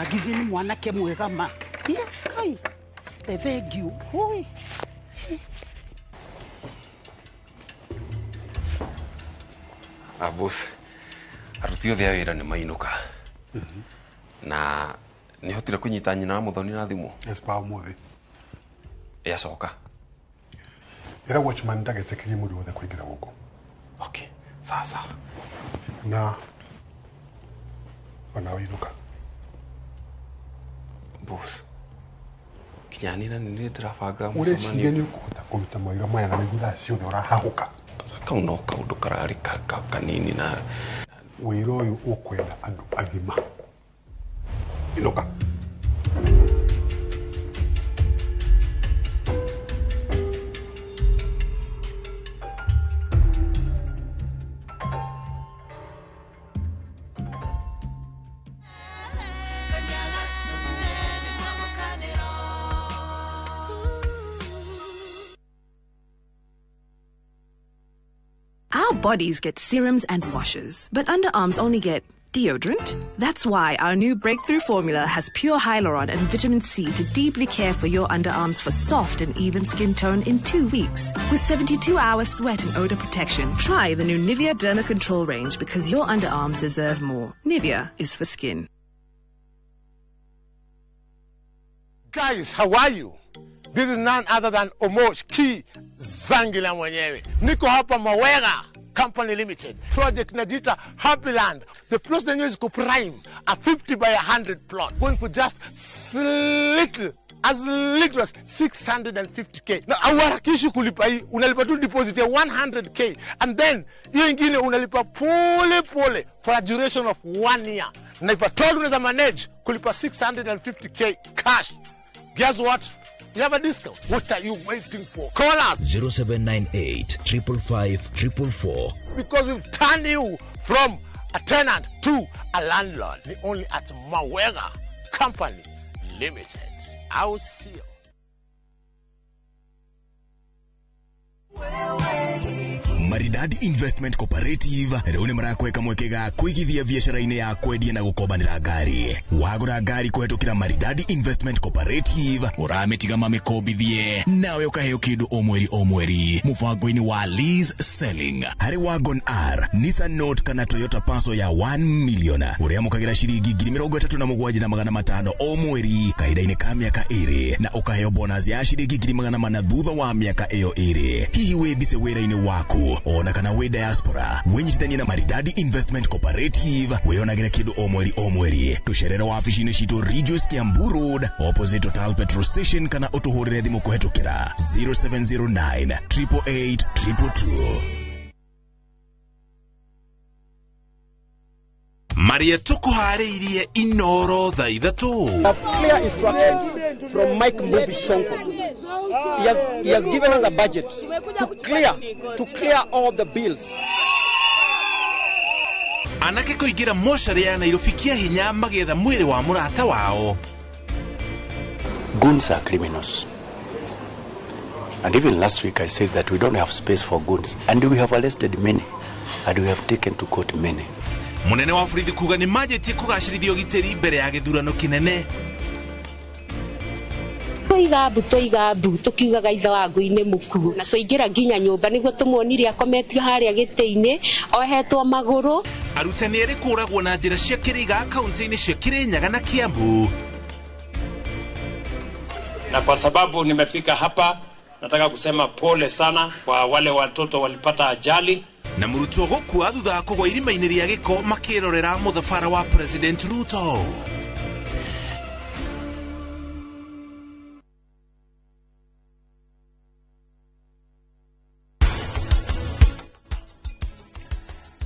Githĩ nĩ mwanake mwega ma. Ngai thank you. Oi. Boss, aruti othe a wĩra nĩ mainũka. Na nĩ hotire kũnyita nyina wa Muthoni na thimũ. Yes, pa ũmũthĩ. Yacoka. Ĩra watchman ndagetĩkĩrie mũndũ wothe kũingĩra gũkũ. Okay, sawa sawa. Na ona wainũka. Boss, kinya niĩ na nĩ ndĩrabanga Ũreciria nĩ ũkũhota kũruta mawĩra maya na nĩguo thaa ciothe ũrahahũka? Kau no kaũndũ kararĩ kanini na wĩra ũyũ ũkwenda andũ agima. Inũka. Our bodies get serums and washes, but underarms only get deodorant. That's why our new breakthrough formula has pure hyaluron and vitamin C to deeply care for your underarms for soft and even skin tone in 2 weeks. With 72-hour sweat and odor protection, try the new Nivea Derma Control range because your underarms deserve more. Nivea is for skin. Guys, how are you? This is none other than Omosh Ki Zangila mwenyewe. Niko hapa Mawega Company Limited. Project Najita Happy Land. The plot yenyewe is prime, a 50 by 100 plot, going for just little, as little as 650k. Na hauharakishi kulipa hii, unalipa tu deposit ya 100k and then hiyo ingine unalipa pole pole for a duration of 1 year. Na if at all unaweza manage kulipa 650k cash, guess what? You have a discount. What are you waiting for? Call us. 0798 555 444. Because we've turned you from a tenant to a landlord. Only at Mawega Company Limited. I will see you. Maridadi Investment Cooperative rĩu nĩ marakweka mweke ga kũigithia biacara-inĩ ya kwendia na gũkombanĩra ngari. Wagũra ngari kũhetũkĩra Maridadi Investment Cooperative ũramĩtiga mamĩkombithie nawe ũkaheo kĩndũ o mweri o mweri mũbango-inĩ wa lease selling. Harĩ Wagon R, Nissan Note kana Toyota Passo ya 1 million ũrĩamũkagĩra ciringi 37,500 o mweri kahinda-inĩ ka mĩaka 2 na ũkaheo bonus ya ciringi 400 thutha wa mĩaka ĩyo 2. Hihi wĩ busy wĩra-inĩ waku ona kana wĩ diaspora, wĩnyitithanie na Maridadi Investment Cooperative wĩonagĩre kĩndũ o mweri o mweri. Tũcerere wabici-inĩ citũ Ridgeways Kiambu Road opposite Total Petrol Station kana ũtũhũrĩre thimũ kũhetũkĩra 0709 888 222. Maria tukuharĩirie Inoro thaa ithatũ. Clear instructions from Mike Mbuvi Sonko. He has given us a budget to clear all the bills. Anake kũingĩra mocarĩ ya Nairobi kĩa hinya magĩetha mwĩrĩ wa mũrata wao. Goons are criminals. And even last week I said that we don't have space for goons, and we have arrested many, and we have taken to court many. Munene wa borithi kuga nĩ manjĩtie kũgacĩrithia ũgitĩri mbere ya gĩthurano kĩnene. Twaiga mbu twaiga mbu tukiugaga ithe wa ngui nĩ mũkuũ na twaingĩra nginya nyũmba nĩguo tũmuonire akometio harĩa gĩtĩ-inĩ ohetwo magũrũ. Arutani erĩ kũragwo na njĩra cia kĩrĩga kaunti-inĩ cia Kirinyaga na Kiambu. Na kwa sababu nimefika hapa, nataka kusema pole sana kwa wale watoto walipata ajali. Na mũrutwo gũkua thutha wa kũgwa irima-inĩ rĩa gĩko makĩrorera mũthabara wa President Ruto.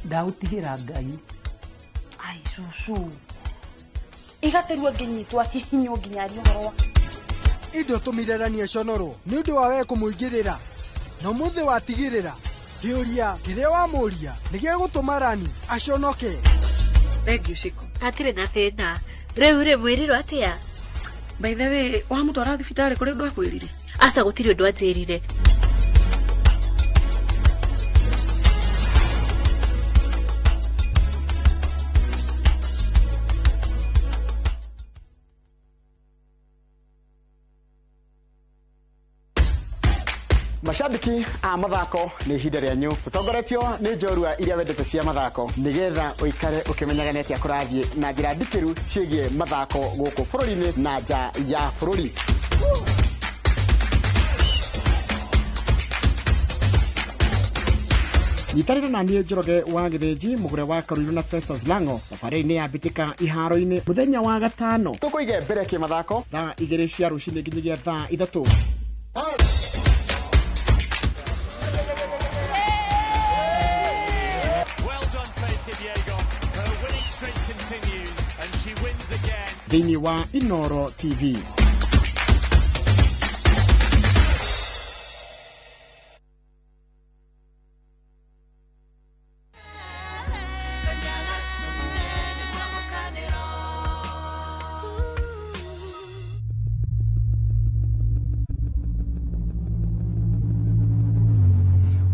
Ndaũtigĩra Ngai. Ai cucu igaterwo nginyitwo hihinywo nginya arie ũhoro wa indo tũmireranie conorwo nĩ ũndũ wa we kũmũingĩrĩra na ũmũthĩ watigĩrĩra kĩũria kĩrĩa wamũria nĩ gĩgũtũma Rani aconoke. Thengiũ Ciko. Hatirĩ na thĩna. Rĩu rĩ mwĩrirwo atĩa? By the way, wamũtwara thibitarĩ kũrĩ ũndũ akwĩrire? Aca gũtirĩ ũndũ anjĩrire. Mashabiki a mathako nĩ ihinda rĩanyu tũtongoretio nĩ njorua iria wendete cia mathako nĩgetha ũikare ũkĩmenyaga nĩ atĩa kũrathiĩ na njĩra ndikĩru ciĩgiĩ mathako gũkũ bũrũri-inĩ na nja ya bũrũri. Nyitanĩra na niĩ Njoroge wa Gĩthĩnji mũgũre wa Karuiru na Festus Lango thabarĩ-inĩ ya mbĩtĩka iharo-inĩ mũthenya wa gatano tũkũige mbere kĩmathako thaa 2 cia rũcinĩ nginyagia thaa 3. Thĩinĩ wa Inoro TV.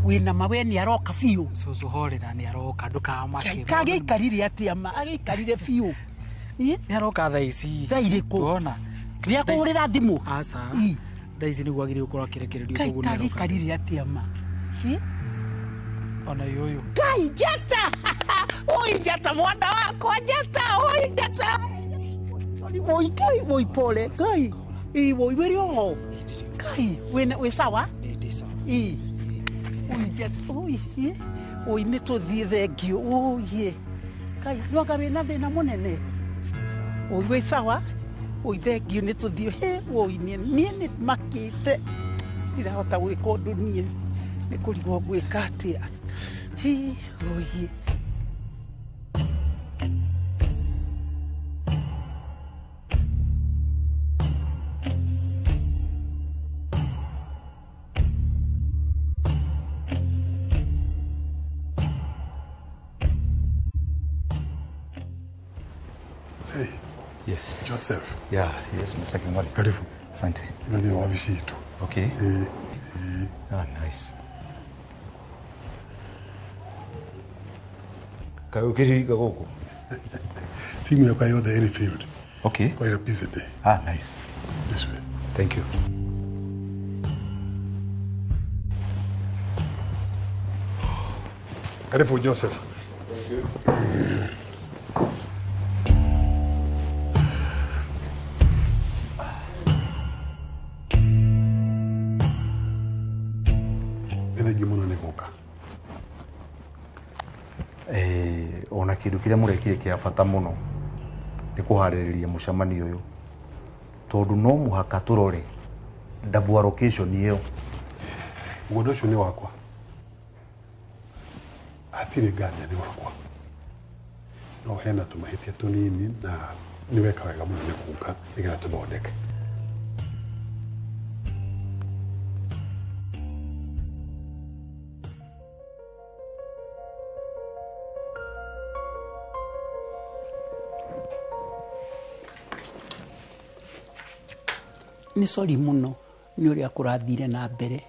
Wĩna mawe nĩ aroka biũ. Cucu horera nĩ aroka ndũkamake. Kagĩikarire atĩa ma agĩikarire biũ. Nĩ aroka thaa ici. Thaa irĩkũ? Wona. Nĩ akũhũrĩra thimũ? Aca. Thaa ici nĩguo agĩrĩire gũkorwo akĩrekererio koguo nĩ aroka. Kagĩikarire atĩa ma? Ona ũyũ. Ngai njata. Oi njata mwana wakwa njata. Oi njata. Oi Ngai oi pole Ngai. Ĩ oi wĩrĩ oho. Ngai wĩna wĩ sawa? Ndĩ sawa. Ĩ. Oi njata oi oi nĩ tũthiĩ thengio oi. Ngai nĩwanga wĩna thĩna mũnene. Oi wĩ sawa? Oi thengio nĩ tũthiĩ he oi niĩ nĩ makĩte ndirahota gwĩka ũndũ niĩ nĩ kũrigwo ngwĩka atĩa. Hi oi. Hey. Yes. Joseph. Yeah, yes, Mr. King'ori. Karibu. Asante. Ino nĩ wabici itũ. Okay. Ah, nice. Kaĩ ũkĩririka gũkũ? Timu yakwa yothe ĩrĩ field. Okay. Quite a busy day. Ah, nice. This way. Thank you. Karibu Joseph. Thank you. Ona kindu kiria murekire kia bata muno ni kuhaririria mucemanio uyu tondu no muhaka turore double allocation iyo. Mũgũnda ũcio nĩ wakwa, hatirĩ nganja nĩ wakwa, no hena tũmahĩtia tũnini na nĩ weka wega mũno nĩ kuga nĩgetha tũthondeke. Nĩ sorry mũno nĩ ũrĩa kũrathire na mbere,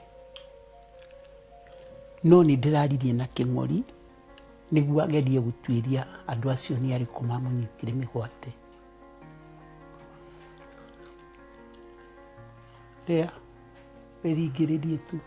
no nĩ ndĩraririe na Kĩng'ori nĩguo agerie gũtuĩria andũ acio nĩ arĩkũ mamũnyitire mĩgwate. Rĩa wĩringĩrĩrie tu.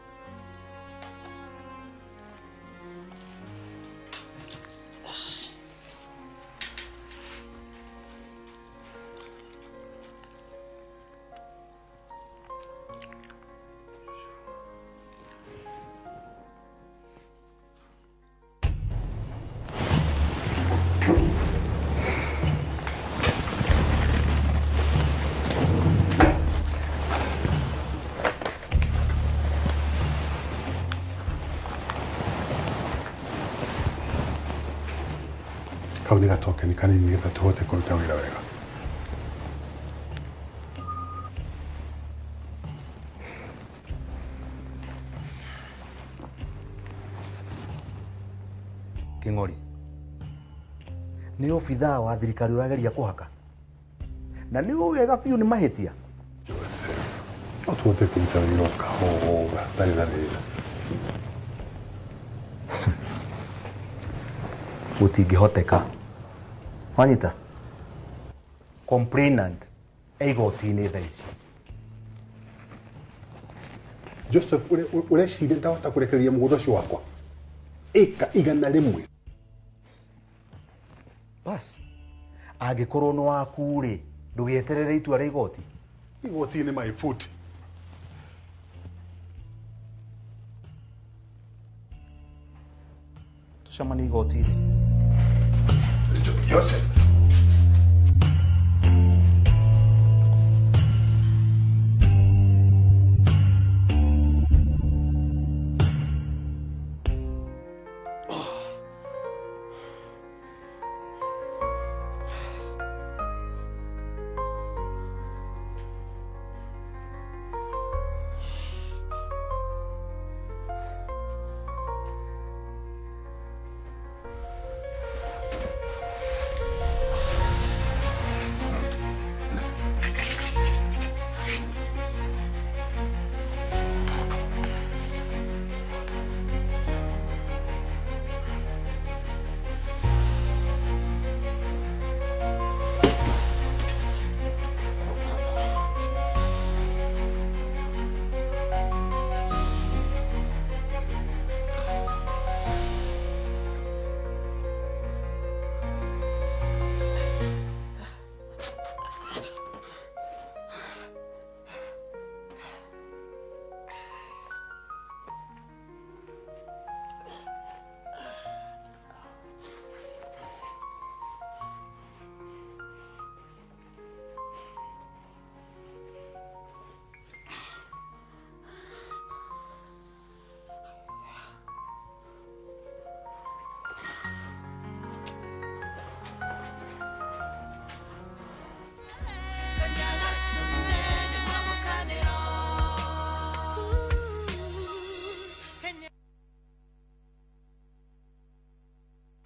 Kau nĩ gatokeni kanini nĩgetha tũhote kũruta wĩra wega. Kĩng'ori nĩ obithaa wa thirikari ũrageria kũhaka na nĩ ũĩ wega biũ nĩ mahĩtia. Joseph, no tũhote kũruta wĩra o kahora hatarĩ na thĩna. Gũtingĩhoteka. Wanyita? Complainant e igoti-inĩ thaa ici. Joseph, ũreciria ndahota kũrekereria mũgũnda ũcio wakwa ĩka 100? Bas, angĩkorwo nĩ waku rĩ, ndũgĩeterere itua rĩa igoti. Igoti-inĩ my foot. Tũcemanie igoti-inĩ. Joseph.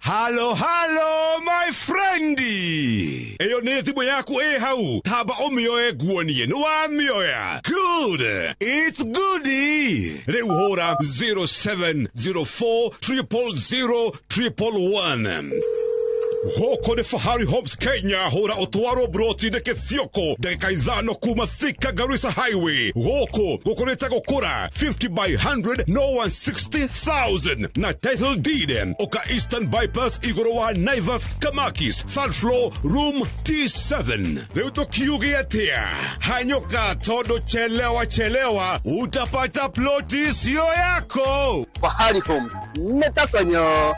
Halo, halo, my friendi. Eyo nĩ thimũ yaku ĩ hau. Tamba ũmĩoe nguonie nĩ wamĩoya. Good. It's goodie. Rĩu hũra 0704 000 111. Gũkũ nĩ Fahari Homes Kenya, hũra ũtwarwo broti-inĩ Kĩthioko ndagĩka 5 kuma Thika Garissa Highway. Gũkũ gũkũrĩte gũkũra 50 by 100 no 160,000 na title deed. Ũka Eastern Bypass igũrũ wa Naivas Kamakis, third floor room T7. Rĩu tũkiuge atĩa? Hanyũka tondũ chelewa chelewa utapata ploti sio yako. Fahari Homes nĩtakonyo.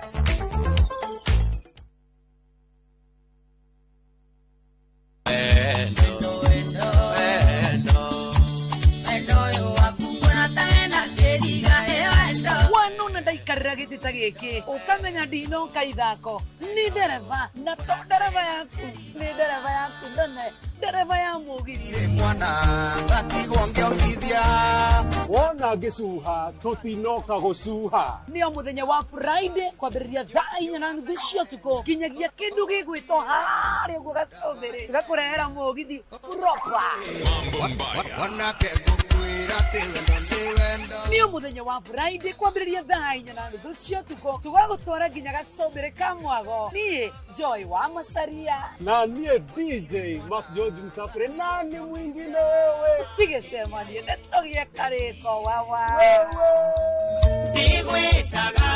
Gĩtĩ ta gĩkĩ ũkamenya ndinoka ithako ni ndereba na to ndereba yaku nĩ ndereba yaku nene ndereba ya mũgithi mwana ngatigwo ngĩongithia wona ngĩcuha tũtinoka gũcuha nĩo mũthenya wa Friday kwambĩrĩria thaa 4:30 cia ũtukũ nginyagia kĩndũ gĩgwĩtwo harĩa ũguo gacũmbĩrĩ gakũrehera mũgithi proper wanake ngũkwĩra Nĩ mũthenya wa Friday kwambĩrĩria thaa 4:30 cia ũtukũ tũgagũtwara nginya gacombĩrĩ ka mwago. Niĩ Joy wa Macaria na niĩ DJ Mark George Msafiri, nani mwingine wewe? Tigĩcemanie nĩtũgĩe karĩko wawa. Ndigwĩtaga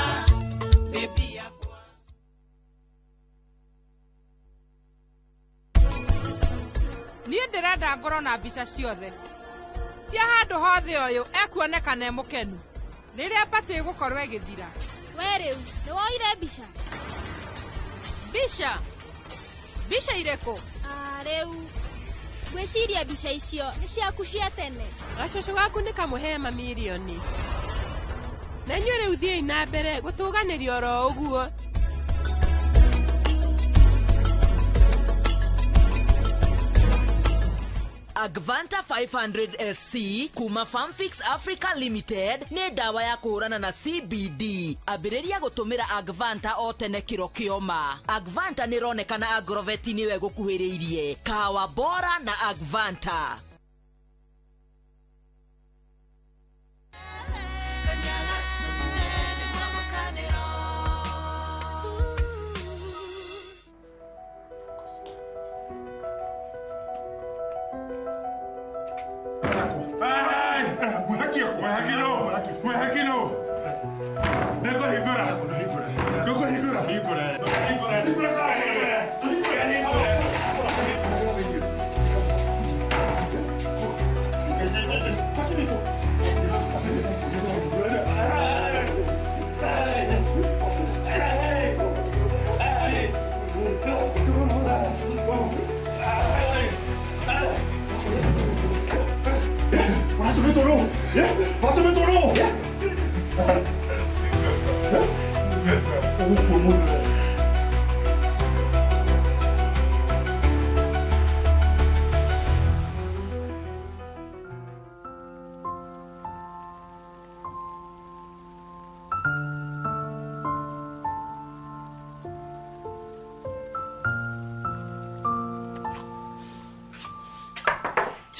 baby yakwa. Niĩ ndĩrenda ngorwo na mbica ciothe cia handũ hothe ũyũ ekuonekana e mũkenu rĩrĩa batĩ ĩgũkorwo ĩgĩthira. We rĩu nĩ woire mbica? Mbica? Mbica irĩkũ? Rĩu ngwĩciria mbica icio nĩ ciaku cia tene. Gacũcũ gaku nĩ kamũhe mamirioni na inyuĩ rĩu thiĩi na mbere gũtũganĩria oro ũguo. Agvanta 500 SC kuma Farmfix Africa Limited nĩ ndawa ya kũhũrana na CBD. Ambĩrĩria gũtũmĩra Agvanta o tene kĩro kĩoma. Agvanta nĩ ĩronekana Agrovet nĩwe gũkuhĩrĩirie. Kahawa bora na Agvanta.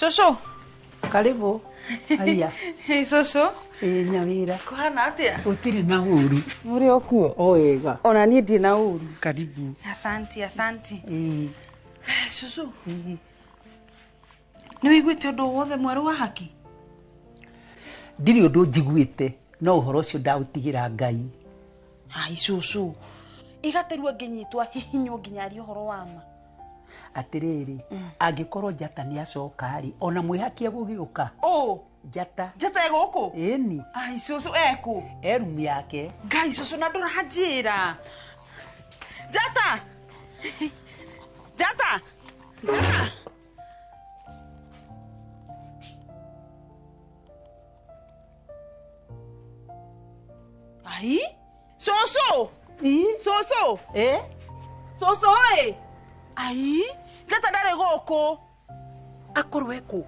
Shosho. Karibu. Haya. Hey, Shosho. Nyawira. Kuhana atia? Utiri na uru. Muri okuo? O wega. Ona niĩ ndirĩ na ũru. Karibu. Asanti, asanti. Shosho. Nĩ wĩiguĩte ũndũ wothe mwerũ wa haki? Ndirĩ ũndũ njiguĩte, no ũhoro ũcio ndaũtigĩra Ngai. Ai, Shosho. Igaterua ngĩnyitwo hihinywo nginya arie ũhoro wa ma. Atĩrĩrĩ, angĩkorwo Njata nĩ acoka rĩ, ona mwĩhaki egũgĩũka. Ũ? Njata. Njata ĩgũkũ? Ĩni. Ai, cũcũ ekũ? E rumu yake. Ngai, cũcũ na ndũranjĩra. Njata! Njata! Njata! Ai? Cũcũ! Cũcũ! Eh? Cũcũ ĩ! Ai, Njata ndarĩ gũkũ. Akorwo ekũ?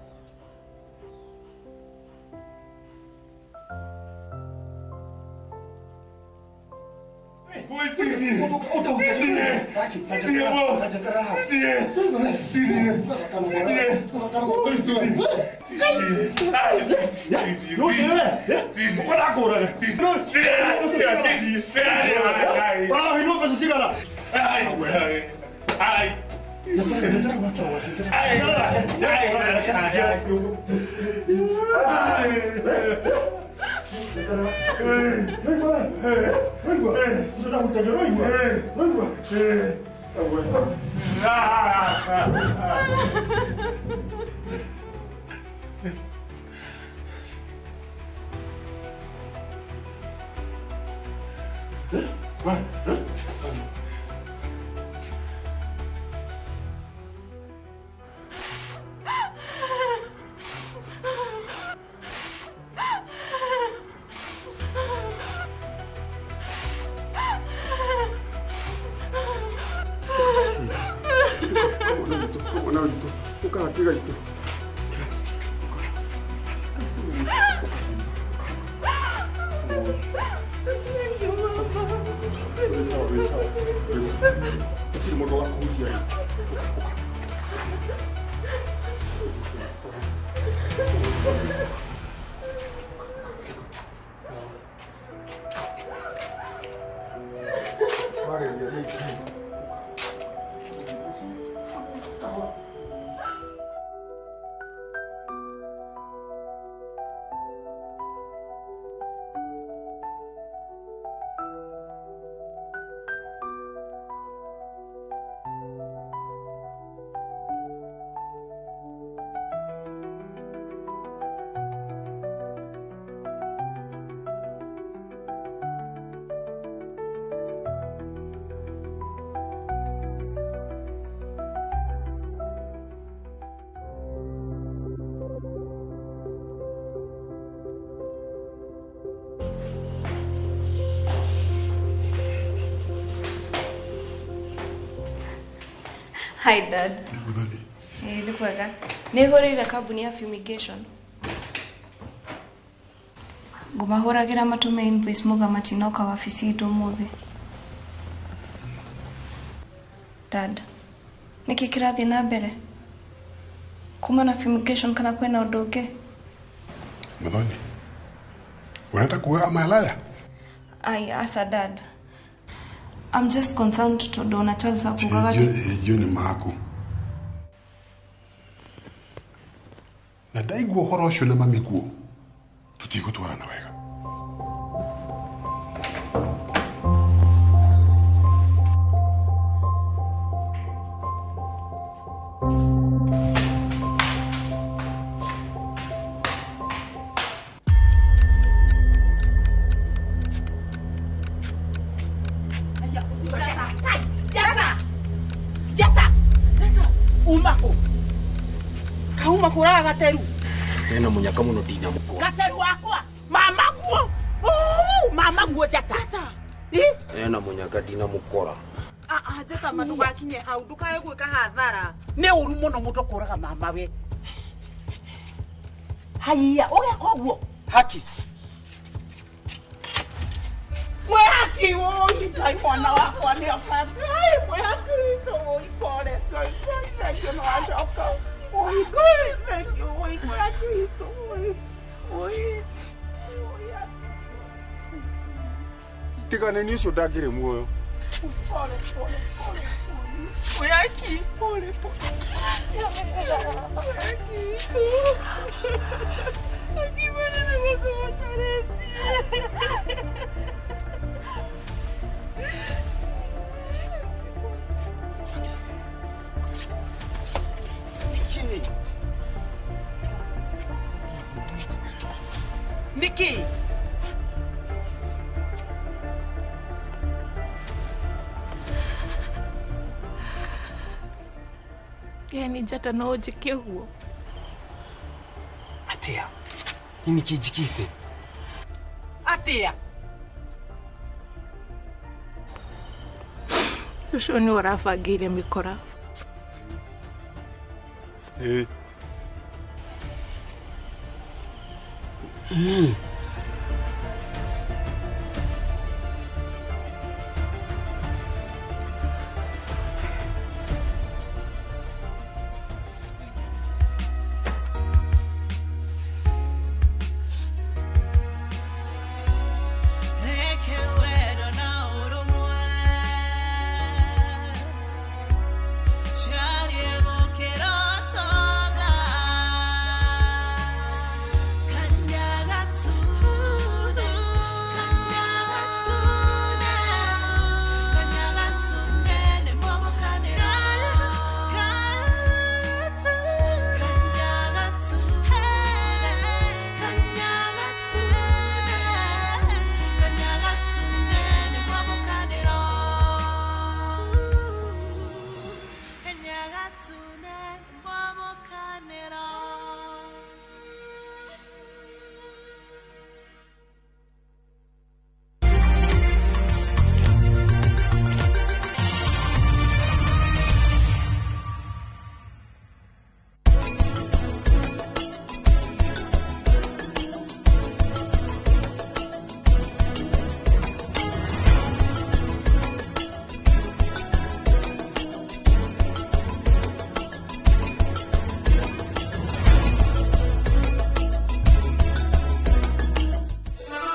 Hi dad. Ĩĩ nĩ kwega. Nĩ hũrĩire kambuni ya fumigation. Ngũmahũragĩra matũme invoice muga matinoka wabici itũ ũmũthĩ. Dad, nĩkĩ kĩrathiĩ na mbere? Kuma na fumigation kana kwĩna ũndũ ũngĩ? Muthoni, urenda kuga amalaya? Ai, asa dad. I'm just concerned tondũ ona Charles akugaga atĩ Ĩyo nĩ maku. Na ndaigua ũhoro ũcio na mami kuo, tũtigũtwarana wega. Jata! Jata! Uma kũ? Kauma kũraga gateru. Ena munyaka muno ndina mukora. Gateru wakwa. Mama guo. Mama guo Jata. Jata. Ena munyaka ndina mukora. Ah, Jata ma ndũgakinye hau ndũkae gwĩka hathara. Nĩ ũru mũno mũndũ kũraga mama we. Haiya, ũgeka ũguo. Haki. Mwehaki woi, Ngai mwana wakwa nĩ oka. Ngai mwehaki witũ woi, pole. Ngai, Ngai, thank you nĩ wacoka. Woi, Ngai, thank you woi, mwehaki witũ woi. Woi. Tigane nĩ ũcio ndangĩrĩ muoyo. Pole, pole, pole. Mwehaki, pole, pole. Mwehaki witũ. Akimana nĩ gũkũmacarĩtie. Nikki! Yani Njata no ũnjĩke ũguo? Atia? Nini kĩnjĩkĩte? Atia? Ũcio nĩwe ũrabangĩire mĩkora. Ĩĩ. Niĩ?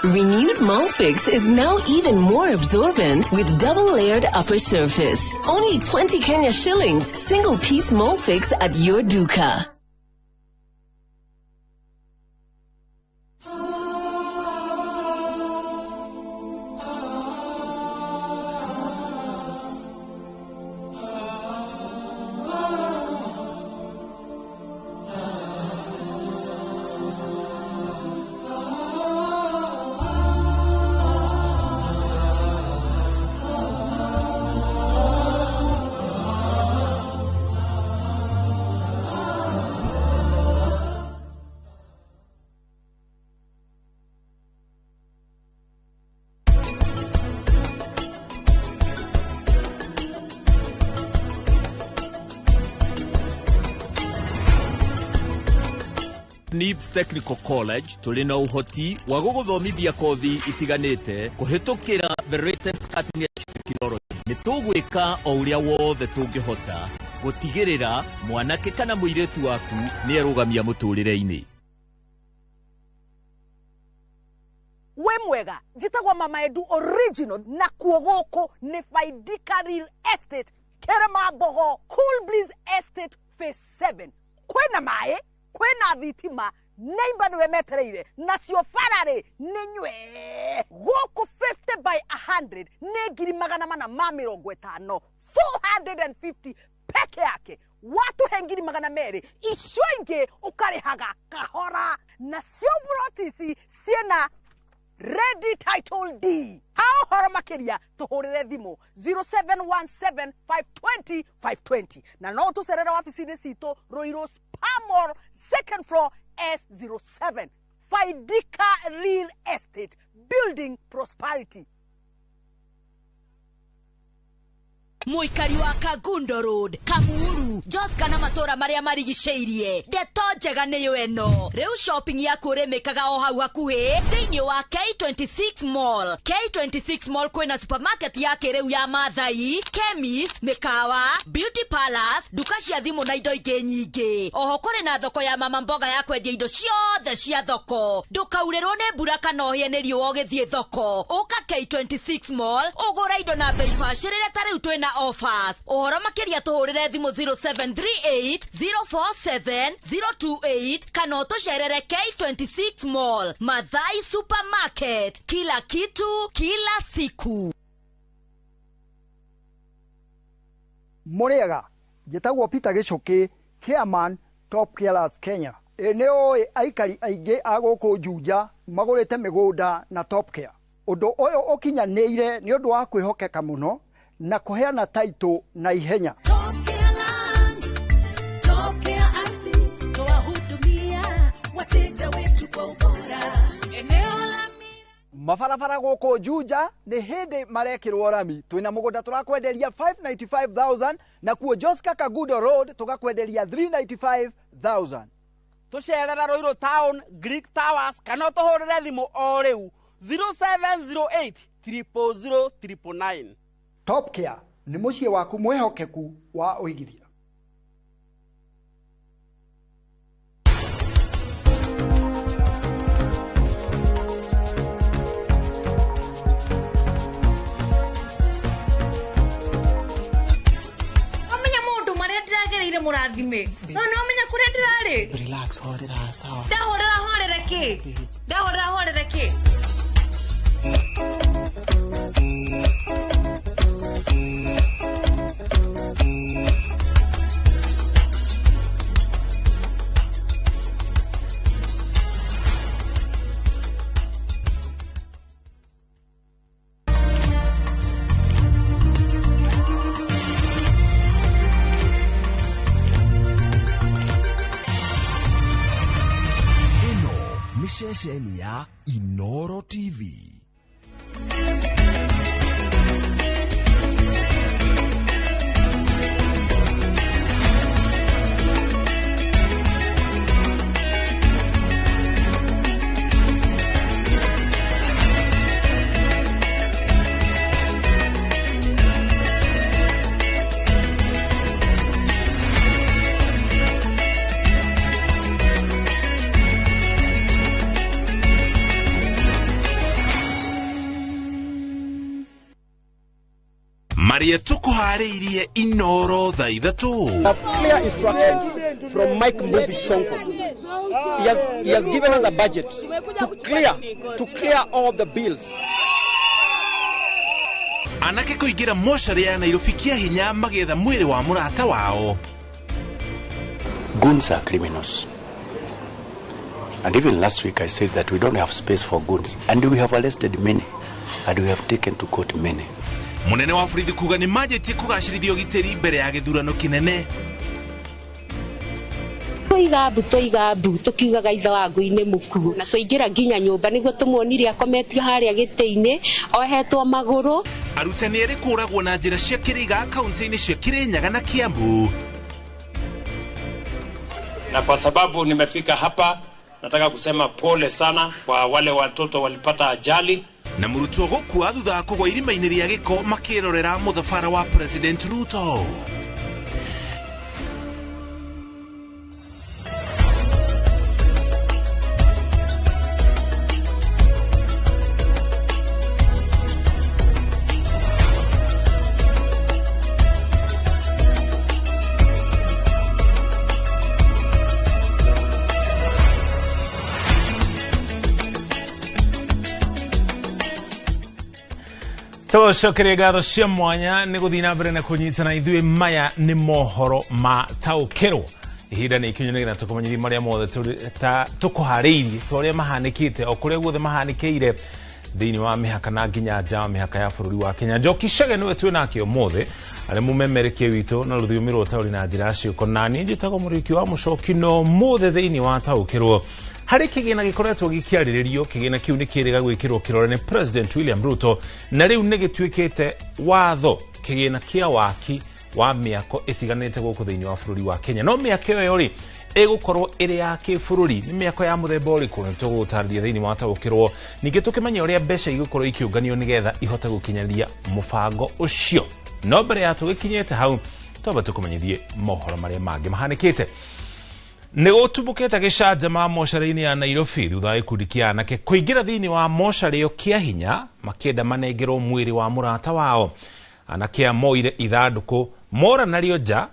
Renewed Molfix is now even more absorbent with double-layered upper surface. Only 20 Kenya shillings, single-piece Molfix at your duka. NIBS Technical College tũrĩ na ũhoti wa gũgũthomithia kothi itiganĩte kũhĩtũkĩra the latest cutting edge technology. Nĩ tũgwĩka o ũrĩa wothe tũngĩhota gũtigĩrĩra mwanake kana mũirĩtu waku nĩ erũgamia mũtũrĩre-inĩ. Wĩ mwega, njĩtagwo Mama Edu Original, na kuo gũkũ nĩ Faidika Real Estate, Kĩrĩma-Mbogo, Cool Breeze Estate Phase 7. Kwĩna maĩ, kwĩna thitima, neighbor nĩwe metereire, nacio bara-rĩ nĩ nywee. Gũkũ 50 by 100 nĩ 450,000, 450 peke yake. Watũhe 200,000, icio ingĩ ũkarĩhaga kahora. Nacio buroti ici ciĩna ready title D. Ha ũhoro makĩria tũhũrĩre thimũ 0717 520 520, na no tũcerere wabici-inĩ citũ Ruiru Spamor, second floor, S07. Faidika Real Estate, building prosperity. Mũikari wa Kangundo Road, Kamuru, Joska na matũra marĩa marigicĩirie, ndeto njega nĩyo ĩno. Rĩu shopping yaku ũrĩmĩkaga o hau hakuhĩ thĩinĩ wa K26 Mall. K26 Mall kwĩna supermarket ya kĩrĩu ya Mathai, chemist, mĩkawa, beauty palace, nduka cia thimũ na indo ingĩ nyingĩ. Oho kũrĩ na thoko ya mama mboga ya kwendia indo ciothe cia thoko. Ndũkaurĩrwo nĩ mbura kana ũhĩe nĩ riũa ũgĩthiĩ thoko. Ũka K26 Mall ũgũre indo na bei bacĩrĩre, ta rĩu twĩna offers. Ũhoro makĩria tũhũrĩre thimũ 0738 047 028 kana ũtũcerere K26 Mall. Mathai Supermarket, kila kitu kila siku. Mũrĩega, njĩtagwo Peter Gĩcũkĩ, chairman Top Carers Kenya. Ĩ nĩ ũĩ aikari aingĩ a gũkũ Juja magũrĩte mĩgũnda na Top Care. Ũndũ ũyũ ũkinyanĩire nĩ ũndũ wa kwĩhokeka mũno na kũheana taitũ na ihenya. Top Care Ardhi, twahudumia wateja wetu kwa ubora. Eneo la Mabarabara gũkũ Juja nĩ hĩndĩ marekĩrwo rami. Twĩna mũgũnda tũrakwenderia 595,000, na kuo Joska Kangundo Road tũgakwenderia 395,000. Tũcerere Ruiru Town, Greek Towers, kana ũtũhũrĩre thimũ o rĩu 0708 000 999. Top Care nĩ mũciĩ waku mwĩhokeku wa ũigithia. Wamenya maũndũ marĩa ndĩragereire mũrathime, no nĩ wamenya kũrĩa ndĩrarĩ. Relax, horera, sawa. Ndahorera horere kĩ? Ndahorera horere kĩ? Ĩno nĩ ceceni ya Inoro TV. Marĩa tũkũharĩirie Inoro thaa 3. Clear instructions from Mike Mbuvi Sonko. He has given us a budget to clear all the bills. Anake kũingĩra mocarĩ ya Nairobi kĩa hinya magĩetha mwĩrĩ wa mũrata wao. Goons are criminals. And even last week I said that we don't have space for goons. And we have arrested many. And we have taken to court many. Mũnene wa borithi kuga nĩ manjĩtie kũgacĩrithia ũgitĩri mbere ya gĩthurano kĩnene. Tũiga mbu, tũiga mbu, tũkiugaga ithe wa ngui nĩ mũkuũ, na twaingĩra nginya nyũmba nĩguo tũmuonire akometio harĩa gĩtĩ-inĩ ohetwo magũrũ. Arutani erĩ kũragwo na njĩra cia kĩrĩga kaunti-inĩ cia Kĩrĩnyaga na Kiambu. Na kwa sababu nimefika hapa, Nataka kusema pole sana kwa wale watoto walipata ajali. Na mũrutwo gũkua thutha wa kũgwa irima-inĩ rĩa gĩko makĩrorera mũthabara wa President Ruto. Tũcokerie ngatho cia mwanya nĩ gũthiĩ na mbere na kũnyitana ithuĩ. Maya nĩ mohoro ma taũkĩrwo. Ihinda nĩ ikinyu nĩgetha tũkũmenyithie marĩa mothe tũkũharĩirie, ta ũrĩa mahanĩkĩte o kũrĩa guothe mahanĩkĩire thĩinĩ wa mĩhaka na nginya nja wa mĩhaka ya bũrũri wa Kenya. Njoki Chege nĩwe twĩ nake ũmũthĩ, arĩ mũmemerekia witũ na rũthiomi rwa ũtaũri na njĩra ya ciĩko, na niĩ njĩtagwo Mũriũki wa Mũcoki. No ũmũthĩ thĩinĩ wa taũkĩrwo harĩ kĩgĩna gĩkoretwo gĩkĩarĩrĩrio. Kĩgĩna kĩu nĩ kĩrĩga gwĩkĩrwo kĩrore nĩ President William Ruto, na rĩu nĩ gĩtuĩkĩte watho, kĩgĩna kĩa waki wa mĩako ĩtiganĩte gũkũ thĩinĩ wa bũrũri wa Kenya. No mĩako ĩyo rĩ ĩgũkorwo ĩrĩ ya kĩbũrũri, nĩ mĩako ya mũthemba ũrĩkũ? Nĩ tũgũtarĩria thĩinĩ wa taũkĩrwo. Ningĩ tũkĩmenya ũrĩa mbeca igũkorwo ikĩũnganio nĩgetha ihote gũkinyanĩria mũbango ũcio. No mbere ya tũgĩkinyĩte hau, twamba tũkũmenyithie mohoro marĩa mangĩ mahanĩkĩte. Nĩ gũtumbũkĩte gĩcanjama mocarĩ-inĩ ya Nairobi thutha wa gĩkundi kĩa anake kũingĩra thĩinĩ wa mocarĩ ĩyo kĩa hinya makĩenda manengerwo mwĩrĩ wa mũrata wao. Anake aya moire ithandũkũ mora narĩo nja,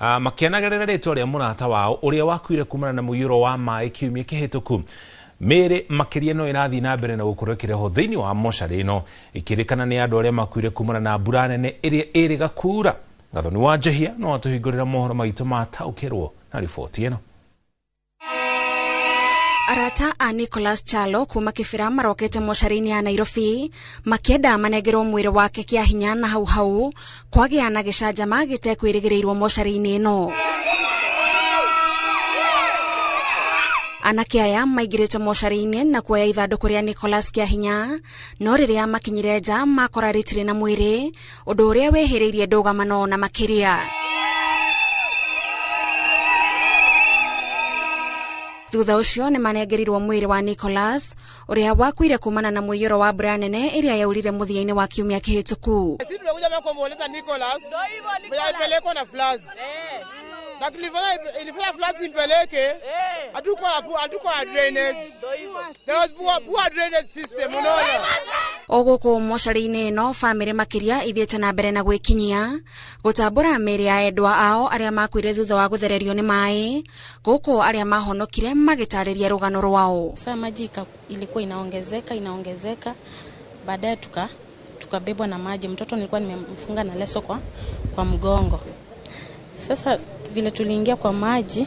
makĩanagĩrĩra rĩtwa rĩa mũrata wao ũrĩa wakuire kumana na mũiyũro wa maĩ kiumia kĩhĩtũku. Mĩĩrĩ makĩria no ĩrathiĩ na mbere na gũkorwo ĩkĩrehwo thĩinĩ wa mocarĩ ĩno, ĩkĩrĩkana nĩ andũ arĩa makuire kumana na mbura nene ĩrĩa ĩrĩga kuura. Gathoni wa Njehia no atũhingũrĩra mohoro maitũ ma taũkĩrwo na riboti ĩno. Arata a Nicholas Chalo kuma Kibera marokete mocarĩ-inĩ ya Nairobi makĩenda manengerwo mwĩrĩ wake kĩa hinya na hau hau kwagĩa na gĩcanjama gĩtekwĩrĩgĩrĩirwo mocarĩ-inĩ ĩno. Anake aya maingĩrĩte mocarĩ-inĩ na kuoya ithandũkũ rĩa Nicholas kĩa hinya, no rĩrĩa makinyire nja makora rĩtirĩ na mwĩrĩ, ũndũ ũrĩa wehĩrĩirie ndũgamano na makĩria. Thutha ũcio nĩ manengerirwo mwĩrĩ wa Nicholas ũrĩa wakuire kumana na mũiyũro wa mbura nene ĩrĩa yaurire mũthia-inĩ wa kiumia kĩhĩtũku. Sisi tumekuja hapa kuomboleza Nicholas alipelekwa na floods. Na ilifanya floods impeleke, hatukuwa na drainage. There was poor drainage system, unaona. O gũkũ mocarĩ-inĩ ĩno bamĩrĩ makĩria ithiĩte na mbere na gwĩkinyia gũtambũra mĩĩrĩ ya endwa ao arĩa makuire thutha wa gũthererio nĩ maĩ, gũkũ arĩa mahonokire magĩtarĩria rũgano rwao. Sasa maji ilikuwa inaongezeka, baadaye tukabebwa na maji. Mtoto nilikuwa nimemfunga na leso kwa mgongo. Sasa vile tuliingia kwa maji,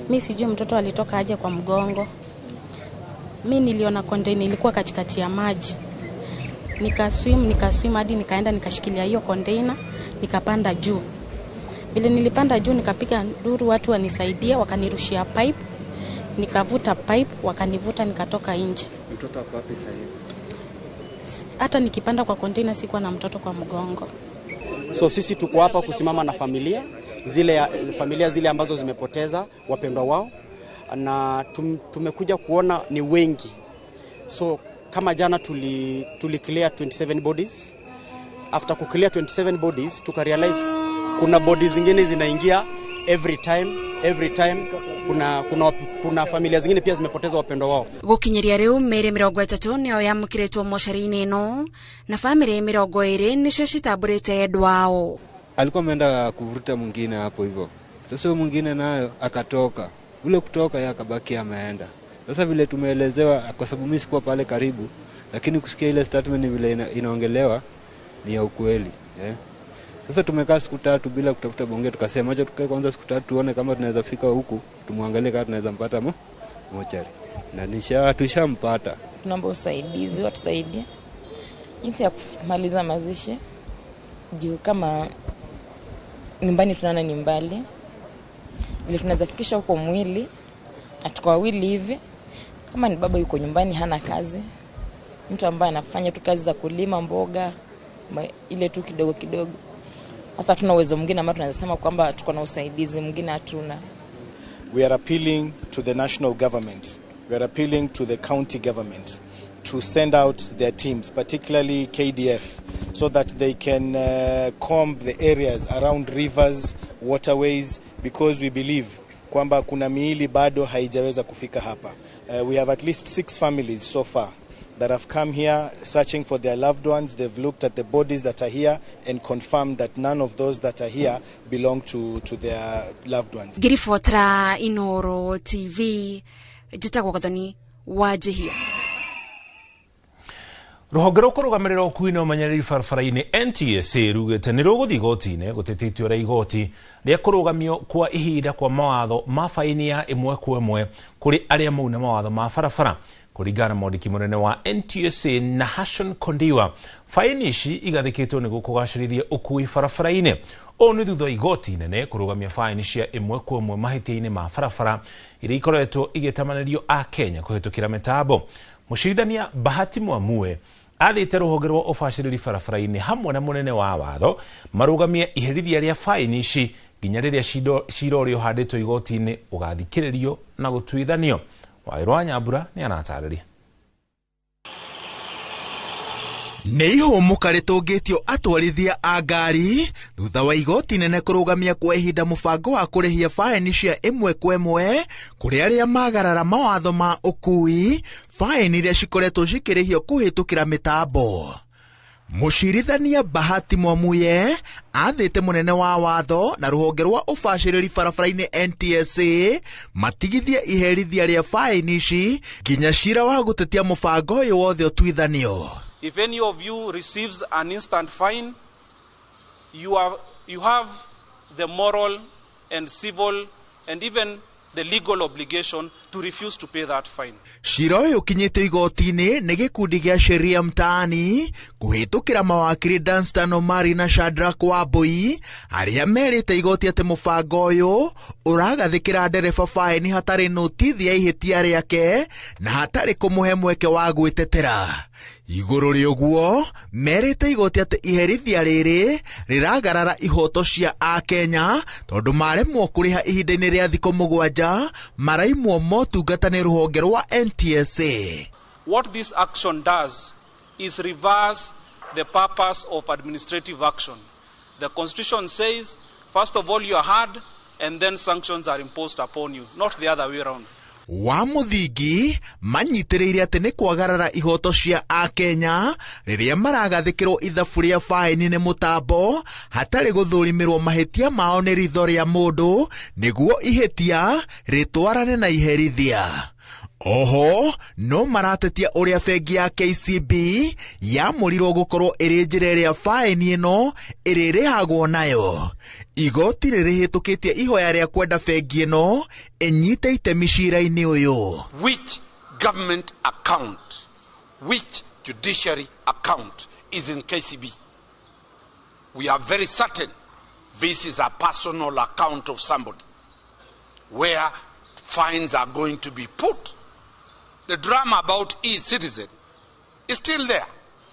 mi sijui mtoto alitoka aje kwa mgongo. Mi niliona container ilikuwa katikati ya maji. Nikaswim hadi nikaenda nikashikilia hiyo container, nikapanda juu. Vile nilipanda juu nikapiga nduru watu wanisaidie, wakanirushia pipe. Nikavuta pipe, wakanivuta nikatoka nje. Mtoto ako wapi sasa hivi? Hata nikipanda kwa container sikuwa na mtoto kwa mgongo. So sisi tuko hapa kusimama na familia zile ambazo zimepoteza wapendwa wao, na tumekuja kuona ni wengi. So kama jana tuli clear 27 bodies. After ku clear 27 bodies tuka realize kuna bodies zingine zinaingia every time. Kuna familia zingine pia zimepoteza wapendwa wao. Gũkinyĩria rĩu mĩĩrĩ 30 nĩyo yamũkĩrĩtwo mocarĩ-inĩ ĩno, na bamĩrĩ 20 nĩcio citambũrĩte endwa ao. Alikuwa ameenda kuvuruta mwingine hapo hivyo. Sasa huyo mwingine nayo akatoka. Ule kutoka yeye akabaki ameenda. Sasa vile tumeelezewa, kwa sababu mimi sikuwa pale karibu, lakini kusikia ile statement vile inaongelewa ni ya ukweli, Sasa tumekaa siku 3 bila kutafuta bonge, tukasema acha tukae kwanza siku 3 tuone kama tunaweza fika huku, tumwangalie kama tunaweza mpata mochari. Na tushampata. Tunaomba usaidizi, watusaidie jinsi ya kumaliza mazishi. Juu kama nyumbani tunaona ni mbali, vile tunaweza fikisha huko mwili, atuko wawili hivi. Kama ni baba yuko nyumbani hana kazi, mtu ambaye anafanya tu kazi za kulima mboga ile tu kidogo kidogo. Sasa tuna uwezo mwingine ambao tunaweza sema kwamba tuko na usaidizi mwingine hatuna. We are appealing to the national government We are appealing to the county government to send out their teams, particularly KDF, so that they can comb the areas around rivers, waterways, because we believe kwamba kuna miili bado haijaweza kufika hapa. We have at least 6 families so far that have come here searching for their loved ones. They've looked at the bodies that are here and confirmed that none of those that are here belong to their loved ones. Ngiribotera Inoro TV, njĩtagwo Gathoni Wanjihia. Rũhonge rwa kũrũgamĩrĩra ũkui na ũmenyereri barabara-inĩ NTSA rugĩte nĩ rũgũthiĩ igoti-inĩ gũtetia itua rĩa igoti rĩa kũrũgamio kwa ihinda kwa mawatho ma baini ya ĩmwe kwa ĩmwe kũrĩ arĩa mauna mawatho ma barabara. Kũringana na mwandĩki mũnene wa NTSA Nahashon Kondiwa, baini ici igathĩkĩtwo nĩguo kũgacĩrithia ũkui barabara-inĩ. Ũũ nĩ thutha wa igoti inene kũrũgamia baini cia ĩmwe kwa ĩmwe mahĩtia-inĩ ma barabara iria ikoretwo igĩtamanĩrio a Kenya kũhĩtũkĩra mĩtambo. Mũcirithania Bahati Mwamue athĩte rũhonge rwa ũbacĩrĩri barabara-inĩ hamwe na mũnene wa watho marũgamie iherithia rĩa baini ici nginya rĩrĩa cira ũrĩa ũhandĩtwo igoti-inĩ ũgathikĩrĩrio na gũtuithanio. Waweru wa Nyambura nĩ aratarĩria. Nĩ ihũmũka rĩtũngĩtio atwarithia a ngari thutha wa igoti nene kũrũgamia kwa ihinda mũbango wa kũrĩhia baini cia ĩmwe kwa ĩmwe kũrĩ arĩa magarara mawatho ma ũkui, baini iria cikoretwo cikĩrĩhio kũhĩtũkĩra mĩtambo. Mũcirithania Bahati Mwamuye athĩte mũnene wa watho na rũhonge rwa ũbacĩrĩri barabara-inĩ NTSA matigithie iherithia rĩa baini ici nginya cira wa gũtetia mũbango ũyũ wothe ũtuithanio. If any of you receives an instant fine, you have the moral and civil and even the legal obligation to refuse to pay that fine. Cira ũyũ ũkinyĩtio igoti-inĩ nĩ gĩkundi gĩa Sheria Mtaani kũhĩtũkĩra mawakiri Danstan Omari na Shadrack Wambui arĩa merĩte igoti atĩ mũbango ũyũ ũragathĩkĩra ndereba baini hatarĩ notithi ya ihĩtia rĩake na hatarĩ kũmũhe mweke wa gwĩtetera. Igũrũ rĩa ũguo merĩte igoti atĩ iherithia rĩrĩ rĩragarara ihoto cia akenya tondũ maremwo kũrĩha ihinda-inĩ rĩa thikũ 7 maraimwo motungata nĩ rũhonge rwa NTSA. What this action does is reverse the purpose of administrative action. The Constitution says, first of all, you are heard, and then sanctions are imposed upon you, not the other way around. Wa mũthingi manyitĩrĩire atĩ nĩ kwagarara ihoto cia akenya rĩrĩa maragathĩkĩrwo ithabu rĩa baini nĩ mũtambo hatarĩ gũthũrimĩrwo mahĩtia mao nĩ ritho rĩa mũndũ nĩguo ihĩtia rĩtwarane na iherithia. Oho no maratetia ũrĩa bengi ya KCB yamũrirwo gũkorwo ĩrĩ njĩra ĩrĩa baini ĩno ĩrĩrĩhagwo nayo. Igoti rĩrĩhĩtũkĩtie ihoya rĩa kwenda bengi ĩno ĩnyite itemi cira-inĩ ũyũ. Which government account, which judiciary account is in KCB? We are very certain this is a personal account of somebody where fines are going to be put. The drama about e-citizen is still there.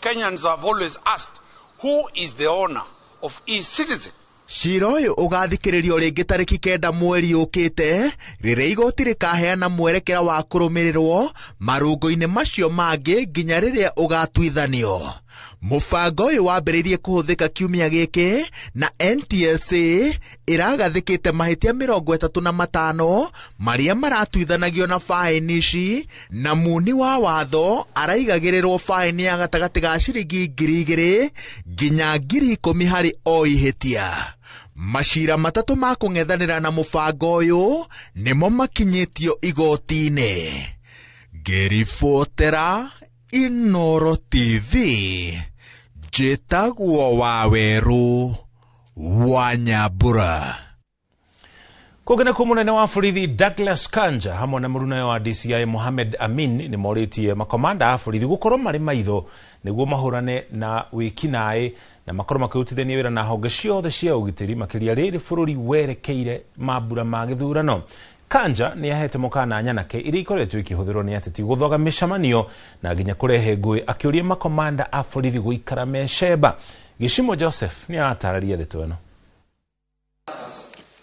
Kenyans have always asked, who is the owner of e-citizen? Cira ũyũ ũgathikĩrĩrio rĩngĩ tarĩki 9 mweri ũkĩte rĩrĩa igoti rĩkaheana mwerekera wa kũrũmĩrĩrwo marũngo-inĩ macio mangĩ nginya rĩrĩa ũgatuithanio. Mũbango ũyũ wambĩrĩirie kũhũthĩka kiumia gĩkĩ na NTSA ĩragathĩkĩte mahĩtia 35 marĩa maratuithanagio na baini ici na muni wa watho araigagĩrĩrwo baini ya gatagatĩ ga ciringi 2,000 nginya 10,000 harĩ o ihĩtia. Macira matatũ ma kũng'ethanĩra na mũbango ũyũ nĩmo makinyĩtio igoti-inĩ. Ngĩribotera Inoro TV, njĩtagwo Waweru wa Nyambura. Kũngĩ nĩkuo mũnene wa borithi Douglas Kanja hamwe na mũrunawe wa DCI Mohamed Amin nĩ morĩtie makomanda a borithi gũkorwo marĩ maitho nĩguo mahũrane na wĩkinaĩ na makorwo makĩrutithania wĩra na honge ciothe cia ũgitĩri makĩria rĩrĩ bũrũri werekeire mambura ma gĩthurano. Kanja nĩ ahete mũkana nyanake iria ikoretwo ikĩhũthĩrwo nĩ ateti gũthoga mĩcemanio na nginya kũrehe ngũĩ akĩũria makomanda a borithi gũikara mecemba. Gĩcimo Joseph nĩ aratarĩria ndeto ĩno.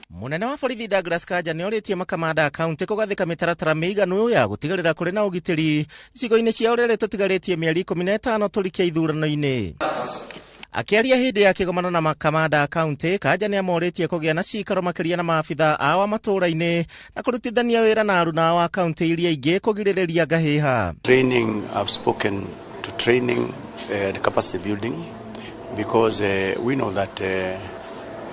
Munene wa borithi Douglas Kanja nĩorĩtie makamanda a kaunti kũgathĩka mĩtaratara mĩiganu ya gũtigĩrĩra kũrĩ na ũgitĩri icigo-inĩ ciao rĩrĩ tũtigarĩtie mĩeri 15 tũrikie ithurano-inĩ. Akĩaria hĩndĩ ya kĩgomano na makamanda a kaunti, Kanja nĩamorĩtie kũgĩa na cikaro makĩria na maabitha ao a matũũra-inĩ na kũrutithania wĩra na aruna ao a kaunti iria ingĩ kũgirĩrĩria ngahĩha. Training, I've spoken to training and capacity building because we know that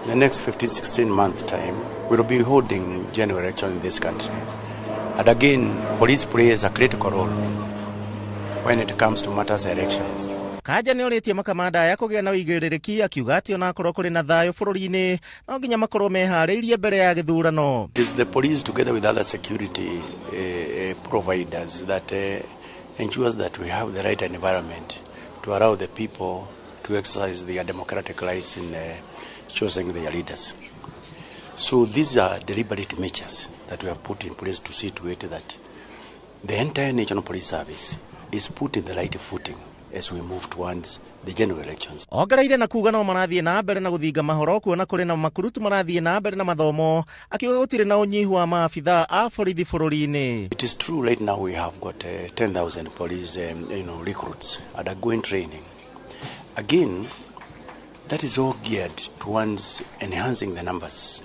the next 15, 16 month time we will be holding general election in this country. And again, police plays a critical role when it comes to matters elections. Kanja nĩorĩtie makamanda aya kũgĩa na ũigĩrĩrĩki akiuga atĩ onakorwo kũrĩ na thayũ bũrũri-inĩ no nginya makorwo meharĩirie mbere ya gĩthurano. It is the police together with other security providers that ensures that we have the right environment to allow the people to exercise their democratic rights in choosing their leaders. So these are deliberate measures that we have put in place to see to it that the entire National Police Service is put in the right footing as we move towards the general elections. Ongereire na kuga no marathiĩ na mbere na gũthinga mahoro kuona kũrĩ na makurutu marathiĩ na mbere na mathomo, akiuga gũtirĩ na ũnyihu wa maabitha a borithi bũrũri-inĩ. It is true right now we have got 10,000 police recruits undergoing training. Again, that is all geared towards enhancing the numbers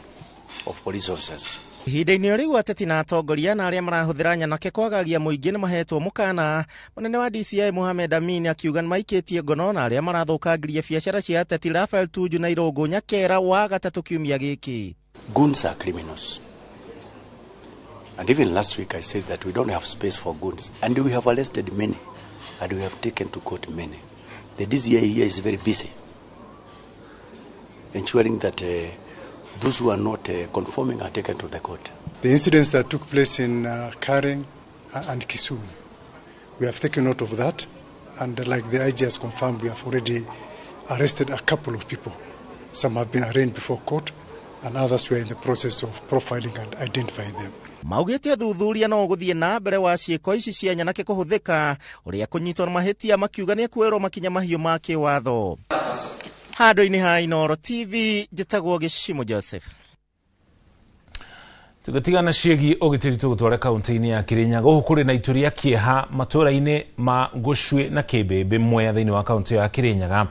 of police officers. Ihinda-inĩ o rĩu ateti na atongoria na arĩa marahũthĩra nyanake kwagagia mũingĩ nĩmahetwo mũkana. Mũnene wa DCI Mohamed Amin akiuga nĩmaikĩtie ngono na arĩa marathũkangirie biacara cia ateti Raphael Tuju na Irũngũ Nyakera wa gatatũ kiumia gĩkĩ. Goons are criminals. And even last week I said that we don't have space for goons. And we have arrested many. And we have taken to court many. The DCI here is very busy ensuring that those who are not conforming are taken to the court. The incidents that took place in Karen and Kisumu, we have taken note of that, and like the IG has confirmed, we have already arrested a couple of people. Some have been arraigned before court, and others we are in the process of profiling and identifying them. Maugĩte athuthuria no ũgũthiĩ na mbere wa ciĩko ici cia nyanake kũhũthĩka ũrĩa kũnyitwo na mahĩtia makiuga nĩekuoerwo makinya mahiũ ma kĩwatho. Handũ-inĩ ha Inooro TV njĩtagwo Gĩcimo Joseph. Tũgĩtigana ciĩgiĩ ũgitĩri tũgũtware kaunti-inĩ ya Kirinyaga gũkũ kũrĩ na itu rĩa kĩeha matũũra-inĩ ma Gũcui na Kĩmbĩmbĩ Mwea thĩinĩ wa kaunti ya Kirinyaga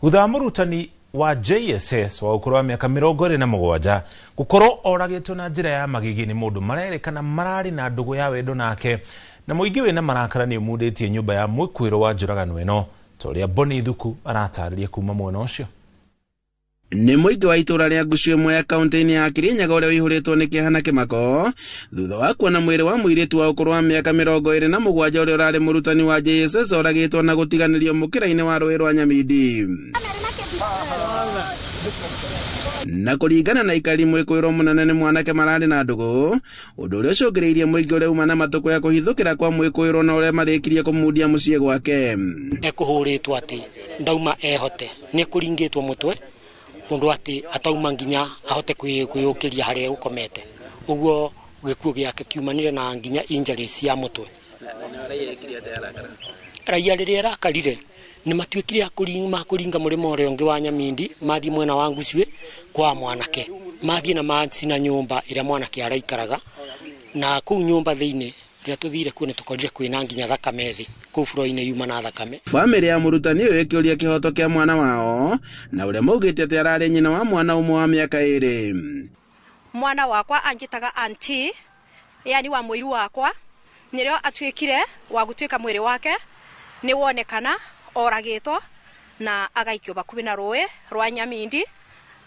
thutha wa mũrutani wa JSS wa ũkũrũ wa mĩaka 27 gũkorwo oragĩtwo na njĩra ya magigi nĩ mũndũ marerĩkana mararĩ na ndũgũ ya wendo nake na mũingĩ wĩna marakara nĩ ũmundĩtie nyũmba ya mwĩkuĩrwo wa njũragano ĩno ta ũrĩa Boni Thuku aratarĩria kuma mwena ũcio. Nĩ mũingĩ wa itũũra rĩa Ngucue Mwea kaunti-inĩ ya Kirinyaga ũrĩa ũihũrĩtwo nĩ kĩeha na kĩmako thutha wa kuona mwĩrĩ wa mũirĩtu wa ũkũrũ wa mĩaka 27 ũrĩa ũrarĩ mũrutani wa JSS oragĩtwo na gũtiganĩrio mũkĩra-inĩ wa rũĩ rwa Nyamindi. Na kũringana na ikari mwĩkũĩrwo mũnene nĩ mwanake mararĩ na ndũgũ ũndũ ũrĩa ũcũngĩrĩirie mũingĩ ũrĩa uma na matũkũ ya kũhithũkĩra kwa mwĩkũĩrwo na ũrĩa marĩkirie kũmundia mũciĩ gwake. Ekũhũrĩtwo atĩ ndauma ehote nĩ kũringĩtwo mũtwe undu ati atauma nginya ahote kwiyukiria haria ukomete uguo gikuo giake kiumanire na nginya injuries cia mutwe. Raia riria arakarire ni matuikire ma kuringa murimo uria ungi wa Nyamindi mathi mwena wa Ngucue kwa mwanake mathi na macina nyumba ira mwanake araikaraga na kuu nyumba thiini rĩrĩa tũthire kuo nĩtũkorire kwĩna nginya thakame thĩ kũu bũrũri-inĩ yuma na thakame. Bamĩrĩ ya mũrutani ũyũ ĩkĩũria kĩhoto kĩa mwana wao na ũrĩa maugĩte atĩ ararĩ nyina wa mwana ũmwe wa mĩaka 2. Mwana wakwa anjĩtaga auntie, yani wa mũiru wakwa nĩrĩo atuĩkire wa gũtuĩka mwĩrĩ wake nĩ wonekana oragĩtwo na agaikio bakubi na rũĩ rwa Nyamindi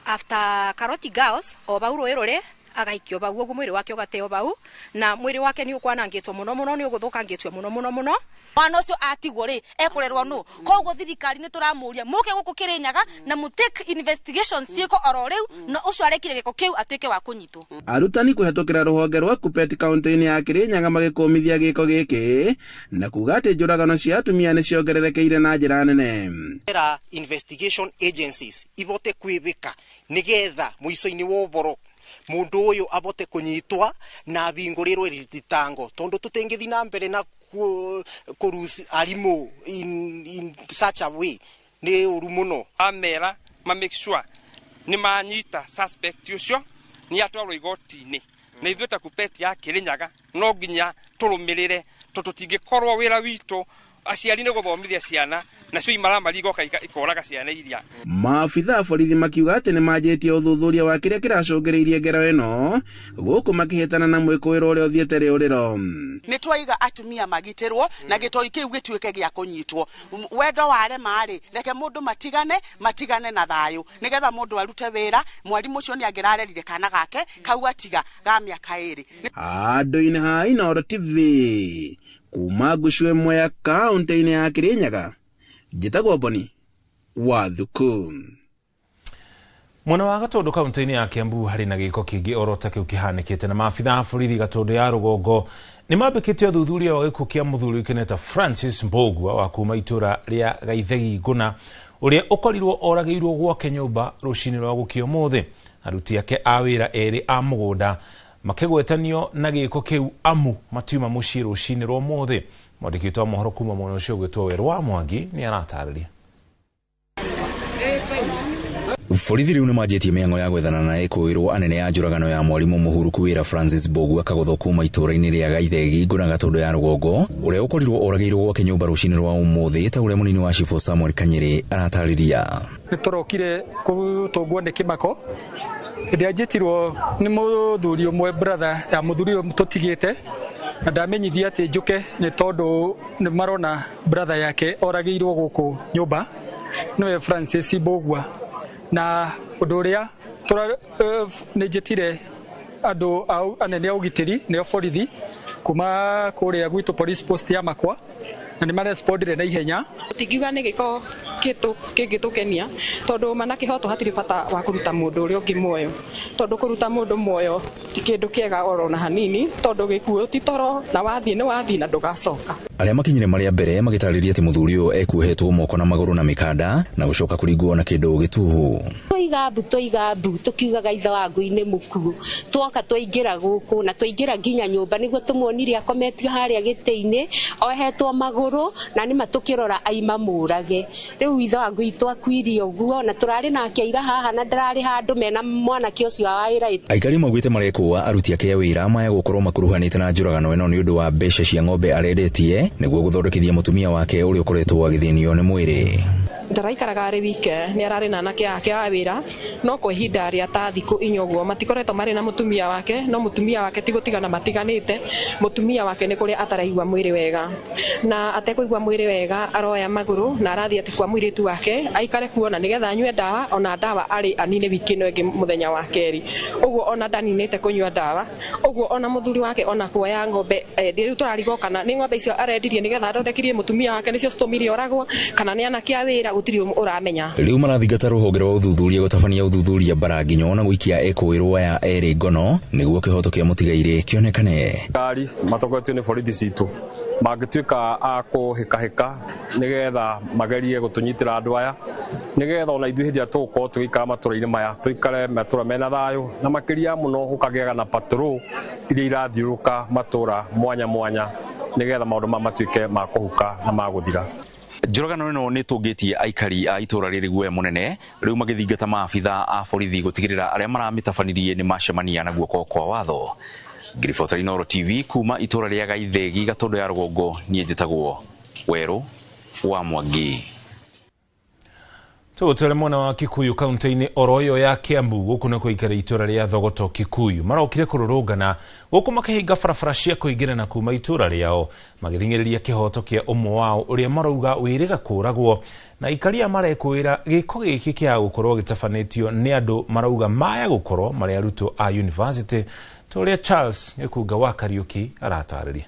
after Karoti Girls o bau rũĩ rũrĩ agaikio bau ũguo mwĩrĩ wake ũgateo bau na mwĩrĩ wake nĩ ũkwanangĩtwo mũno mũno nĩ ũgũthũkangĩtio mũno mũno mũno. Mwana ũcio atigwo rĩ ekũrerwo nũ? Koguo thirikari nĩ tũramũria mũke gũkũ Kĩrĩnyaga na mũ take investigation ciĩko oro rĩu na ũcio arekire gĩko kĩu atuĩke wa kũnyitwo. Arutani kũhetũkĩra rũhonge rwa Kupet kaunti-inĩ ya Kĩrĩnyaga magĩkũmithia gĩko gĩkĩ na kuga atĩ njũragano cia atumia nĩ ciongererekeire na njĩra nene. Era investigation agencies ibote kwĩbĩka nĩgetha mũico-inĩ wa ũboro mundu uyu abote kunyitwa na bingurirwe thitango tondu tutingithi na mbere na kurusi arimu in such a way ni uru muno. Amera ma make sure ni manyita suspect ucio Nĩ atwarwo igoti-inĩ na ithuĩ ta Kuppet ya Kirinyaga no nginya tũrũmĩrĩre tondũ tũtingĩkorwo wĩra witũ aciari nĩ gũthomithia ciana nacio imaramari igoka ikoraga ciana iria. Maabitha a borithi makiuga atĩ nĩmanjĩtie ũthuthuria wa kĩrĩa kĩracũngĩrĩirie ngero ĩno gũkũ makĩhĩtana na mwĩkũĩrwo ũrĩa ũthiĩte rĩũrĩro. Nĩ twaiga atumia magitĩrwo na gĩtoi kĩu gĩtuĩke gĩa kũnyitwo. Wendo warema rĩ, reke mũndũ matigane na thayũ nĩgetha mũndũ arute wĩra. Mwarimũ ũcio nĩ angĩrarerire kana gake kau atiga ga mĩaka 2. Handũ-inĩ ha Inooro TV kuma Ngucue Mwea kaunti-inĩ ya Kirinyaga, njĩtagwo Boni wa Thuku. Mwena wa Gatũndũ kaunti-inĩ ya Kiambu harĩ na gĩko kĩngĩ oro ta kĩu kĩhanĩkĩte na maabitha a borithi Gatũndũ ya rũgongo nĩ mambĩkĩte ũthuthuria wa gĩkuũ kĩa mũthuri ũkeneta Francis Mbũgua wa kuma itũra rĩa Gaithegi Ngũna ũrĩa ũkorirwo oragĩirwo gwake nyũmba rũcinĩ rwa gũkĩa ũmũthĩ. Aruti ake a wĩra erĩ a mũgũnda makĩgwetanio na gĩko kĩu amu matiuma mũciĩ rũcinĩ rwa ũmũthĩ. Mwandĩki witũ wa mohoro kuma mwena ũcio ũgwĩtwo Werũ wa Mwangi nĩ aratarĩria. Borithi rĩu nĩmanjĩtie mĩhang'o ya gwethana na ekũĩrwo anene ya njũragano ya mwarimũ mũhuruku wĩra Francis Mbũgua kagũthwo kuma itũũra-inĩ rĩa Gaithegi Ngũna Gatũndũ ya rũgongo ũrĩa ũkorirwo oragĩirwo gwake nyũmba rũcinĩ rwa ũmũthĩ ta ũrĩa mũnini wa cibũ Samuel Kanyĩrĩ aratarĩria. Nĩtũrokire gũtũngwo nĩ kĩmako hĩndĩ anjĩtirwo nĩ mũthuri ũmwe brother ya mũthuri ũyũ tũtigĩte na ndamenyithia atĩ njũke nĩ tondũ nĩ marona brother yake oragĩirwo gũkũ nyũmba nĩwe Francis Mbũgua. Na ũndũ ũrĩa nĩ njĩtire andũ anene a ũgitĩri nĩo borithi kuma kũrĩa gwitũ police post ya Makwa na nĩ marespondire na ihenya. Tũtingiuga nĩ gĩko kĩngĩtũkenia tondũ mana kĩhoto hatirĩ bata wa kũruta mũndũ ũrĩa ũngĩ muoyo tondũ kũruta mũndũ muoyo ti kĩndũ kĩega oro na hanini tondũ gĩkuũ ti toro na wathiĩ nĩ wathiĩ na ndũgacoka. Arĩa makinyire marĩa mbere magĩtarĩria atĩ mũthuri ũyũ ekuohetwo moko na magũrũ na mĩkanda na gũcoka kũringwo na kĩndũ gĩtuhu. Twoiga mbu tũkiugaga ithe wa ngui nĩ mũkuũ twoka twaingĩra gũkũ na twaingĩra nginya nyũmba nĩguo tũmuonire akometio harĩa gĩtĩ-inĩ ohetwo magũrũ na nĩma tũkĩrora aima mũrage. Rĩu ithe wa ngui twakuirie ũguo na tũrarĩ nake ira haha na ndararĩ handũ mena mwanake ũcio wa wĩra. Aikari maugĩte marekũa aruti ake a wĩra maya gũkorwo makuruhanĩte na njũragano ĩno nĩ ũndũ wa mbeca cia ng'ombe arendetie nĩguo gũthondekithia mũtumia wake ũrĩa ũkoretwo agĩthĩnio nĩ mwĩrĩ. Ndaraikaraga arĩ wike nĩ ararĩ na anake ake a wĩra no kwa ihinda rĩa ta thikũ inya ũguo matikoretwo marĩ na mũtumia wake no mũtumia wake ti gũtigana matiganĩte. Mũtumia wake nĩ kũrĩa ataraigua mwĩrĩ wega na atekũigua mwĩrĩ wega aroya magũrũ na arathiĩ atĩ kwa mũirĩtu wake aikare kuona nĩgetha anyue ndawa ona ndawa arĩ anine wiki ĩno ĩngĩ mũthenya wa kerĩ ũguo ona ndaninĩte kũnyua ndawa ũguo ona mũthuri wake ona kuoya ng'ombe rĩu tũrarigwo kana nĩ ng'ombe icio arendirie nĩgetha athondekirie mũtumia wake nĩcio citũmire oragwo kana nĩ anake a wĩra gũtirĩ ũramenya. Rĩu marathingata rũhonge rwa ũthuthuria gũtabania ũthuthuria mbara nginyo na gũikia ekũĩrwo aya erĩ ngono nĩguo kĩhoto kĩa mũtigairĩ kĩonekane. Ngari matongoretio nĩ borithi citũ mangĩtuĩka a kũhĩkahĩka nĩgetha magerie gũtũnyitĩra andũ aya nĩgetha ona ithuĩ hĩndĩ ĩrĩa tũgũkorwo tũgĩikara matũra-inĩ maya tũikare matũra mena thayũ na makĩria mũno gũkagĩaga na patrol iria irathiũrũrũka matũra mwanya mwanya nĩgetha maũndũ maya matuĩke ma kũhuka na ma gũthira. Njũragano ĩno nĩ tũngĩtie aikari a itũra rĩrĩ guoya mũnene rĩu magĩthingata maabitha a borithi gũtigĩrĩra arĩa maramĩtabanirie nĩ macemania na guoko kwa watho. Ngiribota Inooro TV kuma itũra rĩa Gaithegi Gatũndũ ya rũgongo niĩ njĩtagwo Werũ wa Mwangi. Tũgũtware mwena wa Kikuyu kaunti-inĩ oro ĩyo ya Kiambu gũkũ nĩkuo aikari itũra rĩa Thogoto Kikuyu marokire kũrũrũngana gũkũ makĩhinga barabara cia kũingĩra na kuma itũra rĩao magĩthing'ĩrĩria kĩhoto kĩa ũmwe wao ũrĩa marauga wĩrĩga kũragwo na aikari aya marekũĩra gĩko gĩkĩ kĩa gũkorwo gĩtabanĩtio nĩ andũ marauga maya gũkorwo marĩ arutwo a university ta ũrĩa Charles Gĩkunga wa Kariũki aratarĩria.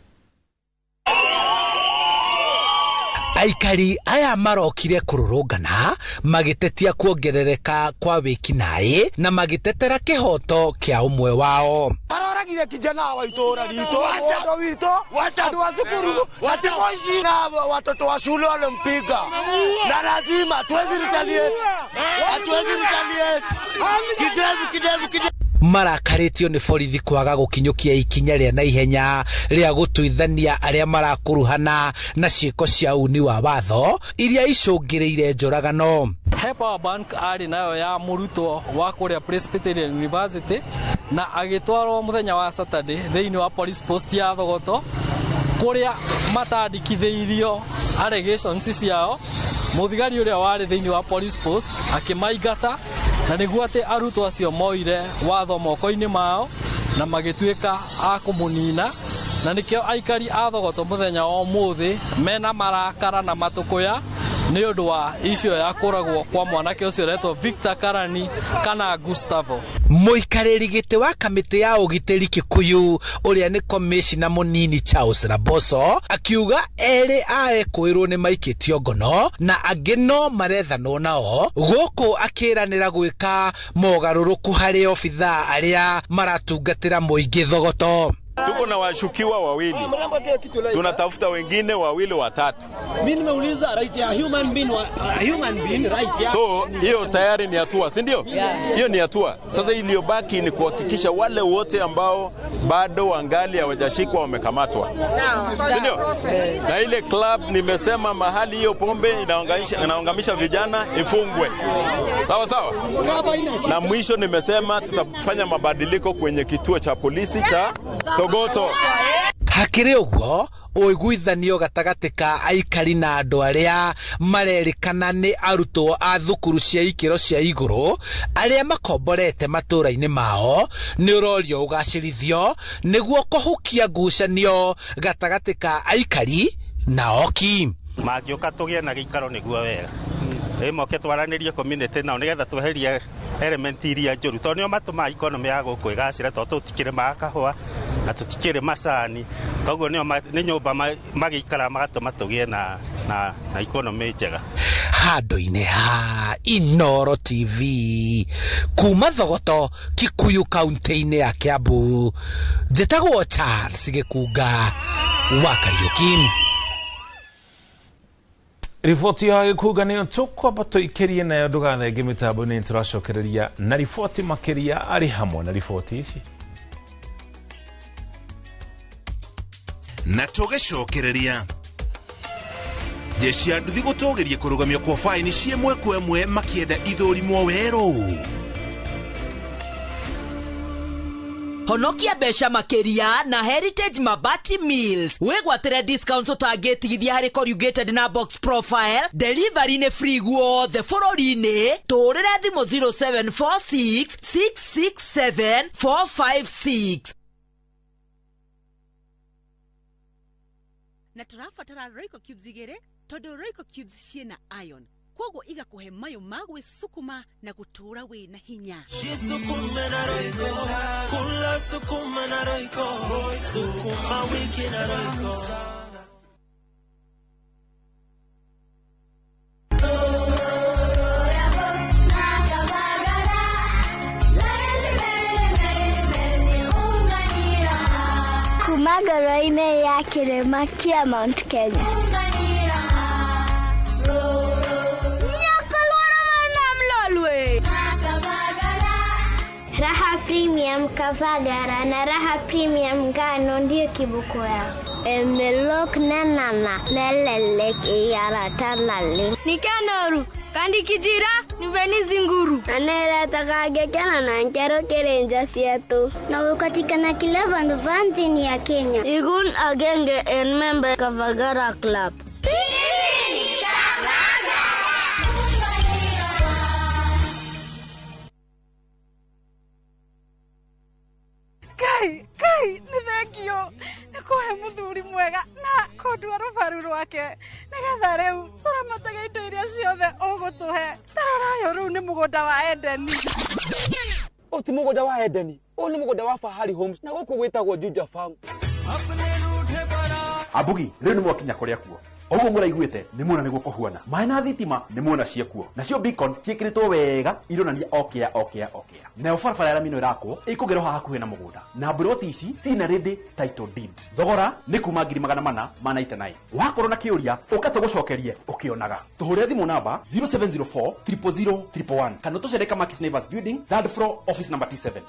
Aikari aya marokire kũrũrũngana magĩtetia kuongerereka kwa wĩkinaĩ na magĩtetera kĩhoto kĩa ũmwe wao. Maroragire kijana wa itũra ritũ mũndũ witũ andũ a cukuru watimũici na watoto wa shule walimpiga na lazima tuwezi retaliate, hatuwezi retaliate. Kidevu kidevu kidevu. Marakarĩtio nĩ borithi kwaga gũkinyũkia ikinya rĩa naihenya rĩa gũtuithania arĩa marakuruhana na ciĩko cia uni wa watho iria icũngĩrĩire njũragano. He power bank arĩ nayo ya mũrutwo wa kũrĩa Presbyterian University na agĩtwarwo mũthenya wa Saturday thĩinĩ wa police post ya Thogoto kũrĩa matandĩkithĩirio allegations ciao. Mũthigari ũrĩa warĩ thĩinĩ wa police post akĩmaingata, na nĩguo atĩ arutwo acio moire watho moko-inĩ mao na magĩtuĩka a kũmũnina, na nĩkĩo aikari a Thogoto mũthenya wa ũmũthĩ mena marakara na matũkũya nĩ ũndũ wa icio ya kũragwo kwa mwanake ũcio ũretwo Victor Karani kana Gustavo. Mũikarĩri gĩtĩ wa kamĩtĩ ya ũgitĩri Kikuyu ũrĩa nĩ komishina mũnini Charles Raboso akiuga erĩ a ekũĩrwo nĩ maikĩtio ngono na angĩ no marethanwo nao, gũkũ akĩranĩra gwĩka mogarũrũku harĩ obithaa arĩa maratungatĩra mũingĩ Thogoto. Tuko na washukiwa wawili, tunatafuta wengine wawili watatu. Mimi nimeuliza right ya human being, human being right ya. So hiyo tayari ni hatua, si ndio? Hiyo ni hatua. Sasa iliyobaki ni kuhakikisha wale wote ambao bado wangali hawajashikwa wamekamatwa, si ndio? Na ile club nimesema mahali hiyo pombe inaangamisha vijana ifungwe. Sawa sawa. Na mwisho nimesema tutafanya mabadiliko kwenye kituo cha polisi cha Thogoto. Hakĩrĩ ũguo, ũiguithanio gatagatĩ ka aikari na andũ arĩa marerĩkana nĩ arutwo a thukuru cia ikĩro cia igũrũ arĩa makomborete matũũra-inĩ mao nĩ ũrorio ũgacĩrithio nĩguo kũhukia ngucanio gatagatĩ ka aikari na oki. Mangĩũka tũgĩe na gĩikaro nĩguo wega, moke twaranĩrie community nao nĩgetha tweherie element iria njũru, tondũ nĩo matũmaga economy ya gũkũ ĩgacĩre, tondũ tũtikĩrĩmaga kahũa na tũtikĩrĩ macani, koguo nĩ nyũmba magĩikara magatũma tũgĩe na economy njega. Handũ-inĩ ha Inooro TV kuma Thogoto, Kikuyu, kaunti-inĩ ya Kiambu, njĩtagwo Charles Gĩkunga wa Kariũki. Riboti ya Gĩkunga nĩyo tũkwamba tũikĩrie nayo, ndũgathenge mĩtambo-inĩ, nĩtũracokereria na riboti makĩria arĩ hamwe na riboti ici. Na tũgĩcokereria jeshi ya nduthi gũtũgĩria kũrũgamio kwa faini cia ĩmwe kwa ĩmwe makĩenda ithũrimwo werũ. Honokia mbeca makĩria na Heritage Mabati Mills. Wĩgwatĩre discounts ũtangĩtigithia harĩ corrugated na box profile. Delivery nĩ free guothe bũrũri-inĩ. Tũhũrĩre thimũ 0746 667 456. Na tũrabatara Royco Cubes igĩrĩ tondũ Royco Cubes ciĩna iron, koguo igakũhe mayũ ma gwĩcukuma na gũtũũra wĩna hinya. Jisukume na Royco, kula sukuma na Royco, sukuma wiki na Royco. Kuma ngoro-inĩ ya kĩrĩma kĩa Mount Kenya. Raha Premium Kavagara na Raha Premium Ngano ndio kiboko yao. Emelok nanana lelelek iyaratalale. Nikanoru kandi kijira niveni zinguru. Anera takagekana na nkero kerenja sietu. Na ukatikana kila vandu vanthini ya Kenya. Igun agenge en member Kavagara Club. Kai, kai, nĩ thengio nĩ kũhe mũthuri mwega na kũndua rũbaru rwake nĩgetha rĩu tũramatage indo iria ciothe ũgũtũhe. Tarora ũyũ rĩu nĩ mũgũnda wa Edeni. Ũyũ ti mũgũnda wa Edeni, ũyũ nĩ mũgũnda wa Fahari Homes na gũkũ gwĩtagwo Juja Farm. Ambugi, rĩu nĩ mwakinya kũrĩa kuo. Oguo mũraiguĩte nĩ muona nĩguo kũhuana. Maĩ na thitima nĩ muona ciĩkuo. Nacio beacon ciĩkĩrĩtwo wega ironania okĩa okĩa okĩa. Nayo barabara ya rami ĩno ĩrakwo ĩkũgerwo haha hakuhĩ na mũgũnda. Na mburoti ici ciina ready title deed. Thogora nĩ kuma 499,000. Wakorwo na kĩũria ũka tũgũcokerie ũkĩonaga. Tũhũrĩre thimũ namba 0704 000 111 kana tũcere Kamakis Neighbors Building, third floor, office number T7.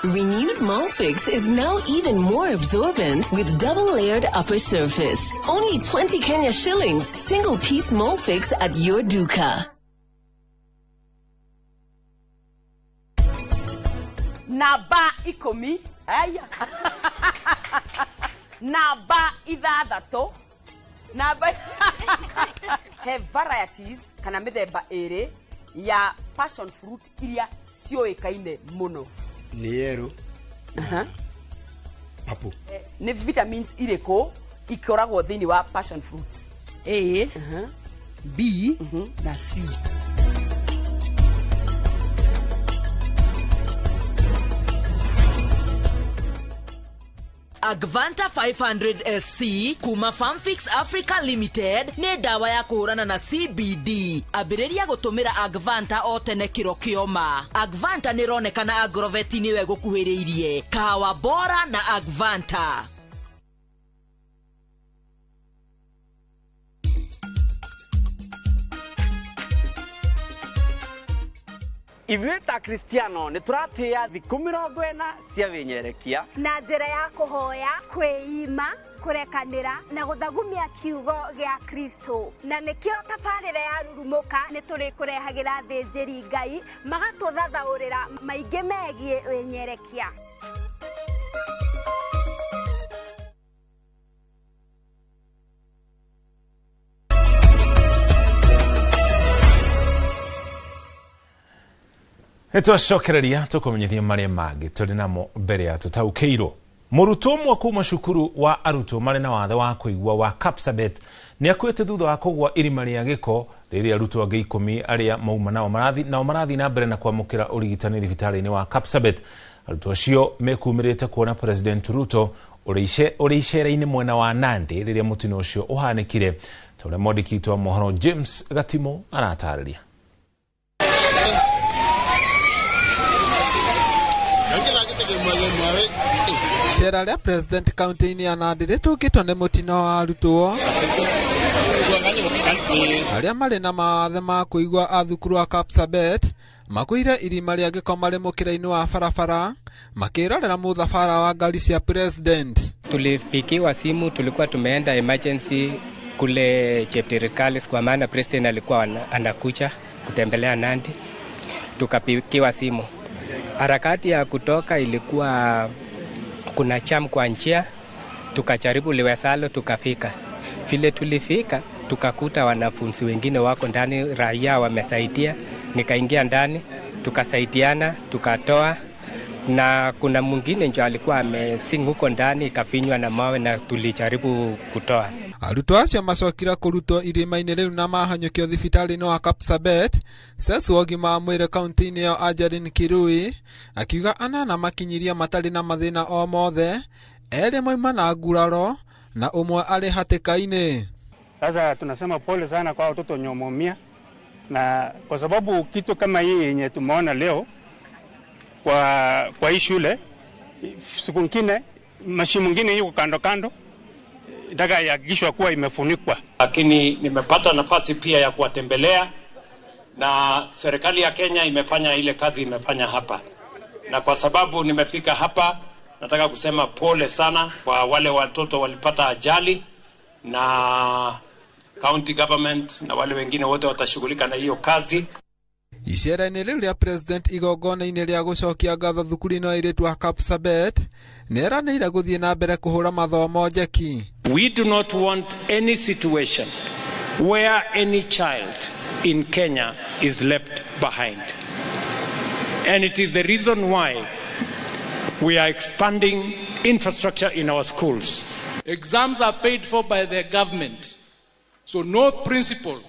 Renewed Molfix is now even more absorbent with double-layered upper surface. Only 20 Kenya shillings, single-piece Molfix at your duka. Namba 10 aya namba 6 namba he varieties kana mĩthemba ĩrĩ ya passion fruit iria ciũĩkaine mũno. Nĩ yellow purple. Nĩ vitamins irĩkũ ikoragwo thĩinĩ wa passion fruit? A, B na C. Agvanta 500 SC kuma Farmfix Africa Limited nĩ ndawa ya kũhũrana na CBD. Ambĩrĩria gũtũmĩra Agvanta o tene kĩro kĩoma. Agvanta nĩ ĩronekana agroveti nĩwe gũkuhĩrĩirie. Kahawa bora na Agvanta. Ithuĩ ta Kristiano nĩ tũratĩĩa thikũ 40 cia wĩnyerekia na njĩra ya kũhoya, kwĩima, kũrekanĩra na gũthagumia kiugo gĩa Kristo. Na nĩkĩo tabarĩra ya Rurumũka nĩ tũrĩkũrehagĩra thĩnjĩri Ngai magatũthathaũrĩra maingĩ megiĩ wĩnyerekia. Nĩtwacokereria tũkũmenyithia marĩa mangĩ tũrĩ namo mbere ya tũtaũkĩirwo. Mũrutwo ũmwe kuma cukuru wa arutwo marĩ na wathe wa kũigua wa Kapsabet nĩ akuĩte thutha wa kũgwa irima rĩa gĩko rĩrĩa arutwo angĩ 10 arĩa mauma nao marathiĩ na mbere na kwamũkĩra ũrigitani thibitarĩ-inĩ wa Kapsabet. Arutwo acio mekumĩrĩte kuona President Ruto ũrĩ icera-inĩ mwena wa Nandi rĩrĩa mũtino ũcio ũhanĩkire, ta ũrĩa mwandĩki witũ wa mohoro James Gatimo aratarĩria. Icera rĩa President kaunti-inĩ ya Nandi rĩtũngĩtwo nĩ mũtino wa arutwo arĩa marĩ na mawathe ma kũigua a thukuru wa Kapsabet makuire irima rĩa gĩko marĩ mũkĩra-inĩ wa barabara makĩrorera mũthabara wa ngari cia President. Tulipigiwa simu, tulikuwa tumeenda emergency kule Cheptirikalis kwa maana President alikuwa anakuja kutembelea Nandi. Tukapigiwa simu. Harakati ya kutoka ilikuwa kuna cham kwa njia, tukajaribu liwezalo tukafika. Vile tulifika tukakuta wanafunzi wengine wako ndani, raia wamesaidia, nikaingia ndani, tukasaidiana, tukatoa, na kuna mwingine ndio alikuwa amesing huko ndani ikafinywa na mawe na tulijaribu kutoa. Arutwo acio macokire kũrutwo irima-inĩ rĩu na mahanyũkio thibitarĩ-inĩ wa Kapsabet. Cecu wa ũgima wa mwĩrĩ kaunti-inĩ ĩyo Angeline Kirui akiuga 8 makinyirie matarĩ na mathĩna o mothe, 2 mauma na nguraro na ũmwe arĩ hatĩka-inĩ. Sasa tunasema pole sana kwa watoto wenye, na kwa sababu kitu kama hii yenye tumeona leo kwa hii shule, siku nyingine mashimo mengine yuko kando kando nataka ihakikishwe kuwa imefunikwa. Lakini nimepata nafasi pia ya kuwatembelea, na serikali ya Kenya imefanya ile kazi imefanya hapa. Na kwa sababu nimefika hapa, nataka kusema pole sana kwa wale watoto walipata ajali, na county government na wale wengine wote watashughulika na hiyo kazi. Icera-inĩ rĩu rĩa President igongona-inĩ rĩa gũcokia ngatho thukuru-inĩ wa airĩtu a Kapsabet nĩeranĩire gũthiĩ na mbere kũhũra mathomo njeki. We do not want any situation where any child in Kenya is left behind. And it is the reason why we are expanding infrastructure in our schools. Exams are paid for by the government, so no principal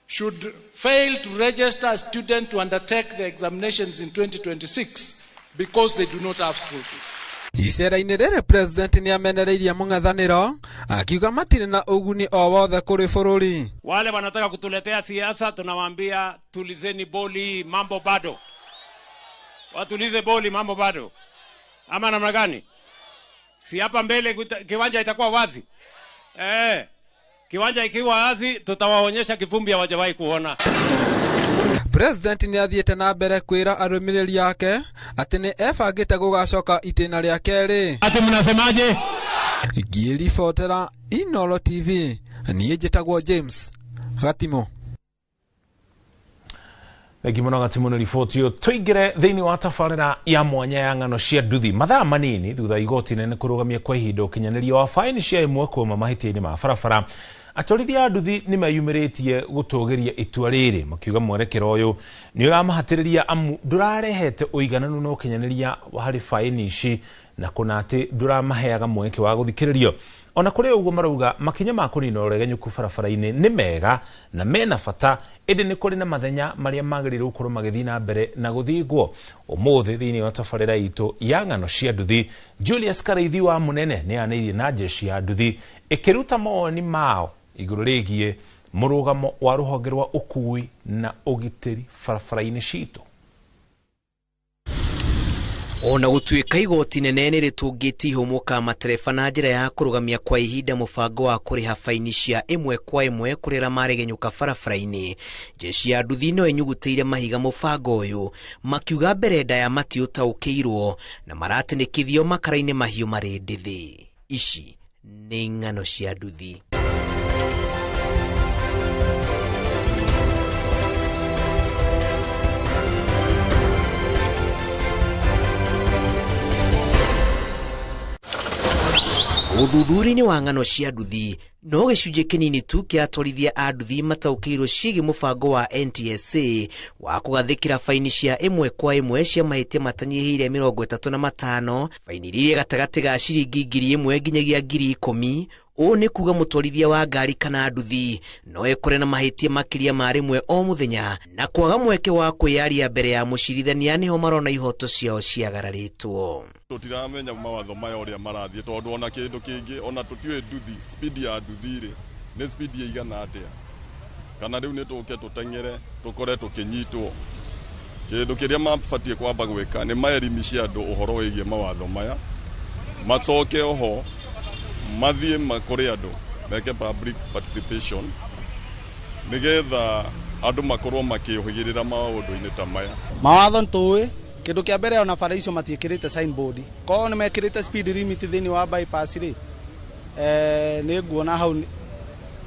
should fail to register a student to undertake the examinations in 2026 because they do not have school fees. Icera-inĩ rĩrĩ president nĩamenereirie mũng'ethanĩro akiuga matirĩ na ũguni o wothe kũrĩ bũrũri. Wale wanataka kutuletea siasa tunawaambia tulizeni boli, mambo bado. Watulize boli, mambo bado. Ama namna gani? Si hapa mbele kiwanja itakuwa wazi. Kiwanja ikiwa wazi tutawaonyesha kivumbi hawajawahi kuona. President nĩathiĩte na mbere kwĩra arũmĩrĩri ake atĩ nĩ ebangĩte gũgacoka itĩna rĩa kerĩ. Ati mnasemaje? Ngĩribotera Inooro TV, niĩ njĩtagwo James Gatimo. Thengi mũno Gatimo nĩ riboti ĩyo. Tũingĩre thĩinĩ wa tabarĩra ya mwanya ya ng'ano cia nduthi mathaa manini thutha igoti nene kũrũgamia kwa ihinda ũkinyanĩria wa faini cia ĩmwe kwa ĩmwe mahĩtia-inĩ ma barabara. Atwarithia a nduthi nĩ meyumĩrĩtie gũtũgĩria itua rĩrĩ makiuga mwerekero ũyũ nĩ ũramahatĩrĩria amu ndũrarehete ũigananu na ũkinyanĩria harĩ faini ici na kũna atĩ ndũramaheaga mweke wa gũthikĩrĩrio. Ona kũrĩ ũguo marauga makinya ma kũnina ũregenyũku barabara-inĩ nĩ mega na mena bata, ĩndĩ nĩ kũrĩ na mathenya marĩa magĩrĩirwo gũkorwo magĩthiĩ na mbere na gũthingwo. Ũmũthĩ thĩinĩ wa tabarĩra itũ ya ng'ano cia nduthi, Julius Karaithi wa Mũnene nĩ anĩirie na jeshi ya nduthi ĩkĩruta mawoni mao igũrũ rĩgiĩ mũrũgamo wa rũhonge rwa ũkui na ũgitĩri barabara-inĩ citũ. Ona gũtuĩka igoti nene nĩ rĩtũngĩtie ihũmũka matereba na njĩra ya kũrũgamia kwa ihinda mũbango wa kũrĩha baini cia ĩmwe kwa ĩmwe kũrĩ arĩa maregenyũka barabara-inĩ, jeshi ya nduthi no ĩnyugutĩire mahiga mũbango ũyũ makiuga mbere ndaya matiũtaũkĩirwo na maratinĩkithio makara-inĩ mahiũ marĩ ndĩthĩ. Ici nĩ ng'ano cia nduthi. Ũthuthuria-inĩ wa ng'ano cia nduthi no gĩcunjĩ kĩnini tu kĩa atwarithia a nduthi mataũkĩirwo ciĩgiĩ mũbango wa NTSA wa kũgathĩkĩra baini cia ĩmwe kwa ĩmwe cia mahĩtia matanyihĩire 35, baini iria gatagatĩ ga ciringi 1,000 nginyagia 10,000. Ũũ nĩ kuga mũtwarithia wa ngari kana nduthi no ekore na mahĩtia makĩria ma rĩmwe o mũthenya na kwaga mweke wa kwĩyaria mbere ya mũcirithania nĩho marona ihoto ciao ciagararĩtwo. Tũtiramenya mawatho maya ũrĩa marathiĩ tondũ ona kĩndũ kĩngĩ ona tũtiũĩ nduthi speed ya nduthi rĩ nĩ speed ĩigana atĩa, kana rĩu nĩ tũke tũteng'ere tũkore tũkĩnyitwo. Kĩndũ kĩrĩa mabatiĩ kwamba gwĩka nĩ maelimishe andũ ũhoro wĩgiĩ mawatho maya, macoke oho mathiĩ makũrĩ andũ meke public participation nĩgetha andũ makorwo makĩũhĩgĩrĩra maũndũ-inĩ ta maya. Mawatho nĩtũĩ kĩndũ kĩa mbere ona bara icio matiĩkĩrĩte signboard, korwo nĩ mekĩrĩte speed limit thĩinĩ wa bypass rĩ, nĩ nguona hau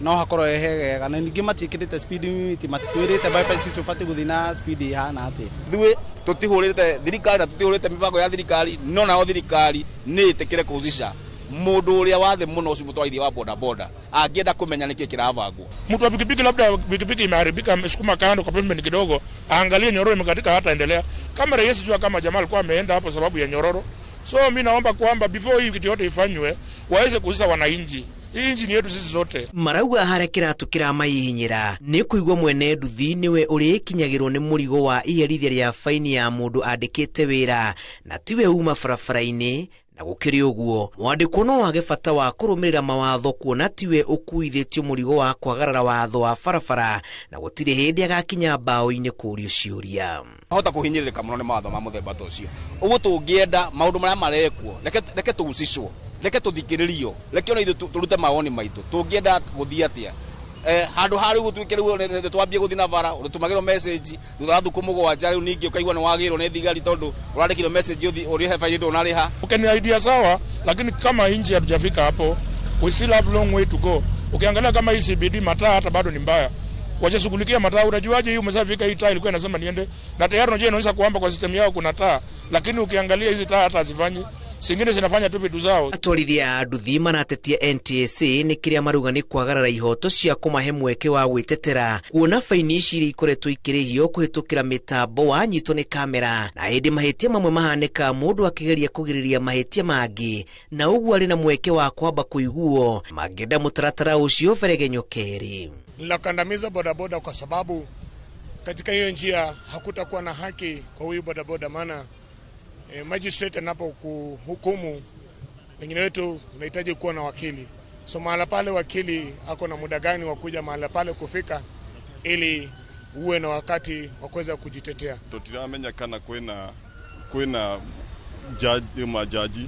no hakorwo he hegega, na ningĩ matiĩkĩrĩte speed limit, matitwĩrĩte bypass icio ũbatiĩ gũthiĩ na speed ĩhana atĩa. Ithuĩ tũtihũrĩte thirikari na tũtihũrĩte mĩbango ya thirikari, no nayo thirikari nĩ ĩtĩkĩre kũhusisha mũndũ ũrĩa wa thĩ mũno ũcio mũtwarithia wa boda boda angĩenda kũmenya nĩkĩ kĩrabangwo. Mtu wa pikipiki, labda pikipiki imeharibika, amesukuma kando kwa pavement kidogo, aangalie nyororo imekatika, hataendelea. Kama rais jua kama jamaa alikuwa ameenda hapo sababu ya nyororo. So mimi naomba kwamba before hii kitu yote ifanywe waweze kuhusisha wananchi. Hii nchi ni yetu sisi zote. Marauga harĩa kĩratũ kĩramahihinyĩra nĩ kũigua mwene nduthi nĩwe ũrĩkinyagĩrwo nĩ mũrigo wa iherithia rĩa baini ya mũndũ andĩkĩte wĩra na tiwe uma barabara-inĩ. Na gũkĩrĩ ũguo mwandĩkwo no wage bata wa kũrũmĩrĩra mawatho kuona tiwe ũkuithĩtio mũrigo wa kwagarara watho wa barabara na gũtirĩ hĩndĩ agakinya mbaũ-inĩ kũũrio ciũria. Hota kũhinyĩrĩrĩka mũno nĩ mawatho ma mũthemba ta ũcio. Ũguo tũngĩenda maũndũ marĩa marekwo reke tũgucicwo, reke tũthikĩrĩrio, reke ona ithuĩ tũrute mawoni maitũ. Tũngĩenda gũthiĩ atĩa? Handũ ha rĩu gũtuĩke rĩu twambie gũthiĩ na bara ũtũmagĩrwo message thutha wa thukũ mũgwanja rĩu ningĩ ũkaigua nĩ wagĩrwo nĩ thigari tondũ ũrandĩkirwo message ũthiĩ ũrĩhe faini ndũnarĩha. Okay, ni idea sawa, lakini kama nchi hatujafika hapo, we still have long way to go. Ukiangalia kama hii CBD mataa hata bado ni mbaya. Wajashughulikia mataa, unajuaje hii umeshafika hii taa ilikuwa inasema niende? Na tayari unajua inaonyesha kwamba kwa system yao kuna taa, lakini ukiangalia hizi taa hata hazifanyi. Singine zinafanya tu vitu zao. Atwarithia a nduthi maratetia NTSA nĩ kĩrĩa maruga nĩ kwagarara ihoto cia kũmahe mweke wa gwĩtetera kuona baini ici iria ikoretwo ikĩrĩhio kũhĩtũkĩra mĩtambo wanyitwo nĩ kamera, na hĩndĩ mahĩtia mamwe mahanĩka mũndũ akĩgeria kũgirĩrĩria mahĩtia mangĩ na ũguo arĩ na mweke wa kwamba kũiguo mangĩenda mũtaratara ũcio ũberegenywo kerĩ. Linakandamiza bodaboda kwa sababu katika hiyo njia hakutakuwa na haki kwa huyu bodaboda, maana Magistrate anapokuhukumu, wengine wetu tunahitaji kuwa na wakili. So mahala pale wakili ako na muda gani wa kuja mahala pale kufika ili uwe na wakati wa kuweza kujitetea. Tutiramenya kana kwina jaji majaji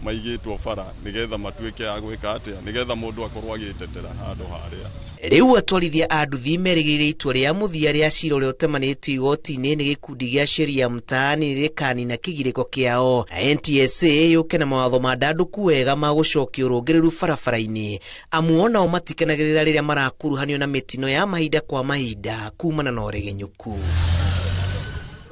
maigĩtwo bara nigetha matuĩke a gwĩka atĩa nigetha mũndũ akorwo agĩtetera handũ harĩa. Rĩu atwarithia a nduthi merĩgĩrĩire itua rĩa mũthia rĩa cira ũrĩa ũtemanĩtio igoti-inĩ nĩ gĩkundi gĩa Sheria Mtaani rĩkanina kĩgirĩko kĩao na NTSA yũke na mawatho mandandũku wega ma gũcokia ũrũngĩrĩru barabara-inĩ, amu onao matikenagĩrĩra rĩrĩa marakuruhanio na mĩtino ya mahinda kwa mahinda kumana na ũregenyũku.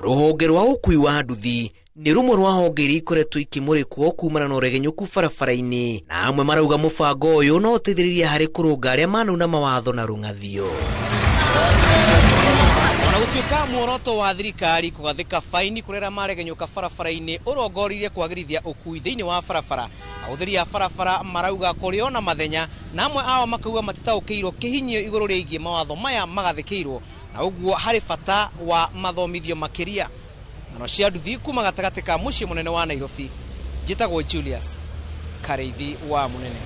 Rũhonge rwa ũkui wa nduthi nĩ rũmwe rwa honge iria ikoretwo ikĩmũrĩkwo kumana na ũregenyũku barabara-inĩ, na amwe marauga mũbango ũyũ no ũteithĩrĩrie harĩ kũrũnga arĩa manauna mawatho na rũng'athio. Ona gũtuĩka muoroto wa thirikari kũgathĩka faini kũrĩ arĩa maregenyũka barabara-inĩ ũrongoririe kwagĩrithia ũkui thĩinĩ wa barabara, ahũthĩri a barabara marauga kũrĩ ona mathenya, na amwe ao makauga matitaũkĩirwo kĩhinyio igũrũ rĩgiĩ mawatho maya magathĩkĩirwo, na ũguo harĩ bata wa mathomithio makĩria. Ng'ano cia nduthi kuma gatagatĩ ka mũciĩ mũnene wa Nairobi, njĩtagwo Julius Kareithi wa Mũnene.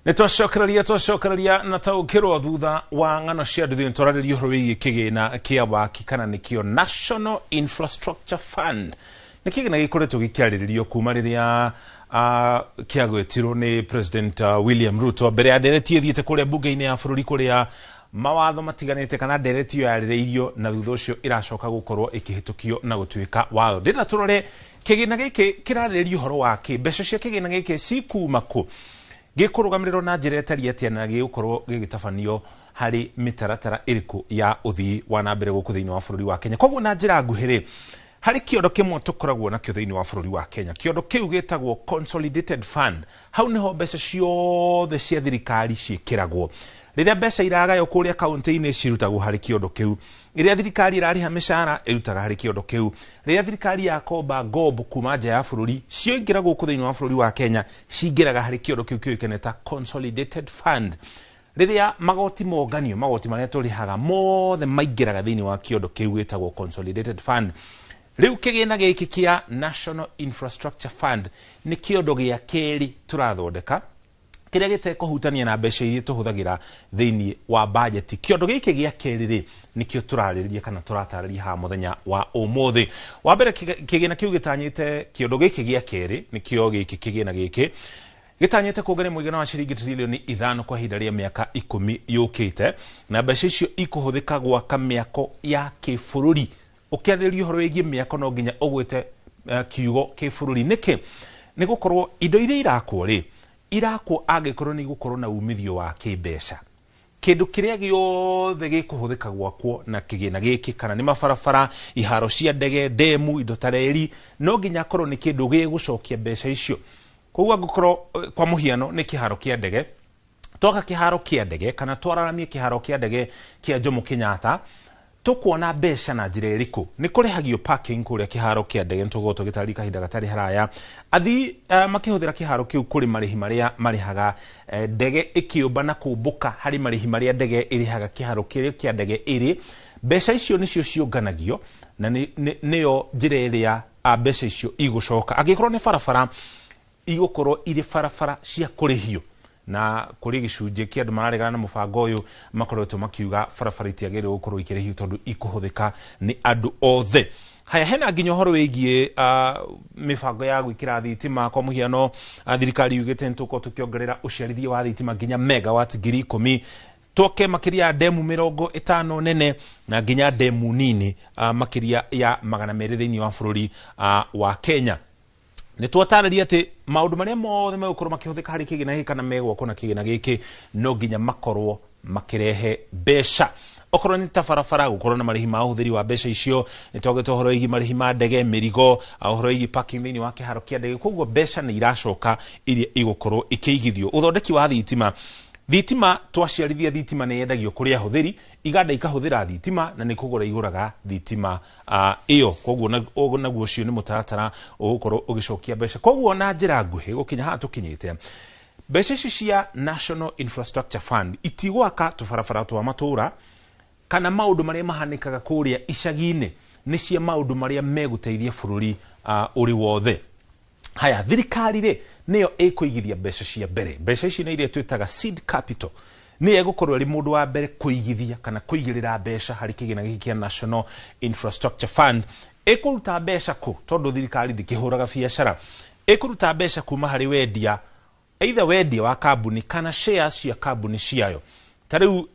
Nĩ twacokereria na taũkĩrwo thutha wa ng'ano cia nduthi nĩtwararĩria ũhoro wĩgiĩ kĩgĩna kĩa waki kana nĩkĩo National Infrastructure Fund. Nĩ kĩgĩna gĩkoretwo gĩkĩarĩrĩrio kuma rĩrĩa kĩagwetirwo nĩ President William Ruto mbere ya ndereti ĩthiĩte kũrĩa bunge-inĩ ya bũrũri kũrĩa mawatho matiganĩte kana ndereti ĩyo yarĩrĩirio na thutha ũcio ĩracoka gũkorwo ĩkĩhĩtũkio na gũtuĩka watho. Ndĩrenda tũrore kĩgĩna gĩkĩ kĩrarĩrĩria ũhoro wa kĩ, mbeca cia kĩgĩna gĩkĩ cikuma kũ, gĩkũrũgamĩrĩrwo na njĩra ĩtariĩ atĩa na gĩgũkorwo gĩgĩtabanio harĩ mĩtaratara ĩrĩkũ ya ũthii wa na mbere gũkũ thĩinĩ wa bũrũri wa Kenya. Koguo na njĩra nguhĩ rĩ, harĩ kĩondo kĩmwe tũkoragwo nakĩo thĩinĩ wa bũrũri wa Kenya, kĩondo kĩu gĩtagwo Consolidated Fund. Hau nĩho mbeca ciothe cia thirikari ciĩkĩragwo. Rĩrĩa mbeca iragaywo kũrĩa kaunti-inĩ cirutagwo harĩ kĩondo kĩu, rĩrĩa thirikari ĩrarĩha mĩcara ĩrutaga harĩ kĩondo kĩu, rĩrĩa thirikari yakomba ngombo kuma nja ya bũrũri cioingĩra gũkũ thĩinĩ wa bũrũri wa Kenya cingĩraga harĩ kĩondo kĩu kĩũĩkaine ta Consolidated Fund. Rĩrĩa magoti monganio, magoti marĩa tũrĩhaga mothe maingĩraga thĩinĩ wa kĩondo kĩu gĩtagwo Consolidated Fund. Rĩu kĩgĩna gĩkĩ kĩa National Infrastructure Fund nĩ kĩondo gĩa kerĩ tũrathondeka kĩrĩa gĩtekũhutania na mbeca iria tũhũthagĩra thĩinĩ wa bajeti. Kĩondo gĩkĩ gĩa kerĩ rĩ nĩkĩo tũrarĩrĩria kana tũratarĩria haha mũthenya wa ũmũthĩ. Wa mbere kĩgĩna kĩu gĩtanyĩte, kĩondo gĩkĩ gĩa kerĩ nĩkĩo gĩkĩ kĩgĩna gĩkĩ gĩtanyĩte kuongerera mũigana wa ciringi trilioni 5 kwa ihinda rĩa mĩaka 10 yũkĩte, na mbeca icio ikũhũthĩka gwaka mĩako ya kĩbũrũri. Ũkĩarĩrĩria ũhoro wĩgiĩ mĩako no nginya ũgwĩte kiugo kĩbũrũri. Nĩkĩ? Nĩ gũkorwo indo iria irakwo rĩ, irakwo angĩkorwo nĩ igũkorwo na umithio wa kĩmbeca. Kĩndũ kĩrĩa gĩothe gĩkũhũthĩka gwakwo na kĩgĩna gĩkĩ, kana nĩ mabarabara, iharo cia ndege, ndemu, indo ta reri, no nginya akorwo nĩ kĩndũ gĩgũcokia mbeca icio. Koguo angĩkorwo kwa mũhiano nĩ kĩharo kĩa ndege, twaka kĩharo kĩa ndege kana twararamie kĩharo kĩa ndege kĩa Jomo Kenyatta, tũkuona mbeca na njĩra ĩrĩkũ? Nĩ kũrĩhagio parking kũrĩa kĩharo kĩa ndege, nĩtũgũkorwo tũgĩtarĩria kahinda gatarĩ haraya. Athii makĩhũthĩra kĩharo kĩu kũrĩ marĩhi marĩa marĩhaga ndege ĩkĩũmba na kũmbũka, harĩ marĩhi marĩa ndege ĩrĩhaga kĩharo kĩrĩa kĩa ndege ĩrĩ. Mbeca icio nĩcio ciũnganagio na nĩyo njĩra ĩrĩa mbeca icio igũcoka. Angĩkorwo nĩ barabara, igũkorwo irĩ barabara cia kũrĩhio, na kũrĩ gĩcunjĩ kĩa andũ mararegana na mũbango ũyũ makoretwo makiuga barabara itiagĩrĩirwo gũkorwo ikĩrĩhio tondũ ikũhũthĩka nĩ andũ othe. Haya, hena nginya ũhoro wĩgiĩ mĩbango ya gwĩkĩra thitima. Kwa mũhiano, thirikari yugĩte nĩ tũgũkorwo tũkĩongerera ũciarithia wa thitima nginya megawatt 10,000, twoke makĩria ya ndemu 50 nene na nginya ndemu nini makĩria ya 200 thĩinĩ wa bũrũri wa Kenya. Nĩ twatarĩria atĩ maũndũ marĩa mothe megũkorwo makĩhũthĩka harĩ kĩgĩna gĩkĩ kana megwakwo na kĩgĩna gĩkĩ no nginya makorwo makĩrehe mbeca. Okorwo nĩ ta barabara, gũkorwo na marĩhi ma ũhũthĩri wa mbeca icio, nĩ twagĩte ũhoro wĩgiĩ marĩhi ma ndege, mĩrigo, ũhoro wĩgiĩ parking thĩinĩ wa kĩharo kĩa ndege. Koguo mbeca nĩ iracoka iria igũkorwo ikĩigithio. Ũthondeki wa thitima, Thitima twaciarithia thitima nĩ yendagio kũrĩ ahũthĩri, iganda ikahũthĩra thitima na nĩ kũgũra igũraga thitima ĩyo. Koguo naguo ũcio nĩ mũtaratara ũgũkorwo ũgĩcokia mbeca. Koguo na njĩra nguhĩ gũkinya haha tũkinyĩte, mbeca ici cia National Infrastructure Fund itigwaka tũbarabara twa matũra kana maũndũ marĩa mahanĩkaga kũrĩa icagi-inĩ, nĩ cia maũndũ marĩa megũteithia bũrũri ũrĩ wothe. Haya, thirikari rĩ nĩyo ĩkũigithia mbeca cia mbere. Mbeca ici nĩ iria twĩtaga seed capital, nĩyo ĩgũkorwo ĩrĩ mũndũ wa mbere kũigithia kana kũigĩrĩra mbeca harĩ kĩgĩna gĩkĩ kĩa National Infrastructure Fund. Ĩkũruta mbeca kũ? Tondũ thirikari ndĩkĩhũraga biacara. Ĩkũruta mbeca kuma harĩ wendia, either wendia wa kambuni kana shares cia kambuni ciayo. Ta rĩu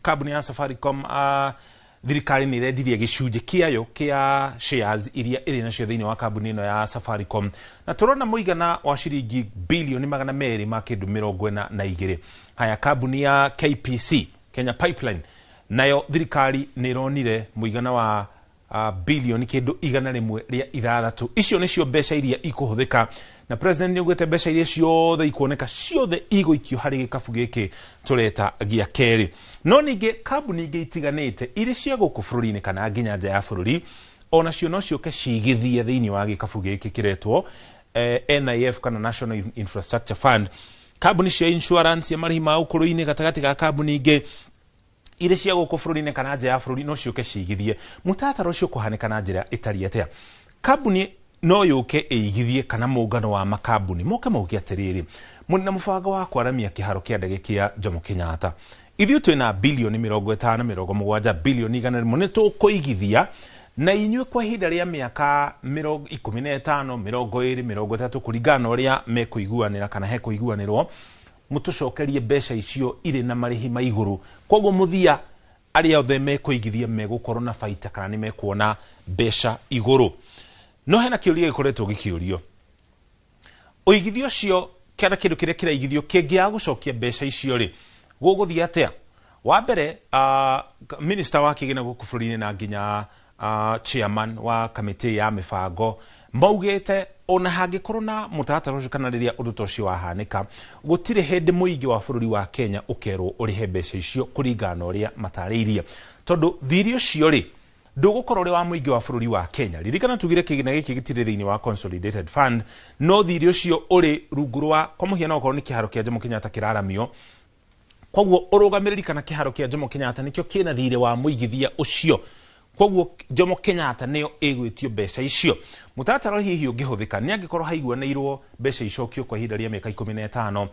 kambuni ya Safaricom, thirikari nĩ ĩrendirie gĩcunjĩ kĩayo kĩa shares iria ĩrĩ nacio thĩinĩ wa kambuni ĩno ya Safaricom, na tũrona mũigana wa ciringi bilioni 242. Haya, kambuni ya KPC, Kenya Pipeline, nayo thirikari nĩ ĩronire mũigana wa bilioni kĩndũ 106. Icio nĩcio mbeca iria ikũhũthĩka, na president nĩ augĩte mbeca iria ciothe ikuoneka ciothe igũikio harĩ gĩkabu gĩkĩ tũreta gĩa kerĩ. No ningĩ kambuni ingĩ itiganĩte irĩ cia gũkũ bũrũri-inĩ kana nginya nja ya bũrũri onacio no ciũke cigithie thĩinĩ wa gĩkabu gĩkĩ kĩretwo NIF kana National Infrastructure Fund. Kambuni cia insurance ya marĩhi ma ũkũrũ-inĩ gatagatĩ ga kambuni ingĩ irĩ cia gũkũ bũrũri-inĩ kana nja ya bũrũri no ciũke cigithie. Mũtaratara ũcio ũkũhanĩka na njĩra ĩtariĩ atĩa? Kambuni no yũke ĩigithie kana mũngano wa makambuni moke mauge atĩrĩrĩ, mũrĩ na mũbango wa kwaramia kĩharo kĩa ndege kĩa Jomo Kenyatta, ithuĩ twĩna bilioni 50, 70, bilioni 100 nĩ tũkũigithia na inyuĩ kwa ihinda rĩa mĩaka 15, 20, 30 kũringana na ũrĩa mekũiguanĩra kana hekũiguanĩrwo, mũtũcokerie mbeca icio irĩ na marĩhi ma igũrũ. Koguo mũthia arĩa othe mekũigithia megũkorwo na baita kana nĩ mekuona mbeca igũrũ. No hena kĩũria gĩkoretwo gĩkĩũrio, ũigithio ũcio kana kĩndũ kĩrĩa kĩraigithio kĩngĩaga gũcokia mbeca icio rĩ, gũgũthiĩ atĩa? Wa mbere, minister wa kĩgĩna gũkũ bũrũri-inĩ na nginya chairman wa kamĩtĩ ya mĩbango maugĩte ona hangĩkorwo na mũtaratara ũcio kana rĩrĩa ũndũ ta ũcio wahanĩka, gũtirĩ hĩndĩ mũingĩ wa bũrũri wa Kenya ũkerwo ũrĩhe mbeca icio kũringana na ũrĩa matarĩirie, tondũ thirĩ ũcio rĩ ndũgũkorwo ũrĩ wa mũingĩ wa bũrũri wa Kenya. Ririkana tugire kĩgĩna gĩkĩ gĩtirĩ thĩinĩ wa Consolidated Fund, no thirĩ ũcio ũrĩ rungu rwa, kwa mũhiano okorwo nĩ kĩharo kĩa Jomo Kenyatta kĩraramio, koguo ũrũgamĩrĩri kana kĩharo kĩa Jomo Kenyatta nĩkĩo kĩna thirĩ wa mũigithia ũcio, koguo Jomo Kenyatta nĩyo ĩgwĩtio mbeca icio. Mũtaratara hihi ũngĩhũthĩka nĩ angĩkorwo haiguanĩirwo mbeca icokio kwa ihinda rĩa mĩaka 15,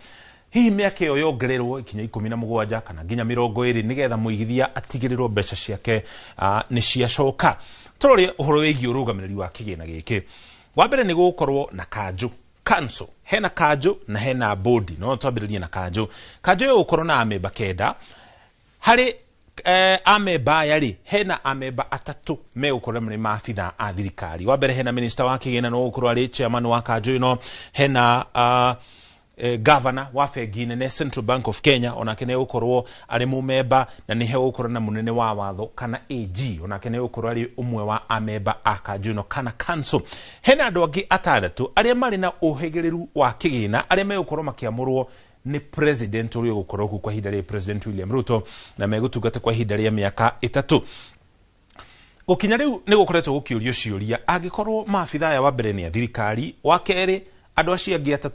hihi mĩaka ĩyo yongererwo ikinya 17 kana nginya 20 nĩgetha mũigithia atigĩrĩrwo mbeca ciake nĩ ciacoka. Tũrore ũhoro wĩgiĩ ũrũgamĩrĩri wa kĩgĩna gĩkĩ. Wa mbere nĩ gũgũkorwo na kanjũ, council. Hena kanjũ na hena bodi. No twambĩrĩrie na kanjũ. Kanjũ ĩgũkorwo na amemba 9. Harĩ amemba aya rĩ, hena amemba 3 megũkorwo marĩ maabithaa a thirikari. Wa mbere hena minister wa kĩgĩna no gũkorwo arĩ chairman wa kanjũ ĩno, hena governor wa bengi nene Central Bank of Kenya onake nĩ egũkorwo arĩ mũmemba, na nĩ hegũkorwo na mũnene wa watho kana AG onake nĩ egũkorwo arĩ ũmwe wa amemba a kanjũ ĩno kana council. Hena andũ angĩ 6 arĩa marĩ na ũhĩgĩrĩru wa kĩgĩna arĩa megũkorwo makĩamũrwo nĩ president ũrĩa ũgũkorwo kuo kwa ihinda rĩa President William Ruto, na megũtungata kwa ihinda rĩa mĩaka 3. Gũkinya rĩu nĩ gũkoretwo gũkĩũrio ciũria angĩkorwo maabithaa aya wa mbere nĩ a thirikari, wa kerĩ andũ acio angĩ 3